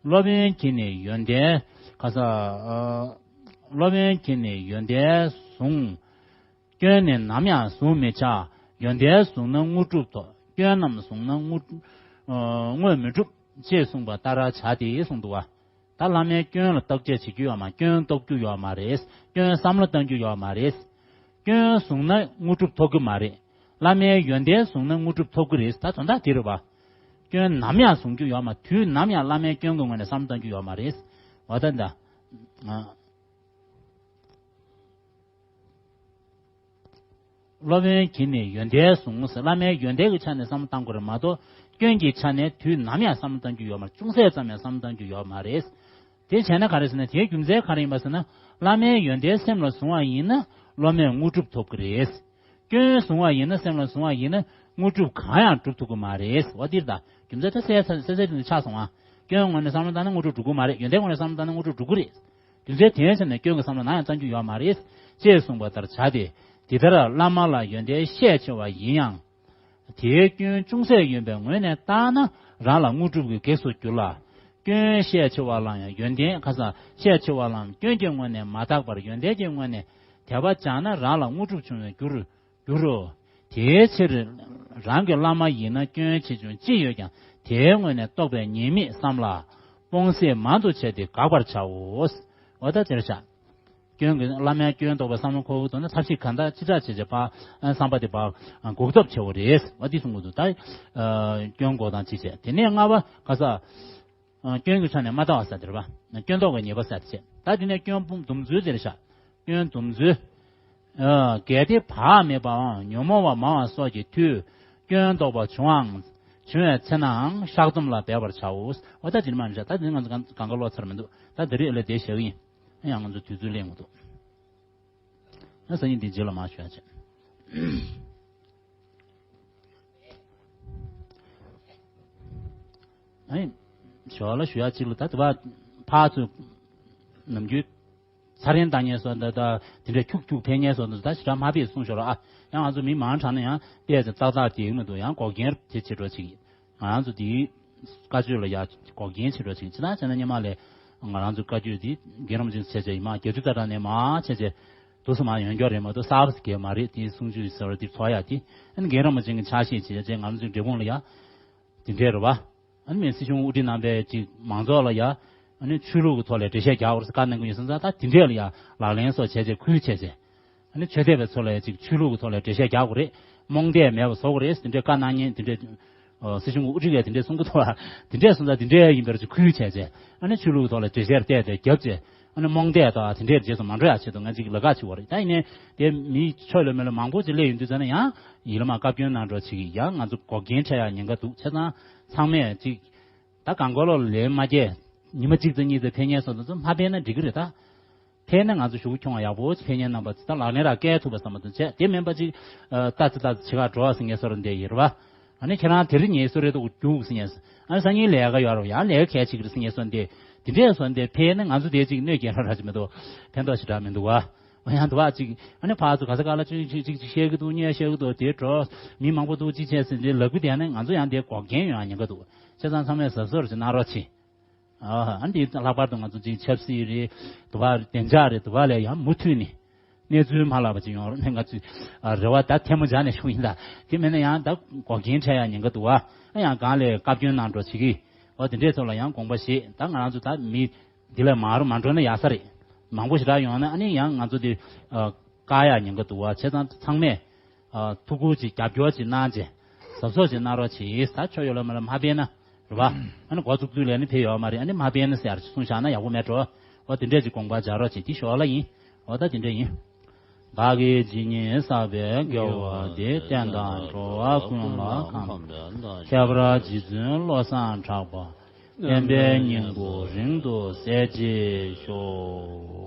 སློབ་དཔོན་གྱིས་ནི་ཡོན་ཏན་ཁ་ས། སློབ་དཔོན་གྱིས་ནི་ཡོན་ཏན་བཟུང་། སྐྱོན་ནི་ནམ་ཡང་བཟུང་མི་བྱ། ཡོན་ཏན་བཟུང་ན་དངོས་གྲུབ་ཐོབ། སྐྱོན་རྣམས་བཟུང་ན་དངོས་དངོས་མི་འགྲུབ། ཅེས་གསུངས་པ་ལྟར་བྱ་སྟེ་གསུངས་འདུག་པ། ད་བླ་མའི་སྐྱོན་ལ་བརྟག་དཔྱད་བྱེད་རྒྱུ་ཡོད་མ། སྐྱོན་རྟོག་རྒྱུ་ཡོད་མ་རེད། སྐྱོན་བསམ་བློ་བཏང་རྒྱུ་ཡོད་མ་རེད། སྐྱོན་བཟུང་ན་དངོས་གྲུབ་ཐོབ་ཀྱི་མ་རེད། བླ་མའི་ཡོན་ཏན་བཟུང་ན་དངོས་གྲུབ་ཐོབ་ཀྱི་རེད། ད་དོན་དག་དེ་རེད་པ། སྐྱོན་ནམ་ཡང་བཟུང་རྒྱུ་ཡོད་མ། དུས་ནམ་ཡང་བླ་མའི་སྐྱོན་གྱི་ངོས་ནས་བསམ་བློ་བཏང་རྒྱུ་ཡོད་མ་རེད། འོ་ད་ད། སློབ་དཔོན་གྱིས་ནི་ཡོན་ཏན་བཟུང་ཟེར། བླ་མའི་ཡོན་ཏན་གྱི་ཆ་ནས་བསམ་བློ་བཏང་དགོས་རེད་མ་གཏོགས། སྐྱོན་གྱི་ཆ་ནས་དུས་ནམ་ཡང་བསམ་བློ་བཏང་རྒྱུ་ཡོད་མ་རེད། ཅུང་ཟད་ཙམ་ཡང་བསམ་བློ་བཏང་རྒྱུ་ཡོད་མ་རེད། དེ་བྱས་ན་ག་རེ་ཟེར་ན། དེའི་རྒྱུ་མཚན་ག་རེ་ཡིན་པ་ཟེར་ན། བླ་མའི་ཡོན་ཏན་སེམས་ལ་བཟུང་བ་ཡིན་ན་སློབ་མས་དངོས་གྲུབ་ཐོབ་ཀྱི་རེད། སྐྱོན་བཟུང་བ་ཡིན་ན། སེམས་ལ་བཟུང་བ་ཡིན་ན་དངོས་གྲུབ་གང་ཡང་སྒྲུབ་ཐུབ་ཀྱི་མ་རེད། འོ་འདིར་ད་རྒྱུ་མཚན་ད་གསལ་གསལ་གསལ་གསལ་དེ་ཆགས་སོང་ཨ། སྐྱོན་ངོས་ནས་བསམ་བློ་བཏང་ན་དངོས་གྲུབ་འགྲུབ་ཀྱི་མ་རེད། ཡོན་ཏན་ངོས་ནས་བསམ་བློ་བཏང་ན་དངོས་གྲུབ་འགྲུབ་ཀྱི་རེད། རྒྱུ་མཚན་དེའི་ཆ་ནས་སྐྱོན་གྱི་བསམ་བློ་ནམ་ཡང་བཏང་རྒྱུ་ཡོད་མ་རེད། ཅེས་གསུངས་པ་ལྟར་བྱ་སྟེ། འདི་ལྟར་བླ་མ་ལ་ཡོན་ཏན་ཤས་ཆེ་བ་ཡིན་ཡང་། དེའི་སྐྱོན་ཅུང་ཟད་ཡོད་པའི་ངོས་ནས་བརྟགས་ན་རང་ལ་དངོས་གྲུབ་ཀྱི་གེགས་སུ་འགྱུར་ལ། སྐྱོན་ཤས་ཆེ་བ་ལའང་ཡོན་ཏན་ཁ་ས་ཤས་ཆེ་བ་ལའང་སྐྱོན་གྱི་ངོས་ནས་མ་བརྟགས་པར་ཡོན་ཏན་གྱི་ངོས་ནས་དད་པ་སྦྱངས་ན་རང་ལ་དངོས་གྲུབ་འབྱུང་བའི་རྒྱུར་འགྱུར་རོ། དེའི་ཕྱིར་རང་གི་བླ་མ་ཡིན་ན་སྐྱོན་ཆེ་ཆུང་ཅི་ཡོད་ཀྱང་དེའི་ངོས་ནས་རྟོགས་པའི་ཉེས་དམིགས་བསམ་ལ། སྤོང་སེམས་མང་དུ་བྱས་ཏེ་དགག་པར་བྱའོ། འོ་ད་དེར་བྱ། སྐྱོན་གྱི་བླ་མའི་སྐྱོན་རྟོགས་པའི་བསམ་བློ་འཁོར་དགོས་འདུག་ན་ཐབས་ཤེས་གང་དག་ཅི་དྲག་བྱས་བྱས་ཕར་བསམ་པ་དེ་ཕར་འགུག་ཐབས་བྱེད་དགོས་རེད། འོ་འདི་གསུང་དགོས་འདུག་ད་སྐྱོན་འགོག་དང་ཅི་བྱེད། དེ་ནས་ལྔ་པ་ག་ས། སྐྱོན་གྱི་ཕྱོགས་ནས་མ་ལྟ་བ་ཟེར་དེ་རེད་པ། སྐྱོན་རྟོག་གི་ཉེས་པ་ཟེར་དེ་བྱེད། ད་དེ་ནས་སྐྱོན་སྤོང་འདུམ་ཚུལ་དེར་བཞག་སྐྱོན་འདུམ་ཚུལ། གལ་ཏེ་བག་མེད་པའམ་ཉོན་མོངས་པ་མང་བ་སོགས་ཀྱི་མཐུས་སྐྱོན་རྟོག་པ་བྱུང་བའང་བྱུང་བའི་ཚེ་ནའང་བཤགས་སྡོམ་ལ་འབད་པར་བྱའོ། འོ་ད་དེ་ནི་མ་ནི་བྱ། ད་དེ་ནི་ང་ཚོ་གང་གང་ག་ཀློག་ཚར་མི་འདུག་ད་དེ་རིང་ལ་དེ་བཞག་གི་ཡིན། ཡང་ང་ཚོ་དུས་ཚོད་ལེན་དགོས་འདུག་ཡང་སང་ཉིན་འདི་རྗེས་ལ་མར་ཞུ་ཡ་བྱེད། ཨ་ནི་ཞོར་ལ་ཞུ་ཡ་གཅིག་ལ། ད་དེ་བ་ཕར་ཚུར་ནམ་རྒྱུན་ཚ་རེན་བཏང་མཁན་སོགས་འདི་ད་དེ་འདྲའི་ཁྱུག་ཁྱུག་འཕེན་མཁན་སོགས་འདི་ད་ཞེ་དྲག་མ་ཕེབས་གསུངས་ཞོར་ལ། ཨ་ཡང་ང་ཚོ་མི་མང་དྲགས་ན་ཡང་ཏོག་ཙམ་ཏག་ཏག་དེ་མི་འདུག་ཡང་འགོག་རྐྱེན་དེ་བྱེད་འགྲོ་ཅིག་ང་རང་ཚོ་དེའི་བཀའ་ཆོས་ལ་ཡ་འགོག་རྐྱེན་བྱེད་འགྲོ་ཅིག་ཅི་ལྟར་བྱས་ན་སྔོན་མ་ལས་ང་རང་ཚོའི་བཀའ་ཆོས་དེ་རྒན་རིན་པོ་ཆེ་བྱས་བྱས་ཡིན་མ་རྒྱ་མཚོའི་ཏ་ཏ་ནས་མར་བྱས་བྱས་དུས་སུ་མར་ཡོང་རྒྱུ་རེད་མ་གཏོགས་གསར་པ་ཞིག་གས་མ་རེད། དེའི་གསུང་ཆོས་ཟེར་བ་དེ་ཚོ་ཡ་དེ་ཨ་ནི་རྒན་རིན་པོ་ཆེ་གི་ཕྱག་བཞེས་བྱས་བྱས་ང་རང་ཚོའི་འབྲས་སྤུངས་ལ་ཡ་དེ་འདྲས་རེད་བ། ཨ་ནི་མི་སྲིད་སྐྱོང་དབུ་ཁྲིད་རྣམ་པས་ཅིག་མང་ཚོགས་ལ་ཡ་ཨ་ནི་ཆོས་ལུགས་ཀྱི་ཐོག་ལ་འགྲེལ་བཤད་རྒྱག་དགོས་རེད་ཟེར་བཀའ་གནང་གི་ཡོད་སོང་ཙང་། ད་དེ་འདྲས་ལ་ཡ་ལག་ལེན་སོགས་བྱས་བྱས་ཁུལ་བྱས་བྱས། ཨ་ནི་ཆོས་དད་པའི་ཚོ་ལ་ཡ་ཅིག་ཆོས་ལུགས་ཀྱི་ཐོག་ལ་འགྲེལ་བཤད་རྒྱག་དགོས་རེད། རྨོངས་དད་མེད་པ་བཟོ་དགོས་རེད། དེ་འདྲའི་བཀའ་གནང་མཁན་དེ་འདྲའི་ཨོ་སྲིད་སྐྱོང་གི་དབུ་ཁྲིད་ཀྱིས་དེ་འདྲའི་གསུང་གི་འདུག་བ། དེ་འདྲའི་གསུང་ཙང་དེ་འདྲའི་ཡིན་པར་ཅིག་ཁུལ་བྱས་བྱས། ཨ་ནི་ཆོས་ལུགས་ཀྱི་ཐོག་ལ་འགྲེལ་བཤད་བལྟས་ཏེ་རྒྱབ་བྱས། ཨ་ནི་རྨོངས་དད་དང་དེ་འདྲའི་རྗེས་སུ་མ་འགྲོ་ཡ་ཆེད་དུ་ང་ཅིག་ལ་ཁག་ཆེ་བ་རེད། ད་ཡིན་ནའི་དེ་མི་ཆོས་ལ་མི་ལ་མང་པོ་ཅིག་སླེབས་ཡོང་དུས་ཙ་ན་ཡང་ཡིད་ལ་མ་བཀའ་བཀྱོན་གནང་འགྲོ་བྱེད་ཀྱི་ཡང་ང་ཚོ་འགོག་རྐྱེན་འཕྲད་ཡ་ཉེན་ཁ་འདུག་བྱས་ཙང་ཚང་མས་ཅིག་ད་གང་གོ་ལོ་ལན་མ་རྒྱས་ཉི་མ་གཅིག་ཙམ་གཉིས་ཙམ་ཕེབས་མཁན་སོགས་དེ་ཚོ་མ་ཕེབས་ན་འགྲིག་གི་རེད་ད། ཕེབས་ན་ང་ཚོ་གཞུག་གུ་ཁྱོང་བ་ཡག་པོ་ཅིག་ཕེབས་མཁན་རྣམ་པ་ཚོ་ད་ལག་ལེན་ར་བཀལ་ཐུབ་པ་བསམ་པ་དང་བྱས། དེ་མིན་པ་ཅིག་ཨ་ལྟ་ཙི་ལྟ་ཙི་བྱེད་ག་འགྲོ་བ་ཟེར་མཁན་བཟོ་འདྲ་འདི་ཡིན་རེད་པ། ཨ་ནི་ཁྱེད་རང་དེ་རིང་ངའི་གསོལ་རས་ཐོག་རྒྱུགས་ཟེར་མཁན། ཨ་ནི་སང་ཉིན་ལས་ཀ་ཡོད་རེད་པ། ཡང་ལས་ཀ་གལ་ཆེ་གི་རེད་ཟེར་མཁན་བཟོ་འདྲ། དེ་འདྲས་བཟོ་འདྲ་ཕེབས་ན་ང་ཚོ་དེ་ཅིག་གནོད་སྐྱེལ་ར་ར་ཅིག་མི་འདུག་ཕན་ཐོགས་ཞེ་དྲག་མི་འདུག་བ། ཨ་ཡང་དུ་བ་ཅིག་ཨ་ནི་ཕར་ཚུར་ག་ས་ག་ལ་ཅིག་ཅིག་ཅིག་ཅིག་བཤད་གི་འདུག་གཉེར་བཤད་གི་འདུག་དེ་འགྲོ་མི་མང་པོ་འདུག་ཅིག་བྱས་ཟེར་འདྲ་ལབ་གི་བསྡད་ན་ང་ཚོ་ཡང་དེ་འགོག་རྐྱེན་ཡོང་ཡ་ཉེན་ཁ་འདུག་བྱས་ཙང་ཚང་མས་གཟབ་གཟབ་ཅིག་གནང་རོགས་གྱིས། ཨ་ཨ་འདི་ལྷག་པར་དུ་ང་ཚོ་ཅིག་ཆབ་སྲིད་རེད། དུ་བ་བདེ་འཇགས་རེད། དུ་བ་ལས་ཡང་མུ་མཐུད་ནས་གནས་ཚུལ་མ་ལྷག་པ་ཅིག་ཡོང་རོགས་གནང་། ང་ཚོས་ཨ་རེ་བ་ད་ཐལ་མོ་སྦྱར་ནས་ཞུ་ཡིན་ད། དེ་མིན་ན་ཡང་ད་འགོག་རྐྱེན་འཕྲད་ཡ་ཉེན་ཁ་འདུག་བ། ཨ་ཡང་གང་ལས་བཀའ་བཀྱོན་གནང་འགྲོ་བྱེད་ཀྱི། འོ་དེ་འདྲའི་ཐོག་ལ་ཡང་དགོངས་པ་བཞེས། ད་ང་རང་ཚོ་ད་མི་འདི་ལས་མང་རུ་མ་འགྲོ་ན་ཡག་ས་རེད། མང་པོ་ཞེ་དྲག་ཡོང་ན་ཨ་ནི་ཡང་ང་ཚོ་འདི་ཨ་བཀག་ཡ་ཉེན་ཁ་འདུག་བ། བྱས་ཙང་ཚང་མས་ཨ་ཐུགས་ཁུར་ཅིག་རྒྱབ་སྐྱོར་ཅིག་གནང་བྱས་གཟབ་གཟབ་ཅིག་གནང་རོགས་གྱིས། ད་ཆོ་ཡོད་ལ་མ་ལ་མ་ཕན་ན་རེད་བ། ཨ་ནི་འགོ་བཙུགས་དུས་ལས་ནི་ཕེབས་ཡོད་མ་རེད། ཨ་ནི་མ་ཕན་ན་ཟེར་ཡར་གསུངས་བཞག་ན་ཡག་པོ་མེད་འགྲོ། འོ་དེ་འདྲས་ཅིག་དགོངས་པ་འཇགས་རོགས་གྱིས། དེ་ཞོར་ལ་ཡིན། འོ་ད་དེ་འདྲས་ཡིན། བདག་གིས་ཇི་སྙེད་བསགས་པའི་དགེ་བ་འདིས། བསྟན་དང་འགྲོ་བ་ཀུན་ལ་ཕན་པ་དང་། ཁྱད་པར་རྗེ་བཙུན་བློ་བཟང་གྲགས་པ་བསྟན་པའི་སྙིང་པོ་རིང་དུ་གསལ་བྱེད་ཤོག།